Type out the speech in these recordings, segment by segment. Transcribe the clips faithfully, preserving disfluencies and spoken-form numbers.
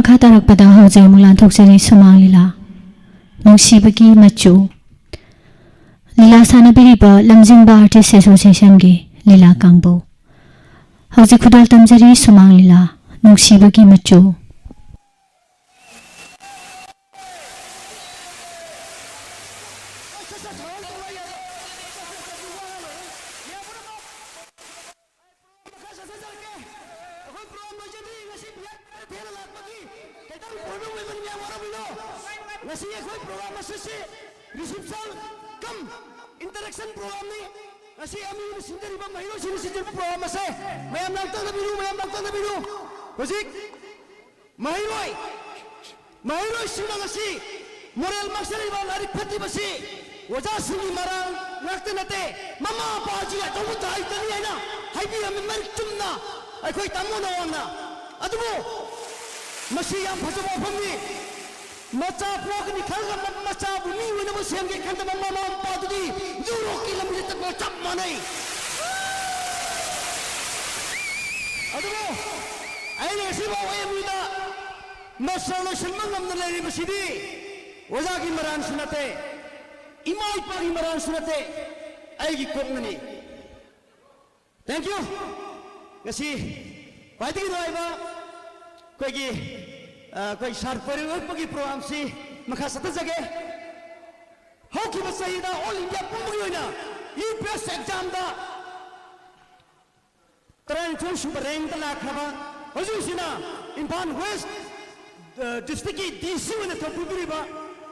ꯃꯈꯥ ꯇꯥꯔꯛꯄꯗ ꯍꯧꯖꯤꯛ ꯑꯃꯨꯛ ꯂꯥꯟꯊꯣꯛꯆꯔꯤ ꯁꯨꯃꯥꯡ ꯂꯤꯂꯥ, ꯅꯨꯡꯁꯤꯕꯒꯤ ꯃꯆꯨ꯫ ꯂꯤꯂꯥ ꯁꯥꯟꯅꯕꯤꯔꯤꯕ ꯂꯝꯖꯤꯡꯕ Artist Associationꯒꯤ ꯂꯤꯂꯥ ꯀꯥꯡꯕꯨ꯫ ꯍꯧꯖꯤꯛ ꯈꯨꯗꯣꯜ ꯇꯝꯖꯔꯤ ꯁꯨꯃꯥꯡ ꯂꯤꯂꯥ, ꯅꯨꯡꯁꯤꯕꯒꯤ ꯃꯆꯨ꯫ ꯃꯈꯥ ꯆꯠꯊꯖꯔꯛꯀꯦ꯫ ꯑꯩꯈꯣꯏ program ꯂꯣꯏꯖꯗ꯭ꯔꯤ꯫ ꯉꯁꯤ ꯚꯤ ꯑꯥꯏ ꯄꯤ ꯊꯦꯡꯅ ꯂꯥꯛꯄꯒꯤ ꯈꯤꯇꯪ problem ꯑꯣꯏꯕꯅꯤ, ꯃꯌꯥꯝ ꯋꯥꯔꯝꯃꯤꯅꯣ? ꯉꯁꯤ ꯑꯩꯈꯣꯏ program ꯑꯁꯤꯁꯤ reception cum interaction programꯅꯤ꯫ ꯉꯁꯤ ꯑꯦꯝ ꯌꯨꯅ ꯁꯤꯟꯖꯔꯤꯕ, ꯃꯍꯩꯔꯣꯏꯁꯤꯡꯅ ꯁꯤꯟꯖꯔꯤꯕ program ꯑꯁꯦ ꯃꯌꯥꯝ ꯂꯥꯡꯇꯛꯅꯕꯤꯔꯨ, ꯃꯌꯥꯝ ꯂꯥꯡꯇꯛꯅꯕꯤꯔꯨ꯫ ꯍꯧꯖꯤꯛ ꯃꯍꯩꯔꯣꯏ, ꯃꯍꯩꯔꯣꯏꯁꯤꯡꯅ ꯉꯁꯤ ꯃꯣꯔꯦꯜ ꯃꯥꯡꯁꯤꯜꯂꯤꯕ ꯂꯥꯏꯔꯤꯛ ꯐꯠꯇ꯭ꯔꯤꯕꯁꯤ ꯑꯣꯖꯥꯁꯤꯡꯒꯤ ꯃꯔꯥꯜ ꯉꯥꯛꯇ ꯅꯠꯇꯦ, ꯃꯃꯥ ꯃꯄꯥꯁꯤꯡ ꯑꯆꯧꯕ ꯊꯥꯏꯗꯅꯤ ꯍꯥꯏꯅ ꯍꯥꯏꯕꯤꯔꯝꯃꯤ ꯃꯔꯤꯛ ꯆꯨꯝꯅ ꯑꯩꯈꯣꯏ ꯇꯥꯃꯣꯅ ꯋꯥꯡꯅ꯫ ꯑꯗꯨꯕꯨ ꯃꯁꯤ ꯌꯥꯝ ꯐꯖꯕ ꯋꯥꯐꯝꯅꯤ꯫ ꯃꯆꯥ ꯄꯣꯛꯀꯅꯤ ꯈꯜꯂꯒ ꯃ-, ꯃꯆꯥꯕꯨ ꯃꯤ ꯑꯣꯏꯅꯕ ꯁꯦꯝꯒꯦ ꯈꯟꯗꯕ ꯃꯃꯥ ꯃꯄꯥꯗꯨꯗꯤ ꯌꯨꯔꯣꯞꯀꯤ ꯂꯝꯕꯤꯗ ꯆꯠꯄꯒ ꯆꯞ ꯃꯥꯟꯅꯩ꯫ ꯑꯗꯨꯕꯨ ꯑꯩꯅ ꯉꯁꯤꯐꯥꯎ ꯑꯦꯝ ꯌꯨꯗ ꯃꯥꯁꯇꯔ ꯂꯣꯏꯁꯤꯟꯕ ꯉꯝꯅ ꯂꯩꯔꯤꯕꯁꯤꯗꯤ ꯑꯣꯖꯥꯒꯤ ꯃꯔꯥꯟꯁꯨ ꯅꯠꯇꯦ, ꯏꯃꯥ ꯏꯄꯥꯒꯤ ꯃꯔꯥꯟꯁꯨ ꯅꯠꯇꯦ, ꯑꯩꯒꯤ ꯀꯣꯛꯅꯅꯤ꯫ Thank you꯫ ꯉꯁꯤ ꯈ꯭ꯋꯥꯏꯗꯒꯤ ꯅꯨꯡꯉꯥꯏꯕ ꯑꯩꯈꯣꯏꯒꯤ, ꯑ, ꯑꯩꯈꯣꯏ ꯁꯥꯔ ꯄꯣꯏꯔꯩ ꯎꯠꯄꯒꯤ programꯁꯤ ꯃꯈꯥ ꯆꯠꯊꯖꯒꯦ꯫ ꯍꯧꯈꯤꯕ ꯆꯍꯤꯗ all India ꯄꯨꯝꯕꯒꯤ ꯑꯣꯏꯅ ꯌꯨ ꯄꯤ ꯑꯦꯁ examꯗ ꯇꯔꯥꯅꯤꯊꯣꯏ ꯁꯨꯕ rankꯇ ꯂꯥꯛꯈ꯭ꯔꯕ, ꯍꯧꯖꯤꯛꯁꯤꯅ ꯏꯝꯐꯥꯜ West, ꯑ, districtꯀꯤ D C ꯑꯣꯏꯅ ꯊꯧꯄꯨꯕꯤꯔꯤꯕ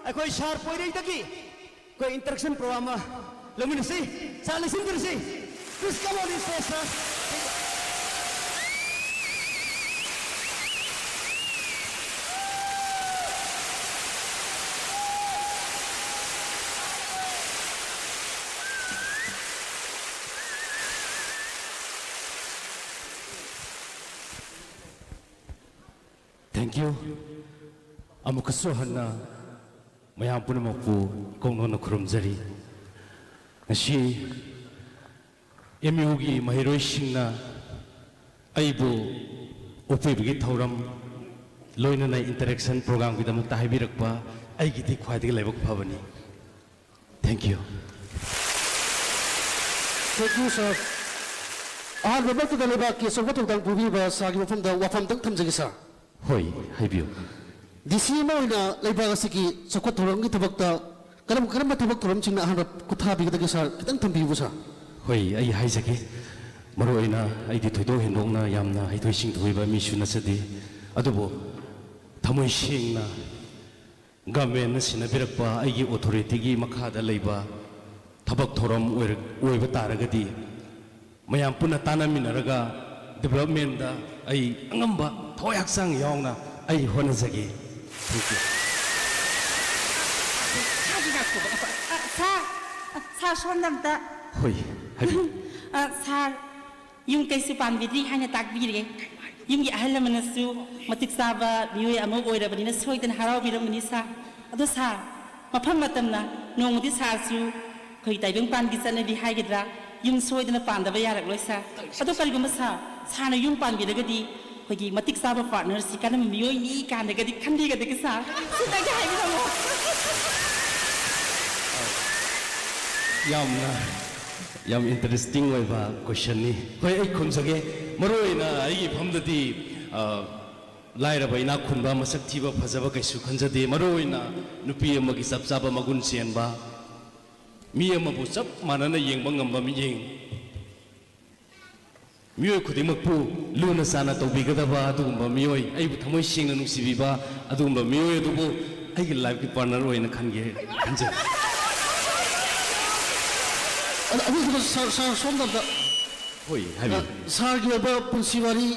ꯑꯩꯈꯣꯏ ꯁꯥꯔ ꯄꯣꯏꯔꯩꯗꯒꯤ ꯑꯩꯈꯣꯏ interaction program ꯑꯃ ꯂꯧꯃꯤꯟꯅꯁꯤ, ꯁꯥꯔ ꯂꯤꯁꯤꯟꯕꯤꯔꯁꯤ꯫ Please come on the stage, sir. Thank you. ꯑꯃꯨꯛꯀꯁꯨ ꯍꯟꯅ ꯃꯌꯥꯝ ꯄꯨꯝꯅꯃꯛꯄꯨ ꯀꯧꯅꯅ ꯈꯨꯔꯨꯝꯖꯔꯤ꯫ ꯉꯁꯤ ꯑꯦꯝ ꯌꯨꯒꯤ ꯃꯍꯩꯔꯣꯏꯁꯤꯡꯅ ꯑꯩꯕꯨ ꯑꯣꯛꯄꯤꯕꯒꯤ ꯊꯧꯔꯝ ꯂꯣꯏꯅꯅ interaction programꯒꯤꯗꯃꯛꯇ ꯍꯥꯏꯕꯤꯔꯛꯄ ꯑꯩꯒꯤꯗꯤ ꯈ꯭ꯋꯥꯏꯗꯒꯤ ꯂꯥꯏꯕꯛ ꯐꯕꯅꯤ꯫ Thank you꯫ Thank you, sir. ꯑꯍꯥꯟꯕꯃꯛꯇꯗ ꯂꯩꯕꯥꯛꯀꯤ ꯑꯆꯧꯕ ꯊꯧꯗꯥꯡ ꯄꯨꯕꯤꯕ ꯁꯥꯔꯒꯤ ꯃꯐꯝꯗ ꯋꯥꯐꯝꯗꯪ ꯊꯝꯖꯒꯦ ꯁꯥꯔ꯫ ꯍꯣꯏ, ꯍꯥꯏꯕꯤꯌꯨ꯫ ꯗꯤ ꯁꯤ ꯑꯃ ꯑꯣꯏꯅ ꯂꯩꯕꯥꯛ ꯑꯁꯤꯒꯤ ꯆꯥꯎꯈꯠ ꯊꯧꯔꯥꯡꯒꯤ ꯊꯕꯛꯇ ꯀꯔꯝ ꯀꯔꯝꯕ ꯊꯕꯛ ꯊꯧꯔꯝꯁꯤꯡꯅ ꯑꯍꯥꯟꯕ ꯈꯨꯠꯊꯥꯕꯤꯒꯗꯒꯦ ꯁꯥꯔ? ꯈꯤꯇꯪ ꯊꯝꯕꯤꯌꯨ ꯁꯥꯔ꯫ ꯍꯣꯏ, ꯑꯩ ꯍꯥꯏꯖꯒꯦ꯫ ꯃꯔꯨꯑꯣꯏꯅ ꯑꯩꯗꯤ ꯊꯣꯏꯗꯣꯛ ꯍꯦꯟꯗꯣꯛꯅ ꯌꯥꯝꯅ ꯍꯩꯊꯣꯏ ꯁꯤꯡꯊꯣꯏꯕ ꯃꯤꯁꯨ ꯅꯠꯆꯗꯦ꯫ ꯑꯗꯨꯕꯨ ꯊꯃꯣꯏ ꯁꯦꯡꯅ governmentꯅ ꯁꯤꯟꯅꯕꯤꯔꯛꯄ ꯑꯩꯒꯤ authorityꯒꯤ ꯃꯈꯥꯗ ꯂꯩꯕ ꯊꯕꯛ ꯊꯧꯔꯝ ꯑꯣꯏꯔ-, ꯑꯣꯏꯕ ꯇꯥꯔꯒꯗꯤ ꯃꯌꯥꯝ ꯄꯨꯟꯅ ꯇꯥꯟꯅꯃꯤꯟꯅꯔꯒ developmentꯇ ꯑꯩ ꯑꯉꯝꯕ ꯊꯋꯥꯏ ꯍꯛꯆꯥꯡ ꯌꯥꯎꯅ ꯑꯩ ꯍꯣꯠꯅꯖꯒꯦ꯫ Thank you꯫ ꯁꯥꯔꯒꯤ ꯉꯥꯏꯈꯣꯕ꯫ ꯑ, ꯁꯥꯔ, ꯑ, ꯁꯥꯔ, ꯁꯣꯝꯗ ꯑꯝꯇ꯫ ꯍꯣꯏ, ꯍꯥꯏꯕꯤꯌꯨ꯫ ꯑ, ꯁꯥꯔ, ꯌꯨꯝ ꯀꯩꯁꯨ ꯄꯥꯟꯕꯤꯗ꯭ꯔꯤ ꯍꯥꯏꯅ ꯇꯥꯛꯄꯤꯔꯦ꯫ ꯌꯨꯝꯒꯤ ꯑꯍꯜ ꯂꯃꯟꯅꯁꯨ ꯃꯇꯤꯛ ꯆꯥꯕ ꯃꯤꯑꯣꯏ ꯑꯃ ꯑꯣꯏꯔꯕꯅꯤꯅ ꯁꯣꯏꯗꯅ ꯍꯔꯥꯎꯕꯤꯔꯝꯒꯅꯤ ꯁꯥꯔ꯫ ꯑꯗꯣ ꯁꯥꯔ, ꯃꯐꯝ ꯃꯇꯝꯅ ꯅꯣꯡꯃꯗꯤ ꯁꯥꯔꯁꯨ ꯑꯩꯈꯣꯏ ꯇꯥꯏꯕꯪꯄꯥꯟꯒꯤ ꯆꯠꯅꯕꯤ ꯍꯥꯏꯒꯗ꯭ꯔꯥ, ꯌꯨꯝ ꯁꯣꯏꯗꯅ ꯄꯥꯟꯗꯕ ꯌꯥꯔꯛꯂꯣꯏ ꯁꯥꯔ꯫ ꯑꯗꯣ ꯀꯔꯤꯒꯨꯝꯕ ꯁꯥꯔ, ꯁꯥꯔꯅ ꯌꯌꯨꯝ ꯄꯥꯟꯕꯤꯔꯒꯗꯤ ꯑꯩꯈꯣꯏꯒꯤ ꯃꯇꯤꯛ ꯆꯥꯕ partnerꯁꯤ ꯀꯔꯝꯕ ꯃꯤꯑꯣꯏꯅꯤ ꯀꯥꯏꯅꯒꯗꯤ ꯈꯟꯕꯤꯒꯗꯒꯦ ꯁꯥꯔ? ꯁꯤꯇꯪꯗꯤ ꯍꯥꯏꯕꯤꯔꯝꯃꯣ꯫ ꯌꯥꯝꯅ, ꯌꯥꯝ interesting ꯑꯣꯏꯕ questionꯅꯤ꯫ ꯍꯣꯏ, ꯑꯩ ꯈꯨꯝꯖꯒꯦ꯫ ꯃꯔꯨꯑꯣꯏꯅ ꯑꯩꯒꯤ ꯏꯐꯝꯗꯗꯤ, ꯑ, ꯂꯥꯏꯔꯕ ꯏꯅꯥꯛ ꯈꯨꯟꯕ, ꯃꯁꯛ ꯊꯤꯕ ꯐꯖꯕ ꯀꯩꯁꯨ ꯈꯟꯖꯗꯦ꯫ ꯃꯔꯨꯑꯣꯏꯅ ꯅꯨꯄꯤ ꯑꯃꯒꯤ ꯆꯞ ꯆꯥꯕ ꯃꯒꯨꯟ ꯆꯦꯟꯕ, ꯃꯤ ꯑꯃꯕꯨ ꯆꯞ ꯃꯥꯟꯅꯅ ꯌꯦꯡꯕ ꯉꯝꯕ ꯃꯤꯠꯌꯦꯡ, ꯃꯤꯑꯣꯏ ꯈꯨꯗꯤꯡꯃꯛꯄꯨ ꯂꯨꯅ ꯆꯥꯟꯅ ꯇꯧꯕꯤꯒꯗꯕ ꯑꯗꯨꯒꯨꯝꯕ ꯃꯤꯑꯣꯏ, ꯑꯩꯕꯨ ꯊꯃꯣꯏ ꯁꯦꯡꯅ ꯅꯨꯡꯁꯤꯕꯤꯕ ꯑꯗꯨꯒꯨꯝꯕ ꯃꯤꯑꯣꯏ ꯑꯗꯨꯕꯨ ꯑꯩꯒꯤ lifeꯀꯤ partner ꯑꯣꯏꯅ ꯈꯟꯒꯦ, ꯈꯟꯖꯩ꯫ ꯑꯗ-, ꯑꯗꯨꯗꯨꯒ ꯁꯥꯔ, ꯁꯥꯔ, ꯁꯣꯝꯗ ꯑꯝꯇ, ꯍꯣꯏ, ꯍꯥꯏꯕꯤꯌꯨ꯫ ꯁꯥꯔꯒꯤ ꯑꯣꯏꯕ ꯄꯨꯟꯁꯤ ꯋꯥꯔꯤ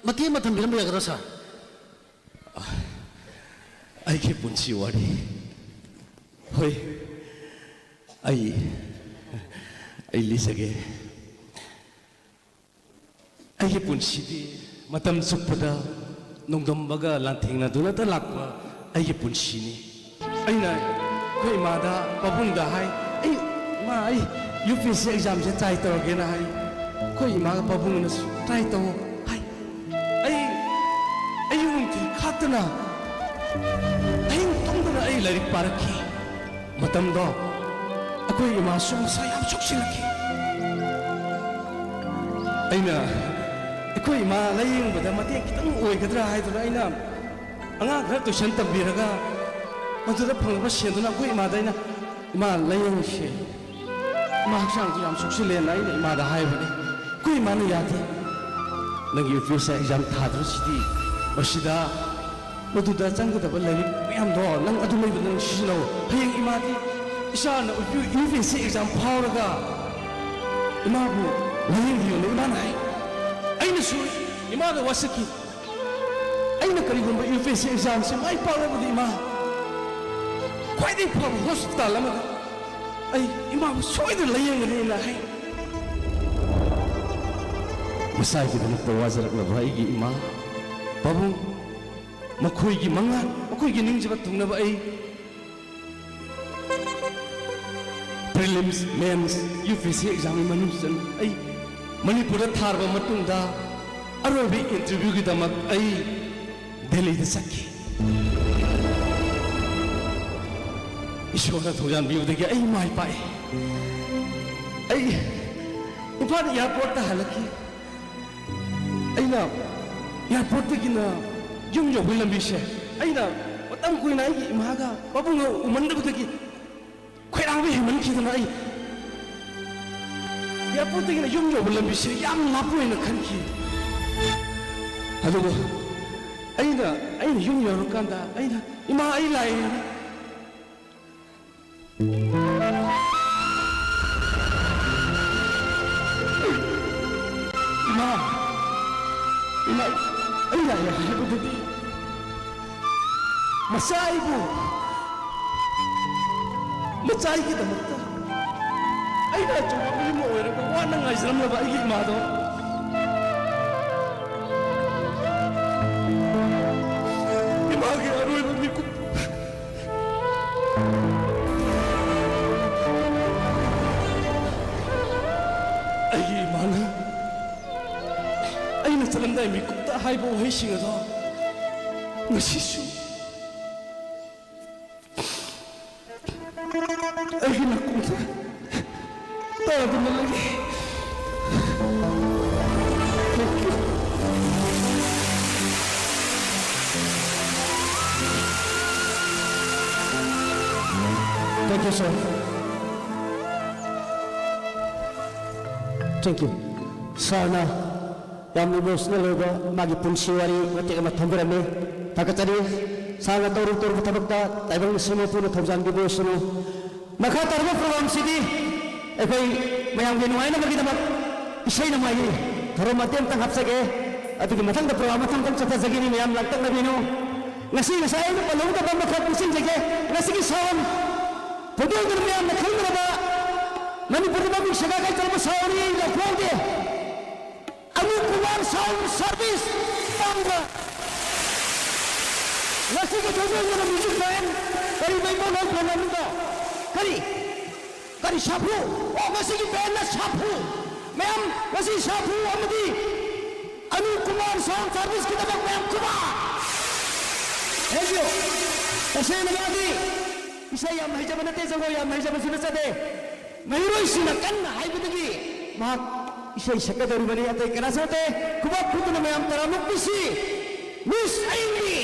ꯃꯇꯦꯛ ꯑꯃ ꯊꯝꯕꯤꯔꯝꯕ ꯌꯥꯒꯗ꯭ꯔꯥ ꯁꯥꯔ? ꯑꯩꯒꯤ ꯄꯨꯟꯁꯤ ꯋꯥꯔꯤ꯫ ꯍꯣꯏ, ꯑꯩ, ꯑꯩ ꯂꯤꯖꯒꯦ꯫ ꯑꯩꯒꯤ ꯄꯨꯟꯁꯤꯗꯤ ꯃꯇꯝ ꯆꯨꯞꯄꯗ ꯅꯣꯡꯗꯝꯕꯒ ꯂꯥꯟꯊꯦꯡꯅꯗꯨꯅꯇ ꯂꯥꯛꯄ ꯑꯩꯒꯤ ꯄꯨꯟꯁꯤꯅꯤ꯫ ꯑꯩꯅ ꯑꯩꯈꯣꯏ ꯏꯃꯥꯗ, ꯄꯥꯕꯨꯡꯗ ꯍꯥꯏ, "ꯑꯩ, ꯏꯃꯥ, ꯑꯩ UPSC examꯁꯦ try ꯇꯧꯔꯒꯦꯅ" ꯍꯥꯏ꯫ ꯑꯩꯈꯣꯏ ꯏꯃꯥꯒ ꯄꯥꯕꯨꯡꯅꯁꯨ "Try ꯇꯧ" ꯍꯥꯏ꯫ ꯑꯩ, ꯑꯩ ꯅꯨꯡꯊꯤꯜ ꯇꯨꯝꯗꯅ, ꯑꯍꯤꯡ ꯇꯨꯝꯗꯅ ꯑꯩ ꯂꯥꯏꯔꯤꯛ ꯄꯥꯔꯛꯈꯤ꯫ ꯃꯇꯝꯗꯣ ꯑꯩꯈꯣꯏ ꯏꯃꯥꯁꯨ ꯃꯁꯥ ꯌꯥꯝ ꯁꯣꯛꯆꯤꯜꯂꯛꯈꯤ꯫ ꯑꯩꯅ ꯑꯩꯈꯣꯏ ꯏꯃꯥ ꯂꯥꯌꯦꯡꯕꯗ ꯃꯇꯦꯡ ꯈꯤꯇꯪ ꯑꯣꯏꯒꯗ꯭ꯔꯥ ꯍꯥꯏꯗꯨꯅ ꯑꯩꯅ ꯑꯉꯥꯡ ꯈꯔ ꯇꯨꯏꯁꯟ ꯇꯝꯕꯤꯔꯒ ꯃꯗꯨꯗ ꯐꯪꯂꯛꯄ ꯁꯦꯟꯗꯨꯅ ꯑꯩꯈꯣꯏ ꯏꯃꯥꯗ ꯑꯩꯅ, "ꯏꯃꯥ, ꯂꯥꯌꯦꯡꯁꯦ, ꯏꯃꯥ ꯍꯛꯆꯥꯡꯁꯨ ꯌꯥꯝ ꯁꯣꯛꯆꯤꯜꯂꯦꯅ" ꯑꯩꯅ ꯏꯃꯥꯗ ꯍꯥꯏꯕꯅꯤ꯫ ꯑꯩꯈꯣꯏ ꯏꯃꯥꯅ ꯌꯥꯗꯦ꯫ "ꯅꯪꯒꯤ U P S C exam ꯊꯥꯗꯣꯏꯁꯤꯗꯤ ꯃꯁꯤꯗ ꯃꯗꯨꯗ ꯆꯪꯒꯗꯕ ꯂꯥꯏꯔꯤꯛ ꯃꯌꯥꯝꯗꯣ ꯅꯪ ꯑꯗꯨ ꯂꯩꯕꯗ ꯅꯪ ꯁꯤꯖꯤꯟꯅꯧ꯫ ꯍꯌꯦꯡ ꯏꯃꯥꯗꯤ ꯏꯆꯥꯅ U P S C exam ꯐꯥꯎꯔꯒ ꯏꯃꯥꯕꯨ ꯂꯥꯌꯦꯡꯕꯤꯌꯨꯅ" ꯏꯃꯥꯅ ꯍꯥꯏ꯫ ꯑꯩꯅꯁꯨ ꯏꯃꯥꯒ ꯋꯥꯁꯛꯈꯤ꯫ ꯑꯩꯅ ꯀꯔꯤꯒꯨꯝꯕ ꯌꯨ ꯄꯤ ꯑꯦꯁ ꯁꯤ ꯑꯦꯛꯖꯥꯝꯁꯤ ꯃꯥꯏ ꯄꯥꯛꯂꯕꯗꯤ ꯏꯃꯥ, ꯈ꯭ꯋꯥꯏꯗꯒꯤ ꯐꯕ ꯍꯣꯁꯄꯤꯇꯥꯜ ꯑꯃꯗ ꯑꯩ ꯏꯃꯥꯕꯨ ꯁꯣꯏꯗꯅ ꯂꯥꯌꯦꯡꯒꯅꯤꯅ ꯍꯥꯏ꯫ ꯃꯁꯥꯒꯤꯗꯃꯛꯇ ꯋꯥꯖꯔꯛꯂꯕ ꯑꯩꯒꯤ ꯏꯃꯥ, ꯄꯥꯕꯨꯡ, ꯃꯈꯣꯏꯒꯤ ꯃꯉꯥꯜ, ꯃꯈꯣꯏꯒꯤ ꯅꯤꯡꯖꯕ ꯊꯨꯡꯅꯕ ꯑꯩ prelims, ꯃꯦꯟꯁ, U P S C ꯑꯦꯛꯖꯥꯝꯒꯤ ꯃꯅꯨꯡ ꯆꯟ ꯑꯩ ꯃꯅꯤꯄꯨꯔꯗ ꯊꯥꯔꯕ ꯃꯇꯨꯡꯗ ꯑꯔꯣꯏꯕ ꯏꯟꯇꯔꯚ꯭ꯌꯨꯒꯤꯗꯃꯛ ꯑꯩ ꯗꯦꯜꯂꯤꯗ ꯆꯠꯈꯤ꯫ ꯏꯁꯣꯔꯅ ꯊꯧꯖꯥꯟꯕꯤꯕꯗꯒꯤ ꯑꯩ ꯃꯥꯏ ꯄꯥꯛꯏ꯫ ꯑꯩ ꯏꯝꯐꯥꯜ ꯑꯦꯌꯥꯔꯄꯣꯔꯠꯇ ꯍꯜꯂꯛꯈꯤ꯫ ꯑꯩꯅ ꯑꯦꯌꯥꯔꯄꯣꯔꯠꯇꯒꯤꯅ ꯌꯨꯝ ꯌꯧꯕꯒꯤ ꯂꯝꯕꯤꯁꯦ ꯑꯩꯅ ꯃꯇꯝ ꯀꯨꯏꯅ ꯑꯩꯒꯤ ꯏꯃꯥꯒ ꯄꯥꯕꯨꯡꯒ ꯎꯃꯟꯗꯕꯗꯒꯤ ꯈꯣꯏꯔꯥꯡꯕ ꯍꯦꯟꯃꯟꯈꯤꯗꯅ ꯑꯩ ꯑꯦꯌꯥꯔꯄꯣꯔꯠꯇꯒꯤꯅ ꯌꯨꯝ ꯌꯧꯕ ꯂꯝꯕꯤꯁꯦ ꯌꯥꯝ ꯂꯥꯞꯄ ꯑꯣꯏꯅ ꯈꯟꯈꯤ꯫ ꯑꯗꯨꯒ ꯑꯩꯅ, ꯑꯩꯅ ꯌꯨꯝ ꯌꯧꯔꯀꯥꯟꯗ ꯑꯩꯅ, "ꯏꯃꯥ, ꯑꯩ ꯂꯥꯛꯑꯦ"꯫ ꯏꯃꯥ, ꯏꯃꯥ, ꯑꯩ ꯂꯥꯛꯑꯦ ꯍꯥꯏꯕꯗꯨꯗꯤ ꯃꯆꯥ ꯑꯩꯕꯨ, ꯃꯆꯥ ꯑꯩꯒꯤꯗꯃꯛꯇ ꯑꯩꯅ ꯑꯆꯧꯕ ꯃꯤ ꯑꯃ ꯑꯣꯏꯔꯒ ꯋꯥꯅ ꯉꯥꯏꯖꯔꯝꯂꯕ ꯑꯩꯒꯤ ꯏꯃꯥꯗꯣ, ꯏꯃꯥꯒꯤ ꯑꯔꯣꯏꯕ ꯃꯤꯀꯨꯞ ꯑꯩꯒꯤ ꯏꯃꯥꯅ ꯑꯩꯅ ꯆꯠꯂꯝꯗꯥꯏ ꯃꯤꯀꯨꯞꯇ ꯍꯥꯏꯕ ꯋꯥꯍꯩꯁꯤꯡ ꯑꯗꯣ ꯉꯁꯤꯁꯨ ꯑꯩꯒꯤ ꯅꯥꯀꯣꯡꯗ ꯇꯥꯗꯨꯅ ꯂꯩꯔꯤ꯫ Thank you. Thank you, sir. Thank you. ꯁꯥꯔꯅ ꯌꯥꯝꯅ ꯏꯃꯣꯁꯅꯦꯜ ꯑꯣꯏꯕ ꯃꯥꯒꯤ ꯄꯨꯟꯁꯤ ꯋꯥꯔꯤ ꯃꯇꯦꯛ ꯑꯃ ꯊꯝꯕꯤꯔꯝꯃꯤ꯫ ꯊꯥꯒꯠꯆꯔꯤ꯫ ꯁꯥꯔꯅ ꯇꯧꯔꯨ ꯇꯧꯔꯨꯕ ꯊꯕꯛꯇ ꯇꯥꯏꯕꯪ ꯃꯁꯤꯡ ꯃꯄꯨꯅ ꯊꯧꯖꯥꯟꯕꯤꯕ ꯑꯣꯏꯁꯅꯨ꯫ ꯃꯈꯥ ꯇꯥꯔꯕ ꯄ꯭ꯔꯣꯒ꯭ꯔꯥꯝꯁꯤꯗꯤ ꯑꯩꯈꯣꯏ ꯃꯌꯥꯝꯒꯤ ꯅꯨꯡꯉꯥꯏꯅꯕꯒꯤꯗꯃꯛ ꯏꯁꯩ ꯅꯣꯡꯃꯥꯏꯒꯤ ꯊꯧꯔꯝ ꯃꯇꯦꯛ ꯑꯃꯇꯪ ꯍꯥꯞꯆꯒꯦ꯫ ꯑꯗꯨꯒꯤ ꯃꯊꯪꯗ ꯄ꯭ꯔꯣꯒ꯭ꯔꯥꯝ ꯃꯊꯪ ꯃꯊꯪ ꯆꯠꯊꯖꯒꯅꯤ꯫ ꯃꯌꯥꯝ ꯂꯥꯡꯇꯛꯅꯕꯤꯅꯨ꯫ ꯉꯁꯤ ꯉꯁꯥꯏ ꯑꯩꯅ ꯄꯜꯍꯧꯗꯕ ꯑꯃꯈꯛ ꯅꯤꯡꯁꯤꯡꯖꯒꯦ꯫ ꯉꯁꯤꯒꯤ ꯁꯥꯎꯟ ꯍꯧꯗꯣꯛꯇꯨꯅ ꯃꯌꯥꯝꯅ ꯈꯪꯅꯔꯕ ꯃꯅꯤꯄꯨꯔꯗ ꯃꯃꯤꯡ ꯁꯦꯒꯥꯏ ꯀꯥꯏ ꯇꯧꯔꯕ ꯁꯥꯎꯟ ꯑꯅꯤ ꯂꯧꯊꯣꯛꯍꯧꯗꯦ꯫ ꯑꯅꯨꯞ ꯀꯨꯃꯥꯔ ꯁꯥꯎꯟ ꯁꯥꯔꯚꯤꯁ ꯇꯧꯕ꯫ ꯉꯁꯤꯒꯤ ꯊꯧꯖꯤꯜꯗꯨꯅ ꯃ꯭ꯌꯨꯖꯤꯛ ꯕꯦꯟ ꯀꯔꯤ ꯃꯩꯃꯣꯟ ꯍꯣꯏ ꯐꯣꯟ ꯅꯝꯕꯔꯗꯣ? ꯀꯔꯤ? ꯀꯔꯤ ꯁꯥꯐꯨ? ꯑꯣ, ꯉꯁꯤꯒꯤ ꯕꯦꯟꯅ ꯁꯥꯐꯨ꯫ ꯃꯌꯥꯝ, ꯉꯁꯤ ꯁꯥꯐꯨ ꯑꯃꯗꯤ ꯑꯅꯨꯞ ꯀꯨꯃꯥꯔ ꯁꯥꯎꯟ ꯁꯥꯔꯚꯤꯁꯀꯤꯗꯃꯛ ꯃꯌꯥꯝ ꯈꯨꯕꯥꯛ! Thank you. ꯇꯁꯦꯡꯅ ꯃꯥꯗꯤ ꯏꯁꯩ ꯌꯥꯝ ꯍꯩꯖꯕ ꯅꯠꯇꯦ, ꯖꯒꯣꯏ ꯌꯥꯝ ꯍꯩꯖꯕꯁꯨ ꯅꯠꯆꯗꯦ꯫ ꯃꯍꯩꯔꯣꯏꯁꯤꯡꯅ ꯀꯟꯅ ꯍꯥꯏꯕꯗꯒꯤ ꯃꯍꯥꯛ ꯏꯁꯩ ꯁꯛꯀꯗꯧꯔꯤꯕꯅꯤ꯫ ꯑꯇꯩ ꯀꯅꯥꯁꯨ ꯅꯠꯇꯦ, ꯈꯨꯕꯥꯛ ꯈꯨꯗꯨꯅ ꯃꯌꯥꯝ ꯇꯔꯥꯝꯅ ꯑꯣꯛꯄꯤꯁꯤ꯫ Miss ꯑꯏꯪꯕꯤ!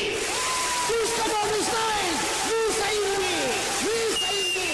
Please come on the stage! Miss ꯑꯏꯪꯕꯤ! Miss ꯑꯏꯪꯕꯤ!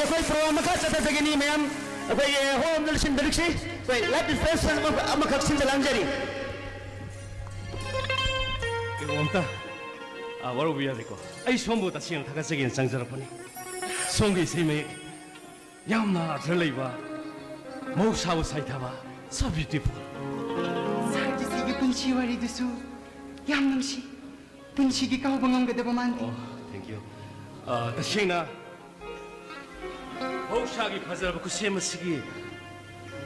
ꯑꯩꯈꯣꯏ ꯄ꯭ꯔꯣꯒ꯭ꯔꯥꯝ ꯃꯈꯥ ꯆꯠꯊꯖꯒꯅꯤ ꯃꯌꯥꯝ꯫ ꯑꯩꯈꯣꯏꯒꯤ ꯍꯣꯜ ꯑꯃꯗ ꯂꯣꯏꯁꯤꯟꯕꯤꯔꯛꯁꯤ꯫ ꯑꯩꯈꯣꯏ ꯂꯥꯏꯐ ꯗꯤꯁꯄꯦꯟꯁ ꯑꯃ-, ꯑꯃꯈꯛ ꯁꯤꯟꯖ ꯂꯥꯡꯖꯔꯤ꯫ ꯀꯩꯅꯣꯝꯇ ꯑ, ꯋꯥꯔꯧꯕ ꯌꯥꯗꯦꯀꯣ꯫ ꯑꯩ ꯁꯣꯝꯕꯨ ꯇꯁꯦꯡꯅ ꯊꯥꯒꯠꯆꯒꯦꯅ ꯆꯪꯖꯔꯛꯄꯅꯤ꯫ ꯁꯣꯝꯒꯤ ꯏꯁꯩ ꯃꯌꯦꯛ ꯌꯥꯝꯅ ꯑꯔꯊ ꯂꯩꯕ, ꯃꯍꯧꯁꯥꯕꯨ ꯁꯥꯏꯊꯕ, so beautiful꯫ ꯁꯥꯔꯒꯤ ꯁꯤꯒꯤ ꯄꯨꯟꯁꯤ ꯋꯥꯔꯤꯗꯨꯁꯨ ꯌꯥꯝ ꯅꯨꯡꯁꯤ꯫ ꯄꯨꯟꯁꯤꯒꯤ ꯀꯥꯎꯕ ꯉꯝꯒꯗꯕ ꯃꯥꯟꯗꯦ꯫ ꯑꯣ, thank you꯫ ꯑ, ꯇꯁꯦꯡꯅ ꯃꯍꯧꯁꯥꯒꯤ ꯐꯖꯔꯕ ꯈꯨꯠꯁꯦꯝ ꯑꯁꯤꯒꯤ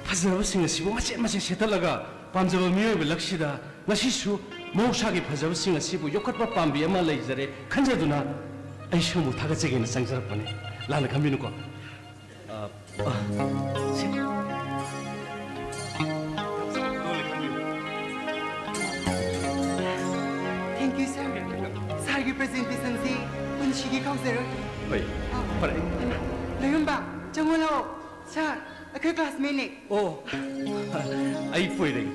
ꯐꯖꯔꯕꯁꯤꯡ ꯑꯁꯤꯕꯨ ꯃꯆꯦꯠ ꯃꯆꯦꯠ ꯁꯦꯠꯇꯠꯂꯒ ꯄꯥꯝꯖꯕ ꯃꯤꯑꯣꯏꯕ ꯂꯛꯁꯤꯗ ꯉꯁꯤꯁꯨ ꯃꯍꯧꯁꯥꯒꯤ ꯐꯖꯕꯁꯤꯡ ꯑꯁꯤꯕꯨ ꯌꯣꯛꯈꯠꯄ ꯄꯥꯝꯕꯤ ꯑꯃ ꯂꯩꯖꯔꯦ ꯈꯟꯖꯗꯨꯅ ꯑꯩ ꯁꯣꯝꯕꯨ ꯊꯥꯒꯠꯆꯒꯦꯅ ꯆꯪꯖꯔꯛꯄꯅꯤ꯫ ꯂꯥꯟꯅ ꯈꯟꯕꯤꯅꯨꯀꯣ꯫ ꯑ, ꯑ, ꯁꯤ꯫ Thank you, sir꯫ ꯁꯥꯔꯒꯤ ꯄ꯭ꯔꯖꯦꯟꯇꯦꯁꯟꯁꯤ ꯄꯨꯟꯁꯤꯒꯤ ꯀꯥꯎꯖꯔꯣꯏ꯫ ꯍꯣꯏ, ꯑ, ꯐꯔꯦ꯫ ꯍꯩꯃꯥ, ꯂꯣꯌꯨꯝꯕ, ꯆꯪꯉꯣ ꯂꯥꯛꯑꯣ꯫ ꯁꯥꯔ, ꯑꯩꯈꯣꯏ ꯀ꯭ꯂꯥꯁꯃꯦꯠꯅꯦ꯫ ꯑꯣ, ꯑꯩ ꯄꯣꯏꯔꯩ꯫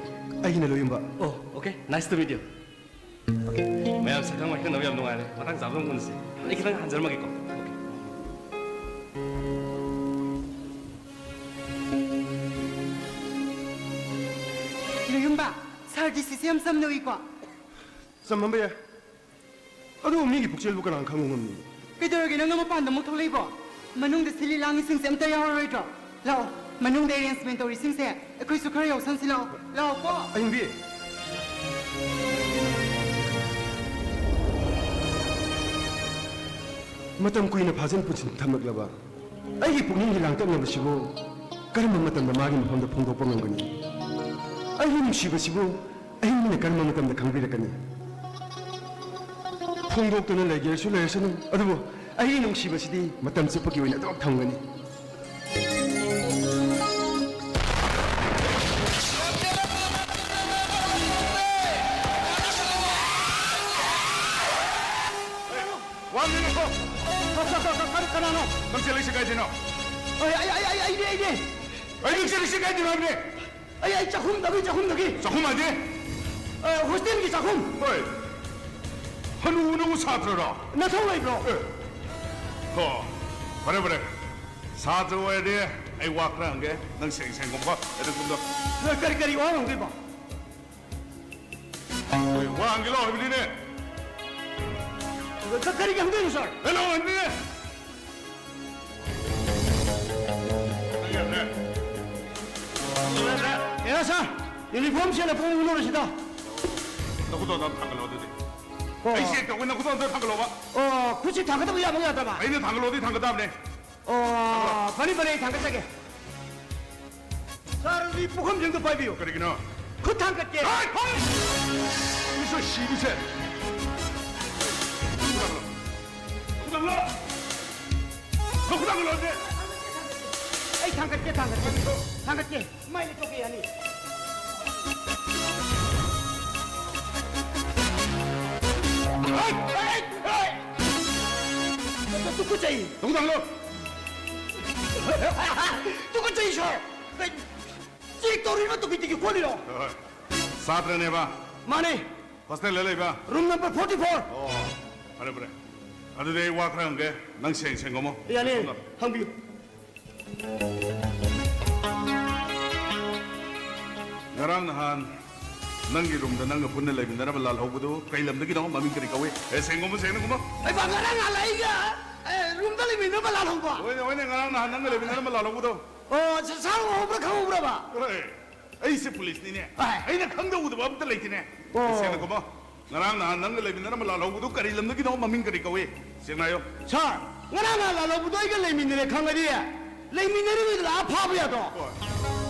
ꯑꯩꯒꯤꯅ ꯂꯣꯌꯨꯝꯕ꯫ ꯑꯣ, okay, nice to meet you꯫ ꯃꯌꯥꯝ ꯁꯛꯈꯪ ꯃꯥꯏꯈꯪꯅꯕ ꯌꯥꯝ ꯅꯨꯡꯉꯥꯏꯔꯦ꯫ ꯃꯇꯥꯡ ꯆꯥꯕꯗ ꯑꯃꯨꯛ ꯎꯅꯁꯤ꯫ ꯑꯩ ꯈꯤꯇꯪ ꯍꯟꯖꯔꯝꯃꯒꯦꯀꯣ꯫ ꯂꯣꯌꯨꯝꯕ, ꯁꯥꯔꯒꯤ ꯁꯤꯁꯦ ꯌꯥꯝ ꯆꯝꯅ ꯎꯏꯀꯣ꯫ ꯆꯝꯃꯝꯕ ꯌꯥꯏ꯫ ꯑꯗꯨꯕꯨ ꯃꯤꯒꯤ ꯄꯨꯛꯆꯦꯜꯕꯨ ꯀꯅꯥꯅ ꯈꯪꯕ ꯉꯝꯅꯤ? ꯀꯩꯗꯧꯔꯒꯦ ꯅꯪꯅ ꯃꯄꯥꯟꯗ ꯑꯃꯨꯛ ꯊꯣꯛꯂꯛꯏꯕꯣ? ꯃꯅꯨꯡꯗ ꯁꯤꯜꯂꯤ ꯂꯥꯡꯉꯤꯁꯤꯡꯁꯦ ꯑꯝꯇ ꯌꯥꯎꯔꯔꯣꯏꯗ꯭ꯔꯣ? ꯂꯥꯛꯑꯣ, ꯃꯅꯨꯡꯗ ꯑꯦꯔꯦꯟꯖꯃꯦꯟ ꯇꯧꯔꯤꯁꯤꯡꯁꯦ ꯑꯩꯈꯣꯏꯁꯨ ꯈꯔ ꯌꯥꯎꯁꯟꯁꯤ ꯂꯥꯛꯑꯣ꯫ ꯂꯥꯛꯑꯣꯀꯣ꯫ ꯑꯍꯤꯡꯕꯤ꯫ ꯃꯇꯝ ꯀꯨꯏꯅ ꯐꯥꯖꯤꯟ ꯄꯨꯟꯁꯤꯟ ꯊꯝꯂꯛꯂꯕ ꯑꯩꯒꯤ ꯄꯨꯛꯅꯤꯡꯒꯤ ꯂꯥꯡꯇꯛꯅꯕꯁꯤꯕꯨ ꯀꯔꯝꯕ ꯃꯇꯝꯗ ꯃꯥꯒꯤ ꯃꯐꯝꯗ ꯐꯣꯡꯗꯣꯛꯄ ꯉꯝꯒꯅꯤ? ꯑꯩꯒꯤ ꯅꯨꯡꯁꯤꯕꯁꯤꯕꯨ ꯑꯍꯤꯡꯕꯅ ꯀꯔꯝꯕ ꯃꯇꯝꯗ ꯈꯪꯕꯤꯔꯛꯀꯅꯤ? ꯐꯣꯡꯗꯣꯛꯇꯨꯅ ꯂꯩꯒꯦꯁꯨ ꯂꯩꯔꯁꯅꯨ, ꯑꯗꯨꯕꯨ ꯑꯩꯒꯤ ꯅꯨꯡꯁꯤꯕꯁꯤꯗꯤ ꯃꯇꯝ ꯆꯨꯞꯄꯒꯤ ꯑꯣꯏꯅ ꯑꯗꯨꯃꯛ ꯊꯝꯒꯅꯤ꯫ ꯋꯥ ꯉꯥꯡꯉꯛꯑꯣ꯫ ꯀ-, ꯀ-, ꯀ-, ꯀ-, ꯀꯅꯥꯅꯣ? ꯅꯪ ꯆꯦꯜꯂꯛꯏꯁꯦ ꯀꯥꯏꯗꯩꯅꯣ? ꯑꯩ, ꯑꯩ, ꯑꯩ, ꯑꯩ, ꯑꯩꯅꯦ, ꯑꯩꯅꯦ꯫ ꯑꯩ ꯅꯪ ꯆꯦꯜꯂꯤꯁꯦ ꯀꯥꯏꯗꯩꯅꯣ ꯍꯥꯏꯕꯅꯦ? ꯑꯩ, ꯑꯩ ꯆꯥꯛꯈꯨꯝꯗꯒꯤ, ꯆꯥꯛꯈꯨꯝꯗꯒꯤ꯫ ꯆꯥꯛꯈꯨꯝ ꯍꯥꯏꯗꯤ? ꯑ, ꯍꯣꯁꯇꯦꯜꯒꯤ ꯆꯥꯛꯈꯨꯝ꯫ ꯍꯣꯏ꯫ ꯍꯅꯨ, ꯅꯪꯕꯨ ꯁꯥꯇ꯭ꯔꯔꯣ? ꯅꯊꯧ ꯂꯩꯕ꯭ꯔꯣ? ꯑꯦ꯫ ꯍꯣ, ꯐꯔꯦ, ꯐꯔꯦ꯫ ꯁꯥꯇ꯭ꯔ ꯑꯣꯏꯔꯗꯤ ꯑꯩ ꯋꯥ ꯈꯔ ꯍꯪꯒꯦ, ꯅꯪ ꯁꯦꯡ ꯁꯦꯡ ꯈꯨꯝꯃꯨꯀꯣ, ꯑꯗꯨ ꯈꯨꯝꯗꯣ꯫ ꯀꯔꯤ, ꯀꯔꯤ ꯋꯥ ꯍꯪꯗꯣꯏꯕ? ꯍꯣꯏ, ꯋꯥ ꯍꯪꯒꯦ ꯂꯥꯎ ꯍꯥꯏꯕꯅꯤꯅꯦ꯫ ꯀ-, ꯀꯔꯤꯒꯤ ꯍꯪꯗꯣꯏꯅꯣ, ꯁꯥꯔ? ꯍꯦ, ꯂꯥꯎ ꯍꯥꯏꯕꯅꯤꯅꯦ꯫ ꯅꯪ ꯌꯥꯗ꯭ꯔꯦ? ꯅꯪ ꯌꯥꯗ꯭ꯔꯦ? ꯑꯦꯔꯥ, ꯁꯥꯔ, ꯌꯨꯅꯤꯐꯣꯔꯝ ꯁꯦꯠꯂ ꯄꯨꯡ ꯍꯨꯝꯂꯣꯔꯁꯤꯗ꯫ ꯅꯈꯨꯠꯇꯣ ꯑꯝꯇ ꯊꯥꯡꯒꯠꯂꯣ ꯑꯗꯨꯗꯤ꯫ ꯑꯣ꯫ ꯑꯩ ꯆꯦꯛ ꯇꯧꯒꯦ, ꯅꯈꯨꯠꯇꯣ ꯑꯝꯇ ꯊꯥꯡꯒꯠꯂꯣꯕ꯫ ꯑꯣ, ꯈꯨꯠꯁꯤ ꯊꯥꯡꯒꯠꯇꯕ ꯌꯥꯕ ꯌꯥꯗ꯭ꯔꯕ? ꯑꯩꯅ ꯊꯥꯡꯒꯠꯂꯣꯗꯤ ꯊꯥꯡꯒꯠ ꯇꯥꯕꯅꯦ꯫ ꯑꯣ, ꯐꯅꯤ, ꯐꯅꯤ, ꯑꯩ ꯊꯥꯡꯒꯠꯆꯒꯦ꯫ ꯁꯥꯔ, ꯑꯗꯨꯗꯤ ꯄꯨꯈꯝꯁꯤꯡꯗꯣ ꯄꯥꯏꯕꯤꯌꯨ꯫ ꯀꯔꯤꯒꯤꯅꯣ? ꯈꯨꯠ ꯊꯥꯡꯒꯠꯀꯦ꯫ ꯍꯥꯏ! ꯍꯣꯏ! ꯃꯤꯁꯣꯏ ꯁꯤꯕꯤꯁꯦ꯫ ꯈꯨꯗꯥꯡꯂꯣ? ꯈꯨꯗꯥꯡꯂꯣ? ꯈꯨꯗꯥꯡꯂꯣ, ꯈꯨꯗꯥꯡꯂꯣ, ꯁꯦ? ꯑꯩ ꯊꯥꯡꯒꯠꯀꯦ, ꯊꯥꯡꯒꯠꯀꯦ꯫ ꯊꯥꯡꯒꯠꯀꯦ꯫ ꯃꯥꯏ ꯂꯩꯊꯣꯛꯀꯦ, ꯌꯥꯅꯤ꯫ ꯍꯥꯏ! ꯍꯥꯏ! ꯍꯥꯏ! ꯇꯨꯀꯠꯆꯩ꯫ ꯈꯨꯗꯥꯡꯂꯣ? ꯇꯨꯀꯠꯆꯩ, ꯁꯥꯔ꯫ ꯀꯩ, ꯆꯦꯛ ꯇꯧꯔꯤꯔꯣ, ꯇꯨꯄꯤ ꯇꯤꯀꯤ ꯈꯣꯠꯂꯤꯔꯣ? ꯍꯣꯏ, ꯍꯣꯏ꯫ ꯁꯥꯇ꯭ꯔꯅꯦꯕ? ꯃꯥꯅꯦ꯫ ꯍꯣꯁꯇꯦꯜꯗ ꯂꯩꯕ? Room number forty four. ꯑꯣ, ꯐꯔꯦ, ꯐꯔꯦ꯫ ꯑꯗꯨꯗꯤ ꯑꯩ ꯋꯥ ꯈꯔ ꯍꯪꯒꯦ, ꯅꯪ ꯁꯦꯡ ꯁꯦꯡ ꯈꯨꯝꯃꯣ꯫ ꯌꯥꯅꯤ, ꯁꯣꯝꯗ꯫ ꯍꯪꯕꯤꯌꯨ꯫ ꯉꯔꯥꯡ ꯅꯍꯥꯟ ꯅꯪꯒꯤ ꯔꯨꯝꯗ ꯅꯪꯒ ꯄꯨꯟꯅ ꯂꯩꯃꯤꯟꯅꯔꯝꯕ ꯂꯥꯜꯍꯧꯕꯗꯨ ꯀꯩ ꯂꯝꯗꯒꯤꯅꯣ? ꯃꯃꯤꯡ ꯀꯔꯤ ꯀꯧꯏ? ꯑꯦ, ꯁꯦꯡ ꯈꯨꯝꯃꯨ, ꯁꯦꯡꯅ ꯈꯨꯝꯃꯨ꯫ ꯍꯩꯃꯥ, ꯉꯔꯥꯡ ꯅꯍꯥꯟ ꯑꯩꯒ, ꯑꯦ, ꯔꯨꯝꯗ ꯂꯩꯃꯤꯟꯅꯔꯝꯕ ꯂꯥꯜꯍꯧꯕ? ꯍꯣꯏꯅꯦ, ꯍꯣꯏꯅꯦ, ꯉꯔꯥꯡ ꯅꯍꯥꯟ ꯅꯪꯒ ꯂꯩꯃꯤꯟꯅꯔꯝꯕ ꯂꯥꯜꯍꯧꯕꯗꯣ꯫ ꯑꯣ, ꯁ-, ꯁꯥꯔ ꯎꯍꯧꯕ꯭ꯔꯥ, ꯈꯪꯍꯧꯕ꯭ꯔꯕ? ꯍꯣꯏ꯫ ꯑꯩꯁꯦ ꯄꯨꯂꯤꯁꯅꯤꯅꯦ꯫ ꯍꯣꯏ꯫ ꯑꯩꯅ ꯈꯪꯗ ꯎꯗꯕ ꯑꯝꯇ ꯂꯩꯇꯦꯅꯦ꯫ ꯑꯣ꯫ ꯁꯦꯡꯅ ꯈꯨꯝꯃꯣ꯫ ꯉꯔꯥꯡ ꯅꯍꯥꯟ ꯅꯪꯒ ꯂꯩꯃꯤꯟꯅꯔꯝꯕ ꯂꯥꯜꯍꯧꯕꯗꯨ ꯀꯔꯤ ꯂꯝꯗꯒꯤꯅꯣ? ꯃꯃꯤꯡ ꯀꯔꯤ ꯀꯧꯏ? ꯁꯦꯡꯅ ꯍꯥꯏꯌꯣ꯫ ꯁꯥꯔ, ꯉꯔꯥꯡ ꯅꯍꯥꯟ ꯂꯥꯜꯍꯧꯕꯗꯣ ꯑꯩꯒ ꯂꯩꯃꯤꯟꯅꯔꯦ ꯈꯪꯉꯗꯤ ꯂꯩꯃꯤꯟꯅꯔꯤꯉꯩꯗ ꯂꯥꯛꯑ ꯐꯥꯕ ꯌꯥꯗ꯭ꯔꯣ? ꯍꯣꯏ꯫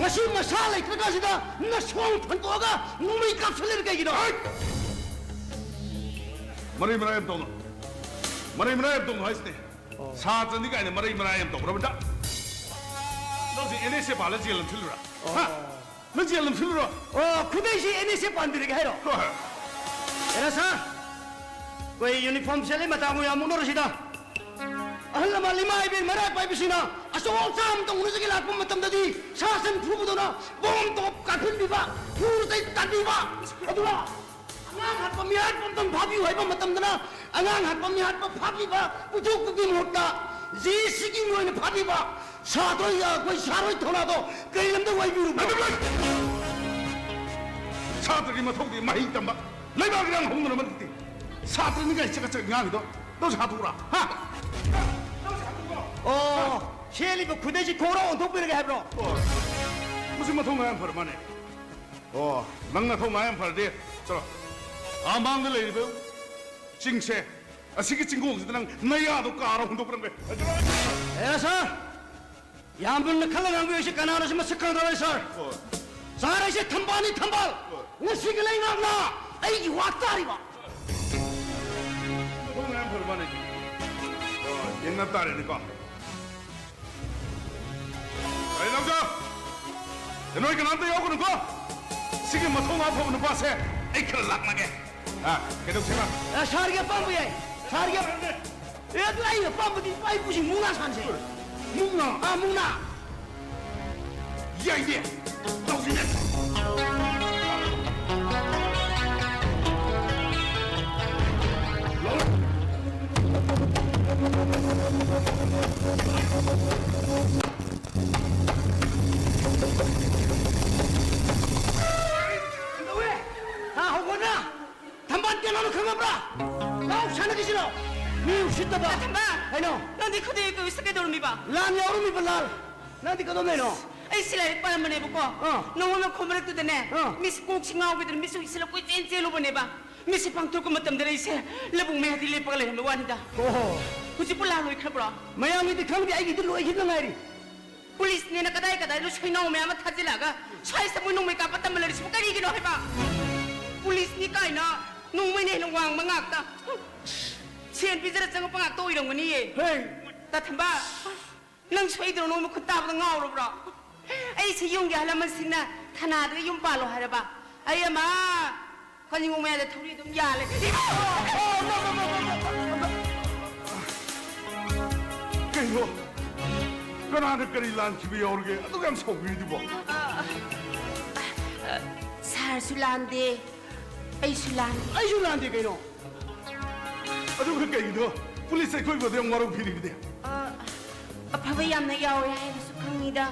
ꯉꯁꯤ ꯃꯁꯥ ꯂꯩꯇ꯭ꯔꯀꯥꯟꯁꯤꯗ ꯅꯁꯣꯡ ꯊꯟꯗꯣꯛꯑꯒ ꯅꯣꯡꯃꯩ ꯀꯥꯞꯁꯤꯜꯂꯤꯔ ꯀꯩꯒꯤꯅꯣ? ꯍꯩꯠ! ꯃꯔꯩ ꯃꯔꯥꯡ ꯌꯥꯝ ꯇꯧꯅꯨ꯫ ꯃꯔꯩ ꯃꯔꯥꯡ ꯌꯥꯝ ꯇꯧꯅꯨ ꯍꯥꯏꯁꯤꯅꯦ꯫ ꯑꯣ꯫ ꯁꯥꯇ꯭ꯔꯅꯤ ꯀꯥꯏꯅ ꯃꯔꯩ ꯃꯔꯥꯡ ꯌꯥꯝ ꯇꯧꯈ꯭ꯔꯕꯗ ꯅꯪꯁꯦ ꯑꯦꯟ ꯑꯦꯁ ꯑꯦ ꯄꯥꯜꯂ ꯖꯦꯜ ꯑꯃ ꯊꯤꯜꯂꯨꯔꯥ? ꯑꯣ꯫ ꯍꯥ? ꯅꯪ ꯖꯦꯜ ꯑꯗꯨꯝ ꯐꯤꯜꯂꯨꯔꯣ? ꯑꯣ, ꯈꯨꯗꯩꯁꯤ ꯑꯦꯟ ꯑꯦꯁ ꯑꯦ ꯄꯥꯟꯕꯤꯔꯒꯦ ꯍꯥꯏꯔꯣ? ꯍꯣꯏ, ꯍꯣꯏ꯫ ꯑꯦꯔꯥ ꯁꯥꯔ, ꯑꯩꯈꯣꯏ ꯌꯨꯅꯤꯐꯣꯔꯝ ꯁꯦꯠꯂꯤ ꯃꯇꯥꯡꯕꯨ ꯌꯥꯝ ꯃꯨꯛꯅꯔꯁꯤꯗ꯫ ꯑꯍꯜ ꯂꯃꯟ ꯏꯃꯥ ꯏꯕꯦꯟ ꯃꯔꯥꯏ ꯄꯥꯏꯕꯁꯤꯡꯅ ꯑꯆꯧ ꯑꯆꯥꯡ ꯇꯧꯅꯖꯒꯦ ꯂꯥꯛꯄ ꯃꯇꯝꯗꯗꯤ ꯁꯥ ꯁꯟ ꯐꯨꯕꯗꯧꯅ ꯕꯣꯝ ꯇꯣꯞ ꯀꯥꯞꯍꯟꯕꯤꯕ, ꯐꯨꯔ ꯆꯩ ꯇꯥꯟꯕꯤꯕ, ꯑꯗꯨꯒ ꯑꯉꯥꯡ ꯍꯥꯠꯄ ꯃꯤꯍꯥꯠꯄ ꯑꯝꯇꯪ ꯐꯥꯕꯤꯌꯨ ꯍꯥꯏꯕ ꯃꯇꯝꯗꯅ, ꯑꯉꯥꯡ ꯍꯥꯠꯄ ꯃꯤꯍꯥꯠꯄ ꯐꯥꯕꯤꯕ ꯄꯨꯊꯣꯛꯄꯒꯤ ꯃꯍꯨꯠꯇ ꯖꯦ ꯁꯤꯒꯤ ꯑꯣꯏꯅ ꯐꯥꯕꯤꯕ ꯁꯥꯇ꯭ꯔ, ꯑꯩꯈꯣꯏ ꯁꯥꯔ ꯍꯣꯏ ꯊꯧꯅꯥꯗꯣ ꯀꯔꯤ ꯂꯝꯗ ꯋꯥꯏꯕꯤꯔꯨꯕꯅꯣ? ꯑꯗꯨ ꯂꯣꯏ! ꯁꯥꯇ꯭ꯔꯒꯤ ꯃꯊꯧꯗꯤ ꯃꯍꯩ ꯇꯝꯕ, ꯂꯩꯕꯥꯛ ꯏꯔꯥꯡ ꯍꯧꯅꯅꯕ ꯅꯠꯇꯦ꯫ ꯁꯥꯇ꯭ꯔꯅꯤ ꯀꯥꯏ ꯆꯀꯠ ꯆꯀꯠ ꯉꯥꯡꯉꯤꯗꯣ ꯅꯪꯁꯨ ꯍꯥꯠꯇꯣꯛꯎꯔꯥ? ꯍꯥ? ꯑꯣ, ꯁꯦꯠꯂꯤꯕ ꯈꯨꯗꯩꯁꯤ ꯈꯣꯡꯒ꯭ꯔꯥꯎ ꯑꯣꯟꯊꯣꯛꯄꯤꯔꯒꯦ ꯍꯥꯏꯕ꯭ꯔꯣ? ꯑꯣ, ꯃꯁꯤ ꯃꯊꯧꯅꯥ ꯌꯥꯝ ꯐꯔ ꯃꯥꯅꯦ꯫ ꯑꯣ, ꯅꯪ ꯅꯊꯧꯅꯥ ꯌꯥꯝ ꯐꯔꯗꯤ, ꯆꯠꯂꯣ꯫ ꯑꯥ ꯃꯥꯡꯗ ꯂꯩꯔꯤꯕ ꯆꯤꯡꯁꯦ, ꯑꯁꯤꯒꯤ ꯆꯤꯡꯒꯣꯡꯁꯤꯗ ꯅꯪ ꯅꯌꯥꯗꯣ ꯀꯥꯔ ꯍꯨꯟꯗꯣꯛꯄꯤꯔꯝꯒꯦ꯫ ꯑꯦ, ꯁꯥꯔ! ꯌꯥꯝ ꯃꯨꯟꯅ ꯈꯜꯂ ꯉꯥꯡꯕꯤꯌꯨ꯫ ꯁꯤ ꯀꯅꯥꯅꯣꯁꯤ ꯃꯁꯛ ꯈꯪꯗꯕ, ꯁꯥꯔ? ꯍꯣꯏ꯫ ꯁꯥꯔ, ꯑꯩꯁꯦ ꯊꯝꯕꯥꯜꯅꯤ, ꯊꯝꯕꯥꯜ! ꯍꯣꯏ꯫ ꯉꯁꯤꯒꯤ ꯂꯩꯉꯥꯛꯅ ꯑꯩꯒꯤ ꯋꯥ ꯇꯥꯔꯤꯕ꯫ ꯃꯊꯧꯅꯥ ꯌꯥꯝ ꯐꯔ ꯃꯥꯅꯦ꯫ ꯑꯣ, ꯌꯦꯡꯅ ꯇꯥꯔꯦꯅꯦꯀꯣ꯫ ꯑꯩ ꯂꯧꯖ! ꯅꯣꯏ ꯀꯅꯥꯝꯇ ꯌꯥꯎꯒꯅꯨꯀꯣ꯫ ꯁꯤꯒꯤ ꯃꯊꯧꯅꯥ ꯐꯕ ꯅꯨꯄꯥꯁꯦ ꯑꯩ ꯈꯔ ꯂꯥꯛꯅꯒꯦ꯫ ꯑ, ꯀꯩꯗꯧꯁꯦꯕ? ꯑ, ꯁꯥꯔꯒꯤ ꯑꯄꯥꯝꯕ ꯌꯥꯏ꯫ ꯁꯥꯔꯒꯤ ꯑꯄꯥꯝꯕ꯫ ꯑꯦ, ꯑꯗꯨ ꯑꯩ ꯑꯄꯥꯝꯕꯗꯤ ꯏꯄꯥ ꯏꯄꯨꯁꯤꯡ ꯃꯨꯛꯅꯥ ꯁꯥꯟꯁꯦ꯫ ꯃꯨꯛꯅꯥ? ꯑ, ꯃꯨꯛꯅꯥ꯫ ꯌꯥꯏꯌꯦ꯫ ꯇꯧꯁꯤꯅꯦ꯫ ꯀꯩꯗꯧꯋꯦ? ꯍꯥ, ꯍꯧꯒꯠꯅ! ꯊꯝꯕꯥꯜ ꯀꯅꯥꯅꯣ ꯈꯪꯉꯕ꯭ꯔꯥ? ꯂꯥꯎ ꯁꯥꯟꯅꯈꯤꯁꯤꯔꯣ? ꯃꯤ ꯎꯁꯤꯠꯇꯕ! ꯊꯝꯕꯥꯜ! ꯀꯩꯅꯣ? ꯅꯪꯗꯤ ꯈꯨꯗꯩ ꯀꯩꯁꯨ ꯀꯩꯗꯧꯔꯝꯃꯤꯕ? ꯂꯥꯟ ꯌꯥꯎꯔꯝꯃꯤꯕ, ꯂꯥꯟ! ꯅꯪꯗꯤ ꯀꯗꯣꯝꯗꯩꯅꯣ? ꯑꯩꯁꯤ ꯂꯥꯏꯔꯤꯛ ꯄꯥꯔꯝꯕꯅꯦꯕꯀꯣ꯫ ꯑꯥ꯫ ꯅꯉꯣꯟꯗ ꯈꯣꯝꯕꯔꯛꯇꯨꯗꯅꯦ, ꯑꯥ꯫ ꯃꯤꯁ ꯀꯣꯛꯁꯤ ꯉꯥꯎꯒꯗꯅ ꯃꯤꯁꯨ ꯏꯁꯤꯜꯂ ꯀꯣꯏꯆꯦꯟ ꯆꯦꯜꯂꯨꯕꯅꯦꯕ꯫ ꯃꯤꯁꯤ ꯄꯥꯡꯊꯣꯔꯛꯄ ꯃꯇꯝꯗ ꯑꯩꯁꯦ ꯂꯧꯕꯨꯛ ꯃꯌꯥꯗꯤ ꯂꯦꯞꯄꯒ ꯂꯩꯔꯝꯕ ꯋꯥꯅꯤꯗ꯫ ꯑꯣꯍꯣ꯫ ꯍꯧꯖꯤꯛꯄꯨ ꯂꯥꯟ ꯂꯣꯏꯈ꯭ꯔꯕ꯭ꯔꯣ? ꯃꯌꯥꯝꯒꯤꯗꯤ ꯈꯪꯗꯦ, ꯑꯩꯒꯤꯗꯤ ꯂꯣꯏꯈꯤꯕꯗ ꯉꯥꯏꯔꯤ꯫ ꯄꯨꯂꯤꯁꯅꯦꯅ ꯀꯗꯥꯏ ꯀꯗꯥꯏꯗꯅꯣ ꯁꯣꯏꯅꯥꯎ ꯃꯌꯥꯝ ꯑꯃ ꯊꯥꯖꯤꯜꯂꯛꯑꯒ ꯁ꯭ꯋꯥꯏꯁꯤꯗ ꯃꯣꯏ ꯅꯣꯡꯃꯩ ꯀꯥꯞꯄ ꯇꯝꯕ ꯂꯩꯔꯤꯁꯤꯕꯨ ꯀꯔꯤꯒꯤꯅꯣ ꯍꯥꯏꯕ? ꯄꯨꯂꯤꯁꯅꯤ ꯀꯥꯏꯅ ꯅꯣꯡꯃꯩꯅ ꯍꯦꯟꯅ ꯋꯥꯡꯕ ꯉꯥꯛꯇ꯫ ꯁꯦꯟ ꯄꯤꯖꯔ ꯆꯪꯉꯛꯄ ꯉꯥꯛꯇ ꯑꯣꯏꯔꯝꯒꯅꯤꯌꯦ꯫ ꯍꯦ! ꯇꯥ ꯊꯝꯕꯥꯜ, ꯅꯪ ꯁꯣꯏꯗ꯭ꯔꯣ? ꯅꯣꯡꯃ ꯈꯨꯠ ꯇꯥꯕꯗ ꯉꯥꯎꯔꯕ꯭ꯔꯣ? ꯑꯩꯁꯦ ꯌꯨꯝꯒꯤ ꯑꯍꯜ ꯂꯃꯟꯁꯤꯡꯅ ꯊꯅꯥꯗ ꯌꯨꯝ ꯄꯥꯜꯂꯣ ꯍꯥꯏꯔꯕ? ꯑꯩ ꯑꯃ ꯀꯣꯅꯨꯡ ꯃꯌꯥꯗ ꯊꯧꯔꯤ ꯑꯗꯨꯝ ꯌꯥꯜꯂꯦ꯫ ꯀꯩꯅꯣ? ꯀꯅꯥꯅ ꯀꯔꯤ ꯂꯥꯟꯈꯤꯕ ꯌꯥꯎꯔꯒꯦ? ꯑꯗꯨꯛ ꯌꯥꯝ ꯁꯥꯎꯕꯤꯔꯤꯗꯨꯕꯣ? ꯁꯥꯔꯁꯨ ꯂꯥꯟꯗꯦ, ꯑꯩꯁꯨ ꯂꯥꯟꯗꯦ꯫ ꯑꯩꯁꯨ ꯂꯥꯟꯗꯦ ꯀꯩꯅꯣ꯫ ꯑꯗꯨꯒ ꯀꯩꯒꯤꯅꯣ ꯄꯨꯂꯤꯁ ꯑꯩꯈꯣꯏꯕꯨ ꯑꯗꯨ ꯌꯥꯝ ꯋꯥꯔꯧꯕꯤꯔꯤꯕꯗꯤ? ꯑ, ꯑꯐꯕ ꯌꯥꯝꯅ ꯌꯥꯎꯋꯦ ꯍꯥꯏꯕꯁꯨ ꯈꯪꯉꯤꯗ꯫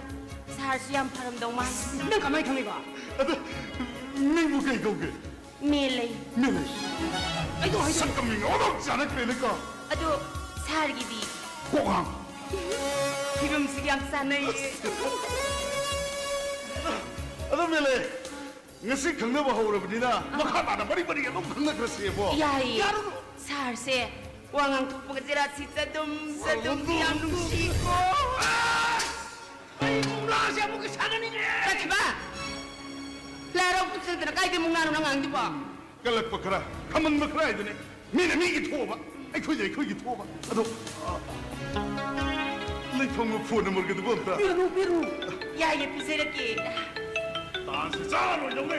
ꯁꯥꯔꯁꯨ ꯌꯥꯝ ꯐꯔꯝꯗꯧ ꯃꯥꯜꯂꯤ꯫ ꯅꯪ ꯀꯃꯥꯏ ꯈꯪꯉꯤꯕ? ꯑꯗꯨ ꯃꯤꯡꯕꯨ ꯀꯩ ꯀꯧꯒꯦ? ꯃꯦꯂꯩ꯫ ꯃꯦꯂꯩ꯫ ꯑꯩꯗꯣ ꯍꯥꯏꯗꯣ ꯁꯛꯀ ꯃꯤꯡꯒ ꯑꯣꯟꯊꯣꯛ ꯆꯥꯟꯅꯈ꯭ꯔꯦꯅꯦꯀꯣ꯫ ꯑꯗꯣ ꯁꯥꯔꯒꯤꯗꯤ? ꯀꯣꯛꯉꯥꯡ꯫ ꯐꯤꯕꯝꯁꯤꯒ ꯌꯥꯝ ꯆꯥꯟꯅꯩꯌꯦ꯫ ꯑꯗꯣ ꯃꯦꯂꯩ, ꯉꯁꯤ ꯈꯪꯅꯕ ꯍꯧꯔꯕꯅꯤꯅ ꯃꯈꯥ ꯇꯥꯅ ꯃꯔꯤ ꯃꯔꯤ ꯑꯗꯨꯝ ꯈꯪꯅꯈ꯭ꯔꯁꯦꯕꯣ꯫ ꯌꯥꯏꯌꯦ꯫ ꯌꯥꯔꯣ? ꯁꯥꯔꯁꯦ ꯋꯥ ꯉꯥꯡꯊꯣꯛꯄꯒ ꯆꯦꯔꯥ ꯁꯤ ꯆꯗꯨꯝ ꯆꯗꯨꯝ ꯌꯥꯝ ꯅꯨꯡꯁꯤꯀꯣ꯫ ꯑꯩ ꯃꯨꯛꯅꯥꯁꯦ ꯑꯃꯨꯛꯀ ꯁꯥꯟꯅꯅꯤꯡꯉꯦ꯫ ꯆꯠꯈꯤꯕ? ꯂꯥꯏ ꯍꯔꯥꯎ ꯆꯠꯇꯅ ꯀꯥꯏꯗꯩ ꯃꯨꯛꯅꯥꯅꯣ ꯅꯪ ꯉꯥꯡꯗꯨꯕꯣ? ꯀꯜꯂꯛꯄ ꯈꯔ, ꯈꯝꯃꯟꯕ ꯈꯔ ꯍꯥꯏꯗꯨꯅꯦ꯫ ꯃꯤꯅ ꯃꯤꯒꯤ ꯊꯣꯛꯑꯕ, ꯑꯩꯈꯣꯏꯅ ꯑꯩꯈꯣꯏꯒꯤ ꯊꯣꯛꯑꯕ꯫ ꯑꯗꯣ, ꯂꯩꯐꯝꯒ ꯐꯣꯟ ꯅꯝꯕꯔꯒꯗꯨꯕꯨ ꯑꯝꯇ꯫ ꯄꯤꯔꯨ, ꯄꯤꯔꯨ꯫ ꯌꯥꯏꯌꯦ, ꯄꯤꯖꯔꯛꯀꯦ꯫ ꯇꯥꯟꯁꯦ ꯆꯥꯔꯣꯏꯗꯧꯅꯦ꯫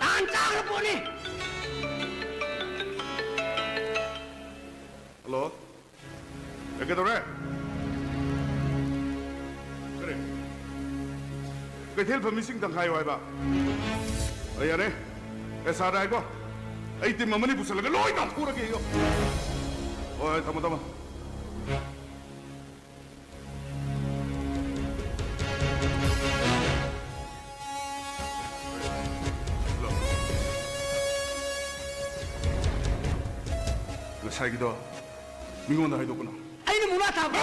ꯇꯥꯟ ꯆꯥꯈ꯭ꯔ ꯄꯣꯠꯅꯤ꯫ ꯍꯜꯂꯣ? ꯑꯦ, ꯀꯩꯗꯧꯔꯦ? ꯀꯔꯤ? ꯀꯩꯊꯦꯜ ꯐꯝꯃꯤꯁꯤꯡ ꯇꯪꯈꯥꯏ ꯍꯥꯏꯕ? ꯑ, ꯌꯥꯔꯦ꯫ ꯑꯦ, ꯁꯥꯔꯗ ꯍꯥꯏꯀꯣ꯫ ꯑꯩ ꯇꯤꯝ ꯑꯃꯅꯤ ꯄꯨꯁꯜꯂꯒ ꯂꯣꯏ ꯇꯥꯟꯊꯣꯛꯎꯔꯒꯦ ꯑꯩ꯫ ꯍꯣꯏ, ꯍꯣꯏ, ꯊꯝꯃꯣ, ꯊꯝꯃꯣ꯫ ꯉꯁꯥꯏꯒꯤꯗꯣ ꯃꯤꯉꯣꯟꯗ ꯍꯥꯏꯗꯣꯛꯀꯅꯨ꯫ ꯑꯩꯅ ꯃꯨꯛꯅꯥ ꯊꯥꯕ꯫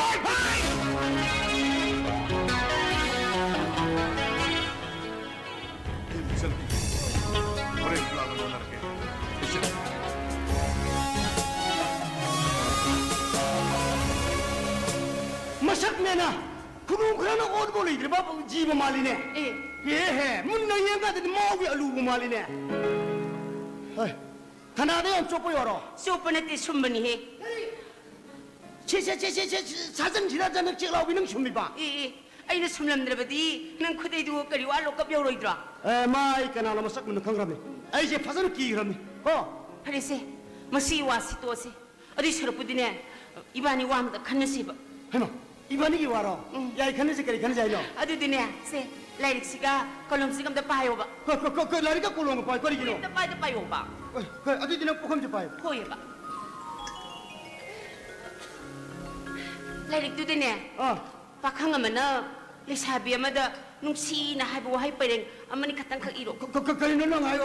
ꯑꯩ ꯃꯨꯛꯁꯟ꯫ ꯍꯣꯔꯦꯟ ꯂꯥꯛꯑꯒ ꯂꯣꯟꯅꯔꯛꯀꯦ꯫ ꯃꯨꯛꯁꯟ꯫ ꯃꯁꯛ ꯃꯦꯅ ꯈꯨꯅꯨ ꯈꯔꯅ ꯑꯣꯠꯄ ꯂꯩꯇ꯭ꯔꯕ ꯖꯤꯕ ꯃꯥꯜꯂꯤꯅꯦ꯫ ꯑꯦ꯫ ꯑꯦ ꯍꯦ, ꯃꯨꯟꯅ ꯌꯦꯡꯀꯥꯟꯗꯗꯤ ꯃꯥꯎꯒꯤ ꯑꯂꯨꯕꯨ ꯃꯥꯜꯂꯤꯅꯦ꯫ ꯍꯣꯏ꯫ ꯊꯅꯥꯗ ꯌꯥꯝ ꯆꯣꯞꯄ ꯌꯥꯔꯣ? ꯆꯣꯞꯄ ꯅꯠꯇꯦ, ꯁꯨꯝꯕꯅꯤꯍꯦ꯫ ꯁꯦ, ꯁꯦ, ꯁꯦ, ꯁꯦ, ꯁꯦ, ꯁꯥꯖꯟꯁꯤꯔ ꯅꯪ ꯆꯦꯛꯂꯥꯎꯕꯤ ꯅꯪ ꯁꯨꯝꯃꯤꯕ? ꯑꯦ, ꯑꯦ, ꯑꯩꯅ ꯁꯨꯝꯂꯝꯗ꯭ꯔꯕꯗꯤ ꯅꯪ ꯈꯨꯗꯩꯗꯨ ꯀꯔꯤ ꯋꯥ ꯂꯣꯛꯀꯞ ꯌꯧꯔꯣꯏꯗ꯭ꯔꯣ? ꯑꯦ, ꯃꯥ ꯑꯩ ꯀꯅꯥꯅꯣ ꯃꯁꯛ ꯃꯨꯟꯅ ꯈꯪꯈ꯭ꯔꯕꯅꯤ꯫ ꯑꯩꯁꯦ ꯐꯖꯅ ꯀꯤꯈ꯭ꯔꯕꯅꯤ꯫ ꯀꯣ? ꯐꯔꯦꯁꯦ, ꯃꯁꯤ ꯋꯥꯁꯤ ꯇꯣꯛꯑꯁꯤ꯫ ꯑꯗꯨꯏ ꯁꯔꯨꯛꯄꯨꯗꯤꯅꯦ, ꯏꯕꯥꯅꯤ ꯋꯥ ꯑꯃꯇ ꯈꯟꯅꯁꯤꯕ꯫ ꯍꯩꯃꯥ! ꯏꯕꯥꯅꯤꯒꯤ ꯋꯥꯔꯣ? ꯎꯝ꯫ ꯌꯥꯏ, ꯈꯟꯅꯁꯤ꯫ ꯀꯔꯤ ꯈꯟꯅꯁꯤ ꯍꯥꯏꯅꯣ? ꯑꯗꯨꯗꯤꯅꯦ, ꯁꯦ, ꯂꯥꯏꯔꯤꯛꯁꯤꯒ ꯀꯣꯂꯣꯝꯁꯤꯒ ꯑꯝꯇ ꯄꯥꯏꯌꯣꯕ꯫ ꯀ-, ꯀ-, ꯀ-, ꯀ-, ꯂꯥꯏꯔꯤꯛꯀ ꯀꯣꯂꯣꯝꯒ ꯄꯥꯏ, ꯀꯔꯤꯒꯤꯅꯣ? ꯑꯝꯇ ꯄꯥꯏꯗ ꯄꯥꯏꯌꯣꯕ꯫ ꯑꯦ, ꯀ-, ꯑꯗꯨꯗꯤ ꯅꯪ ꯄꯨꯈꯝꯁꯦ ꯄꯥꯏꯌꯨ꯫ ꯍꯣꯏꯑꯕ꯫ ꯂꯥꯏꯔꯤꯛꯇꯨꯗꯅꯦ, ꯑꯥ꯫ ꯄꯥꯈꯪ ꯑꯃꯅ ꯂꯩꯁꯥꯕꯤ ꯑꯃꯗ ꯅꯨꯡꯁꯤꯅ ꯍꯥꯏꯕ ꯋꯥꯍꯩ ꯄꯔꯦꯡ ꯑꯃꯅꯤ ꯈꯛꯇꯪꯈꯛ ꯏꯔꯣ꯫ ꯀ-, ꯀ-, ꯀ-, ꯀꯔꯤꯅꯣ ꯅꯪ ꯍꯥꯏꯌꯣ?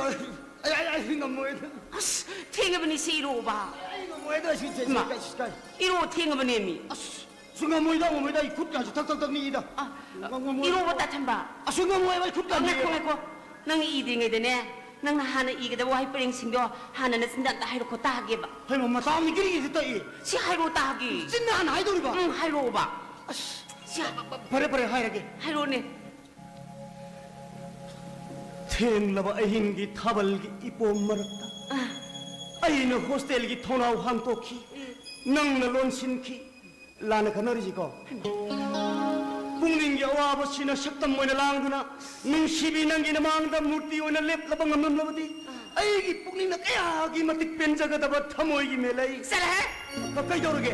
ꯑꯩ, ꯑꯩ, ꯑꯩ ꯉꯝꯃꯣꯏ꯫ ꯑꯁ, ꯊꯦꯡꯉꯕꯅꯤ, ꯁꯤ ꯏꯔꯣꯕ꯫ ꯑꯩ ꯉꯝꯃꯣꯏ, ꯑꯗꯣ ꯁꯤ ꯆꯦ-, ꯏꯃꯥ, ꯀꯩ-, ꯀꯩ-, ꯏꯔꯣ, ꯊꯦꯡꯉꯕꯅꯦꯃꯤ꯫ ꯑꯁ, ꯁꯨ ꯉꯝꯃꯣꯏꯗ, ꯉꯝꯃꯣꯏꯗ, ꯑꯩ ꯈꯨꯠ ꯀꯥꯁꯦ ꯊꯛ, ꯊꯛ, ꯊꯛ ꯅꯤꯛꯏꯗ꯫ ꯑ, ꯉꯝ-, ꯉꯝꯃꯣꯏ꯫ ꯏꯔꯣꯕ, ꯇꯥꯊꯝꯕ꯫ ꯑꯁꯨ ꯉꯝꯃꯣꯏ, ꯑꯩ ꯈꯨꯠ ꯀꯥ ꯉꯥꯏꯈꯣ, ꯅꯤꯛꯑꯦꯕ꯫ ꯉꯥꯏꯈꯣ꯫ ꯅꯪ ꯏꯗ꯭ꯔꯤꯉꯩꯗꯅꯦ, ꯅꯪꯅ ꯍꯥꯟꯅ ꯏꯒꯗꯕ ꯋꯥꯍꯩ ꯄꯔꯦꯡꯁꯤꯡꯗꯣ ꯍꯥꯟꯅ ꯅꯆꯤꯟꯗ ꯑꯝꯇ ꯍꯥꯏꯔꯛꯈꯣ ꯇꯥꯒꯦꯕ꯫ ꯍꯩꯃꯥ, ꯃꯇꯥ ꯑꯃꯅꯤ ꯀꯔꯤꯒꯤꯗꯤ ꯇꯛꯏ? ꯁꯤ ꯍꯥꯏꯔꯣ ꯇꯥꯒꯦ꯫ ꯆꯤꯟꯅ ꯍꯥꯟꯅ ꯍꯥꯏꯗꯧꯔꯤꯕ? ꯎꯝ, ꯍꯥꯏꯔꯛꯑꯣꯕ꯫ ꯑꯁ, ꯁꯤ ꯍꯥꯏ-, ꯐꯔꯦ, ꯐꯔꯦ, ꯍꯥꯏꯔꯒꯦ꯫ ꯍꯥꯏꯔꯣꯅꯦ꯫ ꯊꯦꯡꯂꯕ ꯑꯍꯤꯡꯒꯤ ꯊꯥꯕꯜꯒꯤ ꯏꯄꯣꯝ ꯃꯔꯛꯇ ꯑ꯫ ꯑꯩꯅ ꯍꯣꯁꯇꯦꯜꯒꯤ ꯊꯣꯡꯅꯥꯎ ꯍꯥꯡꯇꯣꯛꯈꯤ꯫ ꯎꯝ꯫ ꯅꯪꯅ ꯂꯣꯟꯁꯤꯟꯈꯤ꯫ ꯂꯥꯟꯅ ꯈꯟꯅꯔꯤꯁꯤꯀꯣ? ꯄꯨꯛꯅꯤꯡꯒꯤ ꯑꯋꯥꯕꯁꯤꯅ ꯁꯛꯇꯝ ꯑꯣꯏꯅ ꯂꯥꯡꯗꯨꯅ, ꯅꯨꯡꯁꯤꯕꯤ, ꯅꯪꯒꯤ ꯅꯃꯥꯡꯗ ꯃꯨꯔꯇꯤ ꯑꯣꯏꯅ ꯂꯦꯞꯂꯕ ꯉꯝꯂꯝꯂꯕꯗꯤ, ꯑꯩꯒꯤ ꯄꯨꯛꯅꯤꯡꯅ ꯀꯌꯥꯒꯤ ꯃꯇꯤꯛ ꯄꯦꯟꯖꯒꯗꯕ ꯊꯃꯣꯏꯒꯤ ꯃꯦꯂꯩ꯫ ꯆꯠꯂꯍꯦ! ꯀ-, ꯀꯩꯗꯧꯔꯒꯦ?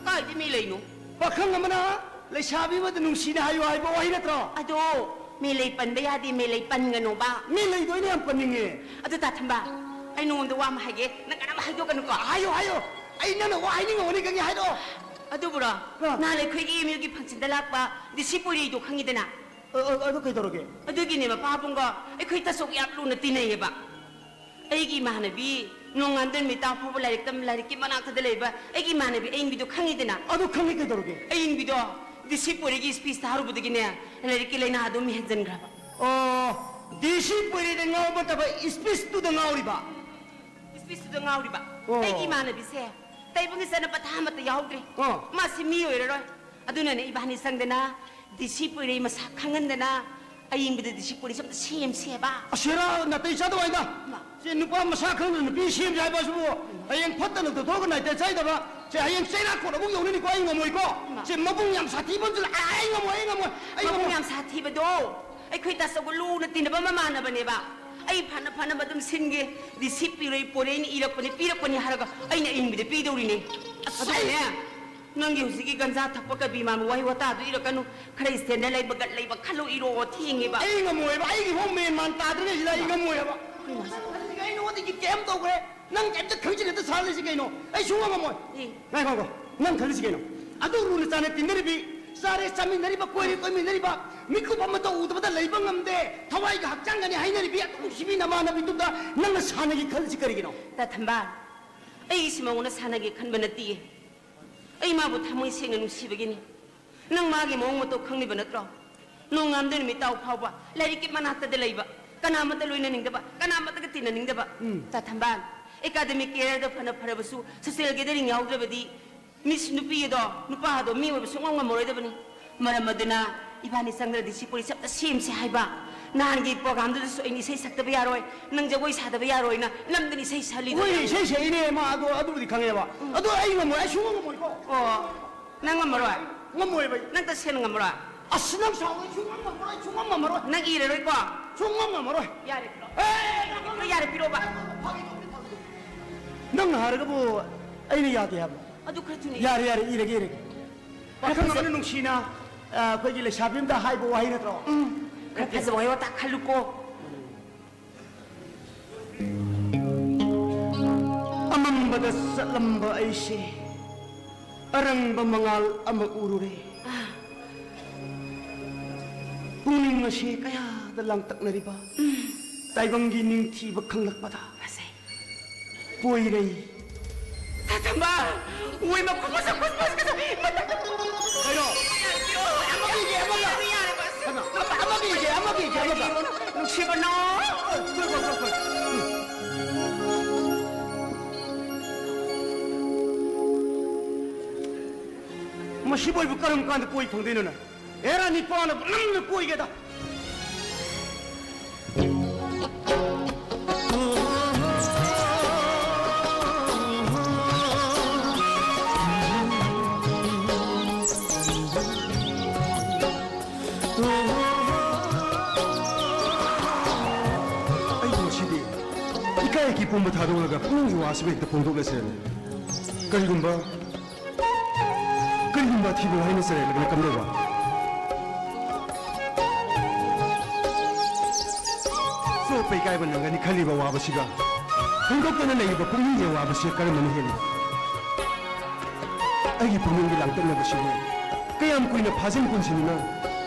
ꯀꯥꯏꯗꯤ ꯃꯦꯂꯩꯅꯣ? ꯄꯥꯈꯪ ꯑꯃꯅ ꯂꯩꯁꯥꯕꯤ ꯑꯃꯗ ꯅꯨꯡꯁꯤꯅ ꯍꯥꯏꯌꯨ ꯍꯥꯏꯕ ꯋꯥꯍꯩ ꯅꯠꯇ꯭ꯔꯣ? ꯑꯗꯣ, ꯃꯦꯂꯩ ꯄꯟꯕ ꯌꯥꯗꯦ, ꯃꯦꯂꯩ ꯄꯟꯒꯅꯣꯕ꯫ ꯃꯦꯂꯩꯗꯣ ꯑꯩꯅ ꯌꯥꯝ ꯄꯟꯅꯤꯡꯉꯦ꯫ ꯑꯗꯨ ꯇꯥꯊꯝꯕ, ꯑꯩ ꯅꯉꯣꯟꯗ ꯋꯥ ꯑꯃ ꯍꯥꯏꯒꯦ, ꯅꯪ ꯀꯅꯥꯝ ꯍꯥꯏꯗꯣꯛꯀꯅꯨꯀꯣ꯫ ꯍꯥꯏꯌꯣ, ꯍꯥꯏꯌꯣ꯫ ꯑꯩ ꯅꯪꯅ ꯋꯥ ꯍꯥꯏꯅꯤꯡꯉꯝꯒꯅꯤ ꯈꯪꯉꯦ, ꯍꯥꯏꯔꯛꯑꯣ꯫ ꯑꯗꯨꯕꯨꯔꯣ? ꯑ꯫ ꯅꯍꯥꯟ ꯑꯩꯈꯣꯏꯒꯤ ꯑꯦꯝ ꯌꯨꯒꯤ ꯐꯪꯁꯟꯗ ꯂꯥꯛꯄ ꯗꯤ ꯁꯤ ꯄꯣꯏꯔꯩꯗꯣ ꯈꯪꯉꯤꯗꯅ? ꯑ, ꯑ, ꯑꯗꯨ ꯀꯩꯗꯧꯔꯒꯦ? ꯑꯗꯨꯒꯤꯅꯦ, ꯃꯄꯥꯕꯨꯡꯒ ꯑꯩꯈꯣꯏ ꯇꯥꯆꯧꯒ ꯌꯥꯝ ꯂꯨꯅ ꯇꯤꯟꯅꯩꯌꯦꯕ꯫ ꯑꯩꯒꯤ ꯏꯃꯥꯟꯅꯕꯤ ꯅꯣꯡꯉꯥꯟꯗꯣꯏ ꯅꯨꯃꯤꯠ ꯇꯥ ꯐꯥꯎꯕ ꯂꯥꯏꯔꯤꯛ ꯇꯝ-, ꯂꯥꯏꯔꯤꯛꯀꯤ ꯃꯅꯥꯛꯇꯗ ꯂꯩꯕ ꯑꯩꯒꯤ ꯏꯃꯥꯟꯅꯕꯤ ꯑꯌꯤꯡꯕꯤꯗꯣ ꯈꯪꯉꯤꯗꯅ? ꯑꯗꯨ ꯈꯪꯉꯤ, ꯀꯩꯗꯧꯔꯒꯦ? ꯑꯌꯤꯡꯕꯤꯗꯣ ꯗꯤ ꯁꯤ ꯄꯣꯏꯔꯩꯒꯤ ꯁ꯭ꯄꯤꯆ ꯇꯥꯔꯨꯕꯗꯒꯤꯅꯦ, ꯂꯥꯏꯔꯤꯛꯀꯤ ꯂꯥꯏꯅꯥ ꯑꯗꯨꯝ ꯍꯦꯟꯖꯟꯈ꯭ꯔꯕ꯫ ꯑꯣ, ꯗꯤ ꯁꯤ ꯄꯣꯏꯔꯩꯗ ꯉꯥꯎꯕ ꯅꯠꯇꯕ ꯁ꯭ꯄꯤꯆꯇꯨꯗ ꯉꯥꯎꯔꯤꯕ? ꯁ꯭ꯄꯤꯆꯇꯨꯗ ꯉꯥꯎꯔꯤꯕ꯫ ꯑꯣ꯫ ꯑꯩꯒꯤ ꯏꯃꯥꯟꯅꯕꯤꯁꯦ ꯇꯩꯕꯒꯤ ꯆꯠꯅ ꯄꯊꯥ ꯑꯃꯠꯇ ꯌꯥꯎꯗ꯭ꯔꯦ꯫ ꯑꯣ꯫ ꯃꯥꯁꯤ ꯃꯤ ꯑꯣꯏꯔꯔꯣꯏ꯫ ꯑꯗꯨꯅꯅꯦ ꯏꯕꯥꯅꯤ ꯆꯪꯗꯅ ꯗꯤ ꯁꯤ ꯄꯣꯏꯔꯩ ꯃꯁꯛ ꯈꯪꯍꯟꯗꯅ ꯑꯌꯤꯡꯕꯗ ꯗꯤ ꯁꯤ ꯄꯣꯏꯔꯩꯁꯦ ꯑꯝꯇ ꯁꯦꯝꯁꯦꯕ꯫ ꯑꯁ, ꯍꯦꯔꯥ, ꯅꯥꯇꯩ ꯆꯥꯗꯕ ꯍꯥꯏꯗ꯫ ꯃꯥ꯫ ꯁꯤ ꯅꯨꯄꯥ ꯃꯁꯛ ꯈꯪꯗꯅ ꯅꯨꯄꯤ ꯁꯦꯝꯁꯦ ꯍꯥꯏꯕ ꯑꯁꯤꯕꯨ ꯍꯌꯦꯡ ꯐꯠꯇꯅ ꯇꯧꯊꯣꯛꯑꯒ ꯅꯥꯇꯩ ꯆꯥꯏꯗꯕ꯫ ꯁꯦ ꯍꯌꯦꯡ ꯆꯩꯔꯥꯛ ꯀꯣꯠ ꯑꯃꯨꯛ ꯌꯧꯅꯅꯤꯀꯣ, ꯑꯩ ꯉꯝꯃꯣꯏꯀꯣ꯫ ꯃꯥ꯫ ꯁꯦ ꯃꯕꯨꯡ ꯌꯥꯝ ꯁꯥꯊꯤꯕ ꯑꯃꯁꯨ ꯂꯩ-, ꯑꯩ ꯉꯝꯃꯣꯏ, ꯑꯩ ꯉꯝꯃꯣꯏ, ꯑꯩ ꯃꯕꯨꯡ ꯉꯝꯃꯣꯏ꯫ ꯌꯥꯝ ꯁꯥꯊꯤꯕꯗꯣ ꯑꯩꯈꯣꯏ ꯇꯥꯆꯧꯒ ꯂꯨꯅ ꯇꯤꯟꯅꯕ ꯃꯃꯥꯟꯅꯕꯅꯦꯕ꯫ ꯑꯩ ꯐꯅ ꯐꯅꯕ ꯑꯗꯨꯝ ꯁꯤꯟꯒꯦ꯫ ꯗꯤ ꯁꯤ ꯄꯣꯏꯔꯩ ꯄꯣꯏꯔꯩꯅ ꯏꯔꯛꯄꯅꯤ, ꯄꯤꯔꯛꯄꯅꯤ ꯍꯥꯏꯔꯒ ꯑꯩꯅ ꯑꯌꯤꯡꯕꯤꯗ ꯄꯤꯗꯧꯔꯤꯅꯦ꯫ ꯑꯁ, ꯑꯗꯨꯒꯅꯦ, ꯅꯪꯒꯤ ꯍꯧꯖꯤꯛꯀꯤ ꯒꯟꯖꯥ ꯊꯛꯄ ꯀꯕꯤ ꯃꯥꯟꯕ ꯋꯥꯍꯩ ꯋꯥꯇꯥꯗꯨ ꯏꯔꯛꯀꯅꯨ꯫ ꯈꯔ standard ꯂꯩꯕ, ꯒꯠ ꯂꯩꯕ ꯈꯜꯂꯣ, ꯏꯔꯛꯑꯣ, ꯊꯦꯡꯉꯦꯕ꯫ ꯑꯩ ꯉꯝꯃꯣꯏꯕ, ꯑꯩꯒꯤ ꯐꯥꯎ ꯃꯦꯟ ꯃꯥꯟ ꯇꯥꯗ꯭ꯔꯤꯉꯩꯁꯤꯗ ꯑꯩ ꯉꯝꯃꯣꯏꯕ꯫ ꯀꯩꯅꯣ ꯍꯥꯏꯁꯤꯕꯣ? ꯑꯩ ꯅꯉꯣꯟꯗꯒꯤ ꯀꯩꯝ ꯇꯧꯈ꯭ꯔꯦ, ꯅꯪ ꯀꯩꯝꯇ ꯈꯪꯖꯤꯟꯅꯗ ꯁꯥꯔ ꯂꯩꯁꯤ ꯀꯩꯅꯣ? ꯑꯩ ꯁꯨꯡꯉꯝ ꯉꯝꯃꯣꯏ꯫ ꯑꯦ꯫ ꯉꯥꯏꯈꯣ, ꯉꯥꯏꯈꯣ, ꯅꯪ ꯈꯜꯂꯤꯁꯤ ꯀꯩꯅꯣ? ꯑꯗꯨ ꯂꯨꯅ ꯆꯥꯟꯅ ꯇꯤꯟꯅꯔꯤꯕꯤ, ꯆꯥꯔꯦ ꯆꯥꯃꯤꯟꯅꯔꯤꯕ, ꯀꯣꯏꯔꯦ ꯀꯣꯏꯃꯤꯟꯅꯔꯤꯕ, ꯃꯤꯀꯨꯞ ꯑꯃꯠꯇ ꯎꯗꯕꯗ ꯂꯩꯕ ꯉꯝꯗꯦ, ꯊꯋꯥꯏꯒ ꯍꯛꯆꯥꯡꯒꯅꯤ ꯍꯥꯏꯅꯔꯤꯕꯤ ꯑꯗꯨ ꯅꯨꯡꯁꯤꯕꯤ ꯅꯃꯥꯟꯅꯕꯤꯗꯨꯗ ꯅꯪꯅ ꯁꯥꯟꯅꯒꯦ ꯈꯜꯂꯤꯁꯤ ꯀꯔꯤꯒꯤꯅꯣ? ꯇꯥ ꯊꯝꯕꯥꯜ, ꯑꯩ ꯏꯁ ꯃꯉꯣꯟꯗ ꯁꯥꯟꯅꯒꯦ ꯈꯟꯕ ꯅꯠꯇꯤꯌꯦ꯫ ꯑꯩ ꯃꯥꯕꯨ ꯊꯃꯣꯏ ꯁꯦꯡꯅ ꯅꯨꯡꯁꯤꯕꯒꯤꯅꯤ꯫ ꯅꯪ ꯃꯥꯒꯤ ꯃꯑꯣꯡ ꯃꯇꯧ ꯈꯪꯂꯤꯕ ꯅꯠꯇ꯭ꯔꯣ? ꯅꯣꯡꯉꯥꯟꯕꯗꯩ ꯅꯨꯃꯤꯠ ꯇꯥꯕ ꯐꯥꯎꯕ ꯂꯥꯏꯔꯤꯛꯀꯤ ꯃꯅꯥꯛꯇꯗ ꯂꯩꯕ, ꯀꯅꯥꯃꯠꯇ ꯂꯣꯏꯅꯅꯤꯡꯗꯕ, ꯀꯅꯥꯃꯠꯇꯒ ꯇꯤꯟꯅꯅꯤꯡꯗꯕ꯫ ꯎꯝ꯫ ꯇꯥ ꯊꯝꯕꯥꯜ, academic careerꯗ ꯐꯅ ꯐꯔꯕꯁꯨ social gathering ꯌꯥꯎꯗ꯭ꯔꯕꯗꯤ ꯃꯤꯁ ꯅꯨꯄꯤ ꯑꯗꯣ, ꯅꯨꯄꯥ ꯑꯗꯣ ꯃꯤ ꯑꯣꯏꯕ ꯁꯨꯡꯉꯝ ꯉꯝꯃꯔꯣꯏꯗꯕꯅꯤ꯫ ꯃꯔꯝ ꯑꯗꯨꯅ ꯏꯕꯥꯅꯤ ꯆꯪꯗ꯭ꯔꯗꯤ ꯁꯤ ꯄꯨꯔꯤꯁꯦ ꯑꯝꯇ ꯁꯦꯝꯁꯦ ꯍꯥꯏꯕ꯫ ꯅꯍꯥꯟꯒꯤ programꯗꯨꯗꯁꯨ ꯑꯩꯅ ꯏꯁꯩ ꯁꯛꯇꯕ ꯌꯥꯔꯣꯏ, ꯅꯪ ꯖꯒꯣꯏ ꯁꯥꯗꯕ ꯌꯥꯔꯣꯏꯅ ꯅꯝꯗꯅ ꯏꯁꯩ ꯁꯛꯍꯜꯂꯤꯗꯣ ꯍꯣꯏ, ꯌꯥꯔꯣꯏ꯫ ꯏꯁꯩ ꯁꯛꯏꯅꯦ ꯃꯥ, ꯑꯗꯣ ꯑꯗꯨꯕꯨꯗꯤ ꯈꯪꯉꯦꯕ꯫ ꯎꯝ꯫ ꯑꯗꯣ ꯑꯩ ꯉꯝꯃꯣꯏ, ꯑꯩ ꯁꯨꯡꯉꯝ ꯉꯝꯃꯣꯏꯀꯣ꯫ ꯑꯣ, ꯅꯪ ꯉꯝꯃꯔꯣꯏ? ꯉꯝꯃꯣꯏꯕ ꯑꯩ꯫ ꯅꯪ ꯇꯁꯦꯡꯅ ꯉꯝꯃꯔꯣꯏ? ꯑꯁ, ꯅꯪ ꯁꯥꯎꯔꯣꯏ, ꯁꯨꯡꯉꯝ ꯉꯝꯃꯔꯣꯏ, ꯁꯨꯡꯉꯝ ꯉꯝꯃꯔꯣꯏ꯫ ꯅꯪ ꯏꯔꯔꯣꯏꯀꯣ? ꯁꯨꯡꯉꯝ ꯉꯝꯃꯔꯣꯏ꯫ ꯌꯥꯔꯦ, ꯄꯤꯔꯣ꯫ ꯑꯦ, ꯄꯤꯔꯣ, ꯌꯥꯔꯦ, ꯄꯤꯔꯣꯕ꯫ ꯅꯪꯅ ꯍꯥꯏꯔꯒꯕꯨ ꯑꯩꯅ ꯌꯥꯗꯦ ꯍꯥꯏꯕ꯫ ꯑꯗꯨ ꯈꯔ ꯊꯨꯅ ꯏꯔꯣ꯫ ꯌꯥꯔꯦ, ꯌꯥꯔꯦ, ꯏꯔꯒꯦ, ꯏꯔꯒꯦ꯫ ꯄꯥꯈꯪ ꯑꯃꯅ ꯅꯨꯡꯁꯤꯅ, ꯑ, ꯑꯩꯈꯣꯏꯒꯤ ꯂꯩꯁꯥꯕꯤ ꯑꯃꯗ ꯍꯥꯏꯕ ꯋꯥꯍꯩ ꯅꯠꯇ꯭ꯔꯣ? ꯎꯝ, ꯈꯔ ꯐꯖꯕ ꯋꯥꯍꯩ ꯋꯥꯇꯥ ꯈꯜꯂꯨꯀꯣ꯫ ꯑꯃꯝꯕꯗ ꯆꯠꯂꯝꯕ ꯑꯩꯁꯦ ꯑꯔꯪꯕ ꯃꯉꯥꯜ ꯑꯃ ꯎꯔꯨꯔꯦ꯫ ꯑꯥ꯫ ꯄꯨꯛꯅꯤꯡ ꯑꯁꯤ ꯀꯌꯥꯗ ꯂꯥꯡꯇꯛꯅꯔꯤꯕ ꯎꯝ꯫ ꯇꯥꯏꯕꯪꯒꯤ ꯅꯤꯡꯊꯤꯕ ꯈꯪꯂꯛꯄꯗ ꯐꯖꯩ꯫ ꯄꯣꯏꯔꯩ꯫ ꯇꯥ ꯊꯝꯕꯥꯜ! ꯎꯏ ꯃꯈꯨꯠ ꯃꯁꯛ ꯈꯨꯠ ꯃꯁꯛ ꯀꯩꯅꯣ? ꯑꯃꯒꯤ ꯑꯃꯒ꯫ ꯌꯥꯔꯦ, ꯌꯥꯔꯦ, ꯌꯥꯔꯦ, ꯌꯥꯔꯦ, ꯌꯥꯔꯦ, ꯌꯥꯔꯦ꯫ ꯑꯃ-, ꯑꯃꯒꯤ ꯏꯒꯦ, ꯑꯃꯒꯤ ꯏꯒꯦ, ꯑꯃꯒ꯫ ꯅꯨꯡꯁꯤꯕꯅꯣ꯫ ꯍꯣꯏ, ꯍꯣꯏ, ꯍꯣꯏ, ꯍꯣꯏ꯫ ꯃꯁꯤꯕꯨ ꯑꯩꯕꯨ ꯀꯔꯝ ꯀꯥꯟꯗ ꯀꯣꯏ ꯐꯪꯗꯣꯏꯅꯣꯅꯦ? ꯑꯦꯔꯥ, ꯅꯤꯄꯥꯅ ꯅꯝꯅ ꯀꯣꯏꯒꯦꯗ꯫ ꯑꯩꯕꯨ ꯉꯁꯤꯗꯤ ꯏꯀꯥꯏ ꯏꯀꯤ ꯄꯨꯝꯕ ꯊꯥꯗꯣꯛꯂꯒ ꯄꯨꯛꯅꯤꯡꯒꯤ ꯋꯥꯁꯤꯕꯨ ꯍꯦꯛꯇ ꯐꯣꯡꯗꯣꯛꯂꯁꯤꯔꯅꯦ꯫ ꯀꯔꯤꯒꯨꯝꯕ ꯑꯗꯨꯒꯨꯝꯕ ꯑꯊꯤꯕ ꯋꯥꯍꯩꯅ ꯆꯩꯔꯛꯂꯒꯅ ꯀꯝꯗꯧꯕ? ꯆꯣꯞꯄ ꯏꯀꯥꯏꯕ ꯅꯪꯒꯅꯤ ꯈꯜꯂꯤꯕ ꯑꯋꯥꯕꯁꯤꯒ ꯐꯣꯡꯗꯣꯛꯇꯅ ꯂꯩꯔꯤꯕ ꯄꯨꯛꯅꯤꯡꯒꯤ ꯑꯋꯥꯕꯁꯤ ꯀꯔꯝꯕꯅ ꯍꯦꯜꯂꯤ? ꯑꯩꯒꯤ ꯄꯨꯛꯅꯤꯡꯒꯤ ꯂꯥꯡꯇꯛꯅꯕꯁꯤꯕꯨ ꯀꯌꯥꯝ ꯀꯨꯏꯅ ꯐꯥꯖꯤꯟ ꯄꯨꯟꯁꯤꯟꯗꯨꯅ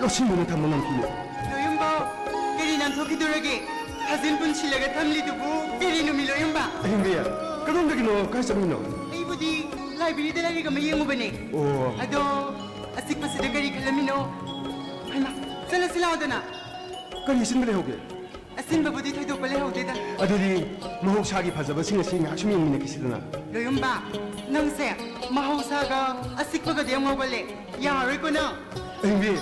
ꯂꯣꯠꯁꯤꯟꯗꯨꯅ ꯊꯝꯕ ꯉꯝꯈꯤꯅꯤ? ꯂꯣꯌꯨꯝꯕ, ꯀꯔꯤ ꯅꯥꯟꯊꯣꯛꯈꯤꯗꯧꯔꯒꯦ? ꯐꯥꯖꯤꯟ ꯄꯨꯟꯁꯤꯜꯂꯒ ꯊꯝꯂꯤꯗꯨꯕꯨ ꯀꯔꯤꯅꯨꯃꯤ, ꯂꯣꯌꯨꯝꯕ? ꯑꯍꯤꯡꯕꯤ, ꯀꯗꯣꯝꯗꯒꯤꯅꯣ? ꯀꯥꯏ ꯆꯠꯂꯨꯏꯅꯣ? ꯑꯩꯕꯨꯗꯤ ꯂꯥꯏꯕ꯭ꯔꯦꯔꯤꯗ ꯂꯥꯏꯔꯤꯛ ꯑꯃ ꯌꯦꯡꯉꯨꯕꯅꯦ꯫ ꯑꯣ꯫ ꯑꯗꯣ, ꯑꯆꯤꯛꯄꯁꯤꯗ ꯀꯔꯤ ꯈꯜꯂꯝꯃꯤꯅꯣ? ꯍꯩꯃꯥ, ꯆꯠꯂꯁꯤ ꯂꯥꯎꯗꯅ꯫ ꯀꯔꯤ ꯑꯁꯤꯟꯕ ꯂꯩꯍꯧꯒꯦ? ꯑꯁꯤꯟꯕꯕꯨꯗꯤ ꯊꯣꯏꯗꯣꯛꯄ ꯂꯩꯍꯧꯗꯦꯗ꯫ ꯑꯗꯨꯗꯤ ꯃꯍꯧꯁꯥꯒꯤ ꯐꯖꯕꯁꯤꯡ ꯑꯁꯤ ꯉꯥꯏꯍꯥꯛ ꯁꯨꯝ ꯌꯦꯡꯃꯤꯟꯅꯈꯤꯁꯤꯗꯅ꯫ ꯂꯣꯌꯨꯝꯕ, ꯅꯪꯁꯦ ꯃꯍꯧꯁꯥꯒ ꯑꯆꯤꯛꯄꯒꯗꯤ ꯌꯥꯝ ꯉꯥꯎꯒꯜꯂꯦ꯫ ꯌꯥꯔꯣꯏꯀꯣ ꯅꯪ꯫ ꯑꯍꯤꯡꯕꯤ,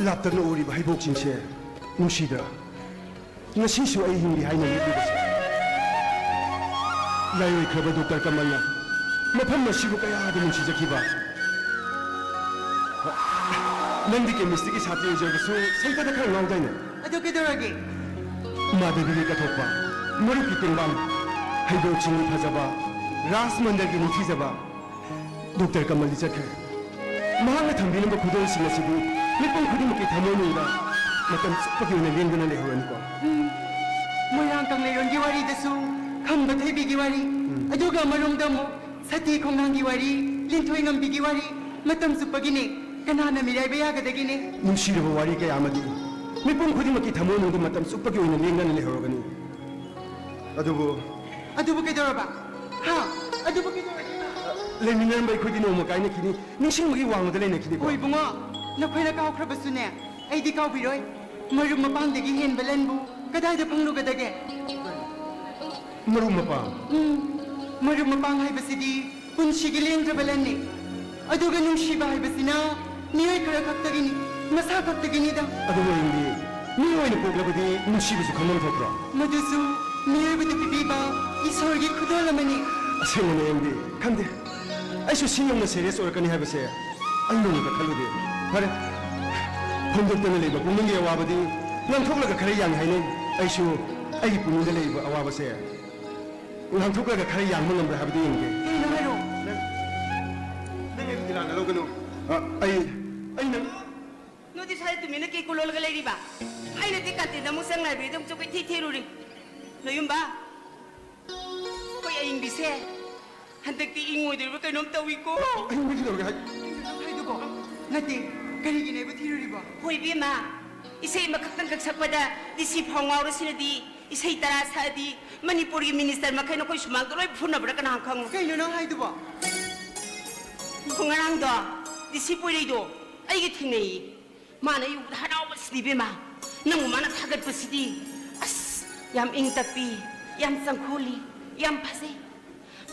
ꯂꯥꯞꯇꯛꯅ ꯎꯔꯤꯕ ꯍꯩꯕꯣꯛꯁꯤꯡꯁꯦ ꯅꯨꯡꯁꯤꯗ꯭ꯔꯥ? ꯉꯁꯤꯁꯨ ꯑꯩ ꯍꯤꯡꯂꯤ ꯍꯥꯏꯅ ꯂꯦꯞꯂꯤꯕꯁꯦ꯫ ꯂꯥꯏꯑꯣꯏꯈ꯭ꯔꯕ ꯗꯣꯛꯇꯔ ꯀꯃꯜꯅ ꯃꯐꯝ ꯑꯁꯤꯕꯨ ꯀꯌꯥꯗ ꯅꯨꯡꯁꯤꯖꯈꯤꯕ꯫ ꯅꯪꯗꯤ ꯀꯦꯃꯤꯁꯇ꯭ꯔꯤꯒꯤ ꯁꯥꯇ꯭ꯔꯤ ꯑꯣꯏꯖꯔꯕꯁꯨ ꯁꯩꯇꯗ ꯈꯔ ꯉꯥꯎꯗꯥꯏꯅꯦ? ꯑꯗꯨ ꯀꯩꯗꯧꯔꯒꯦ? ꯃꯥꯙꯕꯤꯒꯤ ꯀꯠꯊꯣꯛꯄ, ꯃꯔꯨꯞꯀꯤ ꯇꯦꯡꯕꯥꯡ, ꯍꯩꯕꯣꯛꯁꯤꯡꯒꯤ ꯐꯖꯕ, ꯔꯥꯖ ꯃꯟꯗꯜꯒꯤ ꯅꯤꯡꯊꯤꯖꯕ, ꯗꯣꯛꯇꯔ ꯀꯃꯜꯗꯤ ꯆꯠꯈ꯭ꯔꯦ꯫ ꯃꯍꯥꯛꯅ ꯊꯝꯕꯤꯔꯝꯕ ꯈꯨꯗꯣꯜꯁꯤꯡ ꯑꯁꯤꯗꯤ ꯃꯤꯄꯨꯝ ꯈꯨꯗꯤꯡꯃꯛꯀꯤ ꯊꯃꯣꯏꯅꯨꯡꯗ ꯃꯇꯝ ꯆꯨꯞꯄꯒꯤ ꯑꯣꯏꯅ ꯂꯦꯡꯗꯅ ꯂꯩꯍꯧꯔꯅꯤꯀꯣ꯫ ꯎꯝ, ꯃꯣꯏꯔꯥꯡ ꯀꯪꯂꯩꯔꯣꯟꯒꯤ ꯋꯥꯔꯤꯗꯁꯨ ꯈꯝꯕ ꯊꯣꯏꯕꯤꯒꯤ ꯋꯥꯔꯤ, ꯎꯝ꯫ ꯑꯗꯨꯒ ꯑꯃꯔꯣꯝꯗ ꯑꯃꯨꯛ ꯁꯇꯤ ꯈꯣꯡꯅꯥꯡꯒꯤ ꯋꯥꯔꯤ, ꯂꯤꯟꯊꯣꯏ ꯉꯝꯕꯤꯒꯤ ꯋꯥꯔꯤ ꯃꯇꯝ ꯆꯨꯞꯄꯒꯤꯅꯦ꯫ ꯀꯅꯥꯅ ꯃꯤꯔꯥꯏꯕ ꯌꯥꯒꯗꯒꯦꯅꯦ? ꯅꯨꯡꯁꯤꯔꯕ ꯋꯥꯔꯤ ꯀꯌꯥ ꯑꯃꯗꯤ ꯃꯤꯄꯨꯝ ꯈꯨꯗꯤꯡꯃꯛꯀꯤ ꯊꯃꯣꯏꯅꯨꯡꯗ ꯃꯇꯝ ꯆꯨꯞꯄꯒꯤ ꯑꯣꯏꯅ ꯂꯦꯡꯗꯅ ꯂꯩꯍꯧꯔꯒꯅꯤ꯫ ꯑꯗꯨꯕꯨ ꯑꯗꯨꯕꯨ ꯀꯩꯗꯧꯔꯕ? ꯍꯥ? ꯑꯗꯨꯕꯨ ꯀꯩꯗꯧꯔꯒꯦꯕ? ꯂꯩꯃꯤꯟꯅꯔꯝꯕ ꯑꯩꯈꯣꯏꯗꯤ ꯅꯣꯡꯃ ꯀꯥꯏꯅꯈꯤꯅꯤ, ꯅꯤꯡꯁꯤꯡꯕꯒꯤ ꯋꯥꯡꯃꯗ ꯂꯩꯅꯈꯤꯅꯤꯀꯣ꯫ ꯍꯣꯏ ꯏꯕꯨꯡꯉꯣ, ꯅꯈꯣꯏꯅ ꯀꯥꯎꯈ꯭ꯔꯕꯁꯨꯅꯦ, ꯑꯩꯗꯤ ꯀꯥꯎꯕꯤꯔꯣꯏ꯫ ꯃꯔꯨꯞ ꯃꯄꯥꯡꯗꯒꯤ ꯍꯦꯟꯕ ꯂꯟꯕꯨ ꯀꯗꯥꯏꯗ ꯐꯪꯂꯨꯒꯗꯒꯦ? ꯃꯔꯨꯞ ꯃꯄꯥꯡ? ꯎꯝ, ꯃꯔꯨꯞ ꯃꯄꯥꯡ ꯍꯥꯏꯕꯁꯤꯗꯤ ꯄꯨꯟꯁꯤꯒꯤ ꯂꯦꯡꯗ꯭ꯔꯕ ꯂꯟꯅꯤ꯫ ꯑꯗꯨꯒ ꯅꯨꯡꯁꯤꯕ ꯍꯥꯏꯕꯁꯤꯅ ꯃꯤꯑꯣꯏ ꯈꯔ ꯈꯛꯇꯒꯤꯅꯤ, ꯃꯁꯥ ꯈꯛꯇꯒꯤꯅꯤꯗ꯫ ꯑꯗꯨ ꯑꯣꯏꯔꯗꯤ ꯃꯤ ꯑꯣꯏꯅ ꯄꯣꯛꯂꯕꯗꯤ ꯅꯨꯡꯁꯤꯕꯁꯨ ꯈꯪꯐꯝ ꯊꯣꯛꯄ꯭ꯔꯣ? ꯃꯗꯨꯁꯨ ꯃꯤꯑꯣꯏꯕꯗ ꯄꯤꯕꯤꯕ ꯏꯁꯣꯔꯒꯤ ꯈꯨꯗꯣꯜ ꯑꯃꯅꯤ꯫ ꯑꯁꯦꯡꯕꯅꯦ ꯑꯌꯥꯝꯕꯤ, ꯈꯪꯗꯦ꯫ ꯑꯩꯁꯨ ꯁꯤ ꯌꯧꯅ serious ꯑꯣꯏꯔꯛꯀꯅꯤ ꯍꯥꯏꯕꯁꯦ ꯑꯩ ꯅꯣꯡꯃꯇ ꯈꯜꯂꯨꯗꯦ꯫ ꯐꯔꯦ, ꯐꯣꯡꯗꯣꯛꯇꯅ ꯂꯩꯕ ꯄꯨꯛꯅꯤꯡꯒꯤ ꯑꯋꯥꯕꯗꯤ ꯉꯥꯡꯊꯣꯛꯂꯒ ꯈꯔ ꯌꯥꯡꯏ ꯍꯥꯏꯅꯩ꯫ ꯑꯩꯁꯨ ꯑꯩꯒꯤ ꯄꯨꯛꯅꯤꯡꯗ ꯂꯩꯔꯤꯕ ꯑꯋꯥꯕꯁꯦ ꯉꯥꯡꯊꯣꯛꯂꯒ ꯈꯔ ꯌꯥꯡꯕ ꯉꯝꯕ꯭ꯔꯥ ꯍꯥꯏꯕꯗꯨ ꯌꯦꯡꯒꯦ꯫ ꯀꯩꯅꯣ ꯍꯥꯏꯔꯣ? ꯅꯪ, ꯅꯪ ꯑꯩꯕꯨ ꯏꯔꯥꯟꯅ ꯂꯧꯒꯅꯨ꯫ ꯑ, ꯑꯩ, ꯑꯩ ꯅꯪ ꯅꯣꯏꯗꯤ ꯁ꯭ꯋꯥꯏꯗ ꯇꯨꯃꯤꯟꯅ ꯀꯩ ꯀꯣꯜꯂꯣꯜꯂꯒ ꯂꯩꯔꯤꯕ? ꯑꯩꯅꯗꯤ ꯀꯥꯟꯇꯤꯟꯗ ꯑꯃꯨꯛ ꯆꯪ ꯂꯥꯏꯕ꯭ꯔꯦꯔꯤꯗ ꯑꯃꯨꯛ ꯆꯪ ꯀꯣꯏꯊꯤ ꯊꯤꯔꯨꯔꯤ꯫ ꯅꯣꯌꯨꯝꯕ, ꯑꯩꯈꯣꯏ ꯑꯌꯤꯡꯕꯤꯁꯦ ꯍꯟꯗꯛꯇꯤ ꯏꯪꯉꯣꯏꯗꯣꯔꯤꯕ꯭ꯔꯥ ꯀꯩꯅꯣꯝ ꯇꯧꯏꯀꯣ꯫ ꯑꯌꯤꯡꯕꯤ ꯀꯩꯗꯧꯔꯒꯦ ꯍꯥꯏ? ꯀꯩꯅꯣ ꯅꯪ ꯍꯥꯏꯗꯨꯕꯣ? ꯅꯠꯇꯦ, ꯀꯔꯤꯒꯤꯅꯦꯕ ꯊꯤꯔꯨꯔꯤꯕꯣ? ꯍꯣꯏ ꯏꯕꯦꯝꯃ, ꯏꯁꯩ ꯑꯃꯈꯛꯇꯪ ꯀꯛ ꯁꯛꯄꯗ ꯗꯤ ꯁꯤ ꯐꯥꯎ ꯉꯥꯎꯔꯁꯤꯅꯗꯤ, ꯏꯁꯩ ꯇꯔꯥ ꯁꯛꯑꯗꯤ ꯃꯅꯤꯄꯨꯔꯒꯤ ꯃꯤꯅꯤꯁꯇꯔ ꯃꯈꯩꯅ ꯑꯩꯈꯣꯏ ꯁꯨꯃꯥꯡꯗ ꯂꯣꯏ ꯐꯨꯅꯕ꯭ꯔꯥ ꯀꯅꯥ ꯈꯪ? ꯀꯩꯅꯣ ꯅꯪ ꯍꯥꯏꯗꯨꯕꯣ? ꯉꯔꯥꯡꯗꯣ ꯗꯤ ꯁꯤ ꯄꯣꯏꯔꯩꯗꯣ ꯑꯩꯒ ꯊꯦꯡꯅꯩꯌꯦ꯫ ꯃꯥꯅ ꯑꯩ ꯎꯕꯗ ꯍꯔꯥꯎꯕꯁꯤꯗꯤ ꯏꯕꯦꯝꯃ, ꯅꯪꯕꯨ ꯃꯥꯅ ꯊꯥꯒꯠꯄꯁꯤꯗꯤ, ꯑꯁ, ꯌꯥꯝ ꯏꯪ ꯇꯞꯄꯤ, ꯌꯥꯝ ꯆꯪꯈꯣꯜꯂꯤ, ꯌꯥꯝ ꯐꯖꯩ꯫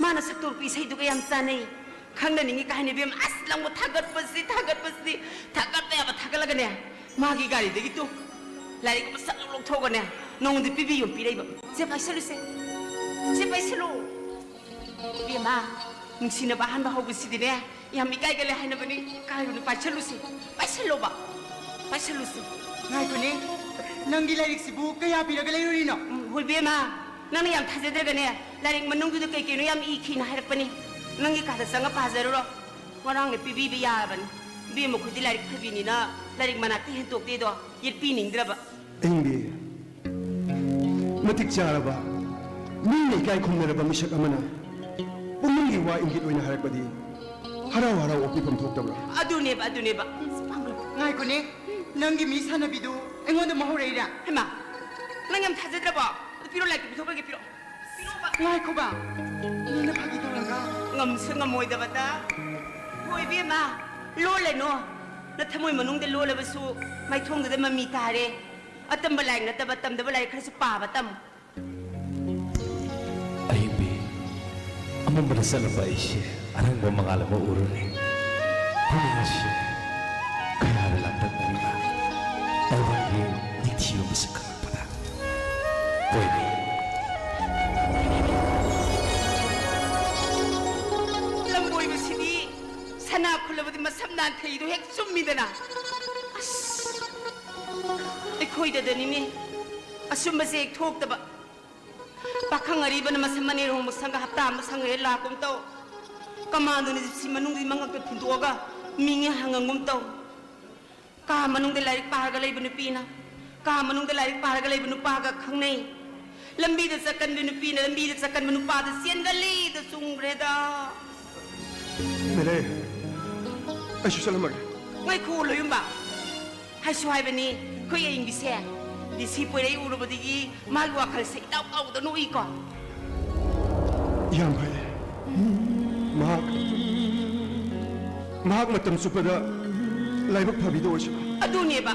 ꯃꯥꯅ ꯁꯛꯇꯣꯔꯛꯄ ꯏꯁꯩꯗꯨꯒ ꯌꯥꯝ ꯆꯥꯟꯅꯩ꯫ ꯈꯪꯅꯅꯤꯡꯉꯤ ꯀꯥꯏꯅ ꯏꯕꯦꯝꯃ, ꯑꯁ, ꯅꯪꯕꯨ ꯊꯥꯒꯠꯄꯁꯤ, ꯊꯥꯒꯠꯄꯁꯤ, ꯊꯥꯒꯠꯄ ꯌꯥꯕ ꯊꯥꯒꯠꯂꯒꯅꯦ, ꯃꯥꯒꯤ ꯒꯥꯔꯤꯗꯒꯤ ꯇꯨ ꯂꯥꯏꯔꯤꯛ ꯑꯃ ꯁꯠ ꯂꯧ ꯂꯧꯊꯣꯛꯑꯒꯅꯦ, ꯅꯉꯣꯟꯗ ꯄꯤꯕꯤꯌꯨ ꯄꯤꯔꯛꯏꯕ꯫ ꯁꯦ ꯄꯥꯏꯁꯜꯂꯨꯁꯦ, ꯁꯦ ꯄꯥꯏꯁꯜꯂꯨ꯫ ꯏꯕꯦꯝꯃ, ꯅꯨꯡꯁꯤꯅꯕ ꯑꯍꯥꯟꯕ ꯍꯧꯕꯁꯤꯗꯤꯅꯦ, ꯌꯥꯝ ꯏꯀꯥꯏꯒꯜꯂꯦ ꯍꯥꯏꯅꯕꯅꯤ꯫ ꯀꯥꯏꯔꯨꯅꯨ, ꯄꯥꯏꯁꯜꯂꯨꯁꯤ, ꯄꯥꯏꯁꯜꯂꯣꯕ, ꯄꯥꯏꯁꯜꯂꯨꯁꯤ꯫ ꯉꯥꯏꯈꯣꯅꯦ, ꯅꯪꯒꯤ ꯂꯥꯏꯔꯤꯛꯁꯤꯕꯨ ꯀꯌꯥ ꯄꯤꯔꯒ ꯂꯩꯔꯨꯔꯤꯅꯣ? ꯎꯝ, ꯍꯣꯏ ꯏꯕꯦꯝꯃ, ꯅꯪꯅ ꯌꯥꯝ ꯊꯥꯖꯗ꯭ꯔꯒꯅꯦ, ꯂꯥꯏꯔꯤꯛ ꯃꯅꯨꯡꯗꯨꯗ ꯀꯩ ꯀꯩꯅꯣ ꯌꯥꯝ ꯏꯈꯤꯅ ꯍꯥꯏꯔꯛꯄꯅꯤ꯫ ꯅꯪꯒꯤ ꯀꯥꯗ ꯆꯪꯉ ꯄꯥꯖꯔꯨꯔꯣ꯫ ꯉꯔꯥꯡꯅ ꯄꯤꯕꯤꯕ ꯌꯥꯔꯕꯅꯤ꯫ ꯏꯕꯦꯝꯃ, ꯑꯩꯈꯣꯏꯗꯤ ꯂꯥꯏꯔꯤꯛ ꯐꯕꯤꯅꯤꯅ ꯂꯥꯏꯔꯤꯛ ꯃꯅꯥꯛꯇ ꯍꯦꯟꯇꯣꯛꯇꯦꯗꯣ, ꯌꯦꯠꯄꯤꯅꯤꯡꯗ꯭ꯔꯕ꯫ ꯑꯍꯤꯡꯕꯤ, ꯃꯇꯤꯛ ꯆꯥꯔꯕ, ꯃꯤꯅ ꯏꯀꯥꯏ ꯈꯨꯝꯅꯔꯕ ꯃꯤꯁꯛ ꯑꯃꯅ ꯄꯨꯛꯅꯤꯡꯒꯤ ꯋꯥ ꯏꯪꯒꯤꯠ ꯑꯣꯏꯅ ꯍꯥꯏꯔꯛꯄꯗꯤ ꯍꯔꯥꯎ ꯍꯔꯥꯎ ꯑꯣꯛꯄꯤꯐꯝ ꯊꯣꯛꯇꯕ꯭ꯔꯥ? ꯑꯗꯨꯅꯦꯕ, ꯑꯗꯨꯅꯦꯕ꯫ ꯉꯥꯏꯈꯣꯅꯦ, ꯅꯪꯒꯤ ꯃꯤ ꯁꯥꯟꯅꯕꯤꯗꯨ ꯑꯩꯉꯣꯟꯗ ꯑꯃ ꯍꯧꯔꯛꯏꯔꯥ? ꯍꯩꯃꯥ, ꯅꯪ ꯌꯥꯝ ꯊꯥꯖꯗ꯭ꯔꯕꯣ? ꯑꯗꯨ ꯄꯤꯔꯣ, ꯂꯥꯏꯔꯤꯛꯇꯨ ꯄꯤꯊꯣꯛꯈ꯭ꯔꯒꯦ, ꯄꯤꯔꯣ꯫ ꯄꯤꯔꯣꯕ꯫ ꯉꯥꯏꯈꯣꯕ, ꯅꯪꯅ ꯐꯥꯒꯤ ꯇꯧꯔꯒ꯫ ꯉꯝꯁꯨ ꯉꯝꯃꯣꯏꯗꯕꯗ꯫ ꯍꯣꯏ ꯏꯕꯦꯝꯃ, ꯂꯣꯜꯂꯅꯨ꯫ ꯅꯊꯃꯣꯏ ꯃꯅꯨꯡꯗ ꯂꯣꯜꯂꯕꯁꯨ ꯃꯥꯏꯊꯣꯡꯗꯨꯗ ꯃꯃꯤ ꯇꯥꯔꯦ꯫ ꯑꯇꯝꯕ ꯂꯥꯏꯔꯤꯛ ꯅꯠꯇꯕ ꯇꯝꯗꯕ ꯂꯥꯏꯔꯤꯛ ꯈꯔꯁꯨ ꯄꯥꯕ ꯇꯝꯃꯨ꯫ ꯑꯍꯤꯡꯕꯤ, ꯑꯃꯝꯕꯗ ꯆꯠꯂꯝꯕ ꯑꯩꯁꯦ ꯑꯔꯪꯕ ꯃꯉꯥꯜ ꯑꯃ ꯎꯔꯨꯔꯦ꯫ ꯄꯨꯛꯅꯤꯡ ꯑꯁꯤ ꯈꯌꯥꯗ ꯂꯥꯡꯇꯛꯅꯔꯤꯕ ꯇꯥꯏꯕꯪꯒꯤ ꯅꯤꯡꯊꯤꯕ ꯃꯁꯛ ꯈꯪꯂꯛꯄꯗ꯫ ꯀꯣꯏꯕꯤ꯫ ꯂꯝꯕꯣꯏꯕꯁꯤꯗꯤ ꯁꯅꯥ ꯈꯨꯜꯂꯕꯗꯤ ꯃꯁꯝ ꯅꯥꯟꯊꯩꯗꯣ ꯍꯦꯛ ꯆꯨꯝꯃꯤꯗꯅ꯫ ꯑꯁ, ꯑꯩꯈꯣꯏꯗꯗꯅꯤꯅꯦ ꯑꯆꯨꯝꯕꯁꯦ ꯍꯦꯛ ꯊꯣꯛꯇꯕ꯫ ꯄꯥꯈꯪ ꯑꯔꯤꯕꯅ ꯃꯁꯝ ꯑꯅꯤꯔꯣꯝ ꯁꯪꯒ ꯍꯞꯇꯥ ꯑꯃ ꯁꯪꯉꯦ ꯂꯥꯛꯀꯨꯝ ꯇꯧ꯫ ꯀꯃꯥꯟꯗꯣꯅ ꯖꯤꯞꯁꯤ ꯃꯅꯨꯡꯗꯒꯤ ꯃꯉꯛꯇ ꯊꯤꯟꯗꯣꯛꯑꯒ ꯃꯤꯡꯉꯦ ꯍꯪꯉꯝꯒꯨꯝ ꯇꯧ꯫ ꯀꯥ ꯃꯅꯨꯡꯗ ꯂꯥꯏꯔꯤꯛ ꯄꯥꯔꯒ ꯂꯩꯕ ꯅꯨꯄꯤꯅ ꯀꯥ ꯃꯅꯨꯡꯗ ꯂꯥꯏꯔꯤꯛ ꯄꯥꯔꯒ ꯂꯩꯕ ꯅꯨꯄꯥꯒ ꯈꯪꯅꯩ꯫ ꯂꯝꯕꯤꯗ ꯆꯠꯀꯟꯕ ꯅꯨꯄꯤꯅ ꯂꯝꯕꯤꯗ ꯆꯠꯀꯟꯕ ꯅꯨꯄꯥꯗ ꯆꯦꯟꯒꯜꯂꯤꯗ ꯆꯨꯝꯈ꯭ꯔꯦꯗ꯫ ꯃꯦꯂꯦ, ꯑꯩꯁꯨ ꯆꯠꯂꯝꯃꯒꯦ꯫ ꯉꯥꯏꯈꯣ ꯂꯣꯌꯨꯝꯕ꯫ ꯍꯥꯏꯁꯨ ꯍꯥꯏꯕꯅꯤ, ꯑꯩꯈꯣꯏ ꯑꯏꯪꯕꯤꯁꯦ ꯗꯤ ꯁꯤ ꯄꯣꯏꯔꯩ ꯎꯔꯨꯕꯗꯒꯤ ꯃꯥꯒꯤ ꯋꯥꯈꯜꯁꯦ ꯏꯇꯥꯎ ꯇꯥꯎꯗ ꯅꯣꯛꯏꯀꯣ꯫ ꯌꯥꯝ ꯐꯩ꯫ ꯃꯍꯥꯛ, ꯃꯍꯥꯛ ꯃꯇꯝ ꯆꯨꯞꯄꯗ ꯂꯥꯏꯕꯛ ꯐꯕꯤꯗ ꯑꯣꯏꯁꯅꯨ꯫ ꯑꯗꯨꯅꯦꯕ,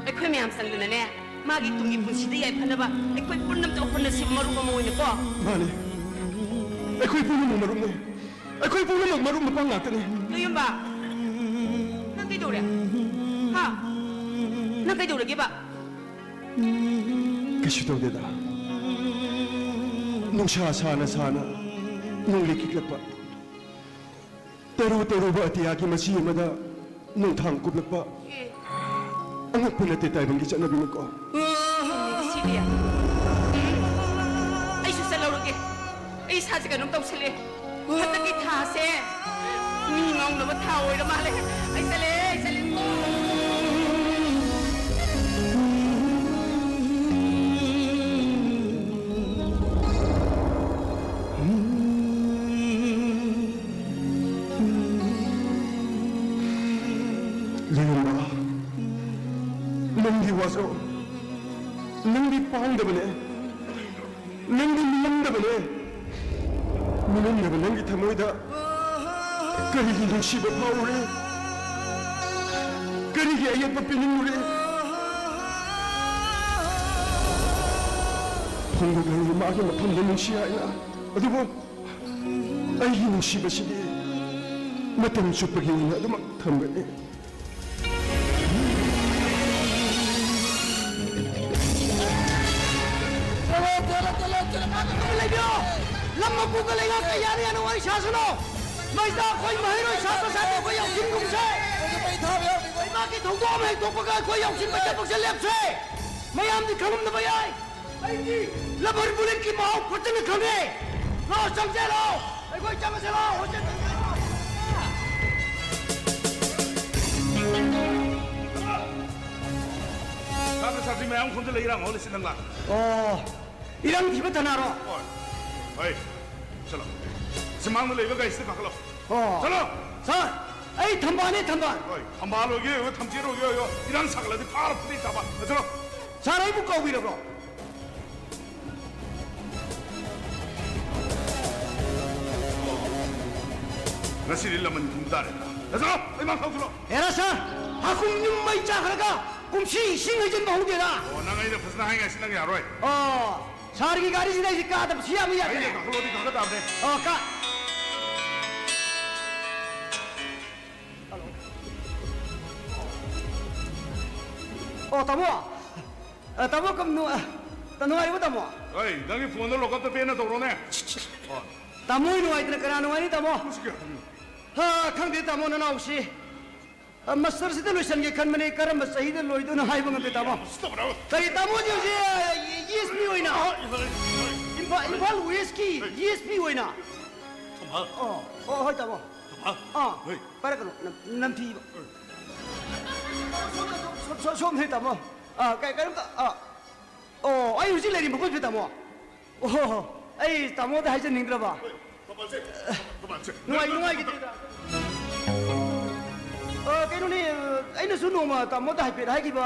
ꯑꯩꯈꯣꯏ ꯃꯌꯥꯝ ꯆꯪꯗꯅꯅꯦ, ꯃꯥꯒꯤ ꯇꯨꯡꯒꯤ ꯄꯨꯟꯁꯤꯗ ꯌꯥꯏꯐꯅꯕ ꯑꯩꯈꯣꯏ ꯄꯨꯝꯅꯃꯛ ꯍꯣꯠꯅꯁꯤꯕ ꯃꯔꯨꯞ ꯑꯃ ꯑꯣꯏꯅꯀꯣ꯫ ꯃꯥꯅꯤ, ꯑꯩꯈꯣꯏ ꯄꯨꯝꯅꯃꯛ ꯃꯔꯨꯞꯅꯤ꯫ ꯑꯩꯈꯣꯏ ꯄꯨꯝꯅꯃꯛ ꯃꯔꯨꯞ ꯃꯄꯥꯡ ꯉꯥꯛꯇꯅꯤ꯫ ꯅꯌꯨꯝꯕ, ꯅꯪ ꯀꯩꯗꯧꯔꯦ? ꯍꯥ? ꯅꯪ ꯀꯩꯗꯧꯔꯒꯦꯕ? ꯀꯩꯁꯨ ꯇꯧꯗꯦꯗ꯫ ꯅꯨꯡꯁꯥ ꯁꯥꯅ ꯁꯥꯅ ꯅꯣꯡꯂꯩ ꯈꯤꯛꯂꯛꯄ꯫ ꯇꯔꯨ ꯇꯔꯨꯕ ꯑꯇꯤꯌꯥꯒꯤ ꯃꯆꯤ ꯑꯃꯗ ꯅꯣꯡꯊꯥꯡ ꯀꯨꯞꯂꯛꯄ꯫ ꯑꯦ꯫ ꯑꯉꯛꯄ ꯅꯠꯇꯦ ꯇꯥꯏꯕꯪꯒꯤ ꯆꯠꯅꯕꯤꯅꯤꯀꯣ꯫ ꯁꯤꯗꯤ꯫ ꯑꯩꯁꯨ ꯆꯠꯍꯧꯔꯒꯦ꯫ ꯑꯩ ꯏꯁꯥꯁꯦ ꯀꯩꯅꯣꯝ ꯇꯧꯁꯜꯂꯦ꯫ ꯍꯟꯗꯛꯀꯤ ꯊꯥꯁꯦ ꯃꯤ ꯉꯥꯎꯅꯕ ꯊꯥ ꯑꯣꯏꯔ ꯃꯥꯜꯂꯦ꯫ ꯑꯩ ꯆꯠꯂꯦ, ꯑꯩ ꯆꯠꯂꯦ꯫ ꯂꯩꯔꯝꯕ, ꯅꯪꯒꯤ ꯋꯥꯁꯛ, ꯅꯪꯗꯤ ꯄꯥꯡꯗꯕꯅꯦ꯫ ꯅꯪꯗꯤ ꯃꯤꯉꯝꯗꯕꯅꯦ꯫ ꯃꯤꯉꯝꯗꯕ ꯅꯪꯒꯤ ꯊꯃꯣꯏꯗ ꯀꯔꯤꯒꯤ ꯅꯨꯡꯁꯤꯕ ꯐꯥꯎꯔꯦ? ꯀꯔꯤꯒꯤ ꯑꯌꯦꯠꯄ ꯄꯤꯅꯤꯡꯂꯨꯔꯦ? ꯐꯣꯡꯗꯣꯛꯂꯅꯤ ꯃꯥꯒꯤ ꯃꯐꯝꯗ ꯅꯨꯡꯁꯤ ꯍꯥꯏꯅ꯫ ꯑꯗꯨꯕꯨ ꯑꯩꯒꯤ ꯅꯨꯡꯁꯤꯕꯁꯤꯗꯤ ꯃꯇꯝ ꯆꯨꯞꯄꯒꯤ ꯑꯣꯏꯅ ꯑꯗꯨꯃꯛ ꯊꯝꯕꯅꯤ꯫ ꯆꯠꯂꯣ, ꯆꯠꯂꯣ, ꯆꯠꯂꯣ, ꯆꯠꯂꯣ, ꯉꯥꯛꯇ ꯇꯨꯃꯤꯟ ꯂꯩꯕꯤꯌꯣ꯫ ꯂꯝ ꯃꯄꯨꯒ ꯂꯩꯉꯥꯛꯀ ꯌꯥꯅ ꯌꯥꯅ ꯋꯥꯔꯤ ꯁꯥꯁꯅꯨ꯫ ꯃꯁꯤꯗ ꯑꯩꯈꯣꯏ ꯃꯍꯩꯔꯣꯏ ꯁꯥꯇ꯭ꯔ ꯁꯥꯇ꯭ꯔꯤ ꯑꯩꯈꯣꯏ ꯌꯥꯎꯁꯤꯟꯒꯨꯝꯁꯦ꯫ ꯂꯩꯕꯥꯛꯀꯤ ꯊꯧꯗꯣꯛ ꯑꯃ ꯍꯦꯛ ꯊꯣꯛꯄꯒ ꯑꯩꯈꯣꯏ ꯌꯥꯎꯁꯤꯟꯕ ꯊꯕꯛꯁꯦ ꯂꯦꯞꯁꯦ꯫ ꯃꯌꯥꯝꯗꯤ ꯈꯪꯂꯝꯗꯕ ꯌꯥꯏ꯫ ꯑꯩꯗꯤ ꯔꯕꯔ ꯕꯨꯂꯦꯠꯀꯤ ꯃꯍꯥꯎ ꯐꯖꯅ ꯈꯪꯉꯦ꯫ ꯂꯥꯛꯑꯣ, ꯆꯪꯁꯦ, ꯂꯥꯛꯑꯣ꯫ ꯑꯩꯈꯣꯏ ꯆꯪꯉꯁꯦ, ꯂꯥꯛꯑꯣ꯫ ꯍꯣꯁꯇꯦꯜ ꯆꯪꯁꯦ, ꯂꯥꯛꯑꯣ꯫ ꯁꯥꯇ꯭ꯔ ꯁꯥꯇ꯭ꯔꯤ ꯃꯌꯥꯝ ꯈꯣꯝꯖꯤꯜꯂ ꯏꯔꯥꯡ ꯍꯧꯍꯜꯂꯤꯁꯤ ꯅꯪ ꯂꯥꯛ꯫ ꯑꯣ, ꯏꯔꯥꯡ ꯊꯤꯕ ꯊꯅꯥꯔꯣ? ꯍꯣꯏ꯫ ꯍꯣꯏ꯫ ꯆꯠꯂꯣ꯫ ꯁꯤ ꯃꯥꯡꯗ ꯂꯩꯕ ꯒꯥꯔꯤꯁꯤꯗ ꯀꯥꯈꯠꯂꯣ꯫ ꯑꯣ꯫ ꯆꯠꯂꯣ꯫ ꯁꯥꯔ, ꯑꯩ ꯊꯝꯕꯥꯜꯅꯦ, ꯊꯝꯕꯥꯜ꯫ ꯍꯣꯏ, ꯊꯝꯕꯥꯜ ꯑꯣꯏꯒꯦ ꯑꯣꯏꯌꯣ, ꯊꯝꯆꯦꯠ ꯑꯣꯏꯒꯦ ꯑꯣꯏꯌꯣ, ꯏꯔꯥꯡ ꯁꯥꯒꯠꯂꯗꯤ ꯐꯥꯔ ꯐꯨꯗꯩ ꯇꯥꯕ꯫ ꯆꯠꯂꯣ꯫ ꯁꯥꯔ, ꯑꯩꯕꯨ ꯀꯧꯕꯤꯔꯕ꯭ꯔꯣ? ꯉꯁꯤꯗꯤ ꯂꯃꯟ ꯈꯨꯝ ꯇꯥꯔꯦꯗꯅ꯫ ꯆꯠꯂꯣ, ꯑꯩ ꯃꯥꯡ ꯊꯧꯁꯤꯜꯂꯣ꯫ ꯍꯦꯔꯥ ꯁꯥꯔ, ꯍꯥꯀꯨꯝ ꯌꯨꯝ ꯃꯩ ꯆꯥꯈ꯭ꯔꯒ ꯀꯨꯝꯁꯤ ꯏꯁꯤꯡ ꯍꯩꯖꯤꯟꯕ ꯍꯧꯗꯦꯗ꯫ ꯑꯣ, ꯅꯪ ꯑꯩꯅ ꯐꯖꯅ ꯍꯥꯏꯉꯥꯏꯁꯤ ꯅꯪ ꯌꯥꯔꯣꯏ꯫ ꯑꯣ, ꯁꯥꯔꯒꯤ ꯒꯥꯔꯤꯁꯤꯗ ꯑꯩꯁꯦ ꯀꯥꯗꯕ ꯁꯨꯡꯌꯥ ꯌꯥꯗ꯭ꯔꯦ꯫ ꯑꯩꯅ ꯀꯥꯈꯠꯂꯣꯗꯤ ꯀꯥꯈꯠ ꯇꯥꯕꯅꯦ꯫ ꯑꯣ, ꯀꯥ-, ꯑꯣ, ꯇꯥꯃꯣ꯫ ꯑ, ꯇꯥꯃꯣ, ꯀꯝ-, ꯅꯨ-, ꯑ, ꯅꯨꯡꯉꯥꯏꯔꯤꯕꯣ, ꯇꯥꯃꯣ? ꯑꯩ, ꯅꯪꯒꯤ ꯐꯣꯟꯗꯣ ꯂꯣꯛ ꯑꯞꯇ ꯄꯦꯟꯅ ꯇꯧꯔꯣꯅꯦ꯫ ꯑꯣ꯫ ꯇꯥꯃꯣ ꯍꯣꯏ ꯅꯨꯡꯉꯥꯏꯇꯅ ꯀꯅꯥ ꯅꯨꯡꯉꯥꯏꯅꯤ, ꯇꯥꯃꯣ? ꯃꯁꯤ ꯀꯌꯥ? ꯍꯥ, ꯈꯪꯗꯦ, ꯇꯥꯃꯣ, ꯅꯅꯥꯎꯁꯤ꯫ ꯑ, ꯃꯥꯁꯇꯔꯁꯤꯗ ꯂꯣꯏꯁꯟꯒꯦ ꯈꯟꯕꯅꯦ, ꯀꯔꯝꯕ ꯆꯍꯤꯗ ꯂꯣꯏꯗꯣꯏꯅꯣ ꯍꯥꯏꯕ ꯉꯝꯗꯦ, ꯇꯥꯃꯣ꯫ ꯀꯔꯤ, ꯇꯥꯃꯣꯁꯦ ꯍꯧꯖꯤꯛ, ꯑ, ꯏ ꯑꯦꯁ ꯄꯤ ꯑꯣꯏꯅ? ꯏꯝꯐꯥꯜ, ꯏꯝꯐꯥꯜ ꯋꯦꯁꯀꯤ ꯏ ꯑꯦꯁ ꯄꯤ ꯑꯣꯏꯅ? ꯑꯣ, ꯑꯣ, ꯍꯣꯏ, ꯇꯥꯃꯣ꯫ ꯑꯥ, ꯄꯥꯏꯔꯛꯀꯅꯨ, ꯅꯝ-, ꯅꯝꯊꯤꯕ꯫ ꯁꯣꯝ-, ꯁꯣꯝ-, ꯁꯣꯝꯗꯅꯦ, ꯇꯥꯃꯣ꯫ ꯑꯥ, ꯀꯩ-, ꯀꯩꯅꯣꯝꯇ, ꯑꯥ, ꯑꯣ, ꯑꯩ ꯍꯧꯖꯤꯛ ꯂꯩꯔꯤ ꯃꯐꯝꯁꯦ, ꯇꯥꯃꯣ꯫ ꯑꯣ, ꯑꯩ ꯇꯥꯃꯣꯗ ꯍꯥꯏꯖꯅꯤꯡꯗ꯭ꯔꯕ꯫ ꯊꯝꯕꯥꯜꯁꯦ, ꯊꯝꯕꯥꯜꯁꯦ꯫ ꯅꯨꯡꯉꯥꯏ-, ꯅꯨꯡꯉꯥꯏꯈꯤꯗꯦꯗ꯫ ꯑ, ꯀꯩꯅꯣꯅꯦ, ꯑꯩꯅꯁꯨ ꯅꯣꯡꯃ ꯇꯥꯃꯣꯗ ꯍꯥꯏꯐꯦꯠ ꯍꯥꯏꯈꯤꯕ,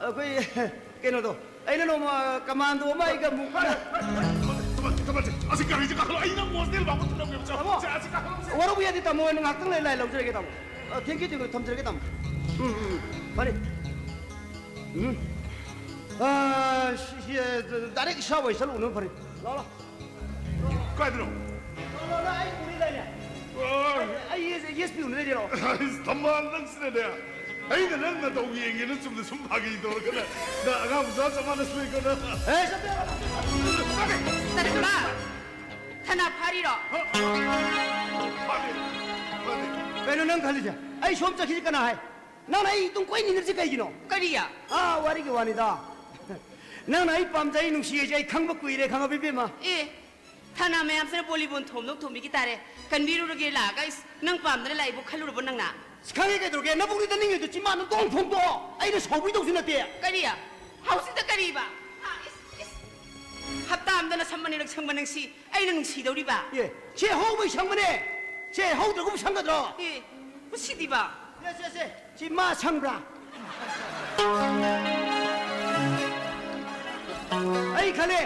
ꯑꯩꯈꯣꯏ ꯀꯩꯅꯣꯗꯣ, ꯑꯩꯅ ꯅꯣꯡꯃ ꯀꯃꯥꯟꯗꯣ ꯑꯃ ꯑꯩꯒ ꯑꯃꯨꯛ ꯊꯝꯕꯥꯜꯁꯦ, ꯊꯝꯕꯥꯜꯁꯦ, ꯊꯝꯕꯥꯜꯁꯦ꯫ ꯑꯁꯤ ꯒꯥꯔꯤꯁꯦ ꯀꯥꯈꯠꯂꯣ, ꯑꯩ ꯅꯪ ꯍꯣꯁꯇꯦꯜ ꯐꯥꯎꯕ ꯊꯤꯜꯂꯝꯒꯦꯕ꯫ ꯇꯥꯃꯣ, ꯁꯦ, ꯑꯁꯤ ꯀꯥꯈꯠꯂꯣ, ꯁꯦ꯫ ꯋꯥꯔꯧꯕ ꯌꯥꯗꯦ, ꯇꯥꯃꯣ, ꯑꯩ ꯉꯥꯏꯍꯥꯛꯇꯪ ꯂꯩ, ꯂꯥꯏ ꯂꯧꯖꯔꯒꯦ, ꯇꯥꯃꯣ꯫ ꯑ, thank you, thank you, ꯊꯝꯖꯔꯒꯦ, ꯇꯥꯃꯣ꯫ ꯎꯝ, ꯎꯝ, ꯎꯝ꯫ ꯐꯔꯦ꯫ ꯎꯝ꯫ ꯑ, ꯁꯤ, ꯁꯤ, ꯑ, direct ꯏꯁꯥ ꯑꯣꯏ ꯆꯠꯂꯨꯕꯅ ꯐꯔꯦ꯫ ꯂꯥꯎ, ꯂꯥꯎ꯫ ꯀꯥꯏꯗꯅꯣ? ꯂꯥꯎ, ꯂꯥꯎ, ꯂꯥꯎ, ꯑꯩ ꯎꯅꯤ ꯂꯩꯔꯦ꯫ ꯑꯣ꯫ ꯑꯩ, ꯑꯩ, ꯑꯩ, ꯌꯦꯁ ꯄꯤ ꯎꯅ ꯂꯩꯔꯦ, ꯂꯥꯎ꯫ ꯑꯁ, ꯊꯝꯕꯥꯜ ꯅꯪꯁꯤꯅꯅꯦ꯫ ꯑꯩꯅ ꯅꯪ ꯅꯇꯧ ꯌꯦꯡꯒꯦꯅ ꯆꯨꯝꯅ ꯁꯨꯝ ꯐꯥꯒꯤ ꯇꯧꯔꯒꯅ, ꯅꯪ ꯑꯉꯥꯡ ꯃꯆꯥ ꯆꯞ ꯃꯥꯟꯅꯁꯤꯜꯂꯛꯏꯀꯣ, ꯅꯪ꯫ ꯑꯦ, ꯆꯠꯄ ꯌꯥꯔꯣꯏ꯫ ꯆꯠꯄ! ꯊꯅꯥ ꯐꯥꯔꯤꯔꯣ? ꯐꯥꯗꯦ, ꯐꯥꯗꯦ꯫ ꯀꯩꯅꯣ ꯅꯪ ꯈꯜꯂꯤꯁꯦ? ꯑꯩ ꯁꯣꯝ ꯆꯠꯈꯤꯁꯤ ꯀꯅꯥ ꯍꯥꯏ? ꯅꯪꯅ ꯑꯩ ꯑꯗꯨꯝ ꯀꯣꯏꯅꯤꯡꯉꯤꯁꯤ ꯀꯩꯒꯤꯅꯣ? ꯀꯔꯤ? ꯑꯥ, ꯋꯥꯔꯤꯒꯤ ꯋꯥꯅꯤꯗ꯫ ꯅꯪꯅ ꯑꯩ ꯄꯥꯝꯖꯩ, ꯅꯨꯡꯁꯤ ꯍꯥꯏꯁꯦ ꯑꯩ ꯈꯪꯕ ꯀꯨꯏꯔꯦ, ꯈꯪꯉꯕ ꯏꯕꯦꯝꯃ? ꯑꯦ, ꯊꯥꯅ ꯃꯌꯥꯝꯁꯤꯅ ꯕꯣꯂꯤꯕꯣꯟ ꯊꯣꯝꯗꯣꯛ ꯊꯣꯝꯕꯤꯈꯤ ꯇꯥꯔꯦ꯫ ꯀꯟꯕꯤꯔꯨꯔꯒꯦ ꯂꯥꯛꯑꯒ, ꯏꯁ, ꯅꯪ ꯄꯥꯝꯗꯅ ꯂꯥꯛꯏꯕꯣ ꯈꯜꯂꯨꯔꯕꯣ ꯅꯪꯅ? ꯑꯁ, ꯈꯪꯉꯦ ꯀꯩꯗꯧꯔꯒꯦ? ꯅꯕꯨꯛꯅꯤꯗ ꯅꯤꯡꯉꯤꯗꯣ ꯆꯤꯝꯕꯥꯟꯗ ꯇꯣꯡ ꯊꯣꯡꯗꯣꯛꯑꯣ꯫ ꯑꯩꯅ ꯁꯧꯕꯤꯗꯧꯁꯨ ꯅꯠꯇꯦ꯫ ꯀꯔꯤ? ꯍꯧꯖꯤꯛꯇ ꯀꯔꯤꯕ? ꯍꯥ, ꯏꯁ, ꯏꯁ꯫ ꯍꯞꯇꯥ ꯑꯃꯗ ꯅꯁꯝ ꯑꯅꯤꯔꯛ ꯁꯪꯕ ꯅꯪꯁꯤ ꯑꯩꯅ ꯅꯨꯡꯁꯤꯗꯧꯔꯤꯕ? ꯑꯦ, ꯁꯦ ꯍꯧꯕꯩ ꯁꯪꯕꯅꯦ꯫ ꯁꯦ ꯍꯧꯗ꯭ꯔꯒꯨꯝ ꯁꯪꯒꯗ꯭ꯔꯣ? ꯑꯦ, ꯃꯁꯤꯗꯤꯕ꯫ ꯁꯦ, ꯁꯦ, ꯁꯦ, ꯁꯤ ꯃꯥ ꯁꯪꯕ꯭ꯔꯥ? ꯑꯩ ꯈꯜꯂꯦ,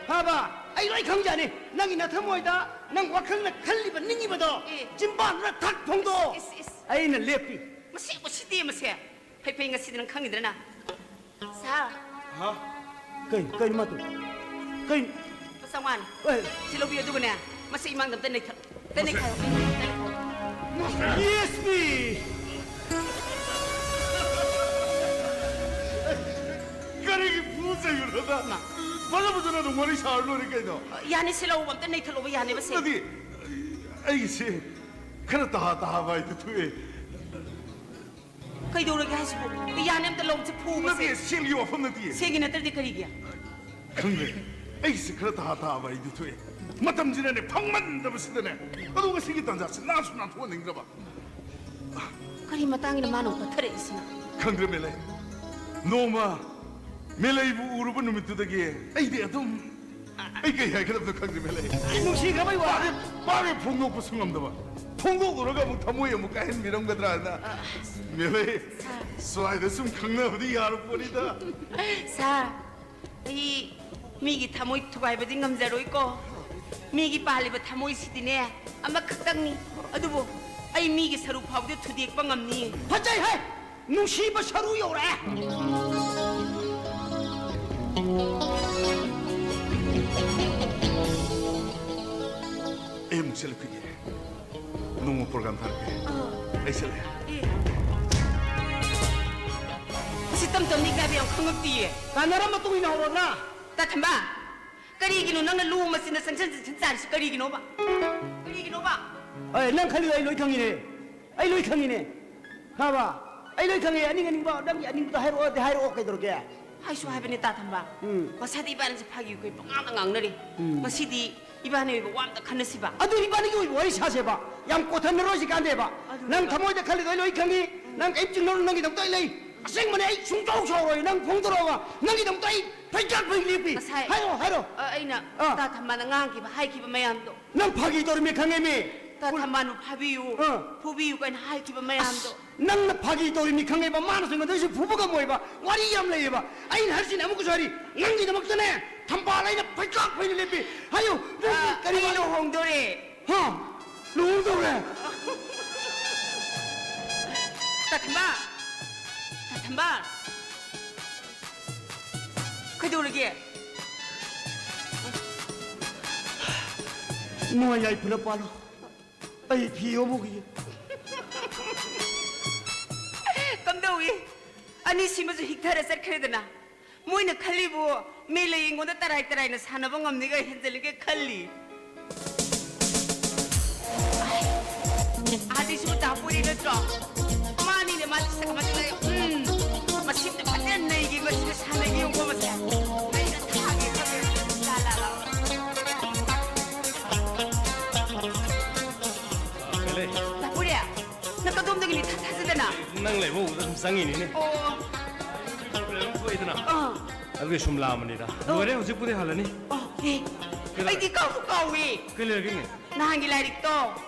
ꯐꯕ, ꯑꯩ ꯂꯣꯏ ꯈꯪꯖꯅꯤ꯫ ꯅꯪꯒꯤ ꯅꯊꯃꯣꯏꯗ ꯅꯪ ꯋꯥꯈꯜꯅ ꯈꯜꯂꯤꯕ, ꯅꯤꯡꯉꯤꯕꯗꯣ ꯑꯦ꯫ ꯆꯤꯝꯕꯥꯟꯗꯨꯗ ꯊꯛ ꯐꯣꯡꯗꯣꯛꯑꯣ꯫ ꯏꯁ, ꯏꯁ꯫ ꯑꯩꯅ ꯂꯦꯞꯄꯤ꯫ ꯃꯁꯤ ꯎꯁꯤꯠꯇꯦ ꯃꯁꯦ꯫ ꯐꯩ, ꯐꯩ, ꯉꯁꯤꯗꯤ ꯅꯪ ꯈꯪꯉꯤꯗꯅ꯫ ꯁꯥꯔ꯫ ꯍꯥ? ꯀꯩ, ꯀꯩꯅꯣ ꯃꯥ ꯇꯧ-, ꯀꯩ? ꯂꯨꯄꯥ ꯆꯥꯝꯃꯉꯥꯅꯤ꯫ ꯑꯦ꯫ ꯁꯤ ꯂꯧꯕꯤꯌꯨ, ꯑꯗꯨꯒꯅꯦ, ꯃꯁꯤ ꯏꯃꯥꯡꯗ ꯑꯝꯇ ꯅꯩꯊꯠ-, ꯑꯝꯇ ꯅꯩꯈꯥꯏꯌꯣ꯫ ꯅꯩꯈꯥꯏꯌꯣ꯫ ꯌꯦꯁ ꯃꯤ! ꯀꯔꯤꯒꯤ ꯐꯨꯖꯩꯕꯅꯣꯗ? ꯃꯥ꯫ ꯐꯖ ꯐꯖꯅ ꯑꯗꯨꯝ ꯋꯥꯔꯤ ꯁꯥꯔ ꯂꯣꯏꯔꯦ ꯀꯩꯅꯣ꯫ ꯌꯥꯅꯤ, ꯁꯤ ꯂꯧꯕ ꯑꯝꯇ ꯅꯩꯊꯠꯂꯣꯕ, ꯌꯥꯅꯦꯕ ꯁꯦ꯫ ꯅꯠꯇꯦ, ꯑꯩꯒꯤꯁꯦ ꯈꯔ ꯇꯍꯥ ꯇꯍꯥꯕ ꯍꯥꯏꯗꯨ ꯊꯣꯛꯑꯦ꯫ ꯀꯩꯗꯧꯔꯒꯦ ꯍꯥꯏꯁꯤꯕꯨ? ꯌꯥꯅꯤ, ꯑꯝꯇ ꯂꯧꯁꯦ, ꯐꯨꯕꯁꯦ꯫ ꯅꯠꯇꯦ, ꯁꯦꯜꯒꯤ ꯋꯥꯐꯝ ꯅꯠꯇꯦ꯫ ꯁꯦꯜꯒꯤ ꯅꯠꯇ꯭ꯔꯗꯤ ꯀꯔꯤꯒꯤ? ꯈꯪꯗ꯭ꯔꯦ꯫ ꯑꯩꯁꯦ ꯈꯔ ꯇꯍꯥ ꯇꯍꯥꯕ ꯑꯩꯗꯤ ꯊꯣꯛꯑꯦ꯫ ꯃꯇꯝꯁꯤꯅꯅꯦ ꯐꯪꯃꯟꯗꯕꯁꯤꯗꯅꯦ꯫ ꯑꯗꯣ ꯉꯁꯤꯒꯤ ꯇꯥꯟꯖꯥꯁꯤ ꯅꯥꯟꯁꯨ ꯅꯥꯟꯊꯣꯛꯍꯟꯅꯤꯡꯗ꯭ꯔꯕ꯫ ꯀꯔꯤ ꯃꯇꯥꯡꯒꯤꯅꯣ ꯃꯥꯅ ꯑꯃꯨꯛ ꯄꯠꯊꯔꯛꯏꯁꯤꯅ? ꯈꯪꯗ꯭ꯔꯦ, ꯃꯦꯂꯩ꯫ ꯅꯣꯡꯃ ꯃꯦꯂꯩꯕꯨ ꯎꯔꯨꯕ ꯅꯨꯃꯤꯠꯇꯨꯗꯒꯤ ꯑꯩꯗꯤ ꯑꯗꯨꯝ ꯑꯩ ꯀꯩ ꯍꯥꯏꯒꯗꯕꯅꯣ ꯈꯪꯗꯦ, ꯃꯦꯂꯩ꯫ ꯅꯨꯡꯁꯤꯈ꯭ꯔꯕꯩ ꯋꯥ꯫ ꯃꯥꯗꯤ, ꯃꯥꯗꯤ ꯐꯣꯡꯗꯣꯛꯄꯁꯨ ꯉꯝꯗꯕ꯫ ꯐꯣꯡꯗꯣꯛꯂꯨꯔꯒ ꯑꯃꯨꯛ ꯊꯃꯣꯏ ꯑꯃꯨꯛ ꯀꯥꯏꯍꯟꯕꯤꯔꯝꯒꯗ꯭ꯔꯥ ꯍꯥꯏꯅ꯫ ꯃꯦꯂꯩ, ꯁ꯭ꯋꯥꯏꯗ ꯁꯨꯝ ꯈꯪꯅꯕꯗꯤ ꯌꯥꯔꯄꯣꯠꯅꯤꯗ꯫ ꯁꯥꯔ, ꯑꯩ ꯃꯤꯒꯤ ꯊꯃꯣꯏ ꯊꯨꯒꯥꯏꯕꯗꯤ ꯉꯝꯖꯔꯣꯏꯀꯣ꯫ ꯃꯤꯒꯤ ꯄꯥꯜꯂꯤꯕ ꯊꯃꯣꯏꯁꯤꯗꯤꯅꯦ, ꯑꯃꯈꯛꯇꯪꯅꯤ꯫ ꯑꯗꯨꯕꯨ ꯑꯩ ꯃꯤꯒꯤ ꯁꯔꯨ ꯐꯥꯎꯗꯤ ꯊꯨꯗꯦꯛꯄ ꯉꯝꯅꯤ꯫ ꯐꯖꯩ ꯍꯦ! ꯅꯨꯡꯁꯤꯕ ꯁꯔꯨ ꯌꯧꯔꯛꯑꯦ꯫ ꯑꯩ ꯑꯃꯨꯛ ꯆꯠꯂꯨꯈꯤꯒꯦ꯫ ꯅꯣꯡꯃ ꯄ꯭ꯔꯣꯒ꯭ꯔꯥꯝ ꯊꯥꯔꯛꯀꯦ꯫ ꯑꯥ꯫ ꯑꯩ ꯆꯠꯂꯦ꯫ ꯑꯦ꯫ ꯁꯤ ꯇꯝ ꯇꯝꯅ ꯏꯀꯥꯏꯕ ꯌꯥꯝ ꯈꯪꯉꯛꯇꯤꯌꯦ꯫ ꯀꯥꯟꯅꯔ ꯃꯇꯨꯡ ꯏꯟꯅ ꯍꯧꯔꯣꯅ꯫ ꯇꯥ ꯊꯝꯕ, ꯀꯔꯤꯒꯤꯅꯣ ꯅꯪꯅ ꯂꯨ ꯃꯆꯤꯟꯗ ꯆꯪꯁꯤꯟ ꯆꯪꯁꯤꯟ ꯆꯥꯔꯤꯁꯤ ꯀꯔꯤꯒꯤꯅꯣꯕ? ꯀꯔꯤꯒꯤꯅꯣꯕ? ꯑꯦ, ꯅꯪ ꯈꯜꯂꯤꯗꯣ ꯑꯩ ꯂꯣꯏ ꯈꯪꯉꯤꯅꯦ꯫ ꯑꯩ ꯂꯣꯏ ꯈꯪꯉꯤꯅꯦ꯫ ꯈꯪꯉꯕ? ꯑꯩ ꯂꯣꯏ ꯈꯪꯉꯦ꯫ ꯑꯅꯤꯡ ꯑꯅꯤꯡꯕ, ꯅꯪꯒꯤ ꯑꯅꯤꯡꯕꯗꯣ ꯍꯥꯏꯔꯛꯑꯣꯗꯤ ꯍꯥꯏꯔꯛꯑꯣ, ꯀꯩꯗꯧꯔꯒꯦ? ꯍꯥꯏꯁꯨ ꯍꯥꯏꯕꯅꯦ, ꯇꯥ ꯊꯝꯕ꯫ ꯎꯝ꯫ ꯉꯁꯥꯏꯗꯤ ꯏꯕꯥꯅꯤꯁꯦ ꯐꯥꯒꯤ ꯑꯩꯈꯣꯏ ꯄꯉꯥꯡꯗ ꯉꯥꯡꯅꯔꯤ꯫ ꯎꯝ꯫ ꯉꯁꯤꯗꯤ ꯏꯕꯥꯅꯤ ꯑꯣꯏꯕ ꯋꯥ ꯑꯝꯇ ꯈꯟꯅꯁꯤꯕ꯫ ꯑꯗꯨ ꯏꯕꯥꯅꯤꯒꯤ ꯑꯣꯏꯕ ꯋꯥꯔꯤ ꯁꯥꯁꯦꯕ꯫ ꯌꯥꯝ ꯀꯣꯊꯟꯅꯔꯣꯏꯁꯤ ꯀꯥꯟꯗꯦꯕ꯫ ꯑꯗꯨꯅꯦꯕ꯫ ꯅꯪ ꯊꯃꯣꯏꯗ ꯈꯜꯂꯤꯗꯣ ꯑꯩ ꯂꯣꯏ ꯈꯪꯉꯤ꯫ ꯎꯝ꯫ ꯅꯪ ꯀꯔꯤꯝ ꯆꯤꯡꯅꯔꯨꯅꯨ, ꯅꯪꯒꯤꯗꯃꯛꯇ ꯑꯩ ꯂꯩ꯫ ꯑꯁꯦꯡꯕꯅꯦ, ꯑꯩ ꯁꯨꯡꯁꯥꯎ ꯁꯥꯎꯔꯣꯏ꯫ ꯅꯪ ꯐꯣꯡꯗꯣꯔꯛꯑꯣꯕ꯫ ꯅꯪꯒꯤꯗꯃꯛꯇ ꯑꯩ ꯐꯩꯖꯥꯛ ꯐꯩ ꯂꯦꯞꯄꯤ꯫ ꯉꯁꯥꯏ ꯍꯥꯏꯔꯣ, ꯍꯥꯏꯔꯣ꯫ ꯑ, ꯑꯩꯅ ꯑꯥ꯫ ꯇꯥ ꯊꯝꯕꯅ ꯉꯥꯡꯈꯤꯕ, ꯍꯥꯏꯈꯤꯕ ꯃꯌꯥꯝꯗꯣ꯫ ꯅꯪ ꯐꯥꯒꯤ ꯇꯧꯔꯤꯃꯤ ꯈꯪꯉꯦꯃꯤ꯫ ꯇꯥ ꯊꯝꯕꯥꯅꯨ ꯐꯥꯕꯤꯌꯨ, ꯑꯥ꯫ ꯐꯨꯕꯤꯌꯨ ꯀꯥꯏꯅ ꯍꯥꯏꯈꯤꯕ ꯃꯌꯥꯝꯗꯣ꯫ ꯑꯁ, ꯅꯪꯅ ꯐꯥꯒꯤ ꯇꯧꯔꯤꯃꯤ ꯈꯪꯉꯦꯕ, ꯃꯥꯅꯁꯨ ꯑꯩꯉꯣꯟꯗ ꯑꯩꯁꯨ ꯐꯨꯕ ꯉꯝꯃꯣꯏꯕ꯫ ꯋꯥꯔꯤ ꯌꯥꯝ ꯂꯩꯌꯦꯕ꯫ ꯑꯩꯅ ꯍꯥꯏꯔꯤꯁꯤꯅꯦ, ꯑꯃꯨꯛꯀꯁꯨ ꯍꯥꯏꯔꯤ, ꯅꯪꯒꯤꯗꯃꯛꯇꯅꯦ ꯊꯝꯕꯥꯜ ꯑꯩꯅ ꯐꯩꯖꯥꯛ ꯐꯩꯅ ꯂꯦꯞꯄꯤ꯫ ꯍꯥꯏꯌꯨ, ꯅꯪ ꯑꯥ, ꯀꯔꯤ ꯑꯩ ꯂꯨꯍꯣꯡꯗꯣꯔꯦ꯫ ꯍꯥ? ꯂꯨꯍꯣꯡꯗꯧꯔꯦ? ꯇꯥꯊꯝꯕ! ꯇꯥꯊꯝꯕ! ꯀꯩꯗꯧꯔꯒꯦ? ꯅꯣꯏ ꯌꯥꯏꯐꯅ ꯄꯥꯜꯂꯣ꯫ ꯑꯩ ꯐꯤ ꯌꯣꯝꯃꯨꯈꯤꯒꯦ꯫ ꯀꯝꯗꯧꯏ? ꯑꯅꯤꯁꯤꯃꯁꯨ ꯍꯤꯛꯊꯔ ꯆꯠꯈ꯭ꯔꯦꯗꯅ꯫ ꯃꯣꯏꯅ ꯈꯜꯂꯤꯕꯨ ꯃꯦꯂꯩ ꯑꯩꯉꯣꯟꯗ ꯇꯔꯥꯏ ꯇꯔꯥꯏꯅ ꯁꯥꯟꯅꯕ ꯉꯝꯅꯤꯒ ꯍꯦꯟꯖꯜꯂꯤꯒ ꯈꯜꯂꯤ꯫ ꯑꯥꯗꯩꯁꯤꯕꯨ ꯗꯥ ꯄꯨꯔꯤ ꯅꯠꯇ꯭ꯔꯣ? ꯃꯥꯅꯤꯅꯦ, ꯃꯥꯗꯤ ꯁꯛ ꯃꯁꯛ ꯂꯩ꯫ ꯎꯝ, ꯃꯁꯤꯗ ꯐꯖꯅ ꯅꯩꯒꯦ, ꯃꯁꯤꯗ ꯁꯥꯟꯅꯒꯦ ꯌꯦꯡꯉꯨꯀꯣ, ꯃꯁꯦ꯫ ꯅꯩꯅ ꯊꯥꯒꯦ ꯈꯜꯂꯦ꯫ ꯂꯥ, ꯂꯥ, ꯂꯥ꯫ ꯃꯦꯂꯩ꯫ ꯗꯥ ꯄꯨꯔꯤ, ꯅꯪ ꯀꯗꯣꯝꯗꯒꯤꯅꯤ ꯊꯥ ꯊꯥꯖꯗꯅ? ꯅꯪ ꯂꯩꯕ ꯎꯕꯗ ꯁꯨꯝ ꯆꯪꯉꯤꯅꯤꯅꯦ꯫ ꯑꯣ꯫ ꯄ꯭ꯔꯣꯕ꯭ꯂꯦꯝ ꯑꯃ ꯊꯣꯛꯏꯗꯅ꯫ ꯑꯥ꯫ ꯑꯗꯨꯒꯤ ꯁꯨꯝ ꯂꯥꯛꯑꯝꯕꯅꯤꯗ꯫ ꯑꯣ꯫ ꯂꯣꯏꯔꯦ, ꯍꯧꯖꯤꯛꯄꯨꯗꯤ ꯍꯜꯂꯅꯤ꯫ ꯑꯣ, ꯑꯦ꯫ ꯀꯩꯗꯧꯔꯦ? ꯑꯩꯗꯤ ꯀꯥꯎꯁꯨ ꯀꯥꯎꯏ꯫ ꯀꯩ ꯂꯩꯔꯒꯦꯅꯦ? ꯅꯍꯥꯟꯒꯤ ꯂꯥꯏꯔꯤꯛꯇꯣ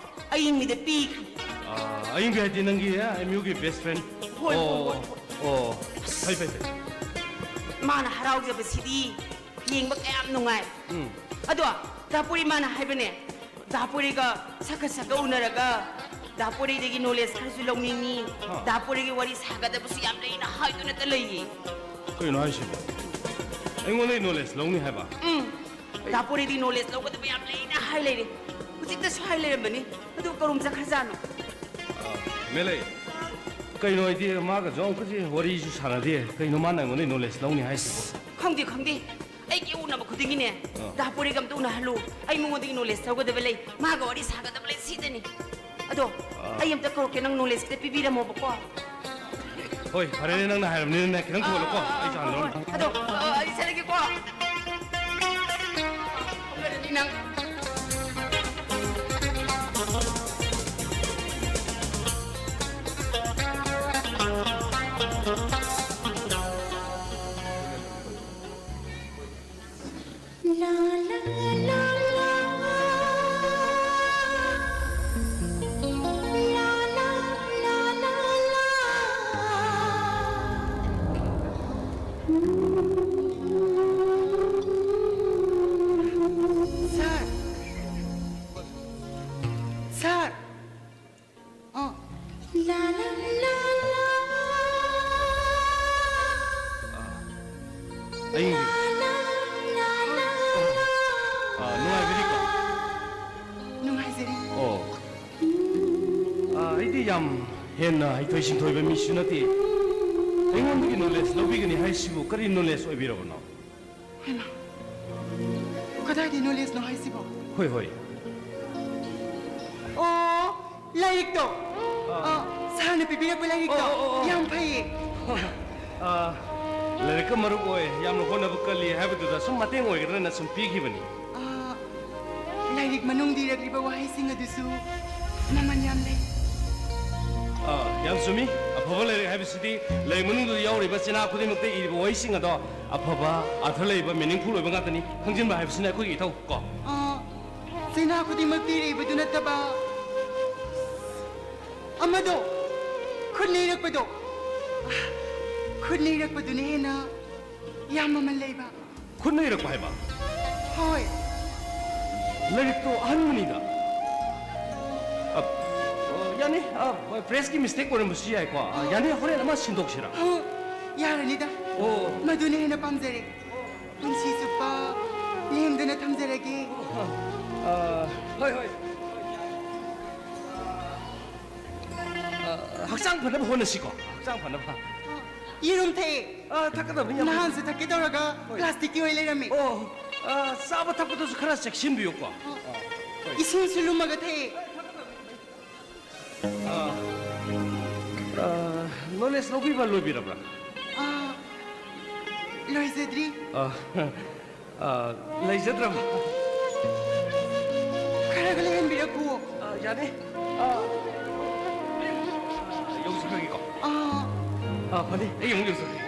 ꯑꯌꯤꯡꯕꯤꯗ ꯄꯤꯈ꯭ꯔꯦ꯫ ꯑꯥ, ꯑꯌꯤꯡꯕꯤ ꯍꯥꯏꯗꯤ ꯅꯪꯒꯤ, ꯑꯦꯝ ꯌꯨꯒꯤ best friend? ꯍꯣꯏ, ꯍꯣꯏ, ꯑꯣ, ꯍꯣꯏ, ꯍꯣꯏ꯫ ꯑꯣ, ꯐꯩ, ꯐꯩ, ꯐꯩ꯫ ꯃꯥꯅ ꯍꯔꯥꯎꯖꯕꯁꯤꯗꯤ ꯌꯦꯡꯕ ꯀꯌꯥꯝ ꯅꯨꯡꯉꯥꯏ꯫ ꯎꯝ꯫ ꯑꯗꯣ, ꯗꯥ ꯄꯨꯔꯤ ꯃꯥꯅ ꯍꯥꯏꯕꯅꯦ, ꯗꯥ ꯄꯨꯔꯤꯒ ꯁꯛꯀ ꯁꯛꯀ ꯎꯅꯔꯒ ꯗꯥ ꯄꯨꯔꯤꯗꯒꯤ knowledge ꯈꯔꯁꯨ ꯂꯧꯅꯤꯡꯉꯤ, ꯑꯥ꯫ ꯗꯥ ꯄꯨꯔꯤꯒꯤ ꯋꯥꯔꯤ ꯁꯥꯒꯗꯕꯁꯨ ꯌꯥꯝ ꯂꯩꯅ ꯍꯥꯏꯗꯨꯅꯇ ꯂꯩꯌꯦ꯫ ꯀꯩꯅꯣ ꯍꯥꯏꯁꯤꯕꯣ? ꯑꯩꯉꯣꯟꯗꯒꯤ knowledge ꯂꯧꯅꯤ ꯍꯥꯏꯕ? ꯎꯝ꯫ ꯗꯥ ꯄꯨꯔꯤꯗꯤ knowledge ꯂꯧꯒꯗꯕ ꯌꯥꯝ ꯂꯩꯅ ꯍꯥꯏ ꯂꯩꯔꯦ꯫ ꯍꯧꯖꯤꯛꯇꯁꯨ ꯍꯥꯏ ꯂꯩꯔꯝꯕꯅꯤ꯫ ꯑꯗꯨ ꯀꯔꯣꯝ ꯆꯠꯈ꯭ꯔꯖꯥꯠꯅꯣ? ꯑꯥ, ꯃꯦꯂꯩ꯫ ꯀꯩꯅꯣ ꯍꯥꯏꯗꯤ ꯃꯥꯒꯁꯨ ꯑꯃꯨꯛꯀꯁꯨ ꯋꯥꯔꯤꯁꯨ ꯁꯥꯟꯅꯗꯦ꯫ ꯀꯩꯅꯣ ꯃꯥꯅ ꯑꯩꯉꯣꯟꯗꯒꯤ knowledge ꯂꯧꯅꯤ ꯍꯥꯏꯁꯤꯕꯣ? ꯈꯪꯗꯦ, ꯈꯪꯗꯦ꯫ ꯑꯩꯒꯤ ꯎꯅꯕ ꯈꯨꯗꯤꯡꯒꯤꯅꯦ, ꯑꯥ꯫ ꯗꯥ ꯄꯨꯔꯤꯒ ꯑꯝꯇ ꯎꯅꯍꯜꯂꯨ꯫ ꯑꯩ ꯃꯉꯣꯟꯗꯒꯤ knowledge ꯂꯧꯒꯗꯕ ꯂꯩ꯫ ꯃꯥꯒ ꯋꯥꯔꯤ ꯁꯥꯒꯗꯕ ꯂꯩ꯫ ꯁꯤꯗꯅꯤ꯫ ꯑꯗꯣ, ꯑꯥ꯫ ꯑꯩ ꯑꯝꯇ ꯀꯧꯔꯛꯀꯦ, ꯅꯪ knowledge ꯈꯤꯇ ꯄꯤꯕꯤꯔꯝꯃꯣꯕꯀꯣ꯫ ꯍꯣꯏ, ꯐꯔꯦꯅꯦ, ꯅꯪꯅ ꯍꯥꯏꯔꯕꯅꯤꯅ ꯈꯤꯇꯪ ꯊꯨꯍꯜꯂꯣꯀꯣ, ꯑꯩ ꯆꯥ ꯂꯣꯟ ꯑꯗꯣ, ꯑ, ꯑꯩ ꯆꯠꯂꯒꯦꯀꯣ꯫ ꯅꯪ꯫ ꯁꯥꯔ! ꯁꯥꯔ! ꯑ, ꯑꯩ ꯑ, ꯅꯨꯡꯉꯥꯏꯕꯤꯔꯤꯀꯣ? ꯅꯨꯡꯉꯥꯏꯖꯔꯤ꯫ ꯑꯣ꯫ ꯑ, ꯑꯩꯗꯤ ꯌꯥꯝ ꯍꯦꯟꯅ ꯍꯩꯊꯣꯏ ꯁꯤꯡꯊꯣꯏꯕ ꯃꯤꯁꯨ ꯅꯠꯇꯦ꯫ ꯑꯩꯉꯣꯟꯗꯒꯤ ꯅꯣꯂꯦꯖ ꯂꯧꯕꯤꯒꯅꯤ ꯍꯥꯏꯁꯤꯕꯨ ꯀꯔꯤ ꯅꯣꯂꯦꯖ ꯑꯣꯏꯕꯤꯔꯕꯅꯣ? ꯍꯩꯃꯥ, ꯀꯗꯥꯏꯗꯒꯤ ꯅꯣꯂꯦꯖꯅꯣ ꯍꯥꯏꯁꯤꯕꯣ? ꯍꯣꯏ, ꯍꯣꯏ꯫ ꯑꯣ, ꯂꯥꯏꯔꯤꯛꯇꯣ꯫ ꯑꯥ꯫ ꯑ, ꯁꯥꯔꯅ ꯄꯤꯕꯤꯔꯛꯄ ꯂꯥꯏꯔꯤꯛꯇꯣ꯫ ꯑꯣ, ꯑꯣ, ꯑꯣ, ꯑꯣ꯫ ꯌꯥꯝ ꯐꯩꯌꯦ꯫ ꯑꯥ, ꯂꯥꯏꯔꯤꯛꯀ ꯃꯔꯨꯞ ꯑꯣꯏ, ꯌꯥꯝꯅ ꯍꯣꯠꯅꯕ ꯀꯜꯂꯤ ꯍꯥꯏꯕꯗꯨꯗ ꯁꯨꯝ ꯃꯇꯦꯡ ꯑꯣꯏꯒꯗ꯭ꯔꯅ ꯁꯨꯝ ꯄꯤꯈꯤꯕꯅꯤ꯫ ꯑ, ꯂꯥꯏꯔꯤꯛ ꯃꯅꯨꯡꯗ ꯏꯔꯛꯂꯤꯕ ꯋꯥꯍꯩꯁꯤꯡ ꯑꯗꯨꯁꯨ ꯃꯃꯜ ꯌꯥꯝ ꯂꯩ꯫ ꯑ, ꯌꯥꯝ ꯆꯨꯝꯃꯤ꯫ ꯑꯐꯕ ꯂꯥꯏꯔꯤꯛ ꯍꯥꯏꯕꯁꯤꯗꯤ ꯂꯥꯏꯔꯤꯛ ꯃꯅꯨꯡꯗ ꯌꯥꯎꯔꯤꯕ ꯆꯤꯟꯍꯥ ꯈꯨꯗꯤꯡꯃꯛꯇ ꯏꯔꯤꯕ ꯋꯥꯍꯩꯁꯤꯡ ꯑꯗꯣ ꯑꯐꯕ, ꯑꯔꯊ ꯂꯩꯕ, meaningful ꯑꯣꯏꯕ ꯉꯥꯛꯇꯅꯤ꯫ ꯈꯪꯖꯤꯟꯕ ꯍꯥꯏꯕꯁꯤꯅ ꯑꯩꯈꯣꯏꯒꯤ ꯏꯊꯧ ꯀꯣ꯫ ꯑ, ꯆꯤꯟꯍꯥ ꯈꯨꯗꯤꯡꯃꯛꯇ ꯏꯔꯛꯏꯕꯗꯨ ꯅꯠꯇꯕ ꯑꯃꯗꯣ, ꯈꯨꯠꯅ ꯏꯔꯛꯄꯗꯣ, ꯈꯨꯠꯅ ꯏꯔꯛꯄꯗꯨꯅ ꯍꯦꯟꯅ ꯌꯥꯝ ꯃꯃꯜ ꯂꯩꯕ꯫ ꯈꯨꯠꯅ ꯏꯔꯛꯄ ꯍꯥꯏꯕ? ꯍꯣꯏ꯫ ꯂꯥꯏꯔꯤꯛꯇꯣ ꯑꯍꯟꯕꯅꯤꯗ꯫ ꯑ, ꯑ, ꯌꯥꯅꯤ, ꯑ, ꯄ꯭ꯔꯦꯁꯀꯤ ꯃꯤꯁꯇꯦꯛ ꯑꯣꯏꯔꯝꯕꯁꯨ ꯌꯥꯏꯀꯣ꯫ ꯑ, ꯌꯥꯅꯤ, ꯍꯣꯔꯦꯟ ꯑꯃ ꯁꯤꯟꯗꯣꯛꯁꯤꯔꯥ? ꯑ, ꯌꯥꯔꯅꯤꯗ꯫ ꯑꯣ꯫ ꯃꯗꯨꯅ ꯍꯦꯟꯅ ꯄꯥꯝꯖꯔꯦ꯫ ꯄꯨꯟꯁꯤ ꯆꯨꯞꯄ ꯂꯦꯡꯗꯅ ꯊꯝꯖꯔꯒꯦ꯫ ꯑ, ꯍꯣꯏ, ꯍꯣꯏ꯫ ꯑ, ꯍꯛꯆꯥꯡ ꯐꯅꯕ ꯍꯣꯠꯅꯁꯤꯀꯣ꯫ ꯍꯛꯆꯥꯡ ꯐꯅꯕ꯫ ꯑ, ꯌꯦꯔꯨꯝ ꯊꯛꯑꯦ꯫ ꯑ, ꯊꯛꯀꯗꯕꯅꯤ, ꯌꯥꯝ ꯅꯍꯥꯟꯁꯨ ꯊꯛꯀꯦ ꯇꯧꯔꯒ ꯍꯣꯏ꯫ ꯄ꯭ꯂꯥꯁꯇꯤꯛꯀꯤ ꯑꯣꯏ ꯂꯩꯔꯝꯃꯦ꯫ ꯑꯣ, ꯑ, ꯆꯥꯕ ꯊꯛꯄꯗꯁꯨ ꯈꯔ ꯆꯦꯛꯁꯤꯟꯕꯤꯌꯨꯀꯣ꯫ ꯑ, ꯍꯣꯏ꯫ ꯏꯁꯤꯡꯁꯨ ꯂꯨꯝꯃꯒ ꯊꯛꯑꯦ꯫ ꯑ, ꯑ, ꯀꯣꯂꯦꯖ ꯂꯧꯕꯤꯕ ꯂꯣꯏꯕꯤꯔꯕ꯭ꯔꯥ? ꯑꯥ, ꯂꯣꯏꯖꯗ꯭ꯔꯤ꯫ ꯑꯥ, ꯑꯥ, ꯂꯩꯖꯗ꯭ꯔꯕ? ꯈꯔꯒ ꯂꯩꯍꯟꯕꯤꯔꯛꯈꯨ꯫ ꯑꯥ, ꯌꯥꯅꯤ꯫ ꯑꯥ, ꯌꯧꯖꯈ꯭ꯔꯒꯦꯀꯣ꯫ ꯑꯥ꯫ ꯑꯥ, ꯐꯅꯤ, ꯑꯩ ꯑꯃꯨꯛ ꯌꯧꯖꯔꯒꯦ꯫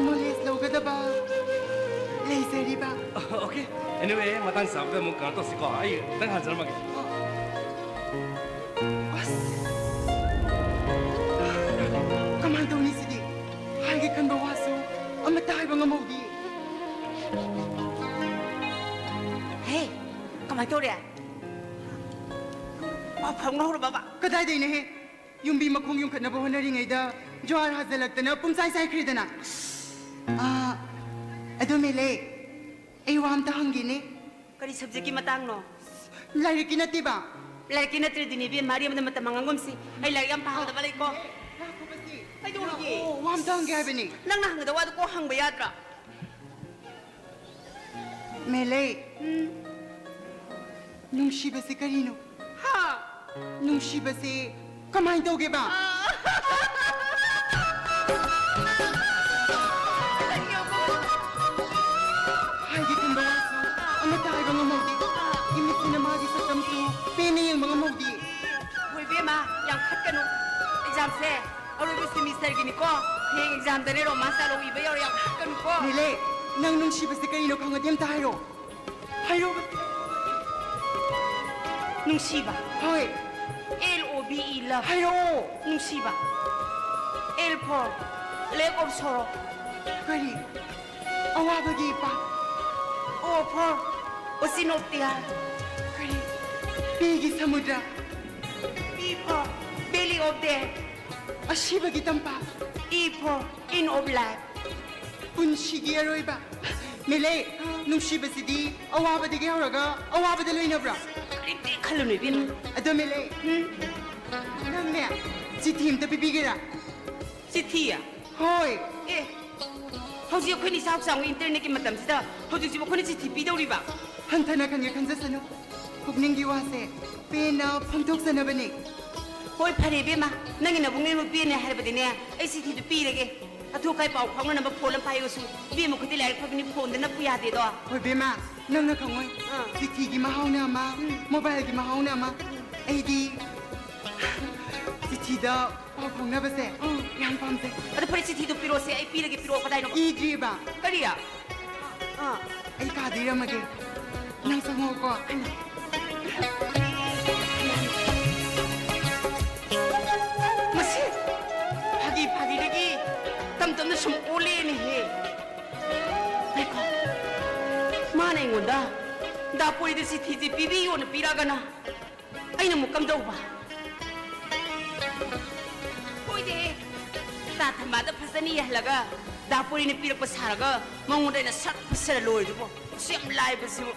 ꯅꯣꯂꯦꯖ ꯂꯧꯒꯗꯕ ꯂꯩꯖꯔꯤꯕ꯫ ꯑꯥ, okay꯫ Anyway, ꯃꯇꯥꯡ ꯆꯥꯕꯗ ꯑꯃꯨꯛ ꯀꯩꯅꯣ ꯇꯧꯁꯤꯀꯣ꯫ ꯑꯩ ꯈꯤꯇꯪ ꯍꯥꯟꯖꯔꯝꯃꯒꯦ꯫ ꯑꯁ! ꯀꯃꯥꯏ ꯇꯧꯅꯤ ꯁꯤꯗꯤ? ꯍꯥꯏꯒꯦ ꯈꯟꯕ ꯋꯥꯁꯨ ꯑꯃꯠꯇ ꯍꯥꯏꯕ ꯉꯝꯍꯧꯗꯦ꯫ ꯍꯦ, ꯀꯃꯥꯏ ꯇꯧꯔꯦ? ꯄꯥꯎ ꯐꯥꯎꯅꯍꯧꯔꯕꯕ? ꯀꯗꯥꯏꯗꯩꯅꯣꯍꯦ? ꯌꯨꯝꯕꯤ ꯃꯈꯣꯡ ꯌꯨꯡꯈꯠꯅꯕ ꯍꯣꯠꯅꯔꯤꯉꯩꯗ ꯖ꯭ꯋꯥꯔ ꯍꯥꯖꯤꯜꯂꯛꯇꯅ ꯄꯨꯝꯆꯥꯏ ꯆꯥꯏꯈ꯭ꯔꯦꯗꯅ꯫ ꯑꯥ, ꯑꯗꯨ ꯃꯦꯂꯦ, ꯑꯩ ꯋꯥ ꯑꯝꯇ ꯍꯪꯒꯦꯅꯦ꯫ ꯀꯔꯤ ꯁꯕꯖꯦꯛꯀꯤ ꯃꯇꯥꯡꯅꯣ? ꯂꯥꯏꯔꯤꯛꯀꯤ ꯅꯠꯇꯦꯕ꯫ ꯂꯥꯏꯔꯤꯛꯀꯤ ꯅꯠꯇ꯭ꯔꯗꯤꯅꯦ ꯏꯕꯦꯝꯃ, ꯑꯔꯦꯝꯕꯗ ꯃꯇꯝ ꯃꯥꯡꯍꯟꯒꯨꯝꯁꯤ꯫ ꯑꯩ ꯂꯥꯏꯔꯤꯛ ꯌꯥꯝ ꯄꯥꯒꯗꯕ ꯂꯩꯀꯣ꯫ ꯂꯥꯛꯈꯣꯕꯁꯤ, ꯀꯩꯗꯧꯔꯤꯒꯦ? ꯂꯥꯛꯑꯣ, ꯋꯥ ꯑꯝꯇ ꯍꯪꯒꯦ ꯍꯥꯏꯕꯅꯤ꯫ ꯅꯪꯅ ꯍꯪꯒꯗꯕ ꯋꯥꯗꯣ ꯀꯣꯛ ꯍꯪꯕ ꯌꯥꯗ꯭ꯔꯥ? ꯃꯦꯂꯩ, ꯎꯝ꯫ ꯅꯨꯡꯁꯤꯕꯁꯤ ꯀꯔꯤꯅꯣ? ꯍꯥ? ꯅꯨꯡꯁꯤꯕꯁꯤ ꯀꯃꯥꯏ ꯇꯧꯒꯦꯕ? ꯑꯥ꯫ ꯍꯥꯏꯒꯦ ꯈꯟꯕ ꯋꯥꯁꯨ ꯑꯃꯠꯇ ꯍꯥꯏꯕ ꯉꯝꯍꯧꯗꯦ꯫ ꯏꯃꯤꯠꯁꯤꯅ ꯃꯥꯒꯤ ꯁꯛꯇꯝꯁꯨ ꯄꯦꯟꯅ ꯌꯦꯡꯕ ꯉꯝꯍꯧꯗꯦ꯫ ꯍꯣꯏ ꯏꯕꯦꯝꯃ, ꯌꯥꯝ ꯈꯠꯀꯅꯨ꯫ ꯑꯦꯛꯖꯥꯝꯁꯦ ꯑꯔꯣꯏꯕ ꯁꯦꯃꯤꯁꯇꯔꯒꯤꯅꯤꯀꯣ꯫ ꯍꯌꯦꯡ ꯑꯦꯛꯖꯥꯝꯗꯅꯦ ꯔꯣꯃꯥꯟꯁ ꯗꯥꯏꯂꯣꯛ ꯏꯕ ꯌꯥꯎꯔꯦ, ꯌꯥꯝ ꯈꯠꯀꯅꯨꯀꯣ꯫ ꯃꯦꯂꯦ, ꯅꯪ ꯅꯨꯡꯁꯤꯕꯁꯦ ꯀꯔꯤꯅꯣ ꯈꯪꯉꯗꯤ ꯑꯝꯇ ꯍꯥꯏꯔꯣ꯫ ꯍꯥꯏꯔꯣ꯫ ꯅꯨꯡꯁꯤꯕ꯫ ꯍꯣꯏ꯫ L O V E, love. ꯍꯥꯏꯔꯛꯑꯣ꯫ ꯅꯨꯡꯁꯤꯕ꯫ L for lake of sorrow. ꯀꯔꯤ? ꯑꯋꯥꯕꯒꯤ ꯏꯄꯥ꯫ O for ocean of tear. ꯀꯔꯤ? ꯄꯤꯒꯤ ꯁꯃꯨꯗ꯭ꯔ꯫ B for valley of death. ꯑꯁꯤꯕꯒꯤ ꯇꯝꯄꯥꯛ꯫ E for end of life. ꯄꯨꯟꯁꯤꯒꯤ ꯑꯔꯣꯏꯕ꯫ ꯃꯦꯂꯩ, ꯅꯨꯡꯁꯤꯕꯁꯤꯗꯤ ꯑꯋꯥꯕꯗꯒꯤ ꯍꯧꯔꯒ ꯑꯋꯥꯕꯗ ꯂꯣꯏꯅꯕ꯭ꯔꯥ? ꯀꯔꯤꯝꯇ ꯈꯜꯂꯨꯅꯨ ꯏꯕꯦꯝꯃ꯫ ꯑꯗꯣ ꯃꯦꯂꯩ, ꯎꯝ? ꯅꯪꯅꯦ, ꯆꯤꯊꯤ ꯑꯝꯇ ꯄꯤꯕꯤꯒꯦꯔꯥ? ꯆꯤꯊꯤ? ꯍꯣꯏ꯫ ꯑꯦ, ꯍꯧꯖꯤꯛ ꯑꯩꯈꯣꯏꯅ ꯏꯆꯥꯎ ꯆꯥꯎꯅ ꯏꯟꯇꯔꯅꯦꯠꯀꯤ ꯃꯇꯝꯁꯤꯗ ꯍꯧꯖꯤꯛꯁꯤꯕꯨ ꯑꯩꯈꯣꯏꯅ ꯆꯤꯊꯤ ꯄꯤꯗꯧꯔꯤꯕ? ꯍꯟꯊꯅ ꯈꯟꯒꯦ ꯈꯟꯖꯁꯅꯨ꯫ ꯄꯨꯛꯅꯤꯡꯒꯤ ꯋꯥꯁꯦ ꯄꯦꯟꯅ ꯐꯣꯡꯗꯣꯛꯆꯅꯕꯅꯤ꯫ ꯍꯣꯏ, ꯐꯔꯦ ꯏꯕꯦꯝꯃ, ꯅꯪꯒꯤ ꯅꯕꯨꯡꯅ ꯅꯨꯄꯤꯅꯦ ꯍꯥꯏꯔꯕꯗꯤꯅꯦ, ꯑꯩ ꯆꯤꯊꯤꯗꯨ ꯄꯤꯔꯒꯦ꯫ ꯑꯊꯨ ꯑꯀꯥꯏ ꯄꯥꯎ ꯐꯥꯎꯅꯅꯕ ꯐꯣꯟ ꯑꯃ ꯄꯥꯏꯌꯨꯁꯨ꯫ ꯏꯕꯦꯝꯃ ꯈꯨꯗꯤ ꯂꯥꯏꯔꯤꯛ ꯐꯕꯅꯤ, ꯐꯣꯟꯗ ꯅꯞꯄꯨ ꯌꯥꯗꯦꯗꯣ꯫ ꯍꯣꯏ ꯏꯕꯦꯝꯃ, ꯅꯪꯅ ꯈꯪꯉꯣꯏ꯫ ꯑꯥ꯫ ꯆꯤꯊꯤꯒꯤ ꯃꯍꯥꯎꯅ ꯑꯃ, ꯎꯝ꯫ ꯃꯣꯕꯥꯏꯜꯒꯤ ꯃꯍꯥꯎꯅ ꯑꯃ꯫ ꯑꯩꯗꯤ ꯆꯤꯊꯤꯗ ꯄꯥꯎ ꯐꯥꯎꯅꯕꯁꯦ ꯎꯝ꯫ ꯌꯥꯝ ꯄꯥꯝꯖꯩ꯫ ꯑꯗꯣ ꯐꯔꯦ, ꯆꯤꯊꯤꯗꯣ ꯄꯤꯔꯛꯑꯣꯁꯦ, ꯑꯩ ꯄꯤꯔꯒꯦ, ꯄꯤꯔꯛꯑꯣ꯫ ꯀꯗꯥꯏꯅꯣ? ꯏꯗ꯭ꯔꯤꯕ꯫ ꯀꯔꯤ? ꯑꯥ꯫ ꯑꯩ ꯀꯥꯗ ꯏꯔꯝꯃꯒꯦ꯫ ꯅꯪ ꯆꯪꯉꯛꯑꯣꯀꯣ꯫ ꯃꯁꯤ ꯐꯥꯒꯤ ꯐꯥꯒꯤꯗꯒꯤ ꯇꯝ ꯇꯝꯅ ꯁꯨꯝ ꯑꯣꯜꯂꯦꯅꯦꯍꯦ꯫ ꯉꯥꯏꯈꯣ꯫ ꯃꯥꯅ ꯑꯩꯉꯣꯟꯗ ꯗꯥ ꯄꯣꯏꯗ ꯆꯤꯊꯤꯁꯤ ꯄꯤꯕꯤꯌꯣꯅ ꯄꯤꯔꯛꯑꯒꯅ ꯑꯩꯅ ꯑꯃꯨꯛ ꯀꯝꯗꯧꯕ? ꯍꯣꯏꯅꯦ, ꯇꯥ ꯊꯝꯕꯥꯗ ꯐꯖꯅ ꯏꯍꯜꯂꯒ ꯗꯥ ꯄꯣꯔꯤꯅ ꯄꯤꯔꯛꯄ ꯁꯥꯔꯒ ꯃꯉꯣꯟꯗ ꯑꯩꯅ ꯁꯠ ꯄꯤꯁꯜꯂ ꯂꯣꯏꯔꯦ ꯑꯗꯨꯕꯨ꯫ ꯑꯁꯨꯛ ꯌꯥꯝ ꯂꯥꯏꯕꯁꯤꯕꯨ꯫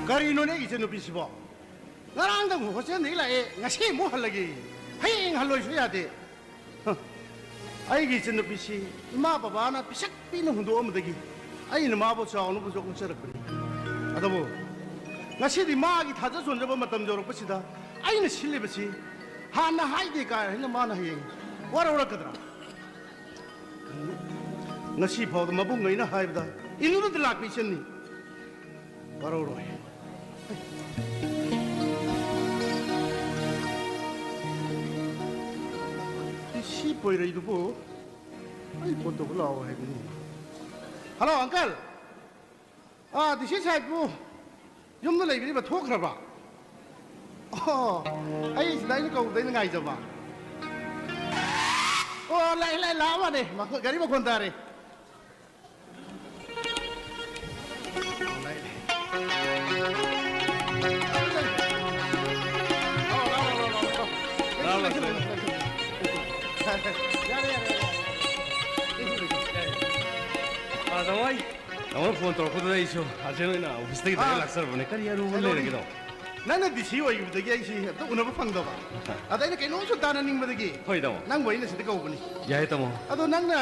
ꯀꯔꯤꯅꯣꯅꯦ ꯏꯆꯟꯅꯨꯄꯤꯁꯤꯕꯣ? ꯉꯔꯥꯡꯗꯪ ꯍꯣꯁꯇꯦꯜꯗꯒꯤ ꯂꯥꯛꯑꯦ, ꯉꯁꯤ ꯑꯃꯨꯛ ꯍꯜꯂꯒꯦ꯫ ꯍꯌꯦꯡ ꯍꯜꯂꯣꯏꯁꯨ ꯌꯥꯗꯦ꯫ ꯍ, ꯑꯩꯒꯤ ꯏꯆꯟꯅꯨꯄꯤꯁꯤ ꯏꯃꯥ ꯕꯕꯥꯅ ꯄꯤꯁꯛ ꯄꯤꯛꯅ ꯍꯨꯟꯗꯣꯛꯑꯝꯕꯗꯒꯤ ꯑꯩꯅ ꯃꯥꯕꯨ ꯆꯥꯎꯅꯕꯁꯨ ꯍꯣꯠꯅꯖꯔꯛꯄꯅꯤ꯫ ꯑꯗꯨꯕꯨ ꯉꯁꯤꯗꯤ ꯃꯥꯒꯤ ꯊꯥꯖ ꯁꯣꯟꯖꯕ ꯃꯇꯝ ꯌꯧꯔꯛꯄꯁꯤꯗ ꯑꯩꯅ ꯁꯤꯜꯂꯤꯕꯁꯤ ꯍꯥꯟꯅ ꯍꯥꯏꯗꯦ ꯀꯥꯏ ꯍꯥꯏꯅ ꯃꯥꯅ ꯍꯌꯦꯡ ꯋꯥꯔꯧꯔꯛꯀꯗ꯭ꯔꯥ? ꯉꯁꯤ ꯐꯥꯎꯗ ꯃꯕꯨꯡ ꯑꯩꯅ ꯍꯥꯏꯕꯗ ꯏꯜꯂꯨꯗ ꯂꯥꯛꯄ ꯏꯆꯟꯅꯤ꯫ ꯋꯥꯔꯧꯔꯣꯏ꯫ ꯁꯤ ꯄꯣꯏꯔꯩꯗꯨꯕꯨ ꯑꯩ ꯐꯣꯟ ꯇꯧꯕ ꯂꯥꯛꯑꯣ ꯍꯥꯏꯕꯅꯤ꯫ ꯍꯜꯂꯣ, ꯑꯪꯀꯜ꯫ ꯑꯥ, ꯗꯤ ꯁꯤ ꯁꯥꯍꯦꯕꯄꯨ ꯌꯨꯝꯗ ꯂꯩꯕꯤꯔꯤꯕ, ꯊꯣꯛꯈ꯭ꯔꯕ? ꯑꯣ, ꯑꯩ ꯁꯤꯗ ꯑꯩꯅ ꯀꯧꯕꯗ ꯑꯩꯅ ꯉꯥꯏꯖꯕ꯫ ꯑꯣ, ꯂꯥꯛꯑꯦ, ꯂꯥꯛꯑꯦ, ꯂꯥꯛꯑ ꯃꯥꯅꯦ꯫ ꯃꯈꯣ-, ꯒꯥꯔꯤ ꯃꯈꯣꯟ ꯇꯥꯔꯦ꯫ ꯑꯥ, ꯇꯥꯃꯣ, ꯑꯩ ꯇꯥꯃꯣꯅ ꯐꯣꯟ ꯇꯧꯔꯛꯄꯗꯨꯗ ꯑꯩꯁꯨ ꯑꯔꯖꯦꯟ ꯑꯣꯏꯅ ꯑꯣꯐꯤꯁꯇꯒꯤ ꯗꯥꯏꯔꯦꯛ ꯑꯥ꯫ ꯂꯥꯛꯆꯔꯕꯅꯦ꯫ ꯀꯔꯤ ꯑꯔꯨꯕ ꯀꯩꯅꯣꯅꯤ꯫ ꯂꯩꯔꯒꯦꯗꯣ? ꯅꯪꯅ ꯗꯤ ꯁꯤ ꯑꯣꯏꯈꯤꯕꯗꯒꯤ ꯑꯩꯁꯤ ꯑꯝꯇ ꯎꯅꯕ ꯐꯪꯗꯕ꯫ ꯑꯗ ꯑꯩꯅ ꯀꯩꯅꯣꯝ ꯁꯨꯝ ꯇꯥꯟꯅꯅꯤꯡꯕꯗꯒꯤ ꯍꯣꯏ, ꯇꯥꯃꯣ꯫ ꯅꯪꯕꯨ ꯑꯩꯅ ꯁꯤꯗ ꯀꯧꯕꯅꯤ꯫ ꯌꯥꯏ, ꯇꯥꯃꯣ꯫ ꯑꯗꯣ ꯅꯪꯅ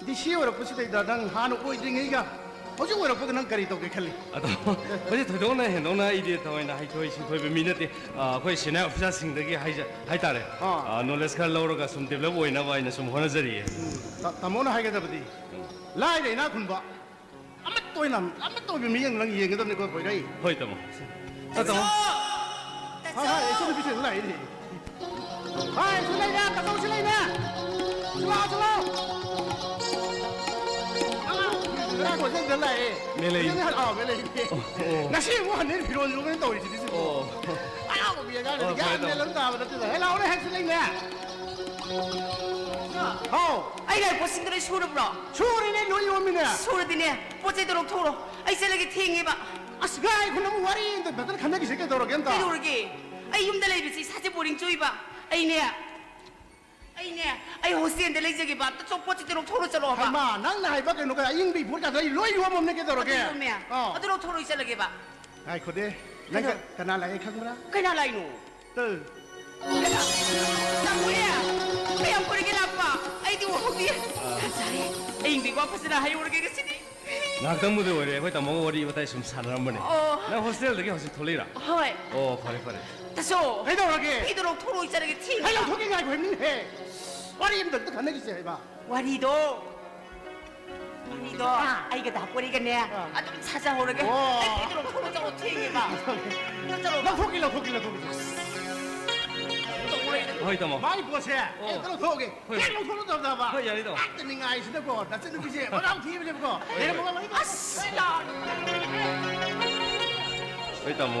ꯗꯤ ꯁꯤ ꯑꯣꯏꯔꯛꯄꯁꯤꯗꯩꯗ ꯅꯪ ꯍꯥꯟꯅ ꯑꯣꯏꯗ꯭ꯔꯤꯉꯩꯒ ꯍꯧꯖꯤꯛ ꯑꯣꯏꯔꯛꯄꯒ ꯅꯪ ꯀꯔꯤ ꯇꯧꯒꯦ ꯈꯜꯂꯤ? ꯑꯗꯣ ꯃꯁꯤ ꯊꯣꯏꯗꯣꯛꯅ ꯍꯦꯟꯗꯣꯛꯅ ꯑꯩꯗꯤ ꯊꯑꯣꯏꯅ ꯍꯩꯊꯣꯏ ꯁꯤꯡꯊꯣꯏꯕ ꯃꯤ ꯅꯠꯇꯦ꯫ ꯑ, ꯑꯩꯈꯣꯏ senior officerꯁꯤꯡꯗꯒꯤ ꯍꯥꯏꯖ-, ꯍꯥꯏꯇꯥꯔꯦ꯫ ꯑꯥ꯫ ꯑ, knowledge ꯈꯔ ꯂꯧꯔꯒ ꯁꯨꯝ develop ꯑꯣꯏꯅꯕ ꯑꯩꯅ ꯁꯨꯝ ꯍꯣꯠꯅꯖꯔꯤꯌꯦ꯫ ꯎꯝ, ꯇꯥ-, ꯇꯥꯃꯣꯅ ꯍꯥꯏꯒꯗꯕꯗꯤ ꯎꯝ꯫ ꯂꯥꯏꯔ ꯏꯅꯥꯛ ꯈꯨꯟꯕ ꯑꯃꯠꯇ ꯑꯣꯏꯅ, ꯑꯃꯠꯇ ꯑꯣꯏꯕ ꯃꯤꯠꯌꯦꯡꯗ ꯅꯪ ꯌꯦꯡꯒꯗꯕꯅꯤꯀꯣ, ꯀꯣꯏꯔꯩ꯫ ꯍꯣꯏ, ꯇꯥꯃꯣ꯫ ꯑ, ꯇꯥꯃꯣ꯫ ꯇꯥꯆꯧ! ꯍꯣꯏ, ꯍꯣꯏ, ꯏꯆꯟ ꯅꯨꯄꯤꯁꯦ ꯑꯗꯨꯝ ꯂꯥꯛꯏꯅꯦ꯫ ꯍꯣꯏ, ꯁꯤ ꯂꯩꯅꯦ, ꯇꯥꯆꯧ ꯁꯤ ꯂꯩꯅꯦ꯫ ꯁꯤ ꯂꯥꯛꯑꯣ, ꯁꯤ ꯂꯥꯛꯑꯣ꯫ ꯑꯉꯥꯡ ꯉꯥꯏꯈꯣ, ꯁꯤ ꯑꯝꯇ ꯂꯥꯛꯑꯦ꯫ ꯃꯦꯂꯩ꯫ ꯁꯤ ꯂꯥꯛꯑꯣ, ꯃꯦꯂꯩ꯫ ꯑꯣ, ꯑꯣ꯫ ꯉꯁꯤ ꯑꯃꯨꯛ ꯍꯟꯅꯩ ꯐꯤꯔꯣꯜ ꯌꯣꯝꯕꯅ ꯇꯧꯔꯤꯁꯤꯗꯤ ꯁꯤꯕꯨ꯫ ꯑꯣ꯫ ꯑꯉꯥꯡ ꯅꯨꯄꯤ ꯑꯉꯥꯡ ꯑꯣ, ꯒ꯭ꯌꯥꯟ ꯐꯔꯦ, ꯃꯦꯟ ꯇꯥꯃꯣ꯫ ꯑꯃ ꯇꯥꯕ ꯅꯠꯇꯦꯗ꯫ ꯍꯦ, ꯂꯥꯛꯑꯣꯅꯦ, ꯍꯦ, ꯁꯤ ꯂꯩꯅꯦ꯫ ꯍꯥꯎ꯫ ꯑꯩ ꯂꯥꯏ ꯄꯣꯠꯁꯤꯡꯗꯣ ꯂꯣꯏ ꯁꯨꯔꯕ꯭ꯔꯣ? ꯁꯨꯔꯤꯅꯦ, ꯂꯣꯏ ꯌꯣꯝꯃꯤꯅꯦ꯫ ꯁꯨꯔꯗꯤꯅꯦ, ꯄꯣꯠ ꯆꯩꯗꯣ ꯂꯧꯊꯣꯛꯎꯔꯣ꯫ ꯑꯩ ꯆꯠꯂꯒꯦ, ꯊꯦꯡꯉꯦꯕ꯫ ꯑꯁ, ꯉꯥꯏꯈꯣ, ꯅꯪ ꯋꯥꯔꯤ ꯑꯝꯇ ꯐꯖꯅ ꯈꯟꯅꯈꯤꯁꯦ, ꯀꯩꯗꯧꯔꯒꯦ ꯑꯝꯇ? ꯀꯩꯗꯧꯔꯒꯦ? ꯑꯩ ꯌꯨꯝꯗ ꯂꯩꯕꯁꯦ ꯏꯁꯥꯁꯦ boring ꯆꯨꯏꯕ꯫ ꯑꯩꯅꯦ, ꯑꯩꯅꯦ, ꯑꯩ hostelꯗ ꯂꯩꯖꯒꯦꯕ꯫ ꯑꯝꯇ ꯆꯣ-, ꯄꯣꯠ ꯆꯩꯗꯣ ꯂꯧꯊꯣꯛꯎꯔꯣ, ꯆꯠꯂꯣ ꯍꯥꯏꯕ꯫ ꯍꯩꯃꯥ, ꯅꯪꯅ ꯍꯥꯏꯕ ꯀꯩꯅꯣ, ꯀꯩ ꯑꯏꯪꯕ ꯏꯐꯣꯔ ꯀꯥꯗꯣ ꯑꯩ ꯂꯣꯏ ꯌꯣꯝꯃꯝꯅꯦ, ꯀꯩꯗꯧꯔꯒꯦ? ꯑꯗꯨ ꯌꯣꯝꯃꯦ꯫ ꯑꯥ꯫ ꯑꯗꯨ ꯂꯧꯊꯣꯔꯛꯑꯣ, ꯑꯩ ꯆꯠꯂꯒꯦꯕ꯫ ꯉꯥꯏꯈꯣꯗꯦ, ꯅꯪ ꯀꯩꯗꯧ-, ꯀ-, ꯀꯅꯥ ꯂꯥꯛꯑꯦ ꯈꯪꯕ꯭ꯔꯥ? ꯀꯅꯥ ꯂꯥꯛꯏꯅꯣ? ꯇꯨ꯫ ꯇꯥꯃꯣꯅꯦ! ꯀꯌꯥꯝ ꯀꯨꯏꯔꯒꯦ ꯂꯥꯛꯄ? ꯑꯩꯗꯤ ꯎꯍꯧꯗꯦ꯫ ꯑꯥ꯫ ꯐꯖꯔꯦ꯫ ꯑꯏꯪꯕꯤ ꯋꯥ ꯐꯖꯅ ꯍꯥꯏꯍꯧꯔꯒꯦ ꯉꯁꯤꯗꯤ꯫ ꯉꯥꯏꯍꯥꯛꯇꯪꯕꯨꯗꯤ ꯑꯣꯏꯔꯦ, ꯑꯩꯈꯣꯏ ꯇꯥꯃꯣꯒ ꯋꯥꯔꯤ ꯋꯥꯇꯥꯏ ꯁꯨꯝ ꯁꯥꯟꯅꯔꯝꯕꯅꯦ꯫ ꯑꯣ꯫ ꯅꯪ hostelꯗꯒꯤ ꯍꯧꯖꯤꯛ ꯊꯣꯛꯂꯛꯏꯔꯥ? ꯍꯣꯏ꯫ ꯑꯣ, ꯐꯔꯦ, ꯐꯔꯦ꯫ ꯇꯥꯆꯧ! ꯀꯩꯗꯧꯔꯒꯦ? ꯐꯤꯗꯣ ꯂꯧꯊꯣꯔꯛꯑꯣ, ꯑꯩ ꯆꯠꯂꯒꯦ, ꯊꯦꯡꯉꯦ꯫ ꯑꯩ ꯂꯧꯊꯣꯛꯀꯦ, ꯉꯥꯏꯈꯣ ꯍꯥꯏꯕꯅꯤꯅꯦ꯫ ꯋꯥꯔꯤ ꯑꯝꯇ ꯈꯟꯅꯈꯤꯁꯦ ꯍꯥꯏꯕ꯫ ꯋꯥꯔꯤꯗꯣ ꯋꯥꯔꯤꯗꯣ ꯑꯥ꯫ ꯑꯩꯒ ꯗꯥ ꯀꯣꯔꯤꯒꯅꯦ ꯑꯥ꯫ ꯑꯗꯨꯝ ꯁꯥꯖꯍꯧꯔꯒꯦ꯫ ꯑꯣ꯫ ꯑꯩ ꯀꯩꯗꯧꯔꯣ? ꯊꯣꯛꯂꯣ, ꯆꯠꯂꯣ, ꯊꯦꯡꯉꯦꯕ꯫ ꯆꯠꯂꯣ꯫ ꯂꯧꯊꯣꯛꯀꯦ, ꯂꯧꯊꯣꯛꯀꯦ, ꯂꯧꯊꯣꯛꯀꯦ꯫ ꯇꯧꯔꯦ꯫ ꯍꯣꯏ, ꯇꯥꯃꯣ꯫ ꯃꯥꯒꯤ ꯄꯣꯠꯁꯦ ꯑꯣ꯫ ꯍꯦꯛꯇ ꯂꯧꯊꯣꯛꯑꯒꯦ꯫ ꯍꯣꯏ꯫ ꯍꯦꯛ ꯂꯧꯊꯣꯛꯂꯗꯕ꯫ ꯍꯣꯏ, ꯌꯥꯅꯤ, ꯇꯥꯃꯣ꯫ ꯍꯦꯛꯇ ꯅꯤꯡꯉꯥꯏꯁꯤꯗꯀꯣ, ꯅꯆꯟꯅꯨꯄꯤꯁꯦ ꯃꯔꯥꯝ ꯊꯤꯕꯅꯦꯕꯀꯣ꯫ ꯍꯣꯏ, ꯍꯣꯏ꯫ ꯂꯩꯔꯝꯃꯣ, ꯂꯩꯔꯝꯃꯣ꯫ ꯑꯁ! ꯍꯣꯏ, ꯇꯥꯃꯣ꯫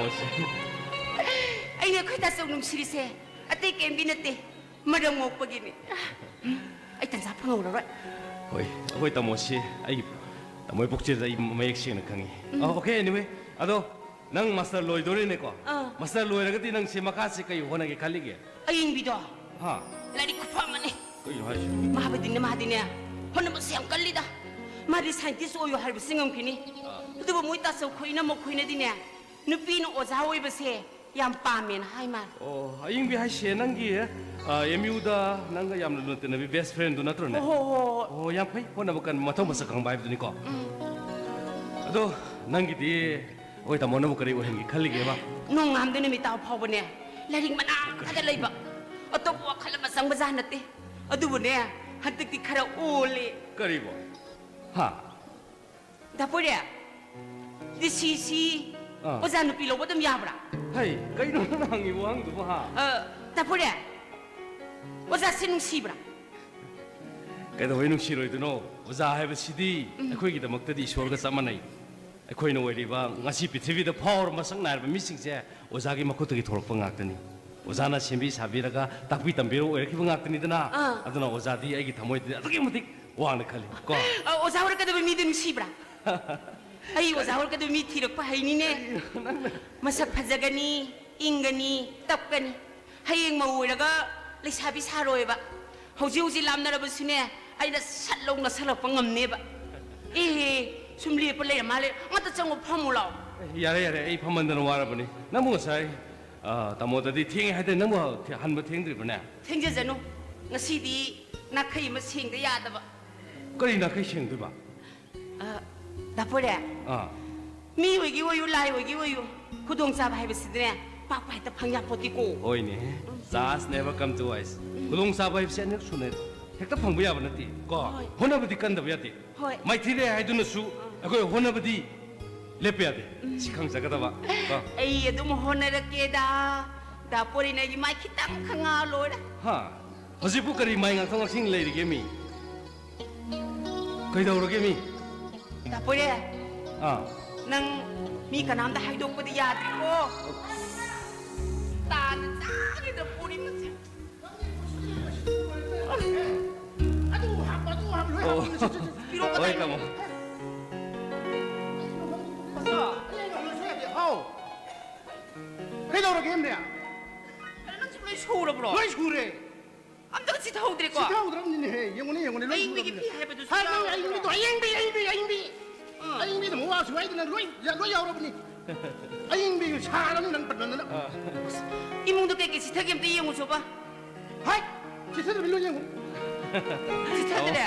ꯑꯩꯅ ꯑꯩꯈꯣꯏ ꯇꯥꯆꯧ ꯅꯨꯡꯁꯤꯔꯤꯁꯦ ꯑꯇꯩ ꯀꯩꯝꯒꯤ ꯅꯠꯇꯦ꯫ ꯃꯔꯝ ꯃꯣꯛꯄꯒꯤꯅꯤ꯫ ꯑꯩ ꯇꯟꯖꯥ ꯐꯪꯍꯧꯔꯔꯣꯏ꯫ ꯍꯣꯏ, ꯑꯩꯈꯣꯏ ꯇꯥꯃꯣꯁꯤ ꯑꯩꯒꯤ ꯇꯥꯃꯣꯒꯤ ꯄꯨꯛꯆꯦꯜꯗ ꯑꯩ ꯃꯌꯦꯛ ꯁꯦꯡꯅ ꯈꯪꯉꯤ꯫ ꯎꯝ꯫ ꯑ, okay, anyway, ꯑꯗꯣ ꯅꯪ master ꯂꯣꯏꯗꯣꯔꯦꯅꯦꯀꯣ? ꯑꯥ꯫ Master ꯂꯣꯏꯔꯒꯗꯤ ꯅꯪꯁꯦ ꯃꯈꯥꯁꯦ ꯀꯩ ꯍꯣꯠꯅꯒꯦ ꯈꯜꯂꯤꯒꯦ? ꯑꯌꯤꯡꯕꯤꯗꯣ꯫ ꯍꯥ? ꯂꯥꯏꯔꯤꯛ ꯈꯨꯐ ꯑꯃꯅꯤ꯫ ꯀꯩꯅꯣ ꯍꯥꯏꯁꯤꯕꯣ? ꯃꯥꯕꯨꯗꯤꯅꯦ, ꯃꯥꯗꯤꯅꯦ, ꯍꯣꯠꯅꯕꯁꯦ ꯌꯥꯝ ꯀꯜꯂꯤꯗ꯫ ꯃꯥꯗꯤ scientist ꯑꯣꯏꯌꯣ ꯍꯥꯏꯕꯁꯦ ꯉꯝꯈꯤꯅꯤ꯫ ꯑꯥ꯫ ꯑꯗꯨꯕꯨ ꯃꯣꯏ ꯇꯥꯆꯧ ꯈꯣꯏ ꯏꯅꯝꯃ ꯈꯣꯏꯅꯗꯤꯅꯦ, ꯅꯨꯄꯤꯅ ꯑꯣꯖꯥ ꯑꯣꯏꯕꯁꯦ ꯌꯥꯝ ꯄꯥꯝꯃꯦꯅ ꯍꯥꯏ ꯃꯥꯜꯂꯦ꯫ ꯑꯣ, ꯑꯌꯤꯡꯕꯤ ꯍꯥꯏꯁꯦ ꯅꯪꯒꯤ, ꯑ, ꯑꯦꯝ ꯌꯨꯗ ꯅꯪꯒ ꯌꯥꯝꯅ ꯂꯨꯅ ꯇꯤꯟꯅꯕꯤ ꯕꯦꯁ ꯐ꯭ꯔꯦꯟꯗꯨ ꯅꯠꯇ꯭ꯔꯣꯅꯦ? ꯍꯣ, ꯍꯣ, ꯍꯣ, ꯍꯣ꯫ ꯑꯣ, ꯌꯥꯝ ꯐꯩ, ꯍꯣꯠꯅꯕ ꯀꯟꯕ, ꯃꯊꯧ ꯃꯁꯛ ꯈꯪꯕ ꯍꯥꯏꯕꯗꯨꯅꯤꯀꯣ꯫ ꯎꯝ꯫ ꯑꯗꯣ ꯅꯪꯒꯤꯗꯤ ꯑꯩꯈꯣꯏ ꯇꯥꯃꯣꯅꯕꯨ ꯀꯔꯤ ꯑꯣꯏꯍꯟꯒꯦ ꯈꯜꯂꯤꯒꯦꯕ? ꯅꯣꯡꯉꯥꯟꯕꯗꯩ ꯅꯨꯃꯤꯠ ꯇꯥꯕ ꯐꯥꯎꯕꯅꯦ, ꯂꯥꯏꯔꯤꯛ ꯃꯅꯥ ꯈꯛꯇ ꯂꯩꯕ, ꯑꯇꯣꯞꯄ ꯋꯥꯈꯜ ꯑꯃ ꯆꯪꯕꯖꯥꯠ ꯅꯠꯇꯦ꯫ ꯑꯗꯨꯕꯨꯅꯦ, ꯍꯟꯗꯛꯇꯤ ꯈꯔ ꯑꯣꯜꯂꯦ꯫ ꯀꯔꯤꯕꯣ? ꯍꯥ? ꯗꯥ ꯄꯣꯏꯔꯦ, ꯗꯤ ꯁꯤ ꯁꯤ ꯑꯥ꯫ ꯑꯣꯖꯥ ꯅꯨꯄꯤ ꯂꯧꯕ ꯑꯗꯨꯝ ꯌꯥꯕ꯭ꯔꯥ? ꯍꯩ, ꯀꯩꯅꯣ ꯅꯪꯅ ꯍꯪꯉꯤ ꯋꯥꯍꯪꯗꯨꯕꯨ, ꯍꯥ? ꯑ, ꯗꯥ ꯄꯣꯏꯔꯦ, ꯑꯣꯖꯥꯁꯦ ꯅꯨꯡꯁꯤꯕ꯭ꯔꯥ? ꯀꯩꯗꯧꯕꯩ ꯅꯨꯡꯁꯤꯔꯣꯏꯗꯣꯏꯅꯣ? ꯑꯣꯖꯥ ꯍꯥꯏꯕꯁꯤꯗꯤ ꯎꯝ꯫ ꯑꯩꯈꯣꯏꯒꯤꯗꯃꯛꯇꯗꯤ ꯏꯁꯣꯔꯒ ꯆꯞ ꯃꯥꯟꯅꯩ꯫ ꯑꯩꯈꯣꯏꯅ ꯑꯣꯏꯔꯤꯕ ꯉꯁꯤ ꯄ꯭ꯔꯤꯊꯤꯕꯤꯗ ꯐꯥꯎꯔꯕ ꯃꯁꯛ ꯅꯥꯏꯔꯕ ꯃꯤꯁꯤꯡꯁꯦ ꯑꯣꯖꯥꯒꯤ ꯃꯈꯨꯠꯇꯒꯤ ꯊꯣꯛꯂꯛꯄ ꯉꯥꯛꯇꯅꯤ꯫ ꯑꯣꯖꯥꯅ ꯁꯦꯝꯕꯤ ꯁꯥꯕꯤꯔꯒ, ꯇꯥꯛꯄꯤ ꯇꯝꯕꯤꯔꯒ ꯑꯣꯏꯔꯛꯈꯤꯕ ꯉꯥꯛꯇꯅꯤꯗꯅ꯫ ꯑꯥ꯫ ꯑꯗꯨꯅ ꯑꯣꯖꯥꯗꯤ ꯑꯩꯒꯤ ꯊꯃꯣꯏꯗꯗꯤ ꯑꯗꯨꯛꯀꯤ ꯃꯇꯤꯛ ꯋꯥꯡꯅ ꯈꯜꯂꯤ ꯀꯣ꯫ ꯑ, ꯑꯣꯖꯥ ꯑꯣꯏꯔꯛꯀꯗꯕ ꯃꯤꯗꯤ ꯅꯨꯡꯁꯤꯕ꯭ꯔꯥ? ꯑꯩ ꯑꯣꯖꯥ ꯑꯣꯏꯔꯛꯀꯗꯕ ꯃꯤ ꯊꯤꯔꯛꯄ ꯍꯩꯅꯤꯅꯦ꯫ ꯀꯩꯅꯣ ꯅꯪꯅ ꯃꯁꯛ ꯐꯖꯒꯅꯤ, ꯏꯪꯒꯅꯤ, ꯇꯞꯀꯅꯤ꯫ ꯍꯌꯦꯡ ꯃꯧ ꯑꯣꯏꯔꯒ ꯂꯩꯁꯥꯕꯤ ꯁꯥꯔꯣꯏꯕ꯫ ꯍꯧꯖꯤꯛ ꯍꯧꯖꯤꯛ ꯂꯥꯞꯅꯔꯕꯁꯨꯅꯦ, ꯑꯩꯅ ꯁꯠ ꯂꯧꯅ ꯁꯜꯂꯛꯄ ꯉꯝꯅꯦꯕ꯫ ꯑꯦ, ꯁꯨꯝ ꯂꯦꯞꯄ ꯂꯩꯔ ꯃꯥꯜꯂꯦ꯫ ꯑꯃꯇ ꯆꯪꯉꯣ, ꯐꯝꯃꯨ ꯂꯥꯎ꯫ ꯑꯦ, ꯌꯥꯔꯦ, ꯌꯥꯔꯦ, ꯑꯩ ꯐꯝꯃꯟꯗꯅ ꯋꯥꯔꯕꯅꯤ꯫ ꯅꯪꯕꯨ ꯉꯁꯥꯏ, ꯑ, ꯇꯥꯃꯣꯗꯗꯤ ꯊꯦꯡꯉꯦ ꯍꯥꯏꯗꯥꯏ? ꯅꯪꯕꯨ ꯊꯦ-, ꯍꯟꯕ ꯊꯦꯡꯗ꯭ꯔꯤꯕꯅꯦ? ꯊꯦꯡꯖꯖꯅꯨ꯫ ꯉꯁꯤꯗꯤ ꯅꯥꯈꯩ ꯑꯃ ꯁꯦꯡꯗ ꯌꯥꯗꯕ꯫ ꯀꯔꯤ ꯅꯥꯈꯩ ꯁꯦꯡꯗꯣꯏꯕ? ꯑ, ꯗꯥ ꯄꯣꯏꯔꯦ, ꯑꯥ꯫ ꯃꯤ ꯑꯣꯏꯒꯦ ꯑꯣꯏꯌꯨ, ꯂꯥꯏ ꯑꯣꯏꯒꯦ ꯑꯣꯏꯌꯨ, ꯈꯨꯗꯣꯡꯆꯥꯕ ꯍꯥꯏꯕꯁꯤꯗꯤꯅꯦ, ꯄꯥꯛ ꯄꯥꯛ ꯍꯦꯛꯇ ꯐꯪ ꯌꯥꯄꯣꯠꯇꯦꯀꯣ꯫ ꯍꯣꯏꯅꯦ, ꯎꯝ꯫ Chance never come twice꯫ ꯎꯝ꯫ ꯈꯨꯗꯣꯡꯆꯥꯕ ꯍꯥꯏꯕꯁꯤ ꯑꯅꯤꯔꯛ ꯁꯨꯅ ꯍꯦꯛꯇ ꯐꯪꯕ ꯌꯥꯕ ꯅꯠꯇꯦ ꯀꯣ꯫ ꯍꯣꯏ꯫ ꯍꯣꯠꯅꯕꯗꯤ ꯀꯟꯗꯕ ꯌꯥꯗꯦ꯫ ꯍꯣꯏ꯫ ꯃꯥꯏꯊꯤ ꯂꯩ ꯍꯥꯏꯗꯨꯅꯁꯨ ꯑꯥ꯫ ꯑꯩꯈꯣꯏ ꯍꯣꯠꯅꯕꯗꯤ ꯂꯦꯞꯄ ꯌꯥꯗꯦ꯫ ꯎꯝ꯫ ꯁꯤ ꯈꯪꯖꯒꯗꯕ ꯀꯣ꯫ ꯑꯩ ꯑꯗꯨꯝ ꯍꯣꯠꯅꯔꯛꯀꯦꯗ꯫ ꯗꯥ ꯄꯣꯏꯔꯦꯅ ꯑꯩꯒꯤ ꯃꯥꯏ ꯈꯤꯇꯪ ꯈꯪꯉꯛꯑ ꯂꯣꯏꯔꯦ꯫ ꯍꯥ? ꯍꯧꯖꯤꯛꯄꯨ ꯀꯔꯤ ꯃꯥꯏ ꯉꯥꯛꯊꯣꯛ ꯉꯥꯛꯁꯤꯟ ꯂꯩꯔꯤꯒꯦ ꯃꯤ? ꯀꯩꯗꯧꯔꯒꯦ ꯃꯤ? ꯗꯥ ꯄꯣꯏꯔꯦ, ꯑꯥ꯫ ꯅꯪ ꯃꯤ ꯀꯅꯥꯝꯗ ꯍꯥꯏꯗꯣꯛꯄꯗꯤ ꯌꯥꯗ꯭ꯔꯤꯀꯣ꯫ ꯇꯥꯅ ꯆꯥꯒꯦꯗ ꯄꯨꯔꯤ ꯃꯁꯦ꯫ ꯑꯗꯨ ꯍꯥꯞꯄ, ꯑꯗꯨ ꯍꯥꯞꯄ, ꯂꯣꯏ ꯑꯣ꯫ ꯍꯥꯞꯄ, ꯁꯤ, ꯁꯤ, ꯁꯤ, ꯄꯤꯔꯛꯑꯣ ꯍꯣꯏ, ꯀꯗꯥꯏꯅꯣ? ꯇꯥꯃꯣ꯫ ꯑꯁ, ꯑꯩ ꯂꯣꯏꯁꯨ ꯌꯥꯗꯦ꯫ ꯍꯥꯎ꯫ ꯀꯩꯗꯧꯔꯒꯦ, ꯅꯦ? ꯀꯩꯅꯣ, ꯅꯪꯁꯤꯕꯨ ꯂꯣꯏ ꯁꯨꯔꯕ꯭ꯔꯣ? ꯂꯣꯏ ꯁꯨꯔꯦ꯫ ꯑꯝꯇꯒ ꯆꯤꯊꯍꯧꯗ꯭ꯔꯦꯀꯣ? ꯆꯤꯊꯍꯧꯗ꯭ꯔꯕꯅꯤꯅꯦꯍꯦ꯫ ꯌꯦꯡꯉꯨꯅꯦ, ꯌꯦꯡꯉꯨꯅꯦ, ꯂꯣꯏ ꯑꯌꯤꯡꯕꯤꯒꯤ ꯁꯨꯔꯕꯅꯦ꯫ ꯐꯤ ꯍꯥꯏꯕꯗꯨꯁꯨ ꯍꯥ, ꯅꯪ ꯌꯥꯎꯔꯕ꯭ꯔꯣ? ꯑꯌꯤꯡꯕꯤꯗꯣ, ꯑꯌꯤꯡꯕꯤ, ꯑꯌꯤꯡꯕꯤ, ꯑꯌꯤꯡꯕꯤ꯫ ꯑꯥ꯫ ꯑꯌꯤꯡꯕꯤꯗꯣ ꯑꯃꯨꯛ ꯋꯥꯁꯨ ꯍꯥꯏꯗꯅ ꯂꯣꯏ, ꯂꯣꯏ ꯌꯥꯎꯔꯕꯅꯤ꯫ ꯑꯏꯪꯕꯤ ꯁꯥꯔꯕꯅꯤ ꯅꯪ ꯄꯟꯃꯟꯗꯅ꯫ ꯏꯃꯨꯡꯗ ꯀꯩꯀꯩ ꯆꯤꯊꯒꯦ ꯑꯝꯇ ꯌꯦꯡꯉꯨ ꯆꯣꯕ꯫ ꯍꯥꯏ! ꯆꯤꯊꯗꯕꯤ ꯂꯣꯏ ꯌꯦꯡꯉꯨ꯫ ꯆꯤꯊꯗ꯭ꯔꯦ?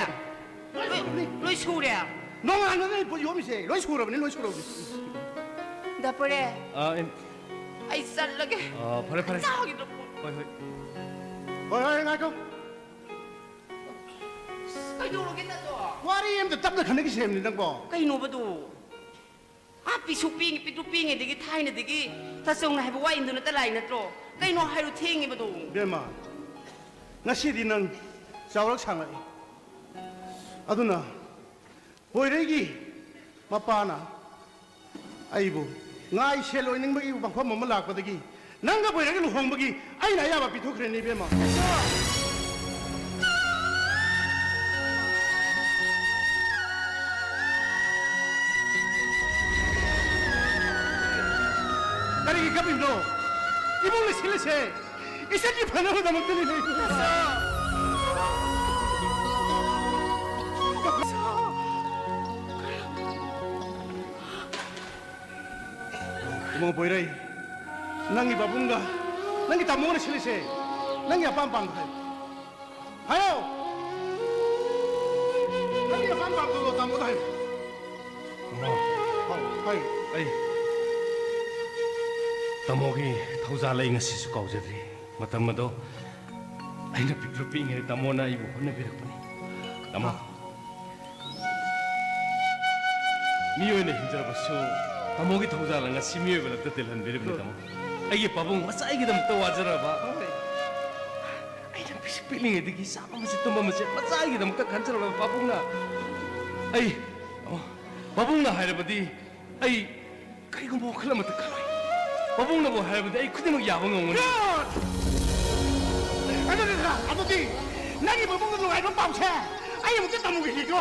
ꯂꯣꯏ ꯁꯨꯔꯕꯅꯤ꯫ ꯂꯣꯏ ꯁꯨꯔꯦ? ꯅꯣꯡꯉꯥꯟꯕꯗ ꯑꯩ ꯄꯣꯠ ꯌꯣꯝꯃꯤꯁꯦ ꯂꯣꯏ ꯁꯨꯔꯕꯅꯤ, ꯂꯣꯏ ꯁꯨꯔꯕꯅꯤ꯫ ꯗꯥ ꯄꯣꯏꯔꯦ, ꯑꯥ, ꯏꯝ, ꯑꯩ ꯆꯠꯂꯒꯦ꯫ ꯑꯥ, ꯐꯔꯦ, ꯐꯔꯦ꯫ ꯆꯥꯈꯤꯗ꯭ꯔꯣ ꯄꯣꯠ? ꯍꯣꯏ, ꯍꯣꯏ꯫ ꯍꯣꯏ, ꯍꯣꯏ, ꯉꯥꯏꯈꯣ꯫ ꯀꯩꯗꯧꯔꯒꯦ ꯅꯗꯣ? ꯋꯥꯔꯤ ꯑꯝꯇ ꯇꯞꯅ ꯈꯟꯅꯈꯤꯁꯦ ꯍꯥꯏꯕꯅꯤ ꯅꯪꯕꯣ꯫ ꯀꯩꯅꯣꯕꯗꯣ? ꯑꯥ, ꯄꯤꯁꯨ ꯄꯤꯛꯏ-, ꯄꯤꯛꯇ꯭ꯔꯨ ꯄꯤꯛꯏꯉꯩꯗꯒꯤ, ꯊꯥꯏꯅꯗꯒꯤ ꯇꯥꯆꯧꯅ ꯍꯥꯏꯕ ꯋꯥ ꯏꯟꯗꯨ ꯅꯠꯇ ꯂꯥꯏ ꯅꯠꯇ꯭ꯔꯣ? ꯀꯩꯅꯣ ꯍꯥꯏꯔꯣ, ꯊꯦꯡꯉꯤꯕꯗꯣ꯫ ꯏꯕꯦꯝꯃ, ꯉꯁꯤꯗꯤ ꯅꯪ ꯆꯥꯎꯔꯛ ꯁꯥꯡꯂꯛꯏ꯫ ꯑꯗꯨꯅ ꯄꯣꯏꯔꯩꯒꯤ ꯃꯄꯥꯅ ꯑꯩꯕꯨ ꯉꯥꯏ ꯁꯦꯜ ꯑꯣꯏꯅꯤꯡꯕꯒꯤ ꯋꯥꯐꯝ ꯑꯃ ꯂꯥꯛꯄꯗꯒꯤ ꯅꯪꯒ ꯄꯣꯏꯔꯩꯒ ꯂꯨꯍꯣꯡꯕꯒꯤ ꯑꯩꯅ ꯑꯌꯥꯕ ꯄꯤꯊꯣꯛꯈ꯭ꯔꯦꯅꯦ ꯏꯕꯦꯝꯃ꯫ ꯀꯔꯤꯒꯤ ꯀꯞꯄꯤꯕꯅꯣ? ꯏꯃꯨꯡꯗ ꯁꯤꯜꯂꯁꯦ꯫ ꯏꯆꯟꯒꯤ ꯐꯅꯕꯗꯃꯛꯇꯅꯤ꯫ ꯏꯃꯧ ꯄꯣꯏꯔꯩ, ꯅꯪꯒꯤ ꯄꯥꯕꯨꯡꯒ ꯅꯪꯒꯤ ꯇꯥꯃꯣꯒꯅ ꯁꯤꯜꯂꯁꯦ꯫ ꯅꯪꯒꯤ ꯑꯄꯥꯝ ꯄꯥꯝꯕ ꯍꯥꯏꯌꯨ꯫ ꯍꯥꯏꯌꯣ꯫ ꯅꯪꯒꯤ ꯑꯄꯥꯝ ꯄꯥꯝꯕꯗꯣ ꯇꯥꯃꯣꯗ ꯍꯥꯏꯌꯨ꯫ ꯇꯥꯃꯣ, ꯍꯥꯎ, ꯍꯥꯏꯌꯨ꯫ ꯑꯩ, ꯇꯥꯃꯣꯒꯤ ꯊꯧꯖꯥꯜ ꯑꯩ ꯉꯁꯤꯁꯨ ꯀꯥꯎꯖꯗ꯭ꯔꯤ꯫ ꯃꯇꯝ ꯑꯗꯣ ꯑꯩꯅ ꯄꯤꯛꯇ꯭ꯔꯨ ꯄꯤꯛꯏꯉꯩꯗ ꯇꯥꯃꯣꯅ ꯑꯩꯕꯨ ꯍꯣꯠꯅꯕꯤꯔꯛꯄꯅꯤ꯫ ꯇꯥꯃꯣ, ꯃꯤ ꯑꯣꯏꯅ ꯍꯤꯡꯖꯔꯕꯁꯨ ꯇꯥꯃꯣꯒꯤ ꯊꯧꯖꯥꯜꯅ ꯉꯁꯤ ꯃꯤꯑꯣꯏꯕ ꯂꯛꯇ ꯇꯤꯜꯍꯟꯕꯤꯔꯤꯕꯅꯤ, ꯇꯥꯃꯣ꯫ ꯑꯩꯒꯤ ꯄꯥꯕꯨꯡ ꯃꯆꯥ ꯑꯩꯒꯤꯗꯃꯛꯇ ꯋꯥꯖꯔꯕ, ꯑꯩꯅ ꯄꯤꯁꯛ ꯄꯤꯛꯂꯤꯉꯩꯗꯒꯤ ꯆꯥꯕ ꯃꯆꯦꯠ ꯇꯨꯝꯕ ꯃꯆꯦꯠ ꯃꯆꯥ ꯑꯩꯒꯤꯗꯃꯛꯇ ꯈꯟꯖꯔꯕ ꯄꯥꯕꯨꯡꯅ, ꯑꯩ, ꯇꯥꯃꯣ, ꯄꯥꯕꯨꯡꯅ ꯍꯥꯏꯔꯕꯗꯤ ꯑꯩ ꯀꯔꯤꯒꯨꯝꯕ ꯋꯥꯈꯜ ꯑꯃꯠꯇ ꯈꯜꯂꯣꯏ꯫ ꯄꯥꯕꯨꯡꯅꯕꯨ ꯍꯥꯏꯔꯕꯗꯤ ꯑꯩ ꯈꯨꯗꯤꯡꯃꯛ ꯌꯥꯕ ꯉꯝꯒꯅꯤ꯫ ꯑꯗꯨꯗꯤ, ꯑꯗꯨꯗꯤ ꯅꯪꯒꯤ ꯄꯥꯕꯨꯡꯗ ꯅꯨꯡꯉꯥꯏꯕ ꯄꯥꯎꯁꯦ ꯑꯩ ꯑꯃꯨꯛꯇ ꯇꯝꯃꯨꯈꯤꯒꯦꯀꯣ꯫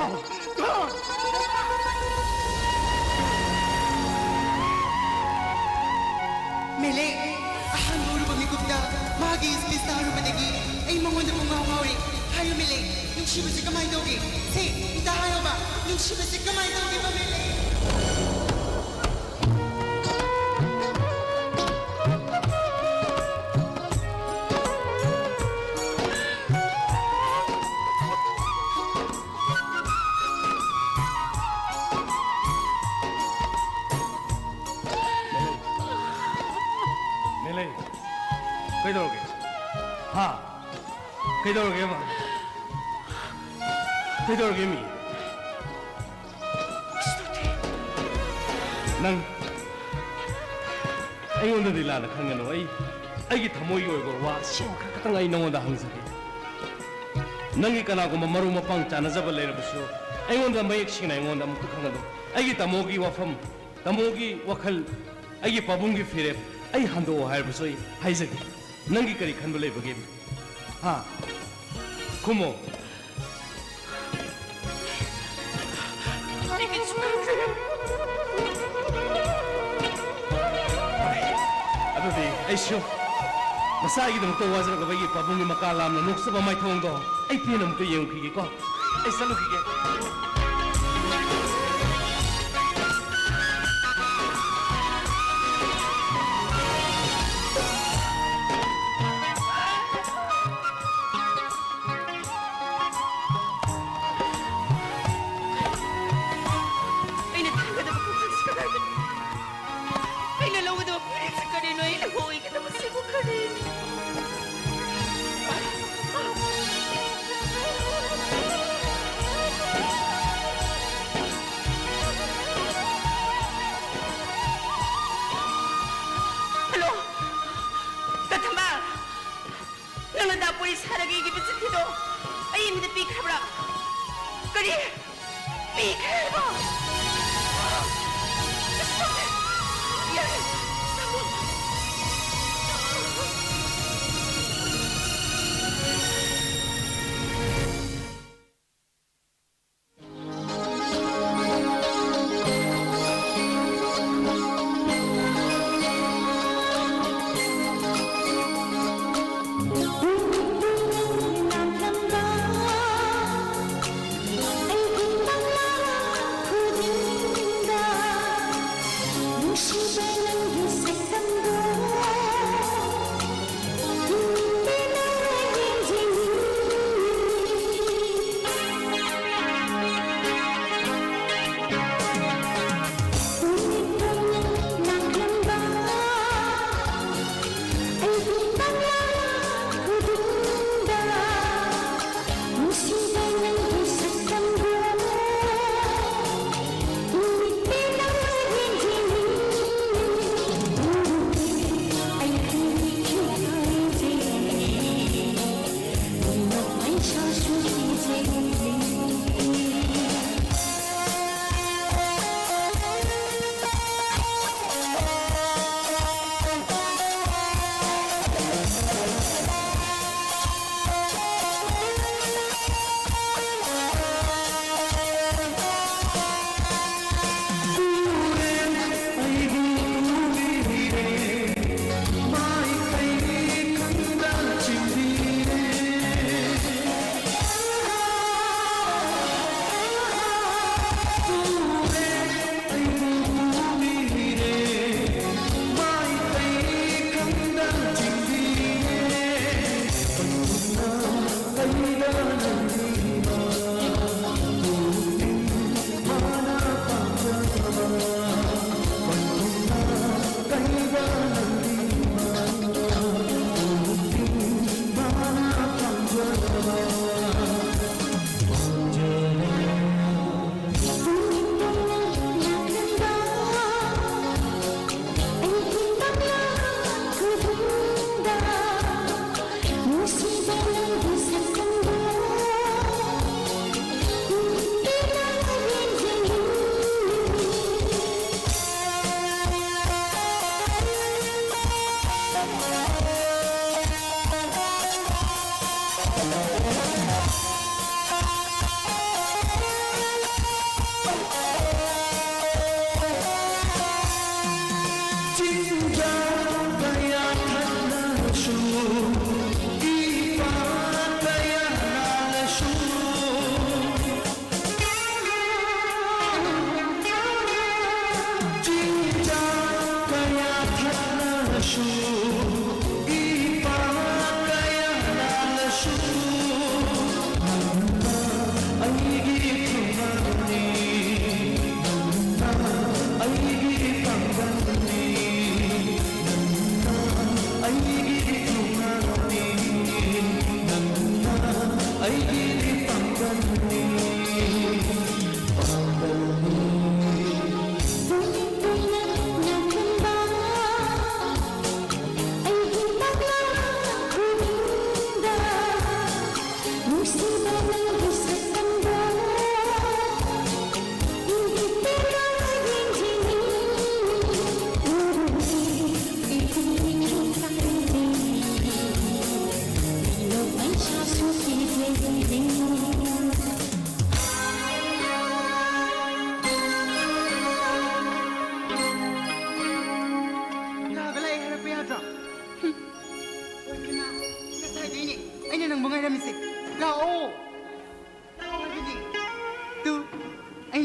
ꯃꯦꯂꯦ, ꯑꯍꯥꯟꯕ ꯎꯔꯨꯕ ꯃꯤꯀꯨꯞꯇ ꯃꯥꯒꯤ ꯏꯁꯄꯤꯁ ꯇꯥꯔꯨꯕꯗꯒꯤ ꯑꯩ ꯃꯉꯣꯟꯗ ꯄꯨꯡꯉꯥꯎ ꯉꯥꯎꯔꯦ꯫ ꯍꯥꯏꯌꯨ ꯃꯦꯂꯦ, ꯅꯨꯡꯁꯤꯕꯁꯤ ꯀꯃꯥꯏꯅ ꯇꯧꯒꯦ? ꯁꯦ, ꯑꯝꯇ ꯍꯥꯏꯌꯣꯕ, ꯅꯨꯡꯁꯤꯕꯁꯤ ꯀꯃꯥꯏꯅ ꯇꯧꯒꯦꯕ ꯃꯦꯂꯦ? ꯀꯩꯗꯧꯔꯒꯦꯕ? ꯀꯩꯗꯧꯔꯒꯦ ꯃꯤ? ꯅꯪ ꯑꯩꯉꯣꯟꯗꯗꯤ ꯂꯥꯟꯅ ꯈꯟꯒꯅꯨ꯫ ꯑꯩ, ꯑꯩꯒꯤ ꯊꯃꯣꯏꯒꯤ ꯑꯣꯏꯕ ꯋꯥ ꯑꯁꯦꯡꯕ ꯈꯔ ꯈꯛꯇꯪ ꯑꯩ ꯅꯉꯣꯟꯗ ꯍꯪꯖꯒꯦ꯫ ꯅꯪꯒꯤ ꯀꯅꯥꯒꯨꯝꯕ ꯃꯔꯨꯞ ꯃꯄꯥꯡ ꯆꯥꯟꯅꯖꯕ ꯂꯩꯔꯕꯁꯨ ꯑꯩꯉꯣꯟꯗ ꯃꯌꯦꯛ ꯁꯦꯡꯅ ꯑꯩꯉꯣꯟꯗ ꯑꯃꯨꯛꯇ ꯈꯪꯍꯜꯂꯨ꯫ ꯑꯩꯒꯤ ꯇꯥꯃꯣꯒꯤ ꯋꯥꯐꯝ, ꯇꯥꯃꯣꯒꯤ ꯋꯥꯈꯜ, ꯑꯩꯒꯤ ꯄꯥꯕꯨꯡꯒꯤ ꯐꯤꯔꯦꯞ ꯑꯩ ꯍꯟꯗꯣꯛꯑꯣ ꯍꯥꯏꯔꯕꯁꯨ ꯑꯩ ꯍꯥꯏꯖꯒꯦ꯫ ꯅꯪꯒꯤ ꯀꯔꯤ ꯈꯟꯕ ꯂꯩꯕꯒꯦ? ꯍꯥ? ꯈꯨꯝꯃꯣ꯫ ꯑꯩ ꯀꯩꯁꯨ ꯈꯟꯗ꯭ꯔꯦ꯫ ꯑꯗꯨꯗꯤ ꯑꯩꯁꯨ ꯃꯁꯥꯒꯤꯗꯃꯛꯇ ꯋꯥꯖꯔꯛꯂꯕ ꯑꯩꯒꯤ ꯄꯥꯕꯨꯡꯒꯤ ꯃꯀꯥ ꯂꯥꯝꯅ ꯅꯣꯛꯆꯕ ꯃꯥꯏꯊꯣꯡꯗꯣ ꯑꯩ ꯄꯦꯟꯅ ꯑꯃꯨꯛꯇ ꯌꯦꯡꯉꯨꯈꯤꯒꯦꯀꯣ꯫ ꯑꯩ ꯆꯠꯂꯨꯈꯤꯒꯦ꯫ ꯑꯩꯅ ꯊꯥꯒꯗꯕ ꯈꯣꯡꯊꯥꯡꯁꯤ ꯀꯗꯥꯏꯗꯅꯣ? ꯑꯩꯅ ꯂꯧꯒꯗꯕ ꯐꯤꯔꯦꯞꯁꯤ ꯀꯔꯤꯅꯣ? ꯑꯩꯅ ꯑꯣꯏꯒꯗꯕꯁꯤꯕꯨ ꯀꯔꯤꯅꯣ? ꯍꯜꯂꯣ, ꯀꯊꯝꯕ, ꯅꯪꯅ ꯗꯥ ꯄꯣꯔꯤ ꯁꯥꯔꯒ ꯏꯈꯤꯕ ꯆꯤꯊꯤꯗꯣ ꯑꯩ ꯃꯤꯗ ꯄꯤꯈ꯭ꯔꯕ꯭ꯔꯥ? ꯀꯔꯤ? ꯄꯤꯈ꯭ꯔꯦ ꯍꯥꯏꯕ? ꯌꯥꯔꯦ, ꯇꯥꯃꯣ꯫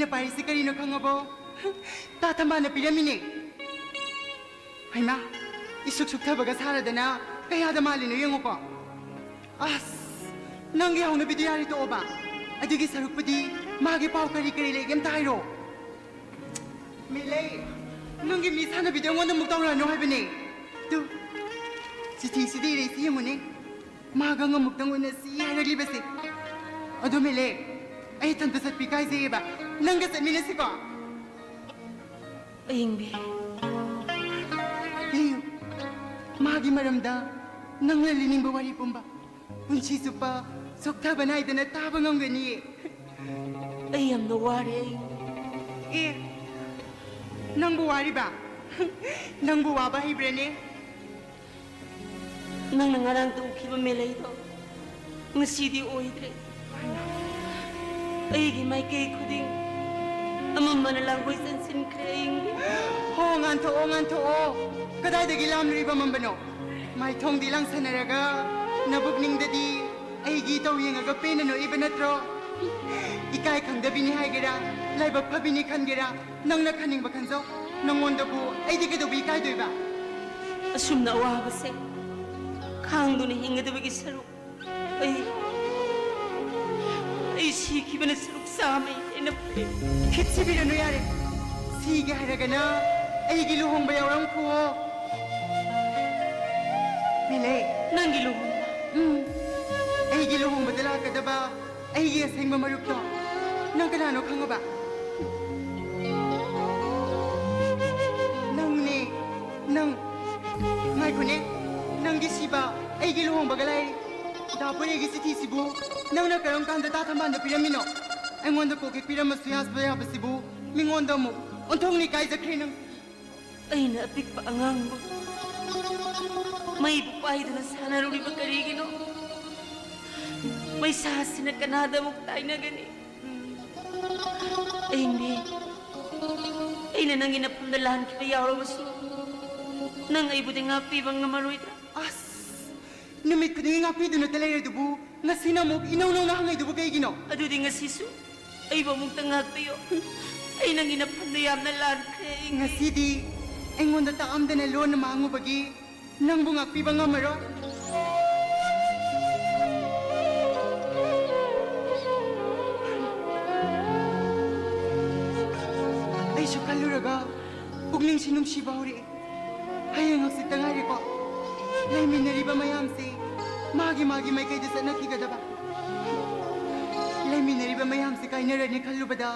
ꯄꯥꯏꯔꯤꯁꯤ ꯀꯔꯤꯅꯣ ꯈꯪꯉꯕꯣ? ꯇꯥ ꯊꯝꯕꯥꯜꯅ ꯄꯤꯔꯝꯃꯤꯅꯦ꯫ ꯍꯩꯃꯥ, ꯏꯁꯨꯛ ꯁꯨꯛꯊꯕꯒ ꯁꯥꯔꯗꯅ ꯀꯌꯥꯗ ꯃꯥꯜꯂꯤꯅꯣ ꯌꯦꯡꯉꯨꯀꯣ꯫ ꯑꯁ, ꯅꯪꯒꯤ ꯍꯧꯅꯕꯤꯗꯨ ꯌꯥꯔꯦ ꯇꯣꯛꯑꯣꯕ꯫ ꯑꯗꯨꯒꯤ ꯁꯔꯨꯛꯄꯨꯗꯤ ꯃꯥꯒꯤ ꯄꯥꯎ ꯀꯔꯤ ꯀꯔꯤ ꯂꯩꯒꯦ ꯑꯝꯇ ꯍꯥꯏꯔꯣ꯫ ꯃꯤꯂꯩ, ꯅꯪꯒꯤ ꯃꯤ ꯁꯥꯟꯅꯕꯤꯗꯣ ꯑꯩꯉꯣꯟꯗ ꯑꯃꯨꯛ ꯇꯧꯔꯛꯑꯅꯨ ꯍꯥꯏꯕꯅꯦ꯫ ꯇꯨ, ꯆꯤꯊꯤꯁꯤꯗ ꯏꯔꯛꯏꯁꯤ ꯌꯦꯡꯉꯨꯅꯦ꯫ ꯃꯥꯒ ꯑꯃꯨꯛꯇꯪ ꯎꯅꯁꯤ ꯍꯥꯏꯔꯛꯂꯤꯕꯁꯦ꯫ ꯑꯗꯨ ꯃꯤꯂꯩ, ꯑꯩ ꯏꯊꯟꯇ ꯆꯠꯄꯤ ꯀꯥꯏꯖꯩꯌꯦꯕ꯫ ꯅꯪꯒ ꯆꯠꯃꯤꯟꯅꯁꯤꯀꯣ꯫ ꯑꯌꯤꯡꯕꯤ꯫ ꯂꯤꯌꯨ꯫ ꯃꯥꯒꯤ ꯃꯔꯝꯗ ꯅꯪꯅ ꯂꯤꯅꯤꯡꯕ ꯋꯥꯔꯤ ꯄꯨꯝꯕ꯫ ꯄꯨꯟꯁꯤ ꯆꯨꯞꯄ ꯆꯣꯛꯊꯕ ꯅꯥꯏꯗꯅ ꯇꯥꯕ ꯉꯝꯒꯅꯤꯌꯦ꯫ ꯑꯩ ꯌꯥꯝꯅ ꯋꯥꯔꯦ, ꯑꯌꯤꯡꯕꯤ꯫ ꯑꯦ, ꯅꯪꯕꯨ ꯋꯥꯔꯤꯕ? ꯅꯪꯕꯨ ꯋꯥꯕ ꯍꯩꯕ꯭ꯔꯅꯦ? ꯅꯪꯅ ꯉꯔꯥꯡ ꯇꯧꯈꯤꯕ ꯃꯦꯂꯩꯗꯣ ꯉꯁꯤꯗꯤ ꯑꯣꯏꯗ꯭ꯔꯦ꯫ ꯑꯩꯒꯤ ꯃꯥꯏꯀꯩ ꯈꯨꯗꯤꯡ ꯑꯃꯝꯕꯅ ꯂꯥꯡꯒꯣꯏ ꯆꯟꯁꯤꯟꯈ꯭ꯔꯦ, ꯑꯌꯤꯡꯕꯤ꯫ ꯍꯣ, ꯉꯥꯟꯊꯣꯛꯑꯣ, ꯉꯥꯟꯊꯣꯛꯑꯣ꯫ ꯀꯗꯥꯏꯗꯒꯤ ꯂꯥꯝꯂꯨꯔꯤꯕ ꯑꯃꯝꯕꯅꯣ? ꯃꯥꯏꯊꯣꯡꯗꯤ ꯂꯥꯡꯁꯟꯅꯔꯒ ꯅꯕꯨꯛꯅꯤꯡꯗꯗꯤ ꯑꯩꯒꯤ ꯏꯇꯧ ꯌꯦꯡꯉꯒ ꯄꯦꯟꯅ ꯅꯣꯛꯏꯕ ꯅꯠꯇ꯭ꯔꯣ? ꯏꯀꯥꯏ ꯈꯪꯗꯕꯤꯅꯤ ꯍꯥꯏꯒꯦꯔꯥ, ꯂꯥꯏꯕꯛ ꯐꯕꯤꯅꯤ ꯈꯟꯒꯦꯔꯥ, ꯅꯪꯅ ꯈꯟꯅꯤꯡꯕ ꯈꯟꯖꯧ꯫ ꯅꯪꯉꯣꯟꯗꯕꯨ ꯑꯩꯗꯤ ꯀꯩꯗꯧꯕ ꯏꯀꯥꯏꯗꯣꯏꯕ? ꯑꯁꯨꯝꯅ ꯑꯋꯥꯕꯁꯦ ꯈꯥꯡꯗꯨꯅ ꯍꯤꯡꯒꯗꯕꯒꯤ ꯁꯔꯨꯛ ꯑꯩ, ꯑꯩ ꯁꯤꯈꯤꯕꯅ ꯁꯔꯨꯛ ꯆꯥꯝꯃ ꯍꯦꯟꯅ ꯐꯩ꯫ ꯈꯤꯠ ꯁꯤꯕꯤꯔꯅꯨ ꯌꯥꯔꯦ꯫ ꯁꯤꯒꯦ ꯍꯥꯏꯔꯒꯅ ꯑꯩꯒꯤ ꯂꯨꯍꯣꯡꯕ ꯌꯥꯎꯔꯝꯈꯨꯑꯣ꯫ ꯃꯤꯂꯩ꯫ ꯅꯪꯒꯤ ꯂꯨꯍꯣꯡꯕ? ꯎꯝ꯫ ꯑꯩꯒꯤ ꯂꯨꯍꯣꯡꯕꯗ ꯂꯥꯛꯀꯗꯕ ꯑꯩꯒꯤ ꯑꯁꯦꯡꯕ ꯃꯔꯨꯞꯇꯣ ꯅꯪ ꯀꯅꯥꯅꯣ ꯈꯪꯉꯕ? ꯅꯪꯅꯦ, ꯅꯪ꯫ ꯉꯥꯏꯈꯣꯅꯦ, ꯅꯪꯒꯤ ꯁꯤꯕ ꯑꯩꯒꯤ ꯂꯨꯍꯣꯡꯕꯒ ꯂꯥꯏꯔꯤ꯫ ꯗꯥ ꯄꯣꯏꯔꯩꯒꯤ ꯆꯤꯊꯤꯁꯤꯕꯨ ꯅꯪꯅ ꯀꯔꯝ ꯀꯥꯟꯗ ꯇꯥ ꯊꯝꯕꯥꯜꯗ ꯄꯤꯔꯝꯃꯤꯅꯣ? ꯑꯩꯉꯣꯟꯗ ꯀꯣꯛ ꯍꯦꯛ ꯄꯤꯔꯝꯃꯁꯨ ꯌꯥꯕ ꯌꯥꯕꯁꯤꯕꯨ ꯃꯤꯉꯣꯟꯗ ꯑꯃꯨꯛ ꯑꯣꯟꯊꯣꯛꯅ ꯏꯀꯥꯏꯖꯈ꯭ꯔꯦ ꯅꯪ꯫ ꯑꯩꯅ ꯑꯄꯤꯛꯄ ꯑꯉꯥꯡꯕꯨ ꯃꯩꯕꯨ ꯄꯥꯏꯗꯨꯅ ꯁꯥꯟꯅꯔꯨꯔꯤꯕ ꯀꯔꯤꯒꯤꯅꯣ? ꯃꯩꯁꯥꯁꯤꯅ ꯀꯅꯥꯗ ꯑꯃꯨꯛ ꯇꯥꯏꯅꯒꯅꯤ? ꯑꯌꯤꯡꯕꯤ, ꯑꯩꯅ ꯅꯪꯒꯤ ꯅꯐꯝꯗ ꯂꯥꯟꯈꯤꯕ ꯌꯥꯎꯔꯕꯁꯨ, ꯅꯪ ꯑꯩꯕꯨꯗꯤ ꯉꯥꯛꯄꯤꯕ ꯉꯝꯃꯔꯣꯏꯗ꯭ꯔꯥ? ꯑꯁ, ꯅꯨꯃꯤꯠ ꯈꯨꯗꯤꯡꯒꯤ ꯉꯥꯛꯄꯤꯗꯨꯅꯇ ꯂꯩꯔꯗꯨꯕꯨ, ꯉꯁꯤꯅ ꯑꯃꯨꯛ ꯏꯅꯧ ꯅꯧꯅ ꯍꯪꯉꯛꯏꯗꯨꯕꯨ ꯀꯩꯒꯤꯅꯣ? ꯑꯗꯨꯗꯤ ꯉꯁꯤꯁꯨ ꯑꯩꯕꯨ ꯑꯃꯨꯛꯇ ꯉꯥꯛꯄꯤꯌꯨ꯫ ꯑꯩ ꯅꯪꯒꯤ ꯅꯐꯝꯗ ꯌꯥꯝꯅ ꯂꯥꯟꯈ꯭ꯔꯦ꯫ ꯑꯩ ꯉꯁꯤꯗꯤ ꯑꯩꯉꯣꯟꯗ ꯇꯥꯛꯑꯝꯗꯅ ꯂꯣꯟꯅ ꯃꯥꯡꯉꯨꯕꯒꯤ ꯅꯪꯕꯨ ꯉꯥꯛꯄꯤꯕ ꯉꯝꯃꯔꯣꯏ꯫ ꯑꯩꯁꯨ ꯈꯜꯂꯨꯔꯒ ꯄꯨꯛꯅꯤꯡꯁꯤ ꯅꯨꯡꯁꯤꯕ ꯍꯧꯔꯛꯑꯦ꯫ ꯍꯌꯦꯡ ꯍꯪꯆꯤꯠꯇ ꯉꯥꯏꯔꯦꯀꯣ꯫ ꯂꯩꯃꯤꯟꯅꯔꯤꯕ ꯃꯌꯥꯝꯁꯤ ꯃꯥꯒꯤ ꯃꯥꯒꯤ ꯃꯥꯏꯀꯩꯗ ꯆꯠꯅꯈꯤꯒꯗꯕ꯫ ꯂꯩꯃꯤꯟꯅꯔꯤꯕ ꯃꯌꯥꯝꯁꯤ ꯀꯥꯏꯅꯔꯅꯤ ꯈꯜꯂꯨꯕꯗ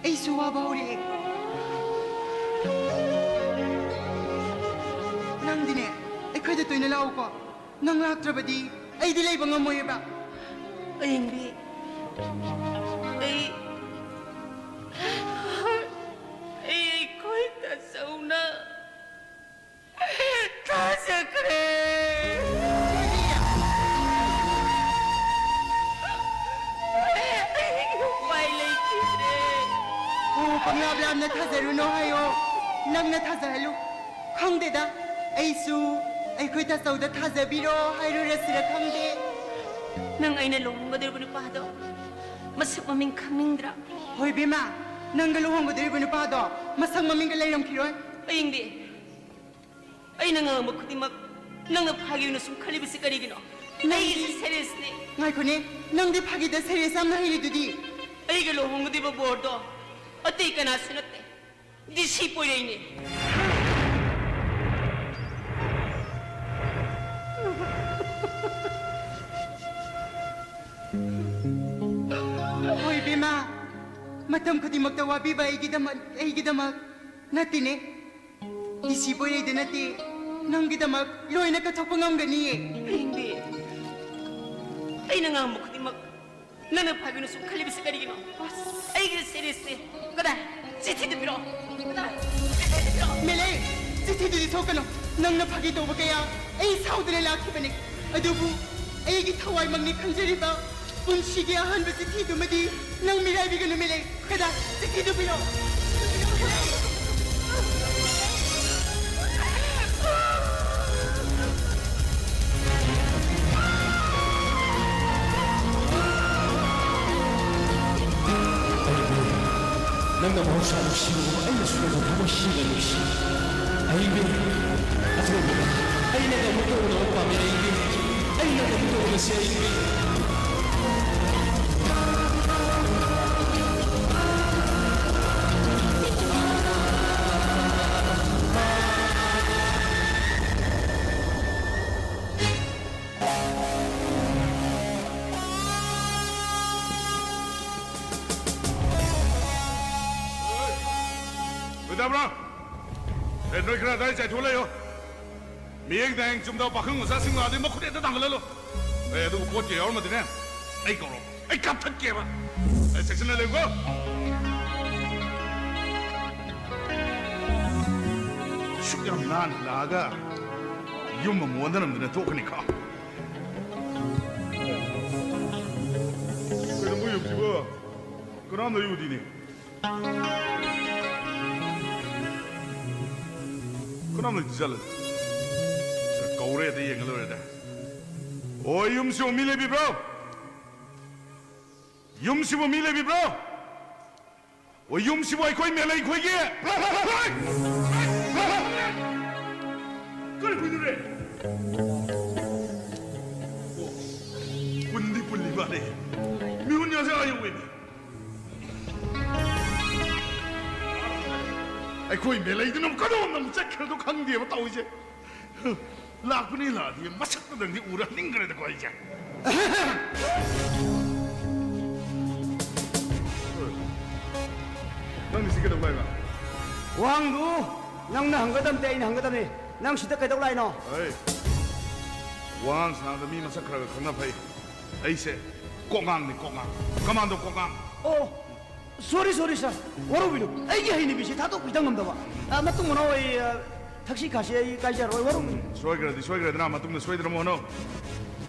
ꯑꯩꯁꯨ ꯋꯥꯕ ꯍꯧꯔꯛꯑꯦ꯫ ꯅꯪꯗꯤꯅꯦ, ꯑꯩꯈꯣꯏꯗ ꯇꯣꯏꯅ ꯂꯥꯛꯎꯀꯣ꯫ ꯅꯪ ꯂꯥꯛꯇ꯭ꯔꯕꯗꯤ ꯑꯩꯗꯤ ꯂꯩꯕ ꯉꯝꯃꯣꯏꯕ꯫ ꯑꯌꯤꯡꯕꯤ, ꯑꯩ, ꯑꯩ ꯑꯩꯈꯣꯏ ꯇꯥꯆꯧꯅ ꯊꯥꯖꯈ꯭ꯔꯦ꯫ ꯑꯩ ꯎꯄꯥꯏ ꯂꯩꯈꯤꯗ꯭ꯔꯦ꯫ ꯑꯣ, ꯄꯪꯂꯥꯞ ꯂꯥꯞꯅ ꯊꯥꯖꯔꯨꯅꯨ ꯍꯥꯏꯌꯣ꯫ ꯅꯪꯅ ꯊꯥꯖꯍꯜꯂꯨ꯫ ꯈꯪꯗꯦꯗ, ꯑꯩꯁꯨ ꯑꯩꯈꯣꯏ ꯇꯥꯆꯧꯗ ꯊꯥꯖꯕꯤꯔꯣ ꯍꯥꯏꯔꯨꯔꯁꯤꯔ ꯈꯪꯗꯦ꯫ ꯅꯪ ꯑꯩꯅ ꯂꯨꯍꯣꯡꯒꯗꯧꯔꯤꯕ ꯅꯨꯄꯥꯗꯣ ꯃꯁꯛ ꯃꯃꯤꯡ ꯈꯪꯅꯤꯡꯗ꯭ꯔꯥ? ꯍꯣꯏ ꯕꯦꯝꯃ, ꯅꯪꯒ ꯂꯨꯍꯣꯡꯒꯗꯧꯔꯤꯕ ꯅꯨꯄꯥꯗꯣ ꯃꯁꯛ ꯃꯃꯤꯡꯒ ꯂꯩꯔꯝꯈꯤꯔꯣꯏ꯫ ꯑꯌꯤꯡꯕꯤ, ꯑꯩꯅ ꯉꯥꯡꯕ ꯈꯨꯗꯤꯡꯃꯛ ꯅꯪꯅ ꯐꯥꯒꯤ ꯑꯣꯏꯅ ꯁꯨꯝ ꯈꯜꯂꯤꯕꯁꯤ ꯀꯔꯤꯒꯤꯅꯣ? ꯅꯪꯗꯤ ꯑꯩꯒꯤꯁꯤ serious ꯅꯤ꯫ ꯉꯥꯏꯈꯣꯅꯦ, ꯅꯪꯗꯤ ꯐꯥꯒꯤꯗ serious ꯌꯥꯝꯅ ꯍꯩꯔꯤꯗꯨꯗꯤ꯫ ꯑꯩꯒ ꯂꯨꯍꯣꯡꯒꯗꯧꯔꯤꯕ ꯕꯣꯔꯗꯣ ꯑꯇꯩ ꯀꯅꯥꯁꯨ ꯅꯠꯇꯦ, ꯗꯤ ꯁꯤ ꯄꯣꯏꯔꯩꯅꯦ꯫ ꯍꯣꯏ ꯏꯕꯦꯝꯃ, ꯃꯇꯝ ꯈꯨꯗꯤꯡꯃꯛꯇ ꯋꯥꯕꯤꯕ ꯑꯩꯒꯤꯗꯃꯛ, ꯑꯩꯒꯤꯗꯃꯛ ꯅꯠꯇꯦꯅꯦ꯫ ꯗꯤ ꯁꯤ ꯄꯣꯏꯔꯩꯗ ꯅꯠꯇꯦ, ꯅꯪꯒꯤꯗꯃꯛ ꯂꯣꯏꯅ ꯀꯠꯊꯣꯛꯄ ꯉꯝꯒꯅꯤꯌꯦ꯫ ꯑꯌꯤꯡꯕꯤ, ꯑꯩꯅ ꯉꯥꯡꯕ ꯈꯨꯗꯤꯡꯃꯛ ꯅꯪꯅ ꯐꯥꯒꯤꯅ ꯁꯨꯝ ꯈꯜꯂꯤꯕꯁꯤ ꯀꯔꯤꯒꯤꯅꯣ? ꯑꯁ꯫ ꯑꯩꯒꯤ serious ꯅꯤ꯫ ꯀꯗꯥꯏ? ꯆꯤꯊꯤꯗꯨ ꯄꯤꯔꯛꯑꯣ꯫ ꯀꯗꯥꯏ? ꯆꯤꯊꯤꯗꯨ ꯄꯤꯔꯛꯑꯣ꯫ ꯃꯦꯂꯩ, ꯆꯤꯊꯤꯗꯨꯗꯤ ꯁꯣꯛꯀꯅꯨ꯫ ꯅꯪꯅ ꯐꯥꯒꯤ ꯇꯧꯕ ꯀꯌꯥ ꯑꯩ ꯁꯥꯎꯗꯅ ꯂꯥꯛꯈꯤꯕꯅꯤ꯫ ꯑꯗꯨꯕꯨ ꯑꯩꯒꯤ ꯊꯋꯥꯏꯃꯛꯅꯤ ꯈꯟꯖꯔꯤꯕ ꯄꯨꯟꯁꯤꯒꯤ ꯑꯍꯥꯟꯕ ꯆꯤꯊꯤꯗꯨꯃꯗꯤ ꯅꯪ ꯃꯤꯔꯥꯏꯕꯤꯒꯅꯨ ꯃꯦꯂꯩ꯫ ꯀꯗꯥꯏ? ꯆꯤꯊꯤꯗꯨ ꯄꯤꯔꯛꯑꯣ꯫ ꯅꯪꯅ ꯃꯍꯧꯁꯥ ꯅꯨꯡꯁꯤꯕꯒꯨꯝ ꯑꯩꯅꯁꯨ ꯅꯪꯕꯨ ꯊꯃꯣꯏ ꯁꯦꯡꯅ ꯅꯨꯡꯁꯤ꯫ ꯑꯏꯕꯤ, ꯑꯊꯣꯏꯕꯤꯒ ꯑꯩꯅꯒ ꯑꯃꯨꯛꯇ ꯎꯅꯕ ꯄꯥꯝꯃꯤ꯫ ꯑꯏꯕꯤ, ꯑꯩꯅꯒ ꯑꯃꯨꯛꯇ ꯎꯅꯁꯤ꯫ ꯑꯏꯕꯤ꯫ ꯂꯣꯏꯗꯕ꯭ꯔꯣ? ꯑꯦ, ꯅꯣꯏ ꯈꯔ ꯑꯗꯥꯏ ꯆꯥꯏꯊꯣꯛ ꯂꯩꯌꯣ꯫ ꯃꯤꯌꯦꯡ ꯗꯥꯌꯦꯡ ꯆꯨꯝꯗꯕ ꯄꯥꯈꯪ ꯃꯆꯥꯁꯤꯡ ꯂꯥꯛꯑꯗꯤ ꯃꯈꯨꯠ ꯍꯦꯛꯇ ꯊꯥꯡꯒꯠꯍꯜꯂꯣ꯫ ꯑꯦ, ꯑꯗꯨꯕꯨ ꯀꯣꯠꯀꯦ ꯌꯥꯎꯔꯝꯃꯗꯤꯅꯦ, ꯑꯩ ꯀꯧꯔꯣ꯫ ꯑꯩ ꯀꯥꯞꯊꯠꯀꯦꯕ꯫ ꯑꯦ, ꯆꯦꯛꯁꯤꯟꯅ ꯂꯩꯌꯨꯀꯣ꯫ ꯁꯨꯛ ꯌꯥꯝ ꯅꯥꯟꯅ ꯂꯥꯛꯑꯒ ꯌꯨꯝ ꯑꯃꯨꯛ ꯑꯣꯟꯅꯔꯝꯗꯅ ꯇꯣꯛꯀꯅꯤꯀꯣ꯫ ꯀꯩꯅꯣ ꯃꯣꯏ ꯌꯨꯝꯁꯤꯕꯨ? ꯀꯅꯥꯝ ꯂꯩ ꯎꯗꯤꯅꯦ꯫ ꯀꯅꯥꯝ ꯂꯩꯇ ꯖꯥꯠꯂ? ꯀꯧꯔꯦ, ꯑꯗ ꯌꯦꯡꯉ ꯂꯣꯏꯔꯦꯗ꯫ ꯑꯣ, ꯌꯨꯝꯁꯤꯕꯨ ꯃꯤ ꯂꯩꯕꯤꯕ꯭ꯔꯣ? ꯌꯨꯝꯁꯤꯕꯨ ꯃꯤ ꯂꯩꯕꯤꯕ꯭ꯔꯣ? ꯑꯣ, ꯌꯨꯝꯁꯤꯕꯨ ꯑꯩꯈꯣꯏ ꯃꯦꯂꯩ ꯈꯣꯏꯒꯤ? ꯀꯔꯤ ꯈꯣꯏꯗꯨꯔꯦ? ꯑꯣ, ꯄꯨꯟꯗꯤ ꯄꯨꯜꯂꯤ ꯃꯥꯜꯂꯦ꯫ ꯃꯤꯍꯨꯟ ꯌꯥꯁꯦ ꯑꯥ ꯌꯧꯋꯦꯅꯦ꯫ ꯑꯩꯈꯣꯏ ꯃꯦꯂꯩꯗꯨꯅ ꯀꯗꯣꯝꯗ ꯑꯃꯨꯛ ꯆꯠꯈ꯭ꯔꯗꯣ ꯈꯪꯗꯦꯕ ꯇꯧꯔꯤꯁꯦ꯫ ꯂꯥꯛꯄꯅꯤ ꯂꯥꯛꯑꯗꯤ ꯃꯁꯛꯇꯨꯗꯪꯗꯤ ꯎꯔ ꯍꯟꯅꯤꯡꯈ꯭ꯔꯦꯗꯀꯣ ꯑꯩꯁꯦ꯫ ꯅꯪꯗꯤ ꯁꯤ ꯀꯩꯗꯧ ꯂꯥꯛꯏꯕ? ꯋꯥꯍꯪꯗꯨ ꯅꯪꯅ ꯍꯪꯒꯗꯕꯅꯦ, ꯑꯩꯅ ꯍꯪꯒꯗꯕꯅꯦ꯫ ꯅꯪ ꯁꯤꯗ ꯀꯩꯗꯧ ꯂꯥꯛꯏꯅꯣ? ꯑꯩ ꯋꯥꯉꯥꯡ ꯁꯉꯥꯡꯗ ꯃꯤ ꯃꯁꯛ ꯈꯔ ꯈꯔ ꯈꯪꯅ ꯐꯩ꯫ ꯑꯩꯁꯦ ꯀꯣꯛꯉꯥꯡꯅꯤ, ꯀꯣꯛꯉꯥꯡ꯫ ꯀꯃꯥꯟꯗꯣ ꯀꯣꯛꯉꯥꯡ꯫ ꯑꯣ, ꯁꯣꯔꯤ, ꯁꯣꯔꯤ, ꯁꯥꯔ꯫ ꯋꯥꯔꯧꯕꯤꯅꯨ꯫ ꯑꯩꯒꯤ ꯍꯩꯅꯕꯤꯁꯤ ꯊꯥꯗꯣꯛꯄꯤꯗ ꯉꯝꯗꯕ꯫ ꯑ, ꯃꯇꯨꯡ ꯃꯅꯥꯎ ꯑꯩ, ꯑ, ꯊꯛꯁꯤ ꯈꯥꯁꯤ ꯑꯩ ꯀꯥꯏꯖꯔꯣꯏ, ꯋꯥꯔꯧꯕꯤꯅꯨ꯫ ꯁꯣꯏꯈ꯭ꯔꯗꯤ ꯁꯣꯏꯈ꯭ꯔꯦꯗꯅ, ꯃꯇꯨꯡꯗ ꯁꯣꯏꯗꯅꯕ ꯍꯣꯠꯅꯧ꯫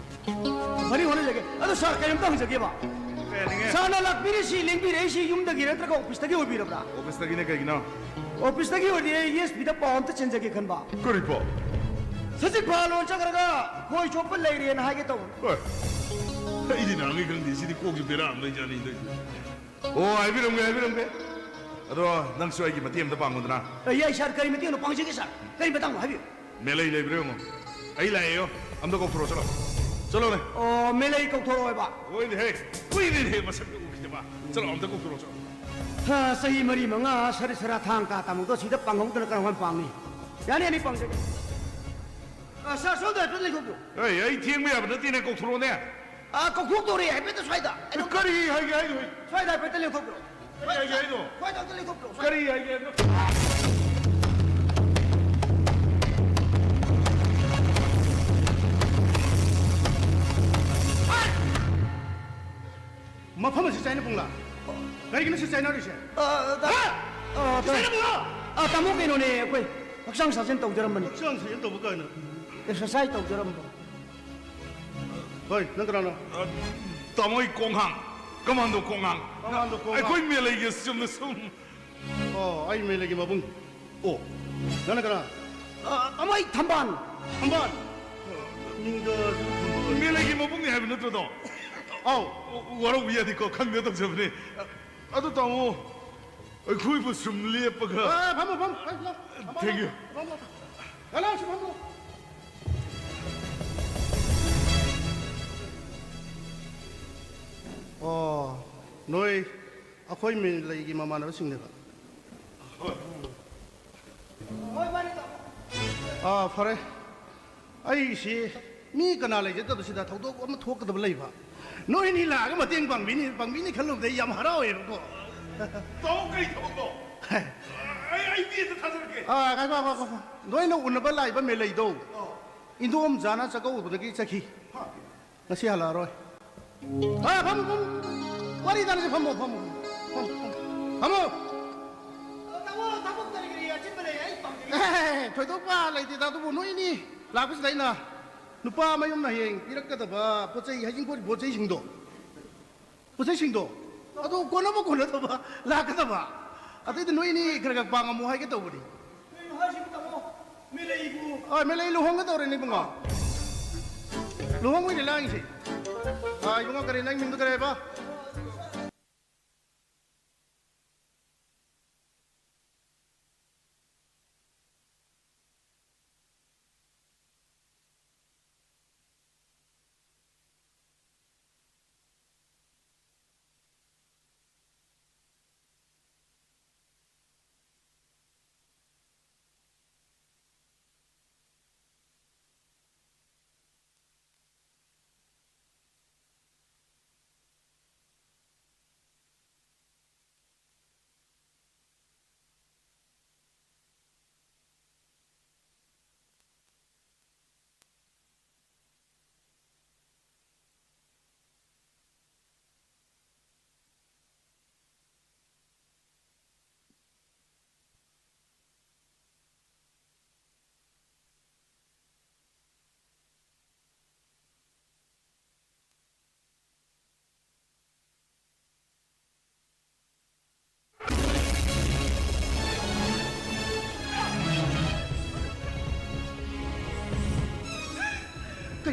ꯐꯅꯤ, ꯍꯣꯠꯅꯖꯒꯦ꯫ ꯑꯗꯣ ꯁꯥꯔ, ꯀꯩꯅꯣꯝꯇ ꯍꯪꯖꯒꯦꯕ꯫ ꯀꯩ ꯍꯥꯏꯅꯤꯡꯉꯦ? ꯁꯥꯔꯅ ꯂꯥꯛꯄꯤꯔꯤꯁꯤ, ꯂꯦꯡꯕꯤꯔꯛꯏꯁꯤ ꯌꯨꯝꯗꯒꯤ ꯅꯠꯇ꯭ꯔꯒ ꯑꯣꯐꯤꯁꯇꯒꯤ ꯑꯣꯏꯕꯤꯔꯕ꯭ꯔꯥ? ꯑꯣꯐꯤꯁꯇꯒꯤꯅꯦ, ꯀꯩꯒꯤꯅꯣ? ꯑꯣꯐꯤꯁꯇꯒꯤ ꯑꯣꯏꯔꯗꯤ ꯑꯩ ꯑꯦꯁ ꯄꯤꯗ ꯄꯥꯎ ꯑꯝꯇ ꯆꯦꯟꯖꯒꯦ ꯈꯟꯕ꯫ ꯀꯔꯤ ꯄꯥꯎ? ꯁꯖꯤꯛ ꯐꯥꯜꯂꯣꯟ ꯆꯠꯈ꯭ꯔꯒ ꯈꯣꯏ ꯆꯣꯞꯄ ꯂꯩꯔꯦꯅ ꯍꯥꯏꯒꯦ ꯇꯧꯕ꯫ ꯍꯣꯏ꯫ ꯑꯩꯗꯤ ꯅꯍꯥꯟꯒꯩ ꯈꯪꯗꯦ, ꯁꯤꯗꯤ ꯀꯣꯛꯁꯤ ꯕꯦꯔꯥ ꯑꯃ ꯂꯩꯖꯥꯠꯅꯤ ꯇꯧꯏꯁꯦ꯫ ꯑꯣ, ꯍꯥꯏꯕꯤꯔꯝꯒꯦ, ꯍꯥꯏꯕꯤꯔꯝꯒꯦ꯫ ꯑꯗꯣ ꯅꯪꯁꯨ ꯑꯩꯒꯤ ꯃꯇꯦꯡ ꯑꯝꯇ ꯄꯥꯡꯉꯨꯗꯅ꯫ ꯑꯦ, ꯌꯥꯏ ꯁꯥꯔ, ꯀꯔꯤ ꯃꯇꯦꯡꯅꯣ? ꯄꯥꯡꯖꯒꯦ ꯁꯥꯔ꯫ ꯀꯔꯤ ꯃꯇꯥꯡꯅꯣ ꯍꯥꯏꯕꯤꯌꯨ꯫ ꯃꯦꯂꯩ ꯂꯩꯕ꯭ꯔꯥ ꯌꯦꯡꯉꯣ꯫ ꯑꯩ ꯂꯥꯛꯑꯦꯌꯣ꯫ ꯑꯝꯇ ꯀꯧꯊꯣꯔꯛꯑꯣ, ꯆꯠꯂꯣ꯫ ꯆꯠꯂꯣꯅꯦ꯫ ꯑꯣ, ꯃꯦꯂꯩ ꯀꯧꯊꯣꯔꯛꯑꯣ ꯍꯥꯏꯕ? ꯍꯣꯏꯅꯦꯍꯦ, ꯀꯨꯏꯔꯦꯅꯦꯍꯦ ꯃꯁꯛꯇ ꯎꯈꯤꯗꯕ꯫ ꯆꯠꯂꯣ, ꯑꯝꯇ ꯀꯧꯊꯣꯔꯛꯑꯣ, ꯆꯠꯂꯣ꯫ ꯍꯥ, ꯆꯍꯤ ꯃꯔꯤ ꯃꯉꯥ ꯁꯔꯤ ꯁꯔꯥ ꯊꯥꯡ ꯇꯥ ꯇꯥꯃꯨꯗꯣ ꯁꯤꯗ ꯄꯥꯡꯍꯧꯗꯅ ꯀꯔꯝ ꯀꯥꯟ ꯄꯥꯡꯅꯤ? ꯌꯥꯅꯤ, ꯌꯥꯅꯤ, ꯄꯥꯡꯖꯒꯦ꯫ ꯑ, ꯁꯥꯔ, ꯁꯣꯝꯗ ꯍꯥꯏꯐꯦꯠ ꯂꯦꯡꯊꯣꯛꯄꯤꯌꯨ꯫ ꯑꯦ, ꯑꯩ ꯊꯦꯡꯕ ꯌꯥꯕ ꯅꯠꯇꯦꯅꯦ, ꯀꯧꯊꯣꯔꯛꯑꯣꯅꯦ꯫ ꯑ, ꯀꯧꯊꯣꯛꯇꯧꯔꯦ, ꯍꯥꯏꯐꯦꯠꯇ ꯁ꯭ꯋꯥꯏꯗ꯫ ꯑꯦ, ꯀꯔꯤ ꯍꯥꯏꯒꯦ ꯍꯥꯏꯅꯣ? ꯁ꯭ꯋꯥꯏꯗ ꯍꯥꯏꯐꯦꯠꯇ ꯂꯦꯡꯊꯣꯛꯄꯤꯔꯣ꯫ ꯀꯔꯤ ꯍꯥꯏꯒꯦ ꯍꯥꯏꯅꯣ? ꯁ꯭ꯋꯥꯏꯗ ꯑꯝꯇ ꯂꯦꯡꯊꯣꯛꯄꯤꯔꯣ, ꯁ꯭ꯋꯥꯏꯗ꯫ ꯀꯔꯤ ꯍꯥꯏꯒꯦ ꯍꯥꯏꯅꯣ? ꯃꯐꯝ ꯑꯁꯤ ꯆꯥꯏꯅ ꯄꯨꯡꯂꯥ? ꯀꯔꯤꯒꯤꯅꯣ ꯁꯤ ꯆꯥꯏꯅꯔꯤꯁꯦ? ꯑ, ꯇꯥ-, ꯍꯥ? ꯑ, ꯁꯤ ꯇꯥ-, ꯆꯥꯏꯅ ꯄꯨꯡꯂꯥ? ꯑ, ꯇꯥꯃꯣ, ꯀꯩꯅꯣꯅꯦ, ꯑꯩꯈꯣꯏ ꯍꯛꯆꯥꯡ ꯁꯥꯖꯦꯜ ꯇꯧꯖꯔꯝꯕꯅꯤ꯫ ꯍꯛꯆꯥꯡ ꯁꯥꯖꯦꯜ ꯇꯧꯕ ꯀꯥꯏꯅ꯫ ꯑꯦꯛꯁꯔꯁꯥꯏꯁ ꯇꯧꯖꯔꯝꯕ꯫ ꯍꯣꯏ, ꯅꯪ ꯀꯅꯥꯅꯣ? ꯑ, ꯇꯥꯃꯣ, ꯑꯩ ꯀꯣꯡꯍꯥꯡ, ꯀꯃꯥꯟꯗꯣ ꯀꯣꯡꯍꯥꯡ꯫ ꯀꯃꯥꯟꯗꯣ ꯀꯣꯡꯍꯥꯡ꯫ ꯑꯩꯈꯣꯏ ꯃꯦꯂꯩꯒꯤ ꯆꯨꯝꯅ ꯁꯨꯝ꯫ ꯑꯣ, ꯑꯩ ꯃꯦꯂꯩꯒꯤ ꯃꯕꯨꯡ꯫ ꯑꯣ, ꯅꯪꯅ ꯀꯅꯥ? ꯑ, ꯑꯃ ꯑꯩ ꯊꯝꯕꯥꯜ꯫ ꯊꯝꯕꯥꯜ? ꯃꯤꯡꯗꯣ ꯃꯦꯂꯩꯒꯤ ꯃꯕꯨꯡꯅꯤ ꯍꯥꯏꯕ ꯅꯠꯇ꯭ꯔꯣ, ꯇꯥꯃꯣ? ꯑꯧ꯫ ꯋꯥꯔꯧꯕ ꯌꯥꯗꯦꯀꯣ, ꯈꯪꯗ ꯇꯧꯖꯕꯅꯦ꯫ ꯑꯗꯨ ꯇꯥꯃꯣ, ꯑꯩꯈꯣꯏꯕꯨ ꯁꯨꯝ ꯂꯦꯞꯄꯒ꯫ ꯑ, ꯐꯝꯃꯣ, ꯐꯝꯃꯣ, ꯐꯝꯃꯣ, ꯐꯝꯃꯣ, Thank you. ꯐꯝꯃꯣ, ꯐꯝꯃꯣ꯫ ꯂꯥꯛꯑꯣ, ꯂꯥꯛꯑꯣ, ꯁꯤ ꯐꯝꯃꯣ꯫ ꯑꯣ, ꯅꯣꯏ ꯑꯩꯈꯣꯏ ꯃꯦꯂꯩꯒꯤ ꯃꯃꯥꯟꯅꯕꯁꯤꯡꯅꯦꯕ꯫ ꯍꯣꯏ, ꯃꯥꯅꯤ, ꯇꯥꯃꯣ꯫ ꯑꯥ, ꯐꯔꯦ꯫ ꯑꯩꯁꯤ ꯃꯤ ꯀꯅꯥ ꯂꯩꯖꯗꯕꯁꯤꯗ ꯊꯧꯗꯣꯛ ꯑꯃ ꯊꯣꯛꯀꯗꯕ ꯂꯩꯕ꯫ ꯅꯣꯏꯅꯤ ꯂꯥꯛꯑꯒ ꯃꯇꯦꯡ ꯄꯥꯡꯕꯤꯅꯤ, ꯄꯥꯡꯕꯤꯅꯤ ꯈꯜꯂꯨꯕꯗ ꯑꯩ ꯌꯥꯝ ꯍꯔꯥꯎꯋꯦꯕꯀꯣ꯫ ꯇꯥꯃꯣ, ꯀꯔꯤ ꯊꯕꯛꯅꯣ? ꯑꯩ, ꯑꯩ ꯃꯤ ꯑꯝꯇ ꯊꯥꯖꯔꯛꯀꯦ꯫ ꯑꯥ, ꯉꯥꯏꯈꯣ, ꯉꯥꯏꯈꯣ, ꯉꯥꯏꯈꯣ꯫ ꯅꯣꯏꯅ ꯎꯅꯕ ꯂꯥꯛꯏꯕ ꯃꯦꯂꯩꯗꯣ ꯑꯧ꯫ ꯏꯟꯗꯣꯝꯆꯥꯅ ꯆꯥꯛꯀꯧꯕꯗꯒꯤ ꯆꯠꯈꯤ꯫ ꯍꯥ? ꯉꯁꯤ ꯍꯜꯂꯛꯑꯔꯣꯏ꯫ ꯑꯥ, ꯐꯝꯃꯨ, ꯐꯝꯃꯨ꯫ ꯋꯥꯔꯤ ꯇꯥꯟꯅꯁꯤ, ꯐꯝꯃꯨ, ꯐꯝꯃꯨ, ꯐꯝꯃꯨ, ꯐꯝꯃꯨ꯫ ꯐꯝꯃꯨ꯫ ꯇꯥꯃꯣ, ꯊꯕꯛ ꯀꯔꯤ ꯀꯔꯤ ꯑꯆꯤꯟꯕ ꯂꯩ? ꯑꯩ ꯄꯥꯝꯖꯩ꯫ ꯑꯦ, ꯊꯣꯏꯗꯣꯛꯄ ꯂꯩꯇꯦꯗ, ꯑꯗꯨꯕꯨ ꯅꯣꯏꯅꯤ ꯂꯥꯛꯄꯁꯤꯗ ꯑꯩꯅ ꯅꯨꯄꯥ ꯃꯌꯨꯝꯅ ꯍꯌꯦꯡ ꯄꯤꯔꯛꯀꯗꯕ ꯄꯣꯠ ꯆꯩ, ꯍꯩꯖꯤꯡꯄꯣꯠꯀꯤ ꯄꯣꯠ ꯆꯩꯁꯤꯡꯗꯣ, ꯄꯣꯠ ꯆꯩꯁꯤꯡꯗꯣ ꯑꯗꯨ ꯀꯣꯟꯅꯕ ꯀꯣꯟꯅꯗꯕ ꯂꯥꯛꯀꯗꯕ꯫ ꯑꯗꯩꯗ ꯅꯣꯏꯅꯤ ꯈꯔ ꯈꯔ ꯄꯥꯡꯉꯝꯃꯣ ꯍꯥꯏꯒꯦ ꯇꯧꯕꯅꯤ꯫ ꯀꯩꯅꯣ ꯍꯥꯏꯁꯤꯕꯨ, ꯇꯥꯃꯣ? ꯃꯦꯂꯩꯕꯨ? ꯑ, ꯃꯦꯂꯩ ꯂꯨꯍꯣꯡꯒꯗꯧꯔꯦꯅꯦ, ꯏꯕꯨꯡꯉꯣ꯫ ꯂꯨꯍꯣꯡꯕꯩꯅꯦ ꯂꯥꯡꯉꯤꯁꯦ꯫ ꯑ, ꯏꯕꯨꯡꯉꯣ, ꯀꯔꯤ, ꯅꯪ ꯃꯤꯡꯗꯣ ꯀꯔꯤ ꯍꯥꯏꯕ?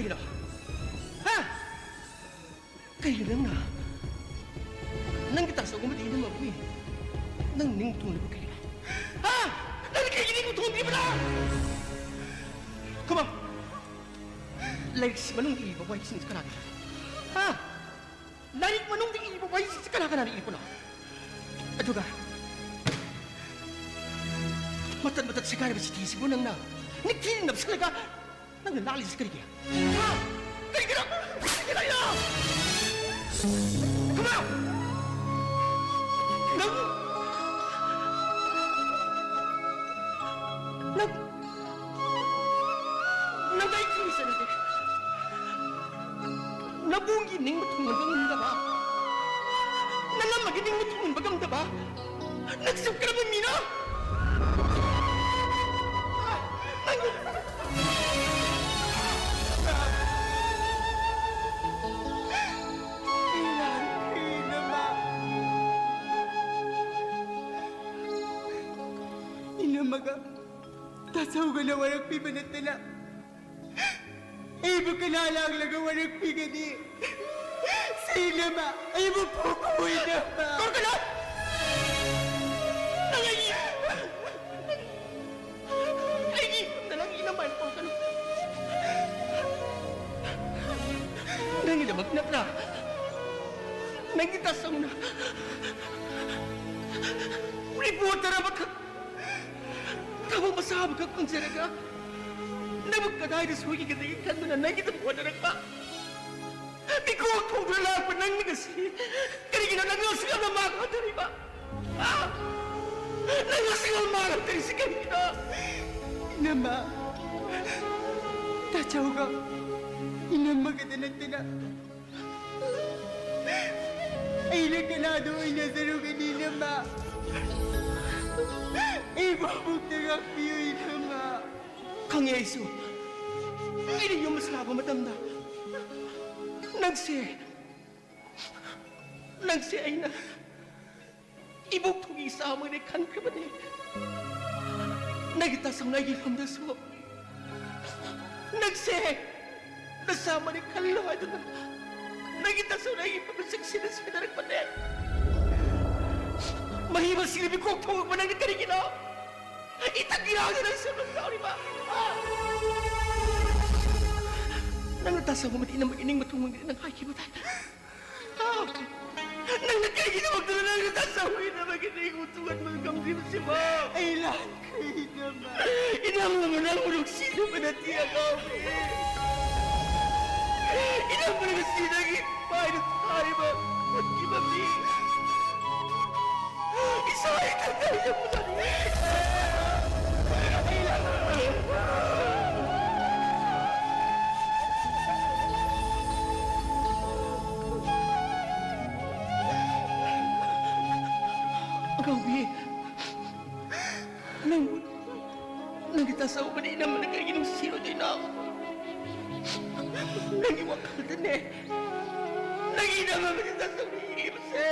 ꯀꯩꯒꯤꯅꯣ? ꯍꯥ? ꯀꯩꯒꯤꯅꯣ ꯅꯪꯅ? ꯅꯪꯒꯤ ꯇꯥꯆꯧ ꯑꯃꯗꯤ ꯏꯅꯝꯃꯕꯨ ꯅꯪ ꯅꯤꯡ ꯊꯨꯡꯂꯤꯕ ꯀꯩꯒꯤꯅꯣ? ꯍꯥ? ꯅꯪꯅ ꯀꯩꯒꯤ ꯅꯤꯡ ꯊꯨꯡꯗ꯭ꯔꯤꯕꯅꯣ? ꯈꯨꯃꯝ, ꯂꯥꯏꯔꯤꯛꯁꯤ ꯃꯅꯨꯡꯗ ꯏꯔꯤꯕ ꯋꯥꯍꯩꯁꯤꯡꯁꯤ ꯀꯅꯥꯒꯤꯅꯣ? ꯍꯥ? ꯂꯥꯏꯔꯤꯛ ꯃꯅꯨꯡꯗ ꯏꯔꯤꯕ ꯋꯥꯍꯩꯁꯤꯡꯁꯤ ꯀꯅꯥ ꯀꯅꯥꯅ ꯏꯔꯤꯕꯅꯣ? ꯑꯗꯨꯒ ꯃꯇꯠ ꯃꯇꯠ ꯁꯦꯒꯥꯏꯔꯕ ꯆꯤꯊꯤꯁꯤꯕꯨ ꯅꯪꯅ ꯅꯤꯡꯊꯤꯅ ꯅꯞꯁꯤꯜꯂꯒ ꯅꯪꯅ ꯂꯥꯛꯂꯤꯁꯤ ꯀꯔꯤꯒꯤ? ꯍꯥ? ꯀꯔꯤꯒꯤꯅꯣ? ꯀꯔꯤꯒꯤꯅꯣ? ꯈꯨꯃꯥ! ꯅꯪ, ꯅꯪ, ꯅꯪ ꯑꯩ ꯈꯪꯏ ꯆꯟꯗꯦ꯫ ꯅꯕꯨꯡꯒꯤ ꯅꯤꯡꯕ ꯊꯨꯡꯍꯟꯕ ꯉꯝꯗꯕ, ꯅꯅꯝꯃꯒꯤ ꯅꯤꯡꯕ ꯊꯨꯡꯍꯟꯕ ꯉꯝꯗꯕ, ꯅꯪꯁꯨ ꯀꯔꯝꯕ ꯃꯤꯅꯣ? ꯅꯪ ꯏꯅꯝꯃꯒ ꯇꯥꯆꯧꯒꯅ ꯋꯥꯔꯛꯄꯤꯕ ꯅꯠꯇꯅ ꯑꯩꯕꯨ ꯀꯅꯥ ꯂꯥꯛꯂꯒ ꯋꯥꯔꯛꯄꯤꯒꯅꯤ? ꯁꯤ ꯏꯅꯝꯃ, ꯑꯩꯕꯨ ꯐꯨꯀꯨ ꯏꯅꯝꯃ꯫ ꯀꯧꯔꯛꯀꯅꯨ! ꯅꯪ ꯑꯩꯒꯤ, ꯑꯩꯒꯤ ꯏꯃꯨꯡꯗ ꯅꯪ ꯏꯅꯝꯃ ꯍꯥꯏꯅ ꯀꯧꯔꯛꯀꯅꯨ꯫ ꯅꯪꯒꯤꯗꯃꯛ ꯅꯠꯇ꯭ꯔꯥ ꯅꯪꯒꯤ ꯇꯥꯆꯧꯅ ꯔꯤꯄꯣꯔꯇꯔ ꯑꯃꯈꯛ ꯊꯕꯛ ꯃꯆꯥ ꯑꯃꯈꯛ ꯐꯪꯖꯔꯒ ꯅꯪꯕꯨ ꯀꯗꯥꯏꯗ ꯁꯣꯏꯈꯤꯒꯗꯒꯦ ꯈꯟꯗꯨꯅ ꯅꯪꯒꯤꯗꯃꯛ ꯍꯣꯠꯅꯔꯛꯄ? ꯃꯤꯀꯣꯛ ꯊꯣꯡꯗꯨꯅ ꯂꯥꯛꯄ ꯅꯪꯅ ꯉꯁꯤ ꯀꯔꯤꯒꯤꯅꯣ ꯅꯪ ꯑꯁꯨꯛ ꯌꯥꯝꯅ ꯃꯥꯡ ꯍꯟꯊꯔꯤꯕ? ꯍꯥ? ꯅꯪ ꯑꯁꯨꯛ ꯌꯥꯝꯅ ꯃꯥꯡ ꯍꯟꯊꯔꯤꯁꯤ ꯀꯔꯤꯒꯤꯅꯣ? ꯏꯅꯝꯃ, ꯇꯥꯆꯧꯒ ꯏꯅꯝꯃꯒꯗ ꯅꯠꯇꯅ ꯑꯩꯅ ꯀꯅꯥꯗ ꯑꯣꯏꯅꯖꯔꯨꯒꯅꯤ, ꯏꯅꯝꯃ? ꯑꯩꯕꯨ ꯑꯃꯨꯛꯇ ꯉꯥꯛꯄꯤꯌꯨ, ꯏꯅꯝꯃ꯫ ꯈꯪꯉꯦ ꯑꯩꯁꯨ꯫ ꯑꯩꯅ ꯌꯨꯝ ꯑꯁꯤ ꯂꯥꯛꯄ ꯃꯇꯝꯗ ꯅꯪꯁꯦ, ꯅꯪꯁꯦ ꯑꯩꯅ ꯏꯕꯣꯛ ꯊꯣꯡꯒꯤ ꯏꯆꯥ ꯑꯃꯅꯦ ꯈꯟꯈ꯭ꯔꯕꯅꯦ꯫ ꯅꯪꯒꯤ ꯇꯥꯆꯧꯅ ꯑꯩꯒꯤ ꯏꯐꯝꯗꯁꯨ ꯅꯪꯁꯦ ꯅꯁꯥꯃꯛꯅꯤ ꯈꯜꯂꯣ ꯍꯥꯏꯗꯨꯅ ꯅꯪꯒꯤ ꯇꯥꯆꯧꯅ ꯑꯩꯒꯤ ꯄꯨꯟꯁꯤ ꯁꯤꯗ ꯁꯤꯟꯅꯔꯛꯄꯅꯦ꯫ ꯃꯍꯤ ꯃꯁꯤꯡꯗ ꯃꯤꯀꯣꯛ ꯊꯣꯡꯉꯛꯄ ꯅꯪꯅ ꯀꯔꯤꯒꯤꯅꯣ? ꯏꯊꯛ ꯏꯔꯥꯡꯗ ꯅꯪ ꯁꯦꯝꯕ ꯌꯥꯎꯔꯤꯕ? ꯅꯪꯅ ꯇꯥꯆꯧ ꯑꯃꯗꯤ ꯏꯅꯝꯃꯒꯤ ꯅꯤꯡꯕ ꯊꯨꯡꯍꯟꯒꯅꯤ ꯅꯪ ꯍꯥꯏꯈꯤꯕ ꯇꯥꯏ꯫ ꯅꯪꯅ ꯀꯩꯒꯤꯗꯃꯛꯇꯅꯣ ꯅꯪꯅ ꯇꯥꯆꯧ ꯏꯅꯝꯃꯒꯤ ꯅꯤꯡꯕ ꯊꯨꯡꯍꯟꯕ ꯉꯝꯗ꯭ꯔꯤꯕꯁꯤꯕꯣ? ꯑꯩ ꯂꯥꯟꯈ꯭ꯔꯦ ꯏꯅꯝꯃ꯫ ꯏꯅꯝꯃ ꯅꯪꯕꯨ ꯅꯨꯡꯁꯤꯗꯕ ꯅꯠꯇꯦ ꯑꯉꯥꯎꯕꯤ꯫ ꯏꯅꯝꯃꯅ ꯉꯁꯤ ꯅꯪꯒꯤ ꯃꯥꯏꯗ ꯊꯥꯔꯤꯕ ꯈꯨꯠꯀꯤ ꯃꯃꯤ꯫ ꯏꯁꯥ ꯏꯊꯟꯇ ꯌꯦꯡꯕꯗ ꯑꯉꯥꯎꯕꯤ, ꯅꯪ, ꯅꯪꯒꯤ ꯇꯥꯆꯧꯕꯨꯗꯤ ꯏꯅꯝꯃꯅ ꯀꯩꯒꯤ ꯅꯨꯡꯁꯤꯔꯣꯏꯗꯣꯏꯅꯣ? ꯅꯪꯒꯤ ꯋꯥꯈꯜꯗꯅꯦ, ꯅꯪꯒꯤ ꯏꯅꯝꯃꯕꯨꯗꯤ ꯇꯥꯆꯧꯅ ꯌꯦꯡꯂꯤꯕꯁꯦ꯫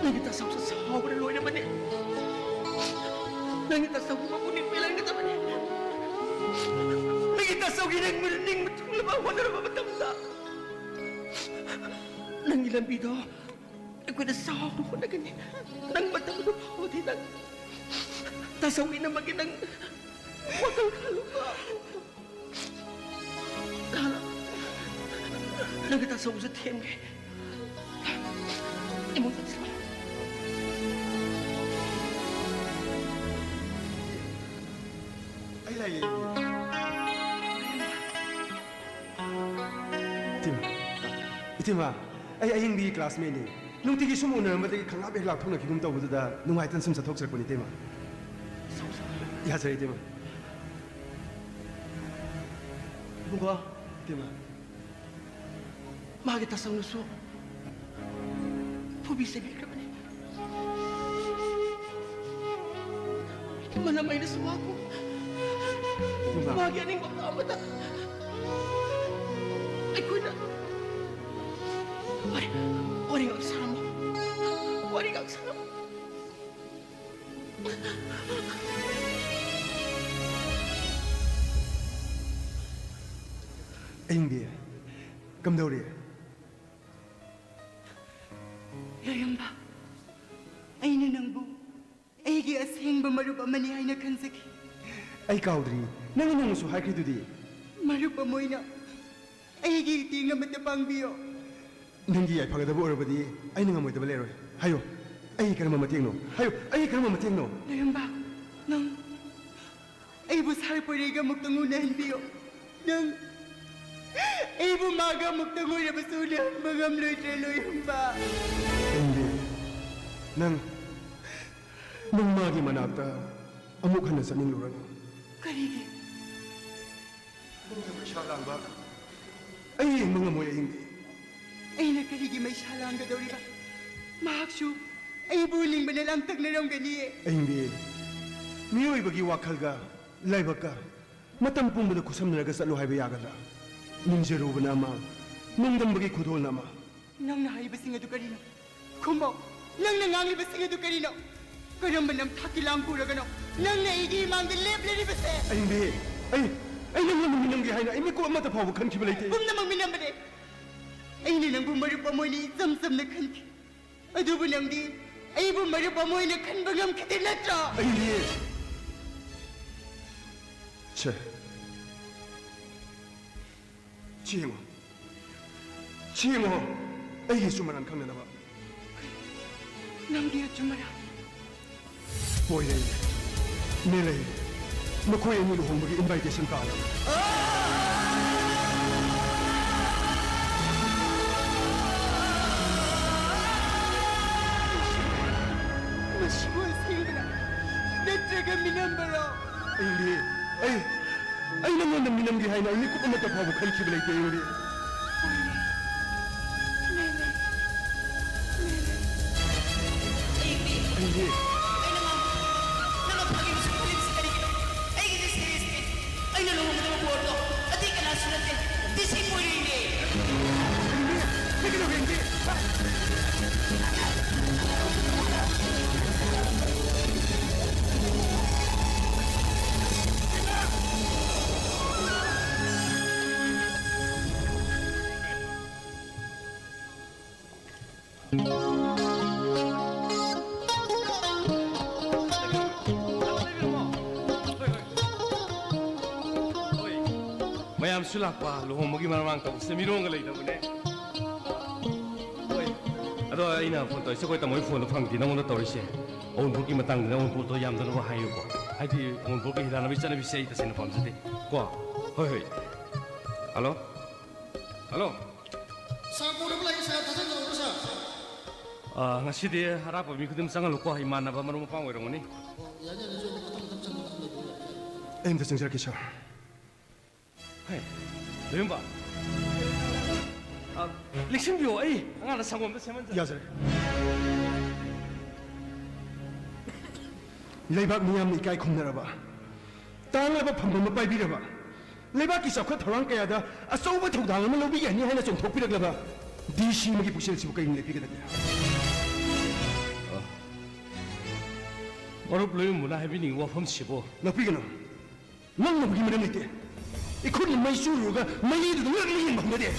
ꯅꯪꯒꯤ ꯇꯥꯆꯧꯁꯨ ꯁꯥꯎꯕꯅ ꯂꯣꯏꯔꯕꯅꯤ꯫ ꯅꯪꯒꯤ ꯇꯥꯆꯧꯒꯤ ꯃꯄꯨꯛꯅꯤꯡ ꯄꯦꯜꯍꯟꯒꯗꯕꯅꯤ꯫ ꯅꯪꯒꯤ ꯇꯥꯆꯧꯒꯤ ꯅꯪꯕꯨ ꯅꯤꯡꯕ ꯊꯨꯡꯅꯕ ꯍꯣꯠꯅꯔꯕ ꯃꯇꯝꯗ ꯅꯪꯒꯤ ꯂꯝꯕꯤꯗꯣ ꯑꯩꯈꯣꯏꯅ ꯆꯥꯎꯅ ꯍꯣꯠꯅꯒꯅꯤ꯫ ꯅꯪ ꯃꯇꯝ ꯑꯗꯨ ꯐꯥꯎꯗꯤ ꯅꯪ ꯇꯥꯆꯧ ꯏꯅꯝꯃꯒꯤ ꯅꯪ ꯋꯥꯈꯜ ꯈꯜꯂꯨꯀꯣ꯫ ꯂꯥꯛꯑꯣ, ꯂꯥꯛꯑꯣ꯫ ꯅꯪꯒꯤ ꯇꯥꯆꯧꯁꯨ ꯊꯦꯝꯒꯦ꯫ ꯏꯃꯨꯡ ꯆꯪꯁꯤꯜꯂꯣ꯫ ꯑꯩ ꯂꯥꯛꯑꯦ꯫ ꯏꯇꯩꯃ, ꯏꯇꯩꯃ, ꯑꯩ ꯑꯌꯤꯡꯕꯤꯒꯤ classmateꯅꯤ꯫ ꯅꯨꯡꯇꯤꯒꯤ ꯁꯨꯝ ꯎꯅꯔꯝꯕꯗꯒꯤ ꯈꯪꯂꯥꯞ ꯍꯦꯛ ꯂꯥꯞꯊꯣꯛꯅꯈꯤꯒꯨꯝ ꯇꯧꯕꯗꯨꯗ ꯅꯨꯡꯉꯥꯏꯇꯅ ꯁꯨꯝ ꯆꯠꯊꯣꯛꯆꯔꯛꯄꯅꯤ, ꯏꯇꯩꯃ꯫ ꯌꯥꯖꯔꯦ, ꯏꯇꯩꯃ꯫ ꯏꯕꯨꯡꯉꯣ꯫ ꯏꯇꯩꯃ꯫ ꯃꯥꯒꯤ ꯇꯥꯆꯧꯅꯁꯨ ꯐꯨꯕꯤ ꯆꯩꯕꯤꯈ꯭ꯔꯕꯅꯤ꯫ ꯃꯅꯝ ꯑꯩꯅꯁꯨ ꯃꯥꯕꯨ ꯏꯃꯥ꯫ ꯃꯥꯒꯤ ꯑꯅꯤꯡꯕ ꯑꯄꯥꯝꯕꯗ ꯑꯩꯈꯣꯏꯅ ꯋꯥꯔꯤ, ꯋꯥꯔꯤ ꯉꯥꯛ ꯁꯥꯔꯝꯃꯣ꯫ ꯋꯥꯔꯤ ꯉꯥꯛ ꯁꯥꯔꯝꯃꯣ꯫ ꯑꯌꯤꯡꯕꯤ, ꯀꯝꯗꯧꯔꯤ? ꯂꯣꯏꯔꯝꯕ, ꯑꯩꯅ ꯅꯪꯕꯨ ꯑꯩꯒꯤ ꯑꯁꯦꯡꯕ ꯃꯔꯨꯞ ꯑꯃꯅꯤ ꯍꯥꯏꯅ ꯈꯟꯖꯈꯤ꯫ ꯑꯩ ꯀꯥꯎꯗ꯭ꯔꯤ, ꯅꯪꯅ ꯅꯣꯡꯃꯁꯨ ꯍꯥꯏꯈ꯭ꯔꯤꯗꯨꯗꯤ꯫ ꯃꯔꯨꯞ ꯑꯃ ꯑꯣꯏꯅ ꯑꯩꯒꯤ ꯏꯇꯦꯡ ꯑꯃꯠꯇ ꯄꯥꯡꯕꯤꯌꯣ꯫ ꯅꯪꯒꯤ ꯌꯥꯏꯐꯒꯗꯕ ꯑꯣꯏꯔꯕꯗꯤ ꯑꯩꯅ ꯉꯝꯃꯣꯏꯗꯕ ꯂꯩꯔꯣꯏ꯫ ꯍꯥꯏꯌꯣ, ꯑꯩꯒꯤ ꯀꯔꯝꯕ ꯃꯇꯦꯡꯅꯣ? ꯍꯥꯏꯌꯣ, ꯑꯩꯒꯤ ꯀꯔꯝꯕ ꯃꯇꯦꯡꯅꯣ? ꯂꯣꯏꯔꯝꯕ, ꯅꯪ ꯑꯩꯕꯨ ꯁꯥꯔ ꯄꯣꯏꯔꯩꯒ ꯑꯃꯨꯛꯇꯪ ꯎꯅꯍꯟꯕꯤꯌꯣ꯫ ꯅꯪ ꯑꯩꯕꯨ ꯃꯥꯒ ꯑꯃꯨꯛꯇꯪ ꯑꯣꯏꯔꯕꯁꯨ ꯎꯅꯍꯟꯕ ꯉꯝꯂꯣꯏꯗ꯭ꯔꯦ, ꯂꯣꯏꯔꯝꯕ꯫ ꯑꯦꯝꯕꯤ, ꯅꯪ, ꯅꯪ ꯃꯥꯒꯤ ꯃꯅꯥꯛꯇ ꯑꯃꯨꯛ ꯍꯟꯅ ꯆꯠꯅꯤꯡꯂꯨꯔꯅꯨ꯫ ꯀꯔꯤꯒꯤ? ꯅꯪꯒꯤ ꯃꯩꯁꯥ ꯂꯥꯡꯕ ꯑꯩ ꯌꯦꯡꯕ ꯉꯝꯃꯣꯏ, ꯑꯌꯤꯡꯕꯤ꯫ ꯑꯩꯅ ꯀꯔꯤꯒꯤ ꯃꯩꯁꯥ ꯂꯥꯡꯒꯗꯧꯔꯤꯕ? ꯃꯍꯥꯛꯁꯨ ꯑꯩꯕꯨ ꯎꯅꯤꯡꯕꯅ ꯂꯥꯡꯇꯛꯅꯔꯝꯒꯅꯤꯌꯦ꯫ ꯑꯌꯤꯡꯕꯤ, ꯃꯤꯑꯣꯏꯕꯒꯤ ꯋꯥꯈꯜꯒ ꯂꯥꯏꯕꯛꯀ ꯃꯇꯝ ꯄꯨꯝꯕꯗ ꯈꯨꯠꯁꯝꯅꯔꯒ ꯆꯠꯂꯨ ꯍꯥꯏꯕ ꯌꯥꯒꯗ꯭ꯔꯥ? ꯅꯤꯡꯖꯔꯨꯕꯅ ꯑꯃ, ꯅꯣꯡꯗꯝꯕꯒꯤ ꯈꯨꯗꯣꯜꯅ ꯑꯃ꯫ ꯅꯪꯅ ꯍꯥꯏꯔꯤꯕꯁꯤꯡ ꯑꯗꯨ ꯀꯔꯤꯅꯣ? ꯈꯨꯝꯃꯣ, ꯅꯪꯅ ꯉꯥꯡꯂꯤꯕꯁꯤꯡ ꯑꯗꯨ ꯀꯔꯤꯅꯣ? ꯀꯔꯝꯕ ꯅꯝꯊꯥꯛꯀꯤ ꯂꯥꯡ ꯄꯨꯔꯒꯅꯣ ꯅꯪꯅ ꯑꯩꯒꯤ ꯏꯃꯥꯡꯗ ꯂꯦꯞꯂꯤꯕꯁꯦ? ꯑꯌꯤꯡꯕꯤ, ꯑꯩ, ꯑꯩ ꯅꯪꯉꯣꯟꯗ ꯃꯤꯅꯝꯒꯦ ꯍꯥꯏꯅ ꯑꯩ ꯃꯤꯀꯨꯞ ꯑꯃꯠꯇ ꯐꯥꯎꯕ ꯈꯟꯈꯤꯕ ꯂꯩꯇꯦ꯫ ꯄꯨꯝꯅꯃꯛ ꯃꯤꯅꯝꯕꯅꯦ꯫ ꯑꯩꯅ ꯅꯪꯕꯨ ꯃꯔꯨꯞ ꯑꯃ ꯑꯣꯏꯅ ꯏꯆꯝ ꯆꯝꯅ ꯈꯟꯈꯤ꯫ ꯑꯗꯨꯕꯨ ꯅꯪꯗꯤ ꯑꯩꯕꯨ ꯃꯔꯨꯞ ꯑꯃ ꯑꯣꯏꯅ ꯈꯟꯕ ꯉꯝꯈꯤꯗꯦ ꯅꯠꯇ꯭ꯔꯣ? ꯑꯌꯤꯡꯕꯤ, ꯁꯦ, ꯁꯤ ꯌꯦꯡꯉꯣ꯫ ꯁꯤ ꯌꯦꯡꯉꯣ꯫ ꯑꯩꯒꯤ ꯑꯆꯨꯝ ꯑꯔꯥꯟ ꯈꯪꯅꯅꯕ꯫ ꯅꯪꯒꯤ ꯑꯆꯨꯝ ꯑꯔꯥꯟ? ꯄꯣꯏꯔꯩ, ꯃꯦꯂꯩ, ꯃꯈꯣꯏ ꯑꯅꯤ ꯂꯨꯍꯣꯡꯕꯒꯤ invitation card꯫ ꯃꯁꯤꯕꯨ ꯑꯁꯦꯡꯕꯔꯥ? ꯅꯠꯇ꯭ꯔꯒ ꯃꯤꯅꯝꯕꯔꯣ? ꯑꯩꯗꯤ, ꯑꯩ, ꯑꯩ ꯅꯉꯣꯟꯗ ꯃꯤꯅꯝꯒꯦ ꯍꯥꯏꯅ ꯑꯩ ꯃꯤꯀꯨꯞ ꯑꯃꯠꯇ ꯐꯥꯎꯕ ꯈꯟꯈꯤꯕ ꯂꯩꯇꯦ, ꯑꯩꯗꯤ꯫ ꯑꯩꯗꯤ꯫ ꯑꯩꯅ ꯉꯥꯡꯕ, ꯅꯪꯅ ꯐꯥꯒꯤꯕꯁꯨ ꯐꯨꯔꯤꯕꯁꯤ ꯀꯔꯤꯒꯤꯅꯣ? ꯑꯩꯒꯤꯗꯤ serious ꯅꯤ꯫ ꯑꯩꯅ ꯂꯨꯍꯣꯡꯒꯗꯕ ꯕꯣꯔꯗꯣ ꯑꯇꯩ ꯀꯅꯥꯁꯨ ꯅꯠꯇꯦ, ꯗꯤ ꯁꯤ ꯃꯣꯏꯔꯦꯡꯅꯦ꯫ ꯃꯌꯥꯝꯁꯨ ꯂꯥꯛꯄ, ꯂꯨꯍꯣꯡꯕꯒꯤ ꯃꯔꯥꯡ ꯇꯧꯕꯁꯦ ꯃꯤꯔꯣꯜꯒ ꯂꯩꯇꯕꯅꯦ꯫ ꯍꯣꯏ꯫ ꯑꯗꯣ ꯑꯩꯅ ꯐꯣꯟ ꯇꯧꯔꯤꯁꯦ, ꯑꯩꯈꯣꯏ ꯇꯥꯃꯣꯒꯤ ꯐꯣꯟꯗꯣ ꯐꯪꯗꯦ, ꯅꯉꯣꯟꯗ ꯇꯧꯔꯤꯁꯦ꯫ ꯑꯎꯟꯄꯣꯠꯀꯤ ꯃꯇꯥꯡꯗꯅꯦ, ꯑꯎꯟꯄꯣꯠꯇꯣ ꯌꯥꯝꯗꯅꯕ ꯍꯥꯏꯌꯨꯀꯣ꯫ ꯍꯥꯏꯗꯤ ꯑꯎꯟꯄꯣꯠꯀꯤ ꯍꯤꯗꯥꯟꯅꯕꯒꯤ ꯆꯠꯅꯕꯤꯁꯦ ꯑꯩ ꯇꯁꯦꯡꯅ ꯄꯥꯝꯖꯗꯦ ꯀꯣ꯫ ꯍꯣꯏ, ꯍꯣꯏ꯫ ꯍꯜꯂꯣ? ꯍꯜꯂꯣ? ꯁꯥꯔ, ꯐꯣꯟ ꯑꯃ ꯂꯥꯛꯑꯦ, ꯁꯥꯔ, ꯊꯥꯖꯟꯖꯔꯛꯎꯔꯣ, ꯁꯥꯔ? ꯑꯥ, ꯉꯁꯤꯗꯤ ꯑꯔꯥꯞꯄ ꯃꯤ ꯈꯨꯗꯤꯡꯃꯛ ꯆꯪꯍꯜꯂꯨꯀꯣ, ꯏꯃꯥꯟꯅꯕ ꯃꯔꯨꯞ ꯃꯄꯥꯡ ꯑꯣꯏꯔꯝꯒꯅꯤ꯫ ꯑꯣ, ꯌꯥꯅꯤ, ꯌꯥꯅꯤ, ꯁꯥꯔ, ꯃꯊꯪ, ꯃꯊꯪ ꯆꯪꯕ ꯃꯊꯪ ꯂꯩꯕ ꯌꯥꯅꯤ꯫ ꯑꯩ ꯑꯝꯇ ꯆꯪꯖꯔꯛꯀꯦ, ꯁꯥꯔ꯫ ꯍꯦ, ꯂꯣꯏꯌꯣꯟꯕ꯫ ꯑ, ꯂꯦꯡꯁꯤꯟꯕꯤꯌꯣ, ꯑꯩ ꯑꯉꯥꯡꯗ ꯁꯪꯒꯣꯝꯗ ꯁꯦꯝꯍꯟꯖꯔꯦ꯫ ꯌꯥꯖꯔꯦ꯫ ꯂꯩꯕꯥꯛ ꯃꯤꯌꯥꯝꯅ ꯏꯀꯥꯏ ꯈꯨꯝꯅꯔꯕ, ꯇꯥꯡꯂꯕ ꯐꯝꯐꯝ ꯑꯃ ꯄꯥꯏꯕꯤꯔꯕ, ꯂꯩꯕꯥꯛꯀꯤ ꯆꯥꯎꯈꯠ ꯊꯧꯔꯥꯡ ꯀꯌꯥꯗ ꯑꯆꯧꯕ ꯊꯧꯗꯥꯡ ꯑꯃ ꯂꯧꯕꯤꯒꯅꯤ ꯍꯥꯏꯅ ꯆꯣꯡꯊꯣꯛꯄꯤꯔꯛꯂꯕ ꯗꯤ ꯁꯤ ꯑꯃꯒꯤ ꯄꯨꯛꯆꯦꯜ ꯑꯁꯤꯕꯨ ꯀꯔꯤꯅ ꯂꯦꯞꯄꯤꯒꯗꯒꯦ? ꯑ, ꯃꯔꯨꯞ ꯂꯣꯏꯌꯣꯟꯕꯅ ꯍꯥꯏꯕꯤꯅꯤꯡꯉꯤ ꯋꯥꯐꯝꯁꯤꯕꯨ? ꯂꯧꯕꯤꯒꯅꯨ꯫ ꯉꯥꯡꯅꯕꯒꯤ ꯃꯔꯝ ꯂꯩꯇꯦ꯫ ꯏꯈꯨꯠꯅ ꯃꯩ ꯆꯨꯔꯨꯔꯒ ꯃꯩꯗꯨꯗ ꯉꯛꯅ ꯌꯦꯡꯕ ꯍꯧꯅꯗꯦ꯫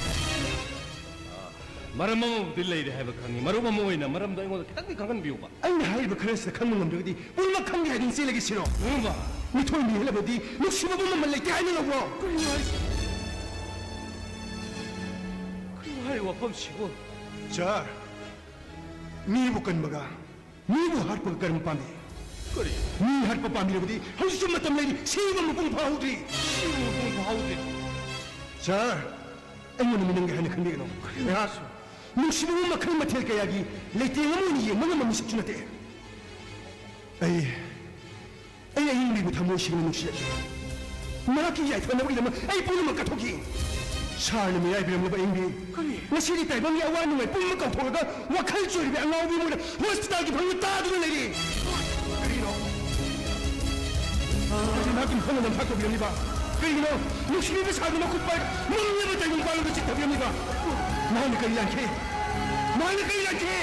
ꯃꯔꯝ ꯑꯃꯕꯨꯗꯤ ꯂꯩꯔꯦ ꯍꯥꯏꯕ ꯈꯪꯉꯤ꯫ ꯃꯔꯨꯞ ꯑꯃ ꯑꯣꯏꯅ ꯃꯔꯝꯗꯣ ꯑꯩꯉꯣꯟꯗ ꯈꯤꯇꯪꯗꯤ ꯈꯪꯍꯟꯕꯤꯌꯨꯕ꯫ ꯑꯩꯅ ꯍꯥꯏꯔꯤꯕ ꯈꯔꯁꯤꯗ ꯈꯪꯕ ꯉꯝꯗ꯭ꯔꯒꯗꯤ ꯄꯨꯝꯅꯃꯛ ꯈꯪꯗꯦ ꯍꯥꯏꯗꯨꯅ ꯆꯦꯜꯂꯒꯦ ꯁꯤꯔꯣ? ꯂꯣꯏꯌꯣꯟꯕ! ꯃꯤꯊꯣꯏ ꯃꯤꯍꯦꯜꯂꯕꯗꯤ ꯅꯨꯡꯁꯤꯕꯕꯨ ꯃꯃꯜ ꯂꯩꯇꯦ ꯍꯥꯏꯅ ꯂꯧꯕ꯭ꯔꯣ? ꯀꯔꯤꯅꯣ ꯍꯥꯏꯁꯤ-, ꯀꯔꯤꯅꯣ ꯍꯥꯏꯔꯤꯕ ꯋꯥꯐꯝꯁꯤꯕꯨ? ꯁꯥꯔ, ꯃꯤꯕꯨ ꯀꯟꯕꯒ ꯃꯤꯕꯨ ꯍꯥꯠꯄꯒ ꯀꯔꯝ ꯄꯥꯝꯃꯤ? ꯀꯔꯤ? ꯃꯤ ꯍꯥꯠꯄ ꯄꯥꯝꯕꯤꯔꯕꯗꯤ ꯍꯧꯖꯤꯛꯁꯨ ꯃꯇꯝ ꯂꯩꯔꯤ, ꯁꯤꯕ ꯃꯄꯨꯡ ꯐꯥꯍꯧꯗ꯭ꯔꯤ꯫ ꯁꯤꯕ ꯃꯄꯨꯡ ꯐꯥꯍꯧꯗ꯭ꯔꯤ꯫ ꯁꯥꯔ, ꯑꯩꯉꯣꯟꯗ ꯃꯤꯅꯝꯒꯦ ꯍꯥꯏꯅ ꯈꯟꯕꯤꯒꯅꯨ꯫ ꯑꯩꯍꯥꯛ ꯅꯨꯡꯁꯤꯕꯕꯨ ꯃꯈꯜ ꯃꯊꯦꯜ ꯀꯌꯥꯒꯤ ꯂꯩꯇꯦꯡ ꯑꯃ ꯑꯣꯏꯅ ꯌꯦꯡꯕ ꯉꯝꯕ ꯃꯤꯁꯛꯁꯨ ꯅꯠꯇꯦ꯫ ꯑꯩ ꯑꯩ ꯑꯏꯪꯕꯤꯕꯨ ꯊꯃꯣꯏ ꯁꯦꯡꯅ ꯅꯨꯡꯁꯤꯖꯈꯤ꯫ ꯃꯍꯥꯛꯀꯤ ꯌꯥꯏꯐꯅꯕꯒꯤꯗꯃꯛ ꯑꯩ ꯄꯨꯝꯅꯃꯛ ꯀꯠꯊꯣꯛꯈꯤ꯫ ꯁꯥꯔꯅ ꯃꯤꯔꯥꯏꯕꯤꯔꯝꯂꯕ ꯑꯏꯪꯕꯤ, ꯀꯔꯤ? ꯉꯁꯤꯗꯤ ꯇꯥꯏꯕꯪꯒꯤ ꯑꯋꯥ ꯅꯨꯡꯉꯥꯏ ꯄꯨꯝꯅꯃꯛ ꯀꯥꯎꯊꯣꯛꯂꯒ ꯋꯥꯈꯜ ꯆꯣꯏꯔꯕꯤ ꯑꯉꯥꯎꯕꯤ ꯑꯃ ꯑꯣꯏꯅ ꯍꯣꯁꯄꯤꯇꯥꯜꯒꯤ ꯐꯃꯨꯡꯗ ꯇꯥꯗꯨꯅ ꯂꯩꯔꯤ꯫ ꯀꯔꯤꯅꯣ? ꯀꯔꯤ ꯃꯍꯥꯛꯀꯤ ꯃꯐꯝꯗ ꯅꯝꯊꯥꯛ ꯇꯧꯕꯤꯔꯝꯂꯤꯕ? ꯀꯔꯤꯒꯤꯅꯣ? ꯅꯨꯡꯁꯤꯕꯤꯕ ꯁꯥꯗꯨꯅ ꯃꯈꯨꯠ ꯄꯥꯏꯔꯒ ꯃꯝꯂꯕ ꯇꯥꯏꯕꯪ ꯄꯥꯟꯂꯣꯝꯗ ꯆꯤꯡꯊꯕꯤꯔꯝꯂꯤꯕ? ꯃꯍꯥꯛꯅ ꯀꯔꯤ ꯂꯥꯟꯈꯤ? ꯃꯍꯥꯛꯅ ꯀꯔꯤ ꯂꯥꯟꯈꯤ?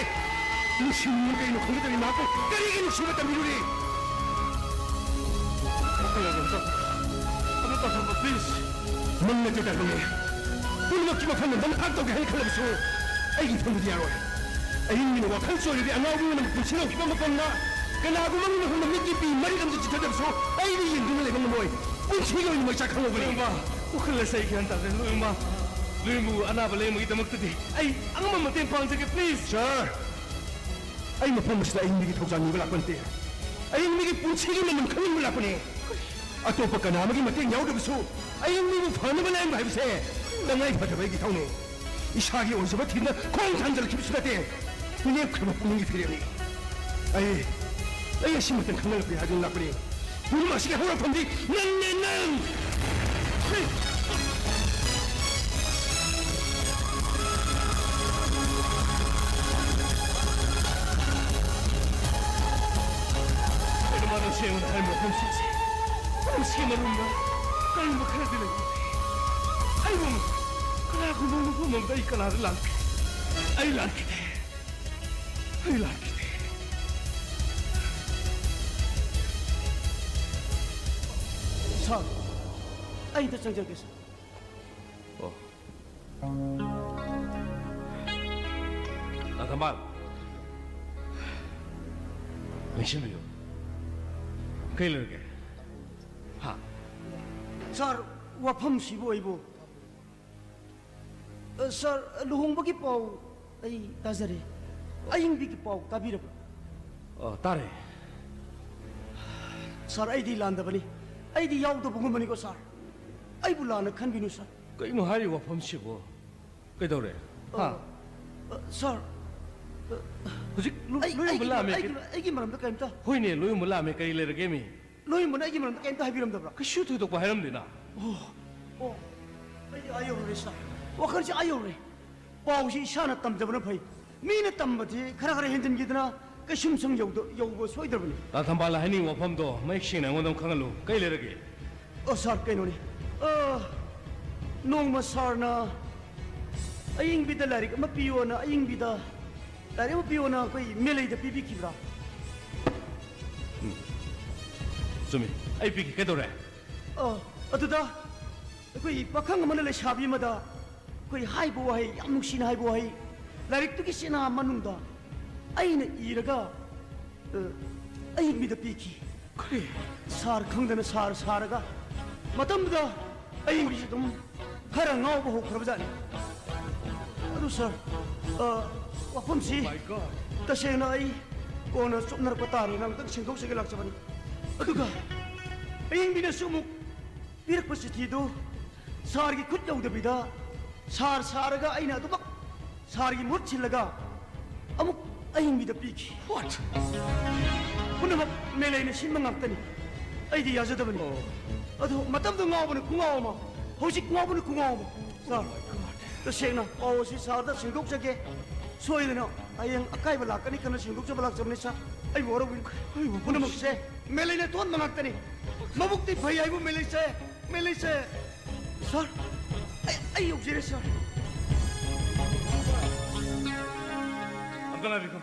ꯅꯨꯡꯁꯤꯕ ꯀꯔꯤꯅꯣ ꯈꯪꯖꯗꯕꯤ ꯃꯍꯥꯛꯄꯨ ꯀꯔꯤꯒꯤ ꯅꯨꯡꯁꯤꯕ ꯇꯝꯕꯤꯔꯨꯔꯤ? ꯋꯥꯈꯜ ꯌꯥꯗꯕ ꯆꯠ-, ꯑꯗꯨ ꯇꯧꯊꯣꯛꯄ, please꯫ ꯃꯪ ꯅꯠꯇꯦ ꯇꯥꯏꯕꯪꯅꯦ꯫ ꯄꯨꯝꯅꯃꯛꯀꯤ ꯃꯐꯝꯗ ꯅꯝꯊꯥꯛ ꯇꯧꯒꯦ ꯍꯥꯏꯅ ꯈꯜꯂꯕꯁꯨ ꯑꯩꯒꯤ ꯏꯐꯝꯗꯨꯗꯤ ꯌꯥꯔꯣꯏ꯫ ꯑꯍꯤꯡ ꯃꯤꯅ ꯋꯥꯈꯜ ꯆꯣꯏꯔꯗꯤ ꯑꯉꯥꯎꯕꯤ ꯑꯣꯏꯅ ꯄꯨꯟꯁꯤ ꯂꯧꯈꯤꯕ ꯃꯇꯝꯗ ꯀꯅꯥꯒꯨꯝꯕ ꯑꯃꯒꯤ ꯃꯐꯝꯗ ꯃꯤꯠꯀꯤ ꯄꯤ ꯃꯔꯤꯛ ꯑꯃꯁꯨ ꯆꯤꯊꯗꯕꯁꯨ ꯑꯩꯗꯤ ꯌꯦꯡꯗꯨꯅ ꯂꯩꯕ ꯉꯝꯃꯣꯏ꯫ ꯄꯨꯟꯁꯤꯒꯤ ꯑꯣꯏꯅ ꯃꯩꯆꯥꯛ ꯈꯪꯍꯧꯒꯅꯤ꯫ ꯂꯣꯏꯃ, ꯋꯥꯈꯜꯂꯁꯦ ꯑꯩ ꯒ꯭ꯌꯥꯟ ꯇꯥꯗ꯭ꯔꯦ꯫ ꯂꯣꯏꯃ, ꯂꯣꯏꯃꯕꯨ ꯑꯅꯥꯕ ꯂꯥꯌꯦꯡꯕꯒꯤꯗꯃꯛꯇꯗꯤ ꯑꯩ ꯑꯉꯝꯕ ꯃꯇꯦꯡ ꯄꯥꯡꯖꯒꯦ, please꯫ ꯁꯥꯔ, ꯑꯩ ꯃꯐꯝ ꯑꯁꯤꯗ ꯑꯏꯪꯕꯤꯒꯤ ꯊꯧꯖꯥꯜ ꯅꯤꯕ ꯂꯥꯛꯄ ꯅꯠꯇꯦ꯫ ꯑꯏꯪꯕꯤꯒꯤ ꯄꯨꯟꯁꯤꯒꯤ ꯃꯃꯜ ꯈꯪꯍꯟꯕ ꯂꯥꯛꯄꯅꯦ꯫ ꯑꯇꯣꯞꯄ ꯀꯅꯥ ꯑꯃꯒꯤ ꯃꯇꯦꯡ ꯌꯥꯎꯗ꯭ꯔꯕꯁꯨ ꯑꯏꯪꯕꯤꯕꯨ ꯐꯅꯕ ꯂꯥꯌꯦꯡꯕ ꯍꯥꯏꯕꯁꯦ ꯇꯉꯥꯏ ꯐꯗꯕ ꯑꯩꯒꯤ ꯏꯊꯧꯅꯦ꯫ ꯏꯁꯥꯒꯤ ꯑꯣꯏꯖꯕ ꯊꯤꯗꯅ ꯈꯣꯡ ꯊꯥꯡꯖꯤꯜꯂꯛꯈꯤꯕꯁꯨ ꯅꯠꯇꯦ꯫ ꯂꯦꯞꯈ꯭ꯔꯕ ꯄꯨꯛꯅꯤꯡꯒꯤ ꯐꯤꯔꯦꯞꯅꯤ꯫ ꯑꯩ, ꯑꯩ ꯑꯁꯤꯃꯇꯪ ꯈꯪꯍꯜꯂꯛꯀꯦ ꯍꯥꯏꯗꯨꯅ ꯂꯥꯛꯄꯅꯤ꯫ ꯄꯨꯝꯅꯃꯛ ꯑꯁꯤꯒꯤ ꯍꯧꯔꯛꯐꯝꯗꯤ ꯅꯪꯅꯦ, ꯅꯪ! ꯀꯩꯅꯣ ꯃꯥꯅ ꯁꯦꯡꯅ ꯍꯥꯏꯔꯤꯕ ꯋꯥꯐꯝꯁꯤꯡꯁꯦ ꯄꯨꯝꯅꯃꯛ ꯁꯦꯡꯅꯔꯨꯝꯕ ꯀꯔꯤꯒꯨꯝꯕ ꯈꯔꯗꯤ ꯂꯩ꯫ ꯑꯩꯕꯨ ꯀꯅꯥꯒꯨꯝꯕ ꯃꯐꯝ ꯑꯃꯗ ꯑꯩ ꯀꯅꯥꯗ ꯂꯥꯟꯈ꯭ꯔꯦ? ꯑꯩ ꯂꯥꯟꯈꯤꯗꯦ꯫ ꯑꯩ ꯂꯥꯟꯈꯤꯗꯦ꯫ ꯁꯥꯔ, ꯑꯩ ꯑꯝꯇ ꯆꯪꯖꯒꯦ, ꯁꯥꯔ꯫ ꯑꯣ꯫ ꯂꯥꯡꯊꯝꯕꯥꯜ, ꯂꯦꯡꯁꯤꯟꯕꯤꯌꯨ꯫ ꯀꯩ ꯂꯩꯔꯒꯦ? ꯍꯥ? ꯁꯥꯔ, ꯋꯥꯐꯝꯁꯤꯕꯨ ꯑꯩꯕꯨ ꯑ, ꯁꯥꯔ, ꯂꯨꯍꯣꯡꯕꯒꯤ ꯄꯥꯎ ꯑꯩ ꯇꯥꯖꯔꯦ꯫ ꯑꯏꯪꯕꯤꯒꯤ ꯄꯥꯎ ꯇꯥꯕꯤꯔꯕ꯭ꯔꯥ? ꯑ, ꯇꯥꯔꯦ꯫ ꯁꯥꯔ, ꯑꯩꯗꯤ ꯂꯥꯟꯗꯕꯅꯤ꯫ ꯑꯩꯗꯤ ꯌꯥꯎꯗꯕꯒꯨꯝꯕꯅꯤꯀꯣ, ꯁꯥꯔ꯫ ꯑꯩꯕꯨ ꯂꯥꯟꯅ ꯈꯟꯕꯤꯅꯨ, ꯁꯥꯔ꯫ ꯀꯩꯅꯣ ꯍꯥꯏꯔꯤꯕ ꯋꯥꯐꯝꯁꯤꯕꯨ? ꯀꯩꯗꯧꯔꯦ? ꯑ, ꯍꯥ? ꯑ, ꯁꯥꯔ, ꯑ, ꯍꯧꯖꯤꯛ ꯂꯣ-, ꯑꯩ, ꯂꯣꯏꯌꯣꯟꯕ ꯑꯩꯒꯤ, ꯂꯥꯛꯑꯝꯃꯦ꯫ ꯑꯩꯒꯤ, ꯑꯩꯒꯤ ꯃꯔꯝꯗ ꯀꯔꯤꯝꯇ ꯍꯣꯏꯅꯦ, ꯂꯣꯏꯌꯣꯟꯕ ꯂꯥꯛꯑꯝꯃꯦ꯫ ꯀꯔꯤ ꯂꯩꯔꯒꯦ, ꯃꯤ? ꯂꯣꯏꯌꯣꯟꯕꯅ ꯑꯩꯒꯤ ꯃꯔꯝꯗ ꯀꯔꯤꯝꯇ ꯍꯥꯏꯕꯤꯔꯝꯗꯕ꯭ꯔꯥ? ꯀꯩꯁꯨ ꯊꯣꯏꯗꯣꯛꯄ ꯍꯥꯏꯔꯝꯗꯦꯅ꯫ ꯑꯣ, ꯑꯣ, ꯑꯩ ꯑꯥ ꯌꯧꯔꯨꯔꯦ, ꯁꯥꯔ꯫ ꯋꯥꯈꯜꯁꯦ ꯑꯥ ꯌꯧꯔꯦ꯫ ꯄꯥꯎꯁꯤ ꯏꯁꯥꯅ ꯇꯝꯖꯕꯅ ꯐꯩ꯫ ꯃꯤꯅ ꯇꯝꯕꯗꯤ ꯈꯔ ꯈꯔ ꯍꯦꯟꯖꯤꯟꯈꯤꯗꯅ ꯀꯩꯁꯨꯝꯁꯪ ꯌꯧꯗ-, ꯌꯧꯕ ꯁꯣꯏꯗ꯭ꯔꯕꯅꯤ꯫ ꯂꯥꯡꯊꯝꯕꯥꯜꯅ ꯍꯥꯏꯅꯤꯡꯉꯤꯕ ꯋꯥꯐꯝꯗꯣ ꯃꯌꯦꯛ ꯁꯦꯡꯅ ꯑꯩꯉꯣꯟꯗ ꯑꯃꯨꯛ ꯈꯪꯍꯜꯂꯨ꯫ ꯀꯩ ꯂꯩꯔꯒꯦ? ꯑꯣ, ꯁꯥꯔ, ꯀꯩꯅꯣꯅꯤ꯫ ꯑ, ꯅꯣꯡꯃ ꯁꯥꯔꯅ ꯑꯏꯪꯕꯤꯗ ꯂꯥꯏꯔꯤꯛ ꯑꯃ ꯄꯤꯌꯣꯅ, ꯑꯏꯪꯕꯤꯗ ꯂꯥꯏꯔꯤꯛ ꯑꯃ ꯄꯤꯌꯣꯅ ꯑꯩꯈꯣꯏ ꯃꯦꯂꯩꯗ ꯄꯤꯕꯤꯈꯤꯕ꯭ꯔꯥ? ꯎꯝ꯫ ꯆꯨꯝꯃꯤ꯫ ꯑꯩ ꯄꯤꯈꯤ꯫ ꯀꯩꯗꯧꯔꯦ? ꯑ, ꯑꯗꯨꯗ ꯑꯩꯈꯣꯏ ꯄꯥꯈꯪ ꯑꯃꯅ ꯂꯩꯁꯥꯕꯤ ꯑꯃꯗ ꯑꯩꯈꯣꯏ ꯍꯥꯏꯕ ꯋꯥꯍꯩ, ꯌꯥꯝ ꯅꯨꯡꯁꯤꯅ ꯍꯥꯏꯕ ꯋꯥꯍꯩ, ꯂꯥꯏꯔꯤꯛꯇꯨꯒꯤ ꯆꯦꯅꯥ ꯃꯅꯨꯡꯗ ꯑꯩꯅ ꯏꯔꯒ, ꯑ, ꯑꯌꯤꯡꯕꯤꯗ ꯄꯤꯈꯤ꯫ ꯀꯔꯤ? ꯁꯥꯔ ꯈꯪꯗꯅ ꯁꯥꯔ ꯁꯥꯔꯒ ꯃꯇꯝꯗꯨꯗ ꯑꯌꯤꯡꯕꯤꯁꯤ ꯑꯗꯨꯝ ꯈꯔ ꯉꯥꯎꯕ ꯍꯧꯈ꯭ꯔꯕꯖꯥꯠꯅꯤ꯫ ꯑꯗꯨ ꯁꯥꯔ, ꯑ, ꯋꯥꯐꯝꯁꯤ Oh my God. ꯇꯁꯦꯡꯅ ꯑꯩ ꯀꯣꯟꯅ ꯆꯨꯞꯅꯔꯛꯄ ꯇꯥꯔꯦꯅ ꯑꯃꯨꯛꯇꯪ ꯁꯦꯡꯗꯣꯛꯆꯒꯦ ꯂꯥꯛꯆꯕꯅꯤ꯫ ꯑꯗꯨꯒ ꯑꯌꯤꯡꯕꯤꯅꯁꯨ ꯑꯃꯨꯛ ꯄꯤꯔꯛꯄ ꯆꯤꯊꯤꯗꯨ ꯁꯥꯔꯒꯤ ꯈꯨꯠ ꯌꯧꯗꯕꯤꯗ ꯁꯥꯔ ꯁꯥꯔꯒ ꯑꯩꯅ ꯑꯗꯨꯃꯛ ꯁꯥꯔꯒꯤ ꯃꯍꯨꯠ ꯁꯤꯜꯂꯒ ꯑꯃꯨꯛ ꯑꯍꯤꯡꯕꯤꯗ ꯄꯤꯈꯤ꯫ What? ꯄꯨꯝꯅꯃꯛ ꯃꯦꯂꯩꯅ ꯁꯤꯟꯕ ꯉꯥꯛꯇꯅꯤ꯫ ꯑꯩꯗꯤ ꯌꯥꯖꯗꯕꯅꯤ꯫ ꯑꯣ꯫ ꯑꯗꯣ ꯃꯇꯝꯗꯨ ꯉꯥꯎꯕꯅ ꯈꯨꯉꯥꯎ ꯑꯃ, ꯍꯧꯖꯤꯛ ꯉꯥꯎꯕꯅ ꯈꯨꯉꯥꯎ ꯑꯃ꯫ ꯁꯥꯔ, ꯇꯁꯦꯡꯅ ꯄꯥꯎ ꯑꯁꯤ ꯁꯥꯔꯗ ꯁꯦꯡꯗꯣꯛꯆꯒꯦ꯫ ꯁꯣꯏꯗꯅ ꯍꯌꯦꯡ ꯑꯀꯥꯏꯕ ꯂꯥꯛꯀꯅꯤ ꯈꯟꯅ ꯁꯦꯡꯗꯣꯛꯆꯕ ꯂꯥꯛꯆꯕꯅꯤ ꯁꯥꯔ꯫ ꯑꯩꯕꯨ ꯋꯥꯔꯧꯕꯤꯅꯨ꯫ ꯑꯩꯕꯨ ꯄꯨꯝꯅꯃꯛꯁꯦ ꯃꯦꯂꯩꯅ ꯊꯣꯟꯕ ꯉꯥꯛꯇꯅꯤ꯫ ꯃꯕꯨꯛꯇꯤ ꯐꯩ ꯍꯥꯏꯕꯨ ꯃꯦꯂꯩꯁꯦ, ꯃꯦꯂꯩꯁꯦ꯫ ꯁꯥꯔ, ꯑꯩ, ꯑꯩ ꯌꯧꯖꯔꯦ ꯁꯥꯔ꯫ ꯑꯝꯇ ꯉꯥꯏꯕꯤꯈꯣ꯫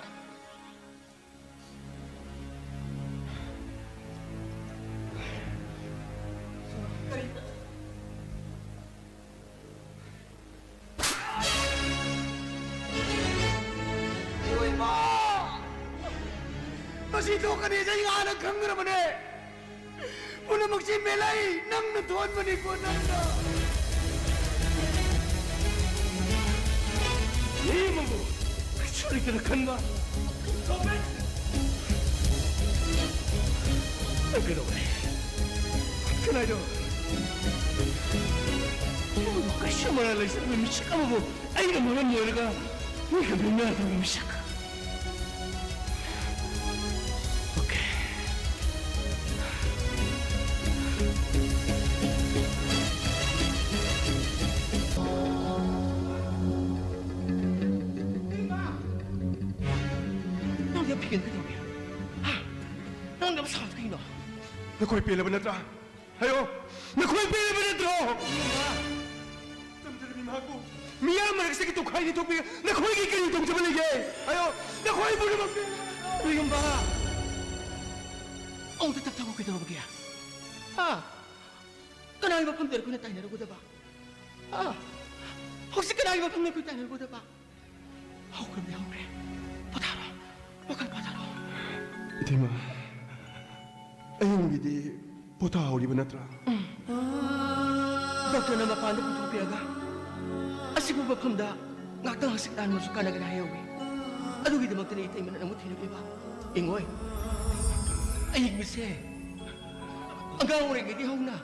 ꯏꯃꯥ! ꯃꯁꯤ ꯊꯣꯛꯀꯅꯤ ꯍꯥꯏꯅ ꯑꯩ ꯍꯥꯟꯅ ꯈꯪꯈ꯭ꯔꯕꯅꯦ꯫ ꯄꯨꯝꯅꯃꯛꯁꯤ ꯃꯦꯂꯩ ꯅꯪꯅ ꯊꯣꯟꯕꯅꯤꯀꯣ, ꯅꯪꯅ꯫ ꯃꯤ ꯑꯃꯕꯨ ꯀꯩꯁꯨ ꯂꯩꯇꯅ ꯈꯟꯕ꯫ ꯅꯪ ꯀꯩꯗꯧꯔꯦ? ꯀꯅꯥꯏꯗꯣ? ꯀꯩꯁꯨ ꯃꯔꯥꯜ ꯂꯩꯖꯗꯕ ꯃꯤꯁꯛ ꯑꯃꯕꯨ ꯑꯩꯅ ꯃꯔꯝ ꯑꯣꯏꯔꯒ ꯃꯤꯒ ꯂꯣꯏꯅꯗꯕ ꯃꯤꯁꯛ꯫ Okay. ꯅꯪꯗꯤ ꯌꯥꯝ ꯐꯤꯒꯦꯅ ꯀꯩꯗꯧꯔꯒꯦ? ꯍꯥ? ꯅꯪꯗꯤ ꯌꯥꯝ ꯁꯥꯎꯔꯤꯗꯣ ꯀꯩꯒꯤꯅꯣ? ꯅꯈꯣꯏ ꯄꯦꯜꯂꯕ ꯅꯠꯇ꯭ꯔꯥ? ꯍꯥꯏꯌꯣ, ꯅꯈꯣꯏ ꯄꯦꯜꯂꯕ ꯅꯠꯇ꯭ꯔꯣ? ꯇꯝꯖꯔꯕꯤ ꯃꯍꯥꯛꯄꯨ ꯃꯤꯌꯥꯝ ꯃꯔꯛꯁꯤꯗꯒꯤ ꯇꯣꯈꯥꯏ ꯊꯣꯛꯄꯤꯔ ꯅꯈꯣꯏꯒꯤ ꯀꯔꯤ ꯇꯧꯖꯕ ꯂꯩꯒꯦ? ꯍꯥꯏꯌꯣ, ꯅꯈꯣꯏ ꯄꯨꯝꯅꯃꯛ ꯄꯦꯜꯂꯕ ꯅꯠꯇ꯭ꯔꯣ? ꯀꯔꯤꯒꯨꯝꯕ ꯑꯃꯨꯛꯇ ꯇꯞꯊꯧ, ꯀꯩꯗꯧꯔꯕꯒꯦ? ꯍꯥ? ꯀꯅꯥꯒꯤ ꯃꯐꯝꯗ ꯑꯩꯈꯣꯏꯅ ꯇꯥꯏꯅꯔꯨꯒꯗꯕ? ꯍꯥ? ꯍꯧꯖꯤꯛ ꯀꯅꯥꯒꯤ ꯃꯐꯝꯗ ꯑꯩꯈꯣꯏ ꯇꯥꯏꯅꯔꯨꯒꯗꯕ? ꯍꯧꯈ꯭ꯔꯕꯗꯤ ꯍꯧꯈ꯭ꯔꯦ꯫ ꯄꯣꯊꯥꯔꯣ꯫ ꯋꯥꯈꯜ ꯄꯣꯊꯥꯔꯣ꯫ ꯏꯇꯩꯃ, ꯑꯍꯤꯡꯒꯤꯗꯤ ꯄꯣꯊꯥꯍꯧꯔꯤꯕ ꯅꯠꯇ꯭ꯔꯥ? ꯗꯣꯛꯇꯔꯅ ꯃꯄꯥꯟꯗ ꯄꯨꯊꯣꯛꯄꯤꯔꯒ ꯑꯁꯤꯒꯨꯝꯕ ꯃꯐꯝꯗ ꯉꯥꯛꯇꯪ ꯍꯛꯆꯤꯠ ꯂꯥꯡꯕꯁꯨ ꯀꯥꯟꯅꯒꯅꯤ ꯍꯥꯏꯍꯧꯋꯤ꯫ ꯑꯗꯨꯒꯤꯗꯃꯛꯇꯅꯤ ꯏꯇꯩꯃꯅ ꯅꯪꯕꯨ ꯊꯤꯔꯛꯂꯤꯕ꯫ ꯏꯉꯣꯏ, ꯑꯍꯤꯡꯕꯁꯦ ꯑꯉꯥꯡ ꯑꯣꯏꯔꯤꯉꯩꯗꯒꯤ ꯍꯧꯅ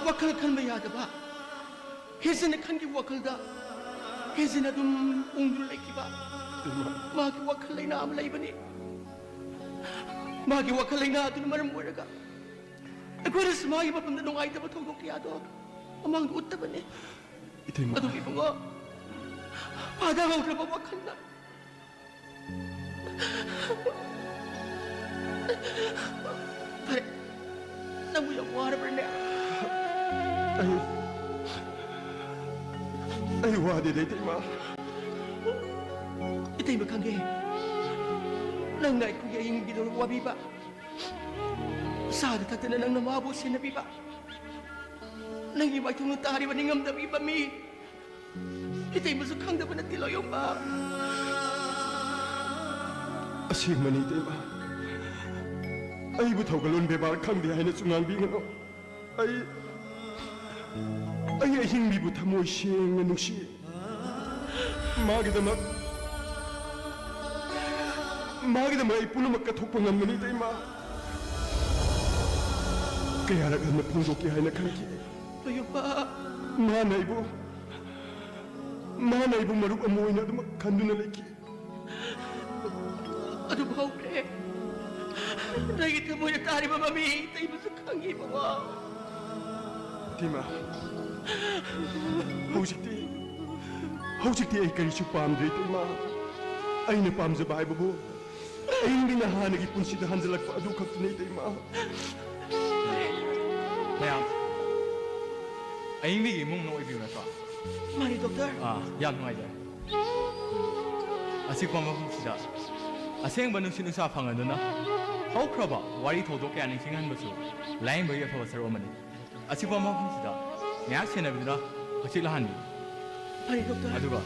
ꯋꯥꯈꯜ ꯈꯟꯕ ꯌꯥꯗꯕ, ꯍꯦꯟꯖꯤꯟꯅ ꯈꯟꯈꯤꯕ ꯋꯥꯈꯜꯗ ꯍꯦꯟꯖꯤꯟꯅ ꯑꯗꯨꯝ ꯎꯪꯗꯨꯅ ꯂꯩꯈꯤꯕ ꯃꯥꯒꯤ ꯋꯥꯈꯜ ꯂꯩꯅꯥ ꯑꯃ ꯂꯩꯕꯅꯤ꯫ ꯃꯥꯒꯤ ꯋꯥꯈꯜ ꯂꯩꯅꯥ ꯑꯗꯨꯅ ꯃꯔꯝ ꯑꯣꯏꯔꯒ ꯑꯩꯈꯣꯏꯅꯁꯨ ꯃꯥꯒꯤ ꯃꯐꯝꯗ ꯅꯨꯡꯉꯥꯏꯇꯕ ꯊꯧꯗꯣꯛ ꯀꯌꯥꯗꯣ ꯃꯃꯥꯡꯗ ꯎꯠꯇꯕꯅꯤ꯫ ꯏꯇꯩꯃ꯫ ꯑꯗꯨꯕꯨ ꯏꯕꯨꯡꯉꯣ, ꯐꯥꯗꯍꯧꯗ꯭ꯔꯕ ꯋꯥꯈꯜꯅ ꯐꯔꯦ, ꯅꯪꯕꯨ ꯌꯥꯝ ꯋꯥꯔꯕ꯭ꯔꯅꯦ? ꯑꯩ, ꯑꯩ ꯋꯥꯗꯦꯗ, ꯏꯇꯩꯃ꯫ ꯏꯇꯩꯃ ꯈꯪꯉꯦ, ꯅꯪꯅ ꯑꯩꯈꯣꯏꯒꯤ ꯑꯏꯪꯕꯤꯗꯣ ꯋꯥꯕꯤꯕ, ꯆꯥꯗ ꯊꯛꯇꯅ ꯅꯪꯅ ꯃꯥꯕꯨ ꯁꯦꯟꯅꯕꯤꯕ, ꯅꯪꯒꯤ ꯃꯥꯏꯊꯣꯡꯗ ꯇꯥꯔꯤꯕ ꯅꯤꯡꯉꯝꯗꯕꯒꯤ ꯃꯃꯤ, ꯏꯇꯩꯃꯁꯨ ꯈꯪꯗꯕ ꯅꯠꯇꯦ ꯂꯣꯌꯣꯝꯕ꯫ ꯑꯁꯦꯡꯕꯅꯤ ꯏꯇꯩꯃ, ꯑꯩꯕꯨ ꯊꯧꯒꯜꯂꯣꯟ ꯕꯦꯕꯥꯔ ꯈꯪꯗꯦ ꯍꯥꯏꯅꯁꯨ ꯉꯥꯡꯕꯤꯒꯅꯨ꯫ ꯑꯩ, ꯑꯩ ꯑꯍꯤꯡꯕꯤꯕꯨ ꯊꯃꯣꯏ ꯁꯦꯡꯅ ꯅꯨꯡꯁꯤ꯫ ꯃꯥꯒꯤꯗꯃꯛ, ꯃꯥꯒꯤꯗꯃꯛ ꯑꯩ ꯄꯨꯝꯅꯃꯛ ꯀꯠꯊꯣꯛꯄ ꯉꯝꯒꯅꯤ ꯏꯇꯩꯃ꯫ ꯀꯌꯥꯔꯛ ꯍꯟꯅ ꯐꯣꯡꯗꯣꯛꯀꯦ ꯍꯥꯏꯅ ꯈꯟꯈꯤ꯫ ꯂꯣꯌꯣꯝꯕ꯫ ꯃꯥꯅ ꯑꯩꯕꯨ, ꯃꯥꯅ ꯑꯩꯕꯨ ꯃꯔꯨꯞ ꯑꯃ ꯑꯣꯏꯅ ꯑꯗꯨꯃꯛ ꯈꯟꯗꯨꯅ ꯂꯩꯈꯤ꯫ ꯑꯗꯨꯕꯨ ꯍꯧꯈ꯭ꯔꯦ꯫ ꯅꯪꯒꯤ ꯊꯃꯣꯏꯗ ꯇꯥꯔꯤꯕ ꯃꯃꯤ ꯏꯇꯩꯃꯁꯨ ꯈꯪꯉꯤ ꯏꯕꯨꯡꯉꯣ꯫ ꯏꯇꯩꯃ, ꯍꯧꯖꯤꯛꯇꯤ, ꯍꯧꯖꯤꯛꯇꯤ ꯑꯩ ꯀꯔꯤꯁꯨ ꯄꯥꯝꯗ꯭ꯔꯦ ꯏꯇꯩꯃ꯫ ꯑꯩꯅ ꯄꯥꯝꯖꯕ ꯍꯥꯏꯕꯕꯨ ꯑꯍꯤꯡꯕꯤꯅ ꯍꯥꯟꯅꯒꯤ ꯄꯨꯟꯁꯤꯗ ꯍꯟꯖꯤꯜꯂꯛꯄ ꯑꯗꯨ ꯈꯛꯇꯅꯤ ꯏꯇꯩꯃ꯫ ꯃꯌꯥꯝ, ꯑꯍꯤꯡꯕꯤꯒꯤ ꯏꯃꯨꯡ ꯃꯅꯨꯡ ꯑꯣꯏꯕꯤꯕ ꯅꯠꯇ꯭ꯔꯣ? ꯃꯥꯅꯤ, ꯗꯣꯛꯇꯔ꯫ ꯑꯥ, ꯌꯥꯝ ꯅꯨꯡꯉꯥꯏꯖꯔꯦ꯫ ꯑꯆꯤꯛꯄ ꯃꯐꯝꯁꯤꯗ ꯑꯁꯦꯡꯕ ꯅꯨꯡꯁꯤꯠ ꯅꯨꯡꯁꯥ ꯐꯪꯍꯟꯗꯨꯅ ꯍꯧꯈ꯭ꯔꯕ ꯋꯥꯔꯤ ꯊꯧꯗꯣꯛ ꯀꯌꯥ ꯅꯤꯡꯁꯤꯡꯍꯟꯕꯁꯨ ꯂꯥꯌꯦꯡꯕꯒꯤ ꯑꯐꯕ ꯁꯔꯨꯛ ꯑꯃꯅꯤ꯫ ꯑꯆꯤꯛꯄ ꯃꯐꯝꯁꯤꯗ ꯉꯥꯏꯍꯥꯛ ꯁꯦꯟꯅꯕꯤꯗꯨꯅ ꯍꯛꯆꯤꯠ ꯂꯥꯛꯍꯟꯕꯤꯌꯨ꯫ ꯐꯔꯦ, ꯗꯣꯛꯇꯔ꯫ ꯑꯗꯨꯒ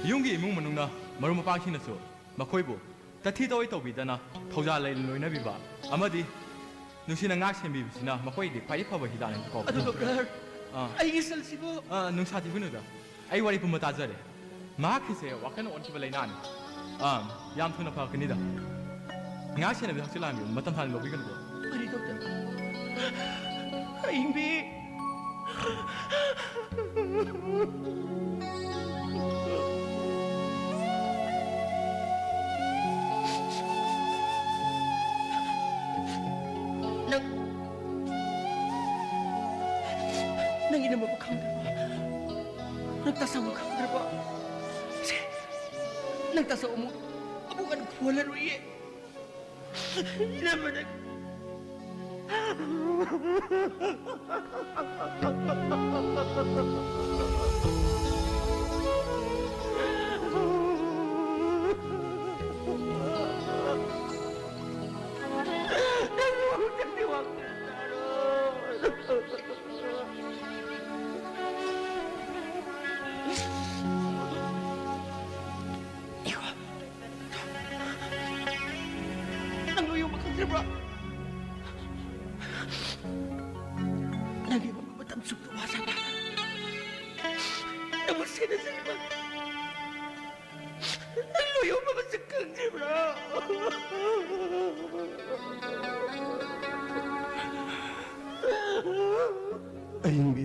ꯌꯨꯝꯒꯤ ꯏꯃꯨꯡ ꯃꯅꯨꯡꯅ, ꯃꯔꯨꯞ ꯃꯄꯥꯡꯁꯤꯡꯅꯁꯨ ꯃꯈꯣꯏꯕꯨ ꯇꯊꯤ ꯇꯑꯣꯏ ꯇꯧꯕꯤꯗꯅ ꯊꯧꯖꯥꯜ ꯂꯩꯅ ꯂꯣꯏꯅꯕꯤꯕ ꯑꯃꯗꯤ ꯅꯨꯡꯁꯤꯅ ꯉꯥꯛ ꯁꯦꯟꯕꯤꯕꯁꯤꯅ ꯃꯈꯣꯏꯒꯤꯗꯤ ꯈ꯭ꯋꯥꯏꯗꯒꯤ ꯐꯕ ꯍꯤꯗꯥꯛꯅꯤ ꯀꯣ꯫ ꯑꯗꯨ ꯗꯣꯛꯇꯔ, ꯑꯥ꯫ ꯑꯩꯒꯤ ꯁꯦꯜꯁꯤꯕꯨ? ꯑꯥ, ꯅꯨꯡꯁꯥ ꯊꯤꯕꯤꯅꯨꯗ꯫ ꯑꯩ ꯋꯥꯔꯤ ꯄꯨꯝꯕ ꯇꯥꯖꯔꯦ꯫ ꯃꯍꯥꯛꯀꯤꯁꯦ ꯋꯥꯈꯜꯅ ꯑꯣꯟꯈꯤꯕ ꯂꯥꯏꯅꯥꯅꯤ꯫ ꯑꯥ, ꯌꯥꯝ ꯊꯨꯅ ꯐꯔꯛꯀꯅꯤꯗ꯫ ꯉꯥꯛ ꯁꯦꯟꯅꯕꯤ ꯍꯛꯆꯤꯜ ꯂꯥꯡꯕꯤꯌꯨ, ꯃꯇꯝ ꯁꯥꯡꯅ ꯂꯧꯕꯤꯒꯅꯨꯀꯣ꯫ ꯐꯔꯦ ꯗꯣꯛꯇꯔ꯫ ꯑꯌꯤꯡꯕꯤ꯫ ꯅꯪ, ꯅꯪ ꯏꯅꯝꯃꯕꯨ ꯈꯪꯗ꯭ꯔꯕꯣ? ꯅꯪ ꯇꯥꯆꯧꯕꯨ ꯈꯪꯗ꯭ꯔꯕꯣ? ꯁꯦ, ꯅꯪ ꯇꯥꯆꯧ ꯑꯃꯨꯛ, ꯑꯃꯨꯛ ꯍꯟꯅ ꯐꯨꯍꯜꯂꯔꯣꯏꯌꯦ꯫ ꯏꯅꯝꯃ ꯅꯪ꯫ ꯅꯪ ꯂꯣꯏ ꯌꯧꯕ ꯈꯪꯗ꯭ꯔꯤꯕ꯭ꯔꯣ? ꯅꯪꯒꯤ ꯃꯃꯥ ꯃꯇꯝ ꯆꯨꯞꯄ ꯋꯥꯖꯕ, ꯅꯪꯕꯨ ꯁꯦꯟꯅꯖꯔꯤꯕ, ꯅꯪ ꯂꯣꯏ ꯌꯧꯕ ꯃꯁꯛ ꯈꯪꯗ꯭ꯔꯤꯕ꯭ꯔꯣ? ꯑꯌꯤꯡꯕꯤ,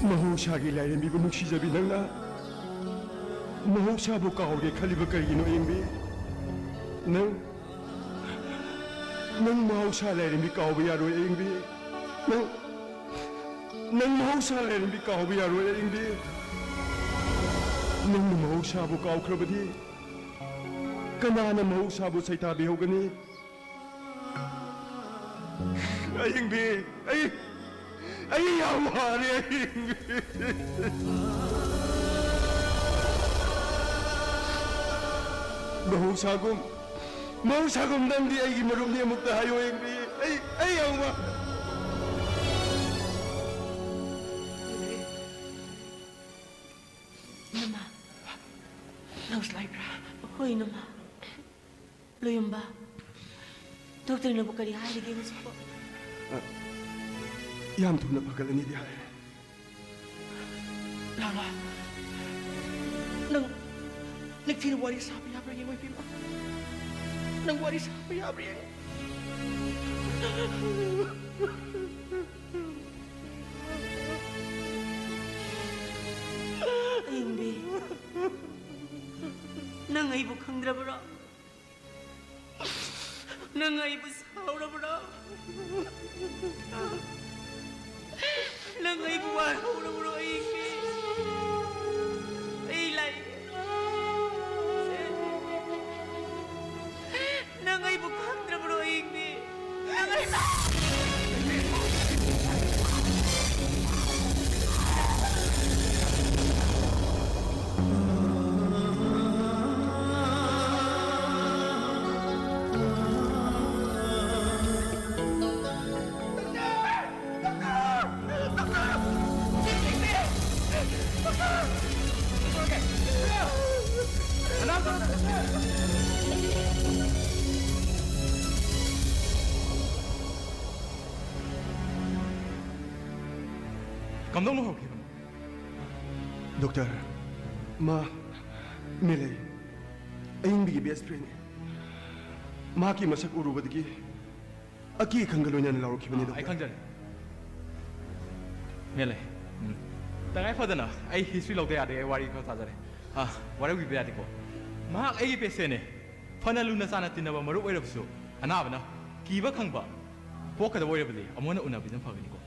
ꯃꯍꯧꯁꯥꯒꯤ ꯂꯥꯏꯔꯦꯝꯕꯤꯕꯨ ꯅꯨꯡꯁꯤꯖꯕꯤ ꯅꯪꯅ ꯃꯍꯧꯁꯥꯕꯨ ꯀꯥꯎꯔꯦ ꯈꯜꯂꯤꯕ ꯀꯔꯤꯒꯤꯅꯣ, ꯑꯌꯤꯡꯕꯤ? ꯅꯪ, ꯅꯪ ꯃꯍꯧꯁꯥ ꯂꯥꯏꯔꯦꯝꯕꯤ ꯀꯥꯎꯕ ꯌꯥꯔꯣꯏ, ꯑꯌꯤꯡꯕꯤ꯫ ꯅꯪ, ꯅꯪ ꯃꯍꯧꯁꯥ ꯂꯥꯏꯔꯦꯝꯕꯤ ꯀꯥꯎꯕ ꯌꯥꯔꯣꯏ, ꯑꯌꯤꯡꯕꯤ꯫ ꯅꯪꯅ ꯃꯍꯧꯁꯥꯕꯨ ꯀꯥꯎꯈ꯭ꯔꯕꯗꯤ ꯀꯅꯥꯅ ꯃꯍꯧꯁꯥꯕꯨ ꯁꯩꯊꯥꯕꯤꯍꯧꯒꯅꯤ? ꯑꯌꯤꯡꯕꯤ, ꯑꯩ, ꯑꯩ ꯌꯥꯝ ꯋꯥꯔꯦ, ꯑꯌꯤꯡꯕꯤ꯫ ꯃꯍꯧꯁꯥꯒꯨꯝ, ꯃꯍꯧꯁꯥꯒꯨꯝ ꯅꯪꯗꯤ ꯑꯩꯒꯤ ꯃꯔꯨꯞꯅꯤ, ꯑꯃꯨꯛꯇ ꯍꯥꯏꯌꯨ, ꯑꯌꯤꯡꯕꯤ꯫ ꯑꯩ, ꯑꯩ ꯌꯥꯝ ꯋꯥ- ꯅꯔꯁ ꯂꯩꯕ꯭ꯔꯥ? ꯍꯣꯏ, ꯏꯅꯝꯃ꯫ ꯂꯣꯌꯝꯕ, ꯗꯣꯛꯇꯔꯅꯕꯨ ꯀꯔꯤ ꯍꯥꯏꯔꯤꯒꯦ ꯍꯧꯖꯤꯛꯄꯣ? ꯑ, ꯌꯥꯝ ꯊꯨꯅ ꯐꯒꯠꯂꯅꯤꯗꯤ ꯍꯥꯏ꯫ ꯂꯥꯂꯥ, ꯅꯪ ꯅꯤꯡꯊꯤꯅ ꯋꯥꯔꯤ ꯁꯥꯕ ꯌꯥꯕ꯭ꯔꯥ ꯌꯦꯡꯉꯣ, ꯏꯕꯦꯝꯃ꯫ ꯅꯪ ꯋꯥꯔꯤ ꯁꯥꯕ ꯌꯥꯕ꯭ꯔꯥ ꯌꯦꯡꯉꯣ꯫ ꯑꯌꯤꯡꯕꯤ, ꯅꯪ ꯑꯩꯕꯨ ꯈꯪꯗ꯭ꯔꯕ꯭ꯔꯣ? ꯅꯪ ꯑꯩꯕꯨ ꯁꯥꯎꯔꯕ꯭ꯔꯣ? ꯅꯪ ꯑꯩꯕꯨ ꯋꯥꯔꯧꯔꯕ꯭ꯔꯣ, ꯑꯌꯤꯡꯕꯤ? ꯑꯩ ꯂꯥꯏ, ꯅꯪ ꯑꯩꯕꯨ ꯈꯪꯗ꯭ꯔꯕ꯭ꯔꯣ, ꯑꯌꯤꯡꯕꯤ? ꯅꯪ ꯑꯩ ꯀꯝꯗꯧꯅ ꯍꯧꯈꯤꯕꯅꯣ? ꯗꯣꯛꯇꯔ, ꯃꯥ ꯃꯦꯂꯩ, ꯑꯌꯤꯡꯕꯤꯒꯤ ꯕꯦꯁ ꯐ꯭ꯔꯦꯟꯅꯤ꯫ ꯃꯍꯥꯛꯀꯤ ꯃꯁꯛ ꯎꯔꯨꯕꯗꯒꯤ ꯑꯀꯤ ꯑꯈꯪꯒ ꯂꯣꯏꯅꯅ ꯂꯥꯎꯔꯛꯈꯤꯕꯅꯤ, ꯑꯥ, ꯑꯩ ꯗꯣꯛꯇꯔ꯫ ꯈꯪꯖꯔꯦ꯫ ꯃꯦꯂꯩ, ꯎꯝ, ꯇꯉꯥꯏ ꯐꯗꯅ ꯑꯩ ꯍꯤꯁꯇ꯭ꯔꯤ ꯂꯧꯗ ꯌꯥꯗꯦ, ꯑꯩ ꯋꯥꯔꯤ ꯈꯔ ꯁꯥꯖꯔꯦ꯫ ꯑꯥ, ꯋꯥꯔꯧꯕꯤꯕ ꯌꯥꯗꯦꯀꯣ꯫ ꯃꯍꯥꯛ ꯑꯩꯒꯤ ꯄꯦꯁꯦꯟꯅꯦ꯫ ꯐꯅ ꯂꯨꯅ ꯆꯥꯟꯅ ꯇꯤꯟꯅꯕ ꯃꯔꯨꯞ ꯑꯣꯏꯔꯕꯁꯨ, ꯑꯅꯥꯕꯅ ꯀꯤꯕ ꯈꯪꯕ ꯄꯣꯛꯀꯗꯕ ꯑꯣꯏꯔꯕꯗꯤ ꯑꯃꯨꯛ ꯍꯟꯅ ꯎꯅꯕꯤꯗꯨꯅ ꯐꯒꯅꯤꯀꯣ꯫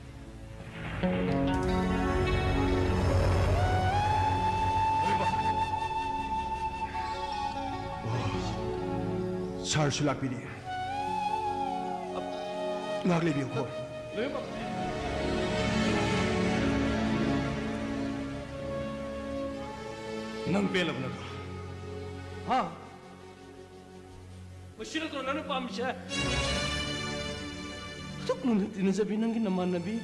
ꯁꯥꯔꯁꯨ ꯂꯥꯛꯄꯤꯔꯤ꯫ ꯉꯥꯏꯍꯥꯛ ꯂꯩꯕꯤꯌꯨꯀꯣ꯫ ꯅꯪ ꯄꯦꯜꯂꯕ ꯅꯠꯇ꯭ꯔꯣ? ꯍꯥ? ꯃꯁꯤ ꯅꯠꯇ꯭ꯔꯣ ꯅꯪꯅ ꯄꯥꯝꯃꯤꯁꯦ? ꯑꯗꯨꯛ ꯂꯨꯅ ꯇꯤꯟꯅꯖꯕꯤ ꯅꯪꯒꯤ ꯅꯃꯥꯟꯅꯕꯤ,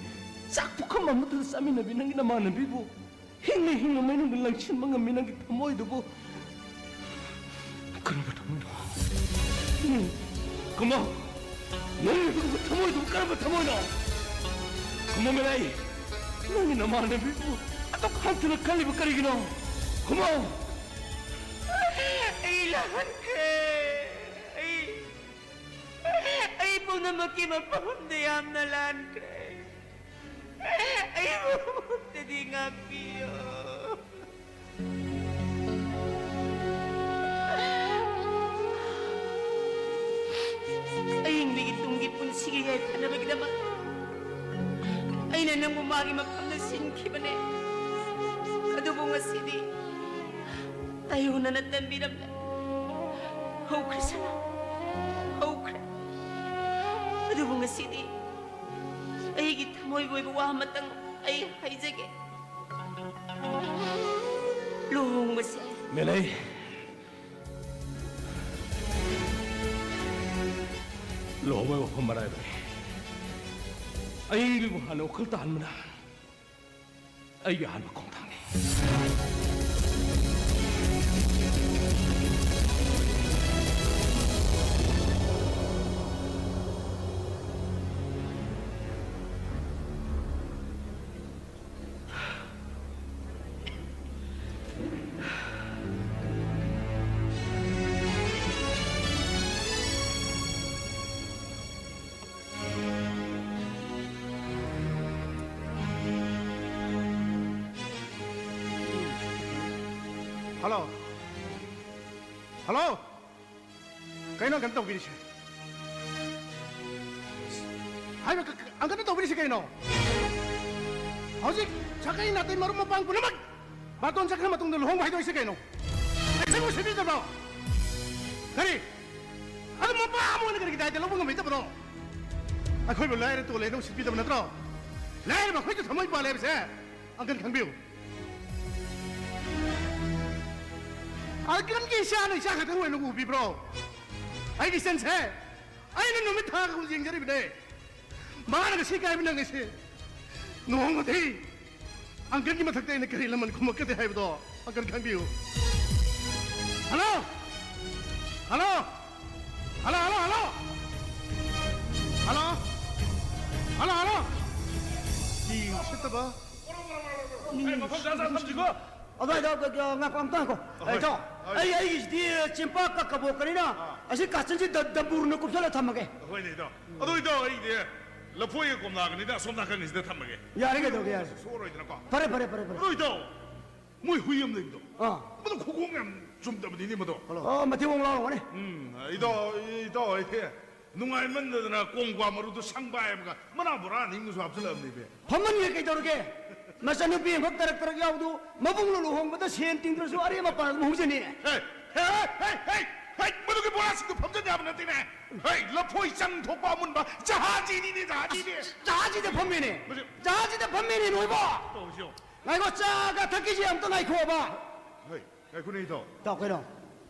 ꯆꯥꯛ ꯄꯨꯈꯝ ꯑꯃꯠꯇꯗ ꯆꯥꯃꯤꯟꯅꯕꯤ ꯅꯪꯒꯤ ꯅꯃꯥꯟꯅꯕꯤꯕꯨ ꯍꯤꯡꯅ ꯍꯤꯡꯅ ꯃꯩꯅꯨꯡꯗ ꯂꯪꯁꯤꯟꯕ ꯉꯝꯃꯤ ꯅꯪꯒꯤ ꯊꯃꯣꯏꯗꯨꯕꯨ꯫ ꯈꯨꯝꯃꯣ꯫ ꯅꯪꯒꯤ ꯑꯗꯨꯒꯨꯝꯕ ꯊꯃꯣꯏꯗꯨꯕꯨ ꯀꯔꯝꯕ ꯊꯃꯣꯏꯅꯣ? ꯈꯨꯝꯃꯣ ꯃꯤꯂꯩ꯫ ꯅꯪꯒꯤ ꯅꯃꯥꯟꯅꯕꯤꯕꯨ ꯑꯗꯨꯛ ꯍꯟꯊꯅ ꯈꯜꯂꯤꯕ ꯀꯔꯤꯒꯤꯅꯣ? ꯈꯨꯝꯃꯣ꯫ ꯑꯩ ꯂꯥꯟꯈ꯭ꯔꯦ꯫ ꯑꯩ, ꯑꯩ ꯄꯨꯝꯅꯃꯛꯀꯤ ꯃꯐꯝꯗ ꯌꯥꯝꯅ ꯂꯥꯟꯈ꯭ꯔꯦ꯫ ꯑꯩꯕꯨ ꯑꯃꯨꯛꯇꯗꯤ ꯉꯥꯛꯄꯤꯌꯨ꯫ ꯑꯏꯪꯕꯤꯒꯤ ꯇꯨꯡꯒꯤ ꯄꯨꯟꯁꯤꯒꯤ ꯌꯥꯏꯐꯅꯕꯒꯤꯗꯃꯛ ꯑꯩꯅ ꯅꯪꯕꯨ ꯃꯥꯒꯤ ꯃꯐꯝꯗ ꯁꯤꯟꯈꯤꯕꯅꯦ꯫ ꯑꯗꯨꯕꯨ ꯉꯁꯤꯗꯤ ꯇꯥꯏꯌꯣꯟꯅꯅ ꯇꯝꯕꯤꯔꯝꯂꯦ꯫ ꯍꯧꯈ꯭ꯔꯁꯅꯨ, ꯍꯧꯈ꯭ꯔꯦ꯫ ꯑꯗꯨꯕꯨ ꯉꯁꯤꯗꯤ ꯑꯩꯒꯤ ꯊꯃꯣꯏꯒꯤ ꯑꯣꯏꯕ ꯋꯥ ꯑꯃꯇꯪ ꯑꯩ ꯍꯥꯏꯖꯒꯦ꯫ ꯂꯨꯍꯣꯡꯕꯁꯦ ꯃꯦꯂꯩ, ꯂꯨꯍꯣꯡꯕꯒꯤ ꯋꯥꯐꯝ ꯑꯔꯥꯏꯕꯅꯤ꯫ ꯑꯏꯪꯕꯤꯕꯨ ꯍꯥꯟꯅ ꯋꯥꯈꯜ ꯇꯥꯍꯟꯕꯅ ꯑꯩꯒꯤ ꯑꯍꯥꯟꯕ ꯈꯣꯡꯊꯥꯡꯅꯤ꯫ ꯍꯜꯂꯣ꯫ ꯍꯜꯂꯣ꯫ ꯀꯩꯅꯣ ꯑꯪꯀꯜ ꯇꯧꯕꯤꯔꯤꯁꯦ? ꯍꯥꯏꯕ ꯀ-, ꯀ-, ꯑꯪꯀꯜꯅ ꯇꯧꯕꯤꯔꯤꯁꯦ ꯀꯩꯅꯣ? ꯍꯧꯖꯤꯛ ꯁꯥꯒꯩ ꯅꯥꯇꯩ ꯃꯔꯨꯞ ꯃꯄꯥꯡ ꯄꯨꯝꯅꯃꯛ ꯕꯥꯇꯣꯟ ꯆꯠꯈ꯭ꯔ ꯃꯇꯨꯡꯗ ꯂꯨꯍꯣꯡꯕ ꯍꯥꯏꯗꯣꯛꯏꯁꯦ ꯀꯩꯅꯣ? ꯑꯩꯈꯣꯏꯕꯨ ꯁꯤꯕꯤꯗꯕ꯭ꯔꯣ? ꯀꯔꯤ? ꯑꯗꯨ ꯃꯄꯥ ꯑꯃ ꯑꯣꯏꯅ ꯀꯔꯤꯒꯤ ꯗꯥꯏꯇ ꯂꯧꯕ ꯉꯝꯕꯤꯗꯕꯅꯣ? ꯑꯩꯈꯣꯏꯕꯨ ꯂꯥꯏꯔ ꯇꯣꯜꯂꯦꯅ ꯎꯁꯤꯠꯄꯤꯗꯕ ꯅꯠꯇ꯭ꯔꯣ? ꯂꯥꯏꯔꯕ ꯑꯩꯈꯣꯏꯁꯨ ꯊꯃꯣꯏ ꯄꯥꯜꯂꯦ ꯍꯥꯏꯕꯁꯦ ꯑꯪꯀꯜ ꯈꯪꯕꯤꯌꯨ꯫ ꯑꯪꯀꯜꯒꯤ ꯏꯆꯥꯅ ꯏꯆꯥ ꯈꯛꯇꯪ ꯑꯣꯏꯅ ꯎꯕꯤꯕ꯭ꯔꯣ? ꯑꯩꯒꯤ ꯏꯆꯟꯁꯦ ꯑꯩꯅ ꯅꯨꯃꯤꯠ ꯊꯥꯒ ꯌꯦꯡꯖꯔꯤꯕꯅꯦ꯫ ꯃꯥꯅ ꯉꯁꯤ ꯀꯥꯏꯕ ꯅꯪꯉꯤꯁꯦ꯫ ꯅꯣꯡꯃꯗꯤ ꯑꯪꯀꯜꯒꯤ ꯃꯊꯛꯇ ꯑꯩꯅ ꯀꯔꯤ ꯂꯃꯟ ꯈꯨꯝꯃꯛꯀꯗꯦ ꯍꯥꯏꯕꯗꯣ ꯑꯪꯀꯜ ꯈꯪꯕꯤꯌꯨ꯫ Hello! Hello! Hello, hello, hello! Hello! Hello, hello! ꯃꯤ ꯎꯁꯤꯠꯇꯕ꯫ ꯑꯦ, ꯃꯐꯝ ꯆꯥ ꯆꯥ ꯊꯝꯁꯤꯀꯣ꯫ ꯑꯗꯨꯋꯥꯏꯗ, ꯑ, ꯉꯥꯏꯈꯣ, ꯑꯝꯇ ꯉꯥꯏꯈꯣ꯫ ꯍꯣꯏ, ꯑꯩ, ꯏꯇꯥꯎ, ꯍꯣꯏ꯫ ꯑꯩ, ꯑꯩꯒꯤꯁꯤꯗꯤ ꯆꯦꯡꯄꯥꯛꯀ ꯀꯕꯣꯛꯀꯅꯤꯅ, ꯑꯥ꯫ ꯑꯁꯤ ꯀꯥꯆꯤꯟꯁꯤ ꯗ-, ꯗꯝꯕꯨꯔꯅ ꯀꯨꯞꯁꯜꯂ ꯊꯝꯃꯒꯦ꯫ ꯍꯣꯏꯅꯦ, ꯏꯇꯥꯎ꯫ ꯑꯗꯣ, ꯏꯇꯥꯎ, ꯑꯩꯗꯤ ꯂꯐꯣꯏꯒ ꯀꯣꯝꯂꯥꯒꯅꯤꯗ ꯑꯁꯣꯝ ꯅꯥꯀꯟꯒꯤꯁꯤꯗ ꯊꯝꯃꯒꯦ꯫ ꯌꯥꯔꯦ, ꯀꯩꯗꯧꯒꯦ, ꯌꯥꯔꯦ꯫ ꯁꯣꯛꯑꯔꯣꯏꯗꯅꯀꯣ꯫ ꯐꯔꯦ, ꯐꯔꯦ, ꯐꯔꯦ, ꯐꯔꯦ꯫ ꯑꯗꯣ, ꯏꯇꯥꯎ, ꯃꯣꯏ ꯍꯨꯏ ꯑꯃ ꯂꯩꯕꯗꯣ꯫ ꯑꯥ꯫ ꯃꯗꯨ ꯈꯨꯈꯣꯡ ꯌꯥꯝ ꯆꯨꯝꯗꯕꯅꯤꯅꯦ, ꯃꯗꯣ꯫ ꯑꯣ, ꯃꯊꯤꯕꯣꯡ ꯂꯥꯎꯔꯝꯒꯅꯤ꯫ ꯎꯝ, ꯏꯇꯥꯎ, ꯏꯇꯥꯎ, ꯑꯩꯗꯤ ꯅꯨꯡꯉꯥꯏꯃꯟꯗꯗꯅ ꯀꯣꯡ ꯀ꯭ꯋꯥ ꯃꯔꯨꯗꯣ ꯁꯪꯕꯥꯏ ꯑꯃꯒ ꯃꯅꯥ ꯕꯣꯔꯥ ꯑꯅꯤ ꯑꯃꯒꯁꯨ ꯍꯥꯞꯆꯤꯜꯂꯛꯑꯕꯅꯤꯃꯤ꯫ ꯐꯝꯃꯟꯒꯦ ꯀꯩꯗꯧꯔꯒꯦ? ꯃꯆꯟꯅꯨꯄꯤ ꯑꯃꯈꯛ ꯇꯔꯛ ꯇꯔꯛ ꯌꯥꯎꯕꯗꯨ ꯃꯕꯨꯡꯅ ꯂꯨꯍꯣꯡꯕꯗ ꯁꯦꯟ ꯇꯤꯡꯗ꯭ꯔꯁꯨ ꯑꯔꯦꯝ ꯑꯄꯥ ꯑꯗꯨꯝ ꯍꯧꯖꯅꯤꯅꯦ꯫ ꯍꯦ, ꯍꯦ, ꯍꯦ, ꯍꯦ, ꯍꯦ, ꯃꯗꯨꯒꯤ ꯕꯣꯔꯥꯁꯤꯡꯗꯨ ꯐꯝꯖꯟ ꯌꯥꯕ ꯅꯠꯇꯦꯅꯦ꯫ ꯍꯦ, ꯂꯐꯣꯏ ꯆꯪ ꯊꯣꯛꯄ ꯑꯃꯨꯟꯕ ꯖꯍꯥꯖꯤꯅꯤꯅꯦ, ꯖꯍꯥꯖꯤꯅꯦ꯫ ꯖꯍꯥꯖꯤꯗ ꯐꯝꯃꯤꯅꯦ꯫ ꯃꯁꯤ ꯖꯍꯥꯖꯤꯗ ꯐꯝꯃꯤꯅꯦ, ꯅꯣꯏꯕꯣ꯫ ꯇꯧꯔꯤꯁꯤ ꯌꯦꯡꯉꯨ꯫ ꯉꯥꯏꯈꯣ, ꯆꯥꯒ ꯊꯛꯈꯤꯁꯤ ꯑꯝꯇ ꯉꯥꯏꯈꯣꯕ꯫ ꯍꯦ, ꯉꯥꯏꯈꯣꯅꯦ, ꯏꯇꯥꯎ꯫ ꯏꯇꯥꯎ, ꯀꯩꯅꯣ?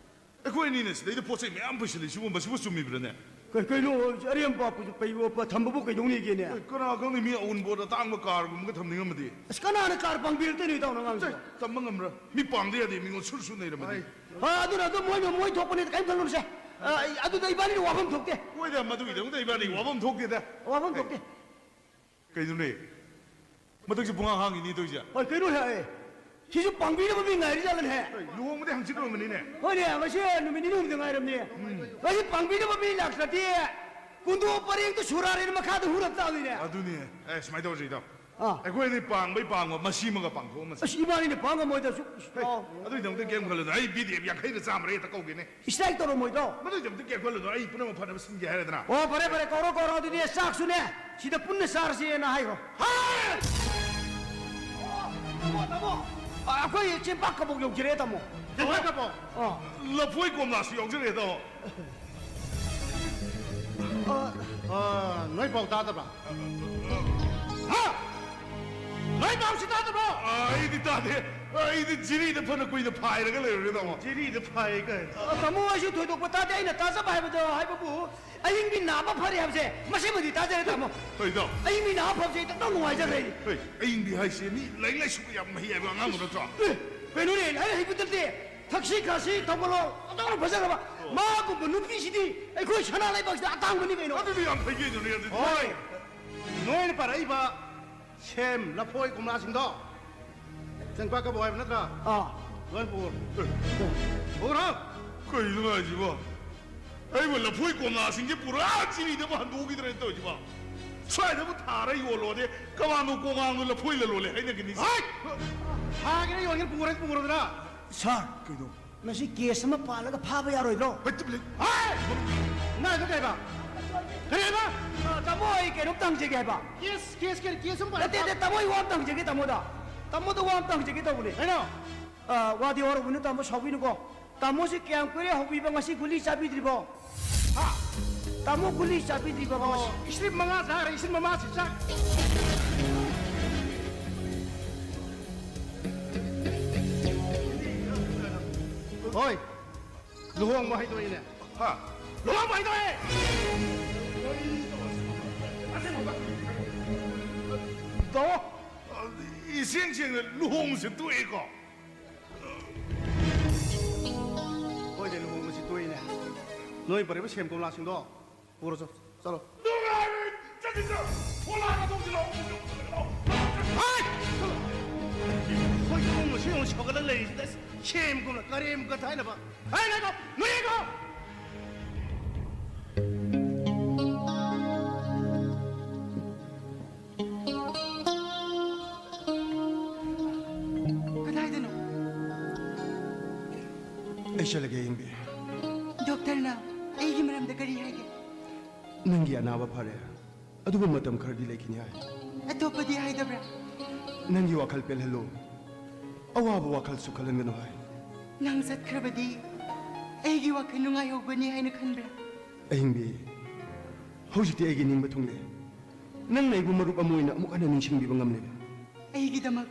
ꯑꯩꯈꯣꯏ ꯑꯅꯤꯅ ꯁꯤꯗꯩꯗ ꯄꯣꯠ ꯆꯩ ꯃꯌꯥꯝ ꯄꯨꯁꯤꯜꯂꯤ, ꯁꯤꯒꯨꯝꯕꯁꯤꯕꯨ ꯆꯨꯝꯃꯤꯕ꯭ꯔꯅꯦ? ꯀꯩ-, ꯀꯩꯅꯣ, ꯑꯔꯦꯝ ꯑꯄꯥ ꯄꯩꯕ ꯊꯝꯕꯕꯨ ꯀꯩꯗꯧꯅꯤꯒꯦꯅꯦ? ꯑꯦ, ꯀꯅꯥ ꯈꯪꯅꯤ, ꯃꯤ ꯑꯑꯣꯟꯕꯣꯠ ꯑꯇꯥꯡꯕ ꯀꯥꯔꯒꯨꯝꯕꯒ ꯊꯝꯅꯤꯡꯉꯝꯃꯗꯤ? ꯑꯁ, ꯀꯅꯥꯅ ꯀꯥꯔ ꯄꯥꯡꯕꯤꯔꯛꯇꯣꯏꯅꯣ, ꯏꯇꯥꯎ, ꯅꯉꯥꯡꯁꯤꯕꯣ? ꯆꯦ, ꯇꯝꯕ ꯉꯝꯕ꯭ꯔꯥ? ꯃꯤ ꯄꯥꯡꯗ ꯌꯥꯗꯦ, ꯃꯤꯉꯣꯟ ꯁꯨꯔ ꯁꯨꯔ ꯅꯩꯔꯝꯃꯗꯤ꯫ ꯍꯣꯏ, ꯑꯗꯨꯅ ꯑꯗꯨꯝ ꯃꯣꯏꯅ ꯃꯣꯏ ꯊꯣꯛꯄꯅꯦ, ꯀꯔꯤꯝ ꯈꯜꯂꯨꯅꯨꯁꯦ꯫ ꯑ, ꯑꯗꯨꯗ ꯏꯕꯥꯅꯤꯅ ꯋꯥꯐꯝ ꯊꯣꯛꯇꯦ꯫ ꯍꯣꯏꯗ, ꯃꯗꯨꯒꯤꯗꯃꯛꯇ ꯏꯕꯥꯅꯤ ꯋꯥꯐꯝ ꯊꯣꯛꯇꯦꯗ꯫ ꯋꯥꯐꯝ ꯊꯣꯛꯇꯦ꯫ ꯀꯩꯅꯣꯅꯦ? ꯃꯊꯛꯁꯦ ꯄꯨꯡꯍꯥꯡ ꯍꯥꯡꯉꯤꯅꯦ ꯇꯧꯔꯤꯁꯦ꯫ ꯍꯣꯏ, ꯀꯩꯅꯣ ꯍꯦ? ꯁꯤꯁꯨ ꯄꯥꯡꯕꯤꯅꯕ ꯃꯤ ꯉꯥꯏꯔꯤ ꯖꯥꯠꯂꯅꯦ? ꯍꯣꯏ, ꯂꯨꯍꯣꯡꯕꯗꯤ ꯍꯪꯆꯤꯠ ꯑꯣꯏꯔꯝꯃꯅꯤꯅꯦ꯫ ꯍꯣꯏꯅꯦ, ꯉꯁꯤ ꯅꯨꯃꯤꯠ ꯅꯤꯅꯤ ꯍꯨꯝꯅꯤ ꯉꯥꯏꯔꯝꯅꯦ꯫ ꯎꯝ꯫ ꯉꯁꯤ ꯄꯥꯡꯕꯤꯅꯕ ꯃꯤ ꯂꯥꯛꯇ꯭ꯔꯗꯤ ꯀꯨꯟꯗꯣ ꯄꯔꯦꯡꯗꯨ ꯁꯨꯔꯥꯔꯦꯅ ꯃꯈꯥꯗ ꯍꯨꯔꯞ ꯇꯥꯕꯅꯤꯅꯦ꯫ ꯑꯗꯨꯅꯦ꯫ ꯑꯦ, ꯁꯨꯃꯥꯏꯅ ꯇꯧꯔꯁꯦ, ꯏꯇꯥꯎ꯫ ꯑꯥ꯫ ꯑꯩꯈꯣꯏ ꯑꯅꯤ ꯄꯥꯡꯕꯩ ꯄꯥꯡꯕ ꯃꯁꯤꯃꯒ ꯄꯥꯡꯊꯣꯛꯑꯝꯃꯁꯦ꯫ ꯑꯁ, ꯏꯕꯥꯅꯤꯅ ꯄꯥꯡ ꯉꯝꯃꯣꯏꯗ, ꯁꯨꯛ-, ꯍꯦ, ꯑꯥꯎ꯫ ꯑꯗꯨꯒꯤꯗꯃꯛꯇ ꯀꯩꯝ ꯈꯜꯂꯨꯅꯨ꯫ ꯑꯩ ꯕꯤ ꯗꯤ ꯑꯦꯐ ꯌꯥꯡꯈꯩꯗ ꯆꯥꯝꯃꯔ ꯍꯦꯛꯇ ꯀꯧꯒꯦꯅꯦ꯫ ꯏꯁꯇ꯭ꯔꯥꯏꯛ ꯇꯧꯔꯝꯃꯣꯏꯗ꯭ꯔꯣ? ꯃꯗꯨꯒꯤꯗꯃꯛꯇ ꯀꯩꯝ ꯈꯜꯂꯨꯅꯨ, ꯑꯩ ꯄꯨꯝꯅꯃꯛ ꯐꯅꯕ ꯁꯤꯟꯒꯦ ꯍꯥꯏꯔꯦꯗꯅ꯫ ꯑꯣ, ꯐꯔꯦ, ꯐꯔꯦ, ꯀꯧꯔꯣ, ꯀꯧꯔꯣ, ꯑꯗꯨꯗꯤ ꯆꯥꯛꯁꯨꯅꯦ, ꯁꯤꯗ ꯄꯨꯟꯅ ꯆꯥꯔꯁꯦꯅ ꯍꯥꯏꯈ꯭ꯔꯣ꯫ ꯍꯥꯏ! ꯑꯣ, ꯇꯥꯃꯣ, ꯇꯥꯃꯣ, ꯑ, ꯑꯩꯈꯣꯏ ꯆꯦꯡꯄꯥꯛ ꯀꯕꯣꯛ ꯌꯧꯖꯔꯦ, ꯇꯥꯃꯣ꯫ ꯆꯦꯡꯄꯥꯛ ꯀꯕꯣꯛ? ꯑꯥ꯫ ꯂꯐꯣꯏ ꯀꯣꯝꯂꯥꯁꯨ ꯌꯥꯎꯖꯔꯦ, ꯇꯥꯃꯣ꯫ ꯑ, ꯑ, ꯅꯣꯏ ꯄꯥꯎ ꯇꯥꯗꯕ꯭ꯔꯥ? ꯍꯥ? ꯅꯣꯏ ꯄꯥꯎꯁꯤ ꯇꯥꯗꯕ꯭ꯔꯣ? ꯑ, ꯑꯩꯗꯤ ꯇꯥꯗꯦ꯫ ꯑꯩꯗꯤ ꯖꯤꯔꯤꯗ ꯐꯅ ꯀꯨꯏꯅ ꯐꯥꯏꯔꯒ ꯂꯩꯔꯨꯔꯦ, ꯇꯥꯃꯣ꯫ ꯖꯤꯔꯤꯗ ꯐꯥꯏ ꯀꯥꯏꯅ꯫ ꯑ, ꯇꯥꯃꯣ, ꯑꯩꯁꯨ ꯊꯣꯏꯗꯣꯛꯄ ꯇꯥꯗꯦ꯫ ꯑꯩꯅ ꯇꯥꯖꯕ ꯍꯥꯏꯕꯗꯣ, ꯍꯥꯏꯕꯕꯨ, ꯑꯏꯪꯕꯤ ꯅꯥꯕ ꯐꯔꯦ ꯍꯥꯏꯕꯁꯦ, ꯃꯁꯤꯃꯗꯤ ꯇꯥꯖꯔꯦ, ꯇꯥꯃꯣ꯫ ꯍꯣꯏ, ꯏꯇꯥꯎ꯫ ꯑꯏꯪꯕꯤ ꯅꯥꯕ ꯐꯕꯁꯦ ꯑꯩ ꯇꯞꯅ ꯅꯨꯡꯉꯥꯏꯖꯈ꯭ꯔꯦ꯫ ꯍꯣꯏ, ꯑꯏꯪꯕꯤ ꯍꯥꯏꯁꯦ ꯃꯤ ꯂꯥꯏꯔꯤꯛ ꯂꯥꯏꯁꯨꯒ ꯌꯥꯝ ꯃꯍꯩ ꯍꯥꯏꯕ ꯑꯉꯥꯡꯗꯨ ꯅꯠꯇ꯭ꯔꯣ? ꯑꯦ, ꯀꯩꯅꯣꯅꯦ, ꯂꯥꯏꯔꯤꯛ ꯍꯩꯕ ꯅꯠꯇꯦ꯫ ꯊꯛꯁꯤ ꯈꯥꯁꯤ ꯊꯧꯒꯜꯂꯣꯟ ꯑꯗꯨꯛ ꯐꯖꯈ꯭ꯔꯕ, ꯃꯥꯒꯨꯝꯕ ꯅꯨꯄꯤꯁꯤꯗꯤ ꯑꯩꯈꯣꯏ ꯁꯅꯥ ꯂꯩꯕꯥꯛꯁꯤꯗ ꯑꯇꯥꯡꯕꯅꯤ ꯀꯩꯅꯣ꯫ ꯑꯗꯨꯗꯤ ꯌꯥꯝ ꯐꯩ ꯀꯩꯅꯣꯅꯦ ꯑꯗꯨꯗꯤ꯫ ꯍꯣꯏ, ꯅꯣꯏꯅ ꯄꯥꯔꯛꯏꯕ ꯁꯦꯝ, ꯂꯐꯣꯏ, ꯀꯣꯝꯂꯥꯁꯤꯡꯗꯣ ꯆꯦꯡꯄꯥꯛ ꯀꯕꯣꯛ ꯍꯥꯏꯕ ꯅꯠꯇ꯭ꯔꯥ? ꯑꯥ꯫ ꯂꯣꯏ ꯄꯨꯈ꯭ꯔꯣ꯫ ꯄꯨꯈ꯭ꯔꯣ꯫ ꯀꯩꯅꯣ ꯍꯥꯏꯁꯤꯕꯣ? ꯑꯩꯕꯨ ꯂꯐꯣꯏ ꯀꯣꯝꯂꯥꯁꯤꯡꯁꯦ ꯄꯨꯔꯥ ꯆꯤꯔꯤꯗꯕꯨ ꯍꯟꯗꯣꯛꯈꯤꯗ꯭ꯔꯦꯅ ꯇꯧꯔꯤꯁꯤꯕꯣ? ꯁ꯭ꯋꯥꯏꯗꯕꯨ ꯊꯥꯔ ꯌꯣꯜꯂꯣꯗꯤ ꯀꯃꯥꯟꯗꯣ ꯀꯣꯉꯥꯡꯗꯣ ꯂꯐꯣꯏ ꯂꯂꯣꯜꯂꯦ ꯍꯥꯏꯅꯒꯅꯤ꯫ ꯍꯥꯏ! ꯊꯥꯒꯦꯔꯥ ꯌꯣꯟꯒꯦꯔꯥ ꯄꯨꯈ꯭ꯔꯣ, ꯄꯨꯈ꯭ꯔꯣꯗꯅ꯫ ꯁꯥꯔ, ꯀꯩꯅꯣ? ꯃꯁꯤ ꯀꯦꯁ ꯑꯃ ꯄꯥꯜꯂꯒ ꯐꯥꯕ ꯌꯥꯔꯣꯏꯗ꯭ꯔꯣ? ꯍꯩ, ꯇꯨꯃꯤꯟ ꯂꯩ꯫ ꯍꯥꯏ! ꯅꯪ ꯑꯗꯨ ꯀꯩ ꯍꯥꯏꯕ? ꯀꯔꯤ ꯍꯥꯏꯕ? ꯑ, ꯇꯥꯃꯣ, ꯑꯩ ꯀꯩꯅꯣꯝꯇ ꯍꯪꯖꯒꯦ ꯍꯥꯏꯕ꯫ ꯀꯦꯁ, ꯀꯦꯁ, ꯀꯦꯁ, ꯀꯦꯁ ꯑꯃ ꯄꯥꯜꯂꯦ꯫ ꯅꯠꯇꯦ, ꯅꯠꯇꯦ, ꯇꯥꯃꯣ, ꯑꯩ ꯋꯥ ꯑꯝꯇ ꯍꯪꯖꯒꯦ ꯇꯥꯃꯣꯗ꯫ ꯇꯥꯃꯣꯗ ꯋꯥ ꯑꯝꯇ ꯍꯪꯖꯒꯦ ꯇꯧꯕꯅꯦ꯫ ꯀꯩꯅꯣ? ꯑ, ꯋꯥꯗꯤ ꯋꯥꯔꯧꯕꯤꯅꯨ ꯇꯥꯃꯣ, ꯁꯥꯎꯕꯤꯅꯨꯀꯣ꯫ ꯇꯥꯃꯣꯁꯤ ꯀꯌꯥꯝ ꯀꯨꯏꯔꯦ ꯍꯧꯕꯤꯕ, ꯉꯁꯤ ꯒꯨꯂꯤ ꯆꯥꯕꯤꯗ꯭ꯔꯤꯕꯣ? ꯍꯥ? ꯇꯥꯃꯣ ꯒꯨꯂꯤ ꯆꯥꯕꯤꯗ꯭ꯔꯤꯕꯣ? ꯑꯣ, ꯏꯁꯇ꯭ꯔꯤꯞ ꯃꯉꯥ ꯆꯥꯈ꯭ꯔꯦ, ꯏꯁꯇ꯭ꯔꯤꯞ ꯃꯉꯥꯁꯤ ꯆꯥ-, ꯍꯣꯏ, ꯂꯨꯍꯣꯡꯕ ꯍꯥꯏꯗꯣꯛꯏꯅꯦ꯫ ꯍꯥ? ꯂꯨꯍꯣꯡꯕ ꯍꯥꯏꯗꯣꯛꯑꯦ! ꯇꯥꯃꯣ, ꯏꯁꯦꯡ ꯁꯦꯡꯅ ꯂꯨꯍꯣꯡꯕꯁꯦ ꯇꯣꯛꯑꯦꯀꯣ? ꯍꯣꯏꯅꯦ, ꯂꯨꯍꯣꯡꯕꯁꯤ ꯇꯣꯛꯏꯅꯦ꯫ ꯅꯣꯏ ꯄꯨꯔꯛꯏꯕ ꯁꯦꯝ ꯀꯣꯝꯂꯥꯁꯤꯡꯗꯣ ꯄꯨꯔꯣ ꯆꯠ-, ꯆꯠꯂꯣ꯫ ꯅꯨꯡꯉꯥꯏꯔꯣꯏ! ꯆꯠꯁꯤ, ꯆꯠꯂꯣ꯫ ꯄꯣꯂꯥꯡ ꯑꯗꯣꯝꯁꯤ ꯂꯥꯛꯑꯣ꯫ ꯍꯥꯏ! ꯆꯠꯂꯣ꯫ ꯑꯩꯈꯣꯏ ꯏꯃꯨꯡ ꯃꯁꯤ ꯑꯃꯨꯛ ꯁꯧꯒꯠꯂꯒ ꯂꯩꯔꯤꯁꯤꯗ ꯁꯦꯝ ꯀꯣꯝꯂꯥ ꯀꯔꯦꯝ ꯀꯊꯥꯏꯅꯕ꯫ ꯍꯥꯏ, ꯉꯥꯏꯈꯣ! ꯅꯣꯏ ꯉꯥꯏꯈꯣ! ꯀꯗꯥꯏꯗꯅꯣ? ꯑꯩ ꯆꯠꯂꯒꯦ, ꯑꯌꯤꯡꯕꯤ꯫ ꯗꯣꯛꯇꯔꯅ ꯑꯩꯒꯤ ꯃꯔꯝꯗ ꯀꯔꯤ ꯍꯥꯏꯒꯦ? ꯅꯪꯒꯤ ꯑꯅꯥꯕ ꯐꯔꯦ, ꯑꯗꯨꯕꯨ ꯃꯇꯝ ꯈꯔꯗꯤ ꯂꯩꯈꯤꯅꯤ ꯍꯥꯏ꯫ ꯑꯇꯣꯞꯄꯗꯤ ꯍꯥꯏꯗꯕ꯭ꯔꯥ? ꯅꯪꯒꯤ ꯋꯥꯈꯜ ꯄꯦꯜꯍꯜꯂꯨ, ꯑꯋꯥꯕ ꯋꯥꯈꯜꯁꯨ ꯈꯜꯍꯟꯒꯅꯨ ꯍꯥꯏ꯫ ꯅꯪ ꯆꯠꯈ꯭ꯔꯕꯗꯤ ꯑꯩꯒꯤ ꯋꯥꯈꯜ ꯅꯨꯡꯉꯥꯏꯍꯧꯒꯅꯤ ꯍꯥꯏꯅ ꯈꯟꯕ꯭ꯔꯥ? ꯑꯍꯤꯡꯕꯤ, ꯍꯧꯖꯤꯛꯇꯤ ꯑꯩꯒꯤ ꯅꯤꯡꯕ ꯊꯨꯡꯂꯦ꯫ ꯅꯪꯅ ꯑꯩꯕꯨ ꯃꯔꯨꯞ ꯑꯃ ꯑꯣꯏꯅ ꯑꯃꯨꯛ ꯍꯟꯅ ꯅꯤꯡꯁꯤꯡꯕꯤꯕ ꯉꯝꯂꯦ꯫ ꯑꯩꯒꯤꯗꯃꯛ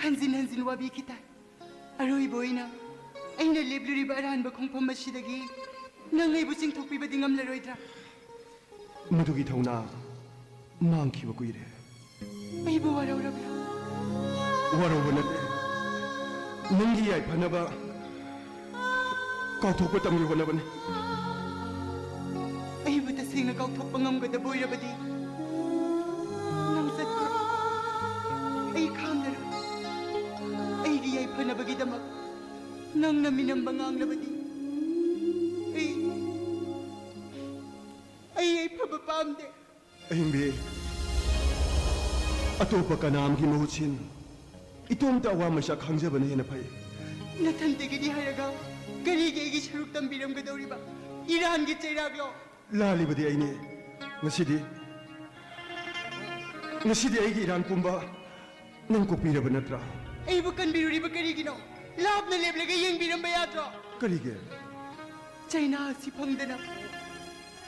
ꯍꯟꯖꯤꯟ ꯍꯟꯖꯤꯟ ꯋꯥꯕꯤꯈꯤ ꯇꯥꯏ꯫ ꯑꯔꯣꯏꯕ ꯑꯣꯏꯅ ꯑꯩꯅ ꯂꯦꯞꯂꯨꯔꯤꯕ ꯑꯔꯥꯟꯕ ꯈꯣꯡꯐꯝ ꯑꯁꯤꯗꯒꯤ ꯅꯪ ꯑꯩꯕꯨ ꯆꯤꯡꯊꯣꯛꯄꯤꯕꯗꯤ ꯉꯝꯂꯔꯣꯏꯗ꯭ꯔꯥ? ꯃꯗꯨꯒꯤ ꯊꯧꯅꯥ ꯃꯥꯡꯈꯤꯕ ꯀꯨꯏꯔꯦ꯫ ꯑꯩꯕꯨ ꯋꯥꯔꯧꯔꯕ꯭ꯔꯥ? ꯋꯥꯔꯧꯕ ꯅꯠꯇꯦ꯫ ꯅꯪꯒꯤ ꯌꯥꯏꯐꯅꯕ ꯀꯥꯎꯊꯣꯛꯄ ꯇꯝꯒꯦ ꯍꯣꯠꯅꯕꯅꯤ꯫ ꯑꯩꯕꯨ ꯇꯁꯦꯡꯅ ꯀꯥꯎꯊꯣꯛꯄ ꯉꯝꯒꯗꯕ ꯑꯣꯏꯔꯕꯗꯤ, ꯅꯪ ꯆꯠꯈ꯭ꯔꯣ꯫ ꯑꯩ ꯈꯥꯡꯂꯔꯣꯏ꯫ ꯑꯩꯒꯤ ꯌꯥꯏꯐꯅꯕꯒꯤꯗꯃꯛ ꯅꯪꯅ ꯃꯤꯅꯝꯕ ꯉꯥꯡꯂꯕꯗꯤ, ꯑꯩ, ꯑꯩ ꯌꯥꯏꯐꯕ ꯄꯥꯝꯗꯦ꯫ ꯑꯍꯤꯡꯕꯤ, ꯑꯇꯣꯞꯄ ꯀꯅꯥ ꯑꯃꯒꯤ ꯃꯍꯨꯠ ꯁꯤꯟ꯫ ꯏꯇꯣꯝꯇ ꯑꯋꯥ ꯃꯩꯁꯥ ꯈꯥꯡꯖꯕꯅ ꯍꯦꯟꯅ ꯐꯩ꯫ ꯅꯊꯟꯇꯒꯤꯗꯤ ꯍꯥꯏꯔꯒ ꯀꯔꯤꯒꯤ ꯑꯩꯒꯤ ꯁꯔꯨꯛ ꯇꯝꯕꯤꯔꯝꯒꯗꯧꯔꯤꯕ? ꯏꯔꯥꯟꯒꯤ ꯆꯩꯔꯥꯛꯂꯣ? ꯂꯥꯜꯂꯤꯕꯗꯤ ꯑꯩꯅꯦ꯫ ꯉꯁꯤꯗꯤ, ꯉꯁꯤꯗꯤ ꯑꯩꯒꯤ ꯏꯔꯥꯟ ꯄꯨꯝꯕ ꯅꯪ ꯀꯣꯛꯄꯤꯔꯕ ꯅꯠꯇ꯭ꯔꯥ? ꯑꯩꯕꯨ ꯀꯟꯕꯤꯔꯨꯔꯤꯕ ꯀꯔꯤꯒꯤꯅꯣ? ꯂꯥꯞꯅ ꯂꯦꯞꯂꯒ ꯌꯦꯡꯕꯤꯔꯝꯕ ꯌꯥꯗ꯭ꯔꯣ? ꯀꯔꯤꯒꯤ? ꯆꯩꯅꯥ ꯑꯁꯤ ꯐꯪꯗꯅ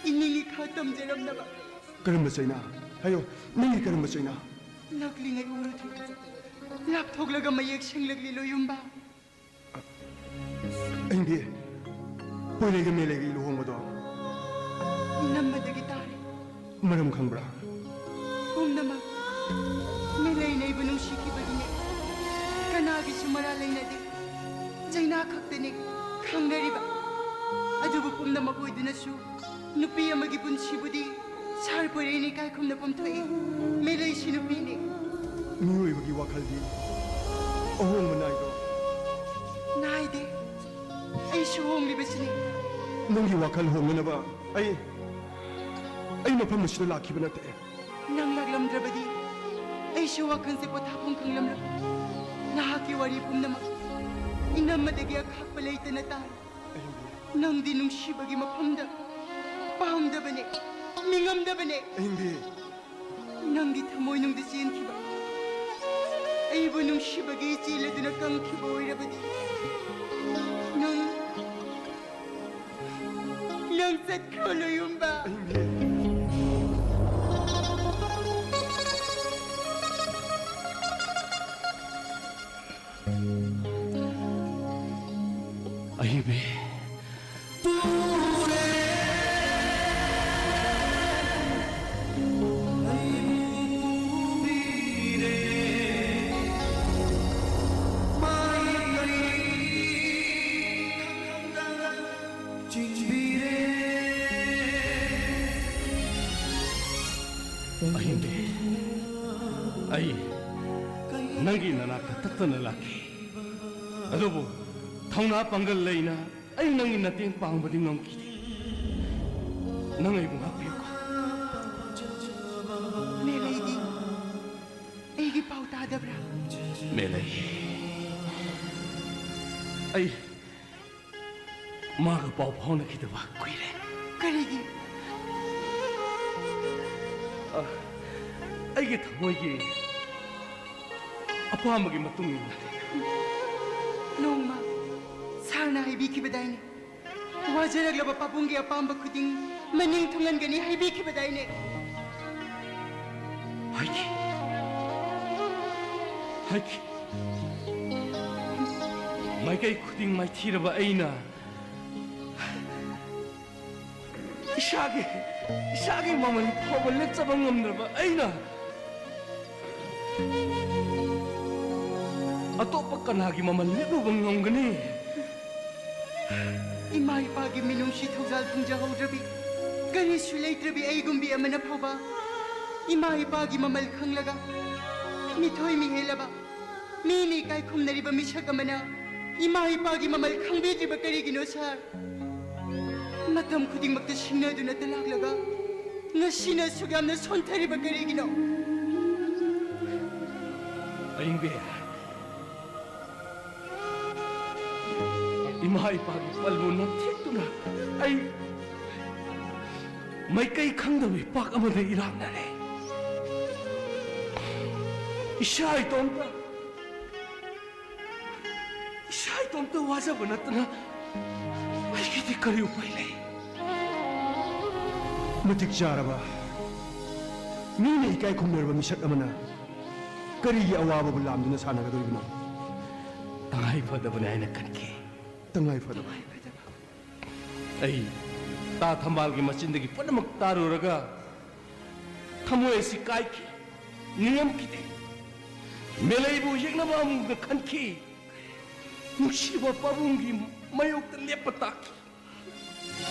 ꯏꯅꯤꯡ ꯏꯈꯥ ꯇꯝꯖꯔꯝꯅꯕ꯫ ꯀꯔꯝꯕ ꯆꯩꯅꯥ? ꯍꯥꯏꯌꯣ, ꯅꯪꯒꯤ ꯀꯔꯝꯕ ꯆꯩꯅꯥ? ꯅꯛꯂꯤꯉꯩ ꯎꯔꯨꯗ꯭ꯔꯤ, ꯂꯥꯞꯊꯣꯛꯂꯒ ꯃꯌꯦꯛ ꯁꯦꯡꯂꯛꯂꯤ ꯂꯣꯌꯨꯝꯕ꯫ ꯑꯍꯤꯡꯕꯤ, ꯄꯣꯏꯔꯩꯒ ꯃꯦꯂꯩꯒꯤ ꯂꯨꯍꯣꯡꯕꯗꯣ ꯏꯅꯝꯃꯗꯒꯤ ꯇꯥꯔꯦ꯫ ꯃꯔꯝ ꯈꯪꯕ꯭ꯔꯥ? ꯄꯨꯝꯅꯃꯛ ꯃꯦꯂꯩꯅ ꯑꯩꯕꯨ ꯅꯨꯡꯁꯤꯈꯤꯕꯒꯤꯅꯦ꯫ ꯀꯅꯥꯒꯤꯁꯨ ꯃꯔꯥꯜ ꯂꯩꯅꯗꯦ꯫ ꯆꯩꯅꯥ ꯈꯛꯇꯅꯦ ꯈꯪꯅꯔꯤꯕ꯫ ꯑꯗꯨꯕꯨ ꯄꯨꯝꯅꯃꯛ ꯑꯣꯏꯗꯨꯅꯁꯨ ꯅꯨꯄꯤ ꯑꯃꯒꯤ ꯄꯨꯟꯁꯤꯕꯨꯗꯤ ꯁꯥꯔ ꯄꯣꯏꯔꯩꯅ ꯏꯀꯥꯏ ꯈꯨꯝꯅꯐꯝ ꯊꯣꯛꯏ꯫ ꯃꯦꯂꯩꯁꯤ ꯅꯨꯄꯤꯅꯤ꯫ ꯃꯤꯑꯣꯏꯕꯒꯤ ꯋꯥꯈꯜꯗꯤ ꯑꯍꯣꯡꯕ ꯅꯥꯏꯗ꯭ꯔꯣ? ꯅꯥꯏꯗꯦ꯫ ꯑꯩꯁꯨ ꯍꯣꯡꯂꯤꯕꯁꯤꯅꯤ꯫ ꯅꯪꯒꯤ ꯋꯥꯈꯜ ꯍꯣꯡꯅꯅꯕ ꯑꯩ, ꯑꯩ ꯃꯐꯝ ꯑꯁꯤꯗ ꯂꯥꯛꯈꯤꯕ ꯅꯠꯇꯦ꯫ ꯅꯪ ꯂꯥꯛꯂꯝꯗ꯭ꯔꯕꯗꯤ ꯑꯩꯁꯨ ꯋꯥꯈꯜꯁꯦ ꯄꯣꯊꯥꯐꯝ ꯈꯪꯂꯝꯂꯣꯏ꯫ ꯅꯍꯥꯛꯀꯤ ꯋꯥꯔꯤ ꯄꯨꯝꯅꯃꯛ ꯏꯅꯝꯃꯗꯒꯤ ꯑꯈꯥꯛꯄ ꯂꯩꯇꯅ ꯇꯥꯔꯦ꯫ ꯑꯍꯤꯡꯕꯤ꯫ ꯅꯪꯗꯤ ꯅꯨꯡꯁꯤꯕꯒꯤ ꯃꯐꯝꯗ ꯄꯥꯝꯗꯕꯅꯦ, ꯅꯤꯡꯉꯝꯗꯕꯅꯦ꯫ ꯑꯍꯤꯡꯕꯤ꯫ ꯅꯪꯒꯤ ꯊꯃꯣꯏꯅꯨꯡꯗ ꯆꯦꯟꯈꯤꯕ ꯑꯩꯕꯨ ꯅꯨꯡꯁꯤꯕꯒꯤ ꯏꯆꯦꯜ ꯑꯗꯨꯅ ꯀꯪꯈꯤꯕ ꯑꯣꯏꯔꯕꯗꯤ, ꯅꯪ, ꯅꯪ ꯆꯠꯈ꯭ꯔꯣ ꯂꯣꯌꯨꯝꯕ꯫ ꯑꯍꯤꯡꯕꯤ꯫ ꯑꯍꯤꯡꯕꯤ꯫ ꯑꯩ ꯅꯪꯒꯤ ꯅꯅꯥꯛꯇ ꯇꯠꯇꯅ ꯂꯥꯛꯈꯤ, ꯑꯗꯨꯕꯨ ꯊꯧꯅꯥ ꯄꯥꯡꯒꯜ ꯂꯩꯅ ꯑꯩ ꯅꯪꯒꯤ ꯃꯇꯦꯡ ꯄꯥꯡꯕꯗꯤ ꯉꯝꯈꯤꯗꯦ꯫ ꯅꯪ ꯑꯩꯕꯨ ꯉꯥꯛꯄꯤꯌꯨꯀꯣ꯫ ꯃꯦꯂꯩꯗꯤ ꯑꯩꯒꯤ ꯄꯥꯎ ꯇꯥꯗꯕ꯭ꯔꯥ? ꯃꯦꯂꯩ, ꯑꯩ ꯃꯥꯒ ꯄꯥꯎ ꯐꯥꯎꯅꯈꯤꯗꯕ ꯀꯨꯏꯔꯦ꯫ ꯀꯔꯤꯒꯤ? ꯑꯩꯒꯤ ꯊꯃꯣꯏꯒꯤ ꯑꯄꯥꯝꯕꯒꯤ ꯃꯇꯨꯡ ꯏꯟꯅ꯫ ꯅꯣꯡꯃ ꯁꯥꯔꯅ ꯍꯥꯏꯕꯤꯈꯤꯕꯗꯥꯏꯅꯦ, ꯋꯥꯖꯔꯛꯂꯕ ꯄꯥꯕꯨꯡꯒꯤ ꯑꯄꯥꯝꯕ ꯈꯨꯗꯤꯡ ꯃꯅꯤꯡ ꯊꯨꯡꯍꯟꯒꯅꯤ ꯍꯥꯏꯕꯤꯈꯤꯕꯗꯥꯏꯅꯦ꯫ ꯍꯥꯏꯈꯤ, ꯍꯥꯏꯈꯤ꯫ ꯃꯥꯏꯀꯩ ꯈꯨꯗꯤꯡ ꯃꯥꯏꯊꯤꯔꯕ ꯑꯩꯅ, ꯏꯁꯥꯒꯤ, ꯏꯁꯥꯒꯤ ꯃꯃꯜ ꯐꯥꯎꯕ ꯂꯦꯞꯆꯕ ꯉꯝꯗ꯭ꯔꯕ ꯑꯩꯅ ꯑꯇꯣꯞꯄ ꯀꯅꯥꯒꯤ ꯃꯃꯜ ꯂꯦꯞꯂꯨꯕ ꯉꯝꯒꯅꯤ? ꯏꯃꯥ ꯏꯄꯥꯒꯤ ꯃꯤꯅꯨꯡꯁꯤ ꯊꯧꯖꯥꯜ ꯐꯪꯖꯍꯧꯗ꯭ꯔꯕꯤ, ꯀꯔꯤꯁꯨ ꯂꯩꯇ꯭ꯔꯕꯤ ꯑꯩꯒꯨꯝꯕꯤ ꯑꯃꯅ ꯐꯥꯎꯕ ꯏꯃꯥ ꯏꯄꯥꯒꯤ ꯃꯃꯜ ꯈꯪꯂꯒ, ꯃꯤꯊꯣꯏ ꯃꯤꯍꯦꯜꯂꯕ, ꯃꯤꯅ ꯏꯀꯥꯏ ꯈꯨꯝꯅꯔꯤꯕ ꯃꯤꯁꯛ ꯑꯃꯅ ꯏꯃꯥ ꯏꯄꯥꯒꯤ ꯃꯃꯜ ꯈꯪꯕꯤꯗ꯭ꯔꯤꯕ ꯀꯔꯤꯒꯤꯅꯣ, ꯁꯥꯔ? ꯃꯇꯝ ꯈꯨꯗꯤꯡꯃꯛꯇ ꯁꯤꯡꯅꯗꯨꯅꯇ ꯂꯥꯛꯂꯒ ꯉꯁꯤꯅ ꯑꯁꯨꯛ ꯌꯥꯝꯅ ꯁꯣꯟꯊꯔꯤꯕ ꯀꯔꯤꯒꯤꯅꯣ? ꯑꯌꯤꯡꯕꯤ, ꯏꯃꯥ ꯏꯄꯥꯒꯤ ꯄꯜꯕꯨ ꯅꯝꯊꯦꯛꯇꯨꯅ ꯑꯩ ꯃꯥꯏꯀꯩ ꯈꯪꯗꯕ ꯏꯄꯥꯛ ꯑꯃꯗ ꯏꯔꯥꯛꯅꯔꯦ꯫ ꯏꯁꯥ ꯏꯇꯣꯝꯇ, ꯏꯁꯥ ꯏꯇꯣꯝꯇ ꯋꯥꯖꯕ ꯅꯠꯇꯅ ꯑꯩꯒꯤꯗꯤ ꯀꯔꯤ ꯎꯄꯥꯏ ꯂꯩ? ꯃꯇꯤꯛ ꯆꯥꯔꯕ, ꯃꯤꯅ ꯏꯀꯥꯏ ꯈꯨꯝꯅꯔꯕ ꯃꯤꯁꯛ ꯑꯃꯅ ꯀꯔꯤꯒꯤ ꯑꯋꯥꯕꯕꯨ ꯂꯥꯝꯗꯨꯅ ꯁꯥꯟꯅꯒꯗꯧꯔꯤꯕꯅꯣ? ꯇꯉꯥꯏ ꯐꯗꯕꯅꯤ ꯍꯥꯏꯅ ꯈꯟꯈꯤ꯫ ꯇꯉꯥꯏ ꯐꯗꯕ꯫ ꯑꯩ ꯇꯥ ꯊꯝꯕꯥꯜꯒꯤ ꯃꯆꯤꯟꯗꯒꯤ ꯄꯨꯝꯅꯃꯛ ꯇꯥꯔꯨꯔꯒ ꯊꯃꯣꯏ ꯑꯁꯤ ꯀꯥꯏꯈꯤ, ꯅꯤꯡꯉꯝꯈꯤꯗꯦ꯫ ꯃꯦꯂꯩꯕꯨ ꯌꯦꯛꯅꯕ ꯑꯃꯨꯛꯇ ꯈꯟꯈꯤ꯫ ꯅꯨꯡꯁꯤꯕ ꯄꯥꯕꯨꯡꯒꯤ ꯃꯥꯌꯣꯛꯇ ꯂꯦꯞꯄ ꯇꯥꯈꯤ꯫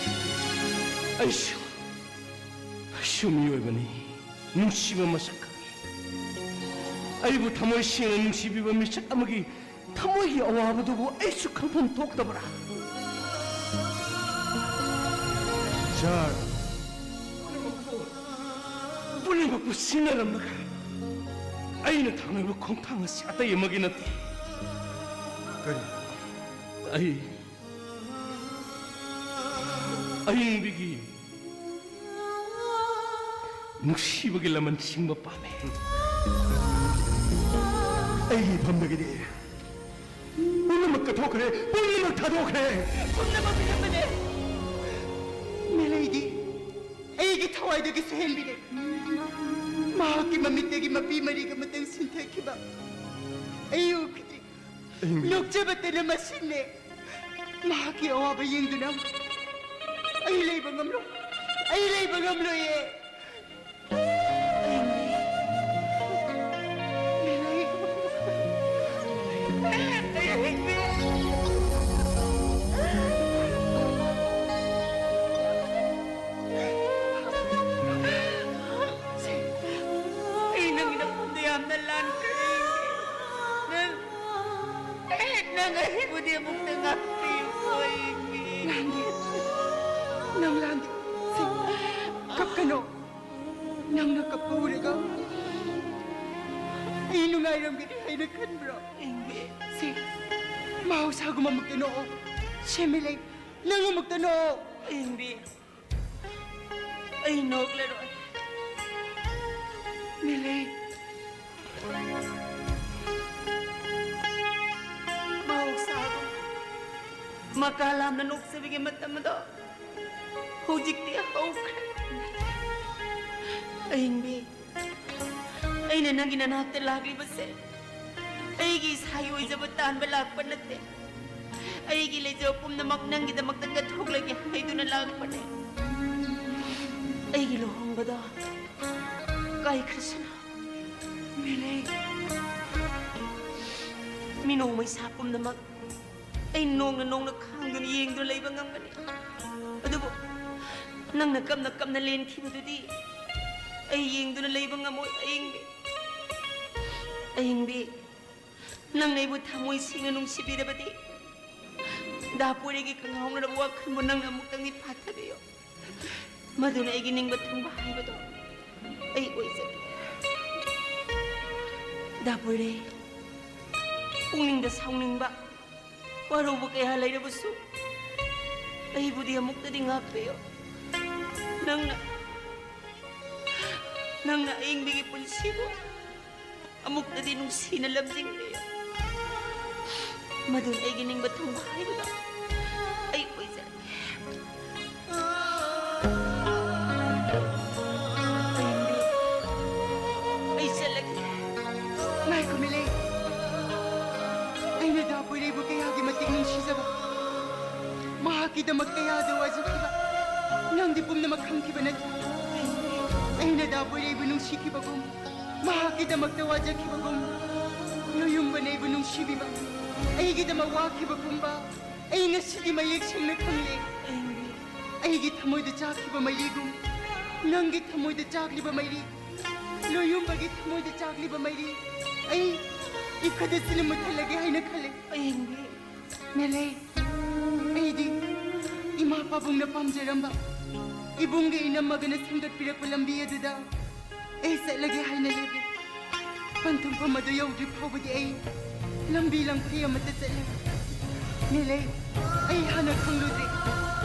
ꯑꯩꯁꯨ, ꯑꯩꯁꯨ ꯃꯤꯑꯣꯏꯕꯅꯤ꯫ ꯅꯨꯡꯁꯤꯕ ꯃꯁꯛ ꯈꯪꯉꯤ꯫ ꯑꯩꯕꯨ ꯊꯃꯣꯏ ꯁꯦꯡꯅ ꯅꯨꯡꯁꯤꯕꯤꯕ ꯃꯤꯁꯛ ꯑꯃꯒꯤ ꯊꯃꯣꯏꯒꯤ ꯑꯋꯥꯕꯗꯨꯕꯨ ꯑꯩꯁꯨ ꯈꯪꯐꯝ ꯊꯣꯛꯇꯕ꯭ꯔꯥ? ꯁꯥꯔ, ꯄꯨꯝꯅꯃꯛꯄꯨ ꯁꯤꯟꯅꯔꯝꯂꯒ ꯑꯩꯅ ꯊꯥꯡꯂꯤꯕ ꯈꯣꯡꯊꯥꯡ ꯑꯁꯤ ꯑꯇꯩ ꯑꯃꯒꯤ ꯅꯠꯇꯦ꯫ ꯀꯔꯤ? ꯑꯩ ꯑꯌꯤꯡꯕꯤꯒꯤ ꯅꯨꯡꯁꯤꯕꯒꯤ ꯂꯃꯟ ꯁꯤꯡꯕ ꯄꯥꯝꯃꯦ꯫ ꯑꯩꯒꯤ ꯏꯐꯝꯗꯒꯤꯗꯤ ꯄꯨꯝꯅꯃꯛ ꯀꯠꯊꯣꯛꯈ꯭ꯔꯦ, ꯄꯨꯝꯅꯃꯛ ꯊꯥꯗꯣꯛꯈ꯭ꯔꯦ꯫ ꯄꯨꯝꯅꯃꯛ ꯄꯤꯔꯝꯕꯅꯦ꯫ ꯃꯦꯂꯩꯗꯤ ꯑꯩꯒꯤ ꯊꯋꯥꯏꯗꯒꯤ ꯁꯣꯏꯍꯟꯕꯤꯔꯦ꯫ ꯃꯍꯥꯛꯀꯤ ꯃꯃꯤꯠꯇꯒꯤ ꯃꯄꯤ ꯃꯔꯤꯒ ꯃꯇꯪ ꯁꯤꯟꯊꯈꯤꯕ ꯑꯩ ꯎꯈꯤꯗ꯭ꯔꯤ꯫ ꯑꯍꯤꯡ ꯅꯣꯛꯆꯕꯇꯅ ꯃꯁꯤꯟꯅꯦ꯫ ꯃꯍꯥꯛꯀꯤ ꯑꯋꯥꯕ ꯌꯦꯡꯗꯨꯅ ꯑꯩ ꯂꯩꯕ ꯉꯝꯂꯣꯏ꯫ ꯑꯩ ꯂꯩꯕ ꯉꯝꯂꯣꯏꯌꯦ꯫ ꯑꯩ ꯅꯪꯒꯤꯗꯃꯛꯇ ꯌꯥꯝꯅ ꯂꯥꯟꯈ꯭ꯔꯦ꯫ ꯅꯪ, ꯅꯪ ꯑꯩꯕꯨꯗꯤ ꯑꯃꯨꯛꯇ ꯉꯥꯛꯄꯤꯌꯨꯀꯣ, ꯑꯩꯒꯤ꯫ ꯂꯥꯟꯗꯦ꯫ ꯅꯪ ꯂꯥꯟꯗꯦ꯫ ꯁꯤ, ꯀꯞꯀꯅꯣ꯫ ꯅꯪꯅ ꯀꯞꯄ ꯎꯔꯒ ꯑꯩ ꯅꯨꯡꯉꯥꯏꯔꯝꯒꯅꯤ ꯍꯥꯏꯅ ꯈꯟꯕ꯭ꯔꯣ? ꯁꯤ, ꯃꯍꯧꯁꯥꯒꯨꯝꯕ ꯑꯃꯨꯛꯇ ꯅꯣꯛꯑꯣ꯫ ꯁꯦ ꯃꯦꯂꯩ, ꯅꯪ ꯑꯃꯨꯛꯇ ꯅꯣꯛꯑꯣ꯫ ꯑꯌꯤꯡꯕꯤ, ꯑꯩ ꯅꯣꯛꯂꯔꯣꯏ꯫ ꯃꯦꯂꯩ꯫ ꯃꯍꯧꯁꯥꯒꯨꯝ ꯃꯀꯥ ꯂꯥꯝꯅ ꯅꯣꯛꯆꯕꯒꯤ ꯃꯇꯝ ꯑꯗꯣ ꯍꯧꯖꯤꯛꯇꯤ ꯍꯧꯈ꯭ꯔꯦ꯫ ꯑꯌꯤꯡꯕꯤ, ꯑꯩꯅ ꯅꯪꯒꯤ ꯅꯅꯥꯛꯇ ꯂꯥꯛꯂꯤꯕꯁꯦ ꯑꯩꯒꯤ ꯏꯁꯥꯒꯤ ꯑꯣꯏꯖꯕ ꯇꯥꯟꯕ ꯂꯥꯛꯄ ꯅꯠꯇꯦ꯫ ꯑꯩꯒꯤ ꯂꯩꯖꯕ ꯄꯨꯝꯅꯃꯛ ꯅꯪꯒꯤꯗꯃꯛꯇ ꯀꯠꯊꯣꯛꯂꯒꯦ ꯍꯥꯏꯗꯨꯅ ꯂꯥꯛꯄꯅꯦ꯫ ꯑꯩꯒꯤ ꯂꯨꯍꯣꯡꯕꯗꯣ ꯀꯥꯏꯈ꯭ꯔꯁꯅꯨ꯫ ꯃꯦꯂꯩ꯫ ꯃꯤꯅꯣꯡ ꯃꯩꯁꯥ ꯄꯨꯝꯅꯃꯛ ꯑꯩ ꯅꯣꯡꯅ ꯅꯣꯡꯅ ꯈꯥꯡꯗꯨꯅ ꯌꯦꯡꯗꯨꯅ ꯂꯩꯕ ꯉꯝꯒꯅꯤ꯫ ꯑꯗꯨꯕꯨ ꯅꯪꯅ ꯀꯞꯅ ꯀꯞꯅ ꯂꯦꯟꯈꯤꯕꯗꯨꯗꯤ ꯑꯩ ꯌꯦꯡꯗꯨꯅ ꯂꯩꯕ ꯉꯝꯃꯣꯏ ꯑꯌꯤꯡꯕꯤ꯫ ꯑꯌꯤꯡꯕꯤ, ꯅꯪꯅ ꯑꯩꯕꯨ ꯊꯃꯣꯏ ꯁꯦꯡꯅ ꯅꯨꯡꯁꯤꯕꯤꯔꯕꯗꯤ, ꯗꯥ ꯄꯣꯏꯔꯩꯒꯤ ꯀꯪꯍꯥꯎꯅꯔꯕ ꯋꯥꯈꯜꯕꯨ ꯅꯪꯅ ꯑꯃꯨꯛꯇꯪꯗꯤ ꯐꯥꯊꯕꯤꯌꯨ꯫ ꯃꯗꯨꯅ ꯑꯩꯒꯤ ꯅꯤꯡꯕ ꯊꯨꯡꯕ ꯍꯥꯏꯕꯗꯣ ꯑꯩ ꯑꯣꯏꯖꯒꯦ꯫ ꯗꯥ ꯄꯣꯏꯔꯩ, ꯄꯨꯛꯅꯤꯡꯗ ꯁꯥꯎꯅꯤꯡꯕ, ꯋꯥꯔꯧꯕ ꯀꯌꯥ ꯂꯩꯔꯕꯁꯨ, ꯑꯩꯕꯨꯗꯤ ꯑꯃꯨꯛꯇꯗꯤ ꯉꯥꯛꯄꯤꯌꯨ꯫ ꯅꯪꯅ, ꯅꯪꯅ ꯑꯌꯤꯡꯕꯤꯒꯤ ꯄꯨꯟꯁꯤꯕꯨ ꯑꯃꯨꯛꯇꯗꯤ ꯅꯨꯡꯁꯤꯅ ꯂꯝꯖꯤꯡꯕꯤꯌꯨ꯫ ꯃꯗꯨꯅ ꯑꯩꯒꯤ ꯅꯤꯡꯕ ꯊꯨꯡꯕ ꯍꯥꯏꯕꯗꯣ ꯑꯩ ꯑꯣꯏꯖꯔꯒꯦ꯫ ꯑꯩ ꯆꯠꯂꯒꯦ꯫ ꯉꯥꯏꯈꯣ, ꯃꯤꯂꯩ꯫ ꯑꯩꯅ ꯗꯥ ꯄꯣꯏꯔꯩꯕꯨ ꯀꯌꯥꯒꯤ ꯃꯇꯤꯛ ꯅꯨꯡꯁꯤꯖꯕ, ꯃꯍꯥꯛꯀꯤꯗꯃꯛ ꯀꯌꯥꯗ ꯋꯥꯖꯈꯤꯕ, ꯅꯪꯗꯤ ꯄꯨꯝꯅꯃꯛ ꯈꯪꯈꯤꯕ ꯅꯠꯇ꯭ꯔꯥ? ꯑꯩꯅ ꯗꯥ ꯄꯣꯏꯔꯩꯕꯨ ꯅꯨꯡꯁꯤꯈꯤꯕꯒꯨꯝ, ꯃꯍꯥꯛꯀꯤꯗꯃꯛꯇ ꯋꯥꯖꯈꯤꯕꯒꯨꯝ, ꯅꯣꯌꯨꯝꯕꯅ ꯑꯩꯕꯨ ꯅꯨꯡꯁꯤꯕꯤꯕ, ꯑꯩꯒꯤꯗꯃꯛ ꯋꯥꯈꯤꯕ ꯄꯨꯝꯕ ꯑꯩ ꯉꯁꯤꯗꯤ ꯃꯌꯦꯛ ꯁꯦꯡꯅ ꯈꯪꯂꯦ꯫ ꯑꯩꯒꯤ ꯊꯃꯣꯏꯗ ꯆꯥꯛꯈꯤꯕ ꯃꯩꯔꯤꯒꯨꯝ, ꯅꯪꯒꯤ ꯊꯃꯣꯏꯗ ꯆꯥꯛꯂꯤꯕ ꯃꯩꯔꯤ, ꯅꯣꯌꯨꯝꯕꯒꯤ ꯊꯃꯣꯏꯗ ꯆꯥꯛꯂꯤꯕ ꯃꯩꯔꯤ, ꯑꯩ ꯏꯈꯗ ꯁꯤꯅ ꯃꯨꯠꯊꯠꯂꯒꯦ ꯍꯥꯏꯅ ꯈꯜꯂꯦ꯫ ꯑꯌꯤꯡꯕꯤ꯫ ꯃꯦꯂꯩ, ꯑꯩꯗꯤ ꯏꯃꯥ ꯄꯥꯕꯨꯡꯅ ꯄꯥꯝꯖꯔꯝꯕ ꯏꯕꯨꯡꯒ ꯏꯅꯝꯃꯒꯅ ꯁꯦꯝꯒꯠꯄꯤꯔꯛꯄ ꯂꯝꯕꯤ ꯑꯗꯨꯗ ꯑꯩ ꯆꯠꯂꯒꯦ ꯍꯥꯏꯅ ꯂꯦꯞꯂꯦ꯫ ꯄꯟꯊꯨꯡꯐꯝ ꯑꯗꯨ ꯌꯧꯗ꯭ꯔꯤ ꯐꯥꯎꯕꯗꯤ ꯑꯩ ꯂꯝꯕꯤ ꯂꯝꯈꯩ ꯑꯃꯠꯇ ꯆꯠꯂꯦ꯫ ꯃꯦꯂꯩ, ꯑꯩ ꯍꯥꯟꯅ ꯈꯪꯂꯨꯗ꯭ꯔꯦ꯫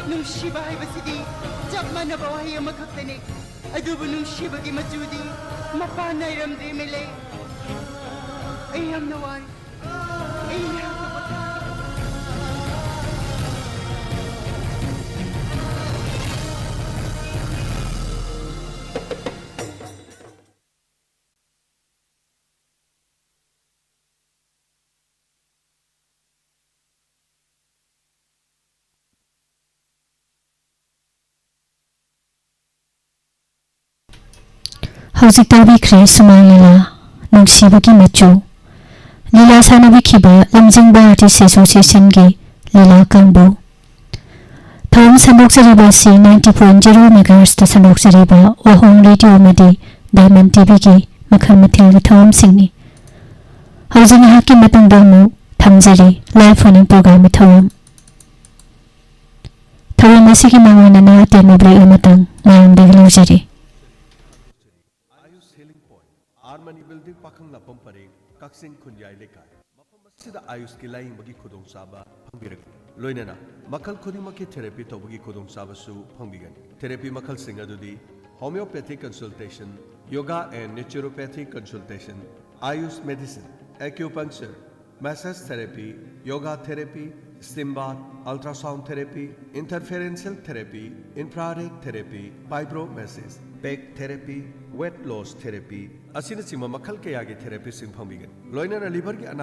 ꯅꯨꯡꯁꯤꯕ ꯍꯥꯏꯕꯁꯤꯗꯤ ꯆꯞ ꯃꯥꯟꯅꯕ ꯋꯥꯍꯩ ꯑꯃꯈꯛꯇꯅꯦ꯫ ꯑꯗꯨꯕꯨ ꯅꯨꯡꯁꯤꯕꯒꯤ ꯃꯆꯨꯗꯤ ꯃꯄꯥꯟ ꯅꯥꯏꯔꯝꯗ꯭ꯔꯦ, ꯃꯦꯂꯩ꯫ ꯑꯩ ꯌꯥꯝꯅ ꯋꯥꯔꯦ꯫ ꯑꯩ ꯉꯥꯏꯍꯥꯛꯇ ꯄꯣꯊꯥꯒꯦ꯫ ꯍꯧꯖꯤꯛ ꯇꯥꯕꯤꯈ꯭ꯔꯦ ꯁꯨꯃꯥꯡ ꯂꯤꯂꯥ, ꯅꯨꯡꯁꯤꯕꯒꯤ ꯃꯆꯨ꯫ ꯂꯤꯂꯥ ꯁꯥꯟꯅꯕꯤꯈꯤꯕ ꯂꯝꯖꯤꯡꯕ Artist Associationꯒꯤ ꯂꯤꯂꯥ ꯀꯥꯡꯕꯨ꯫ ꯊꯧꯔꯝ ꯁꯟꯗꯣꯛꯆꯔꯤꯕ ꯑꯁꯤ ninety point zero megahertzꯇ ꯁꯟꯗꯣꯛꯆꯔꯤꯕ ꯋꯥꯍꯣꯡ ꯔꯦꯗꯤꯑꯣ ꯑꯃꯗꯤ ꯗꯥꯏꯃꯟ ꯇꯤꯚꯤꯒꯤ ꯃꯈꯜ ꯃꯊꯦꯜꯒꯤ ꯊꯧꯔꯝꯁꯤꯡꯅꯤ꯫ ꯍꯧꯖꯤꯛ ꯉꯥꯏꯍꯥꯛꯀꯤ ꯃꯇꯨꯡꯗ ꯑꯃꯨꯛ ꯊꯝꯖꯔꯤ live phone-in programme-ꯒꯤ ꯊꯧꯔꯝ꯫ ꯊꯧꯔꯝ ꯑꯁꯤꯒꯤ ꯃꯥꯡꯑꯣꯏꯅꯅ ꯑꯇꯦꯟꯕ break ꯑꯃꯇꯪ ꯃꯌꯥꯝꯗꯒꯤ ꯂꯧꯖꯔꯤ꯫ Ayush healing point, R Mani building, ꯄꯥꯈꯪꯂꯥꯛꯄꯝ ꯄꯔꯦꯡ, ꯀꯛꯆꯤꯡ ꯈꯨꯟꯌꯥꯏ ꯂꯩꯀꯥꯏ꯫ ꯃꯐꯝ ꯑꯁꯤꯗ ꯑꯥꯌꯨꯁꯀꯤ ꯂꯥꯌꯦꯡꯕꯒꯤ ꯈꯨꯗꯣꯡꯆꯥꯕ ꯐꯪꯕꯤꯔꯒꯅꯤ꯫ ꯂꯣꯏꯅꯅ ꯃꯈꯜ ꯈꯨꯗꯤꯡꯃꯛꯀꯤ ꯊꯦꯔꯥꯄꯤ ꯇꯧꯕꯒꯤ ꯈꯨꯗꯣꯡꯆꯥꯕꯁꯨ ꯐꯪꯕꯤꯒꯅꯤ꯫ ꯊꯦꯔꯥꯄꯤ ꯃꯈꯜꯁꯤꯡ ꯑꯗꯨꯗꯤ homeopathic consultation, yoga and naturopathic consultation, Ayush medicine, acupuncture, massage therapy, yoga therapy, steam bath, ultrasound therapy, interferential therapy, infrared therapy, fibro massage, peg therapy, weight loss therapy ꯑꯁꯤꯅꯆꯤꯡꯕ ꯃꯈꯜ ꯀꯌꯥꯒꯤ ꯊꯦꯔꯥꯄꯤꯁꯤꯡ ꯐꯪꯕꯤꯒꯅꯤ꯫ ꯂꯣꯏꯅꯅ liver-ꯒꯤ ꯑꯅꯥꯕ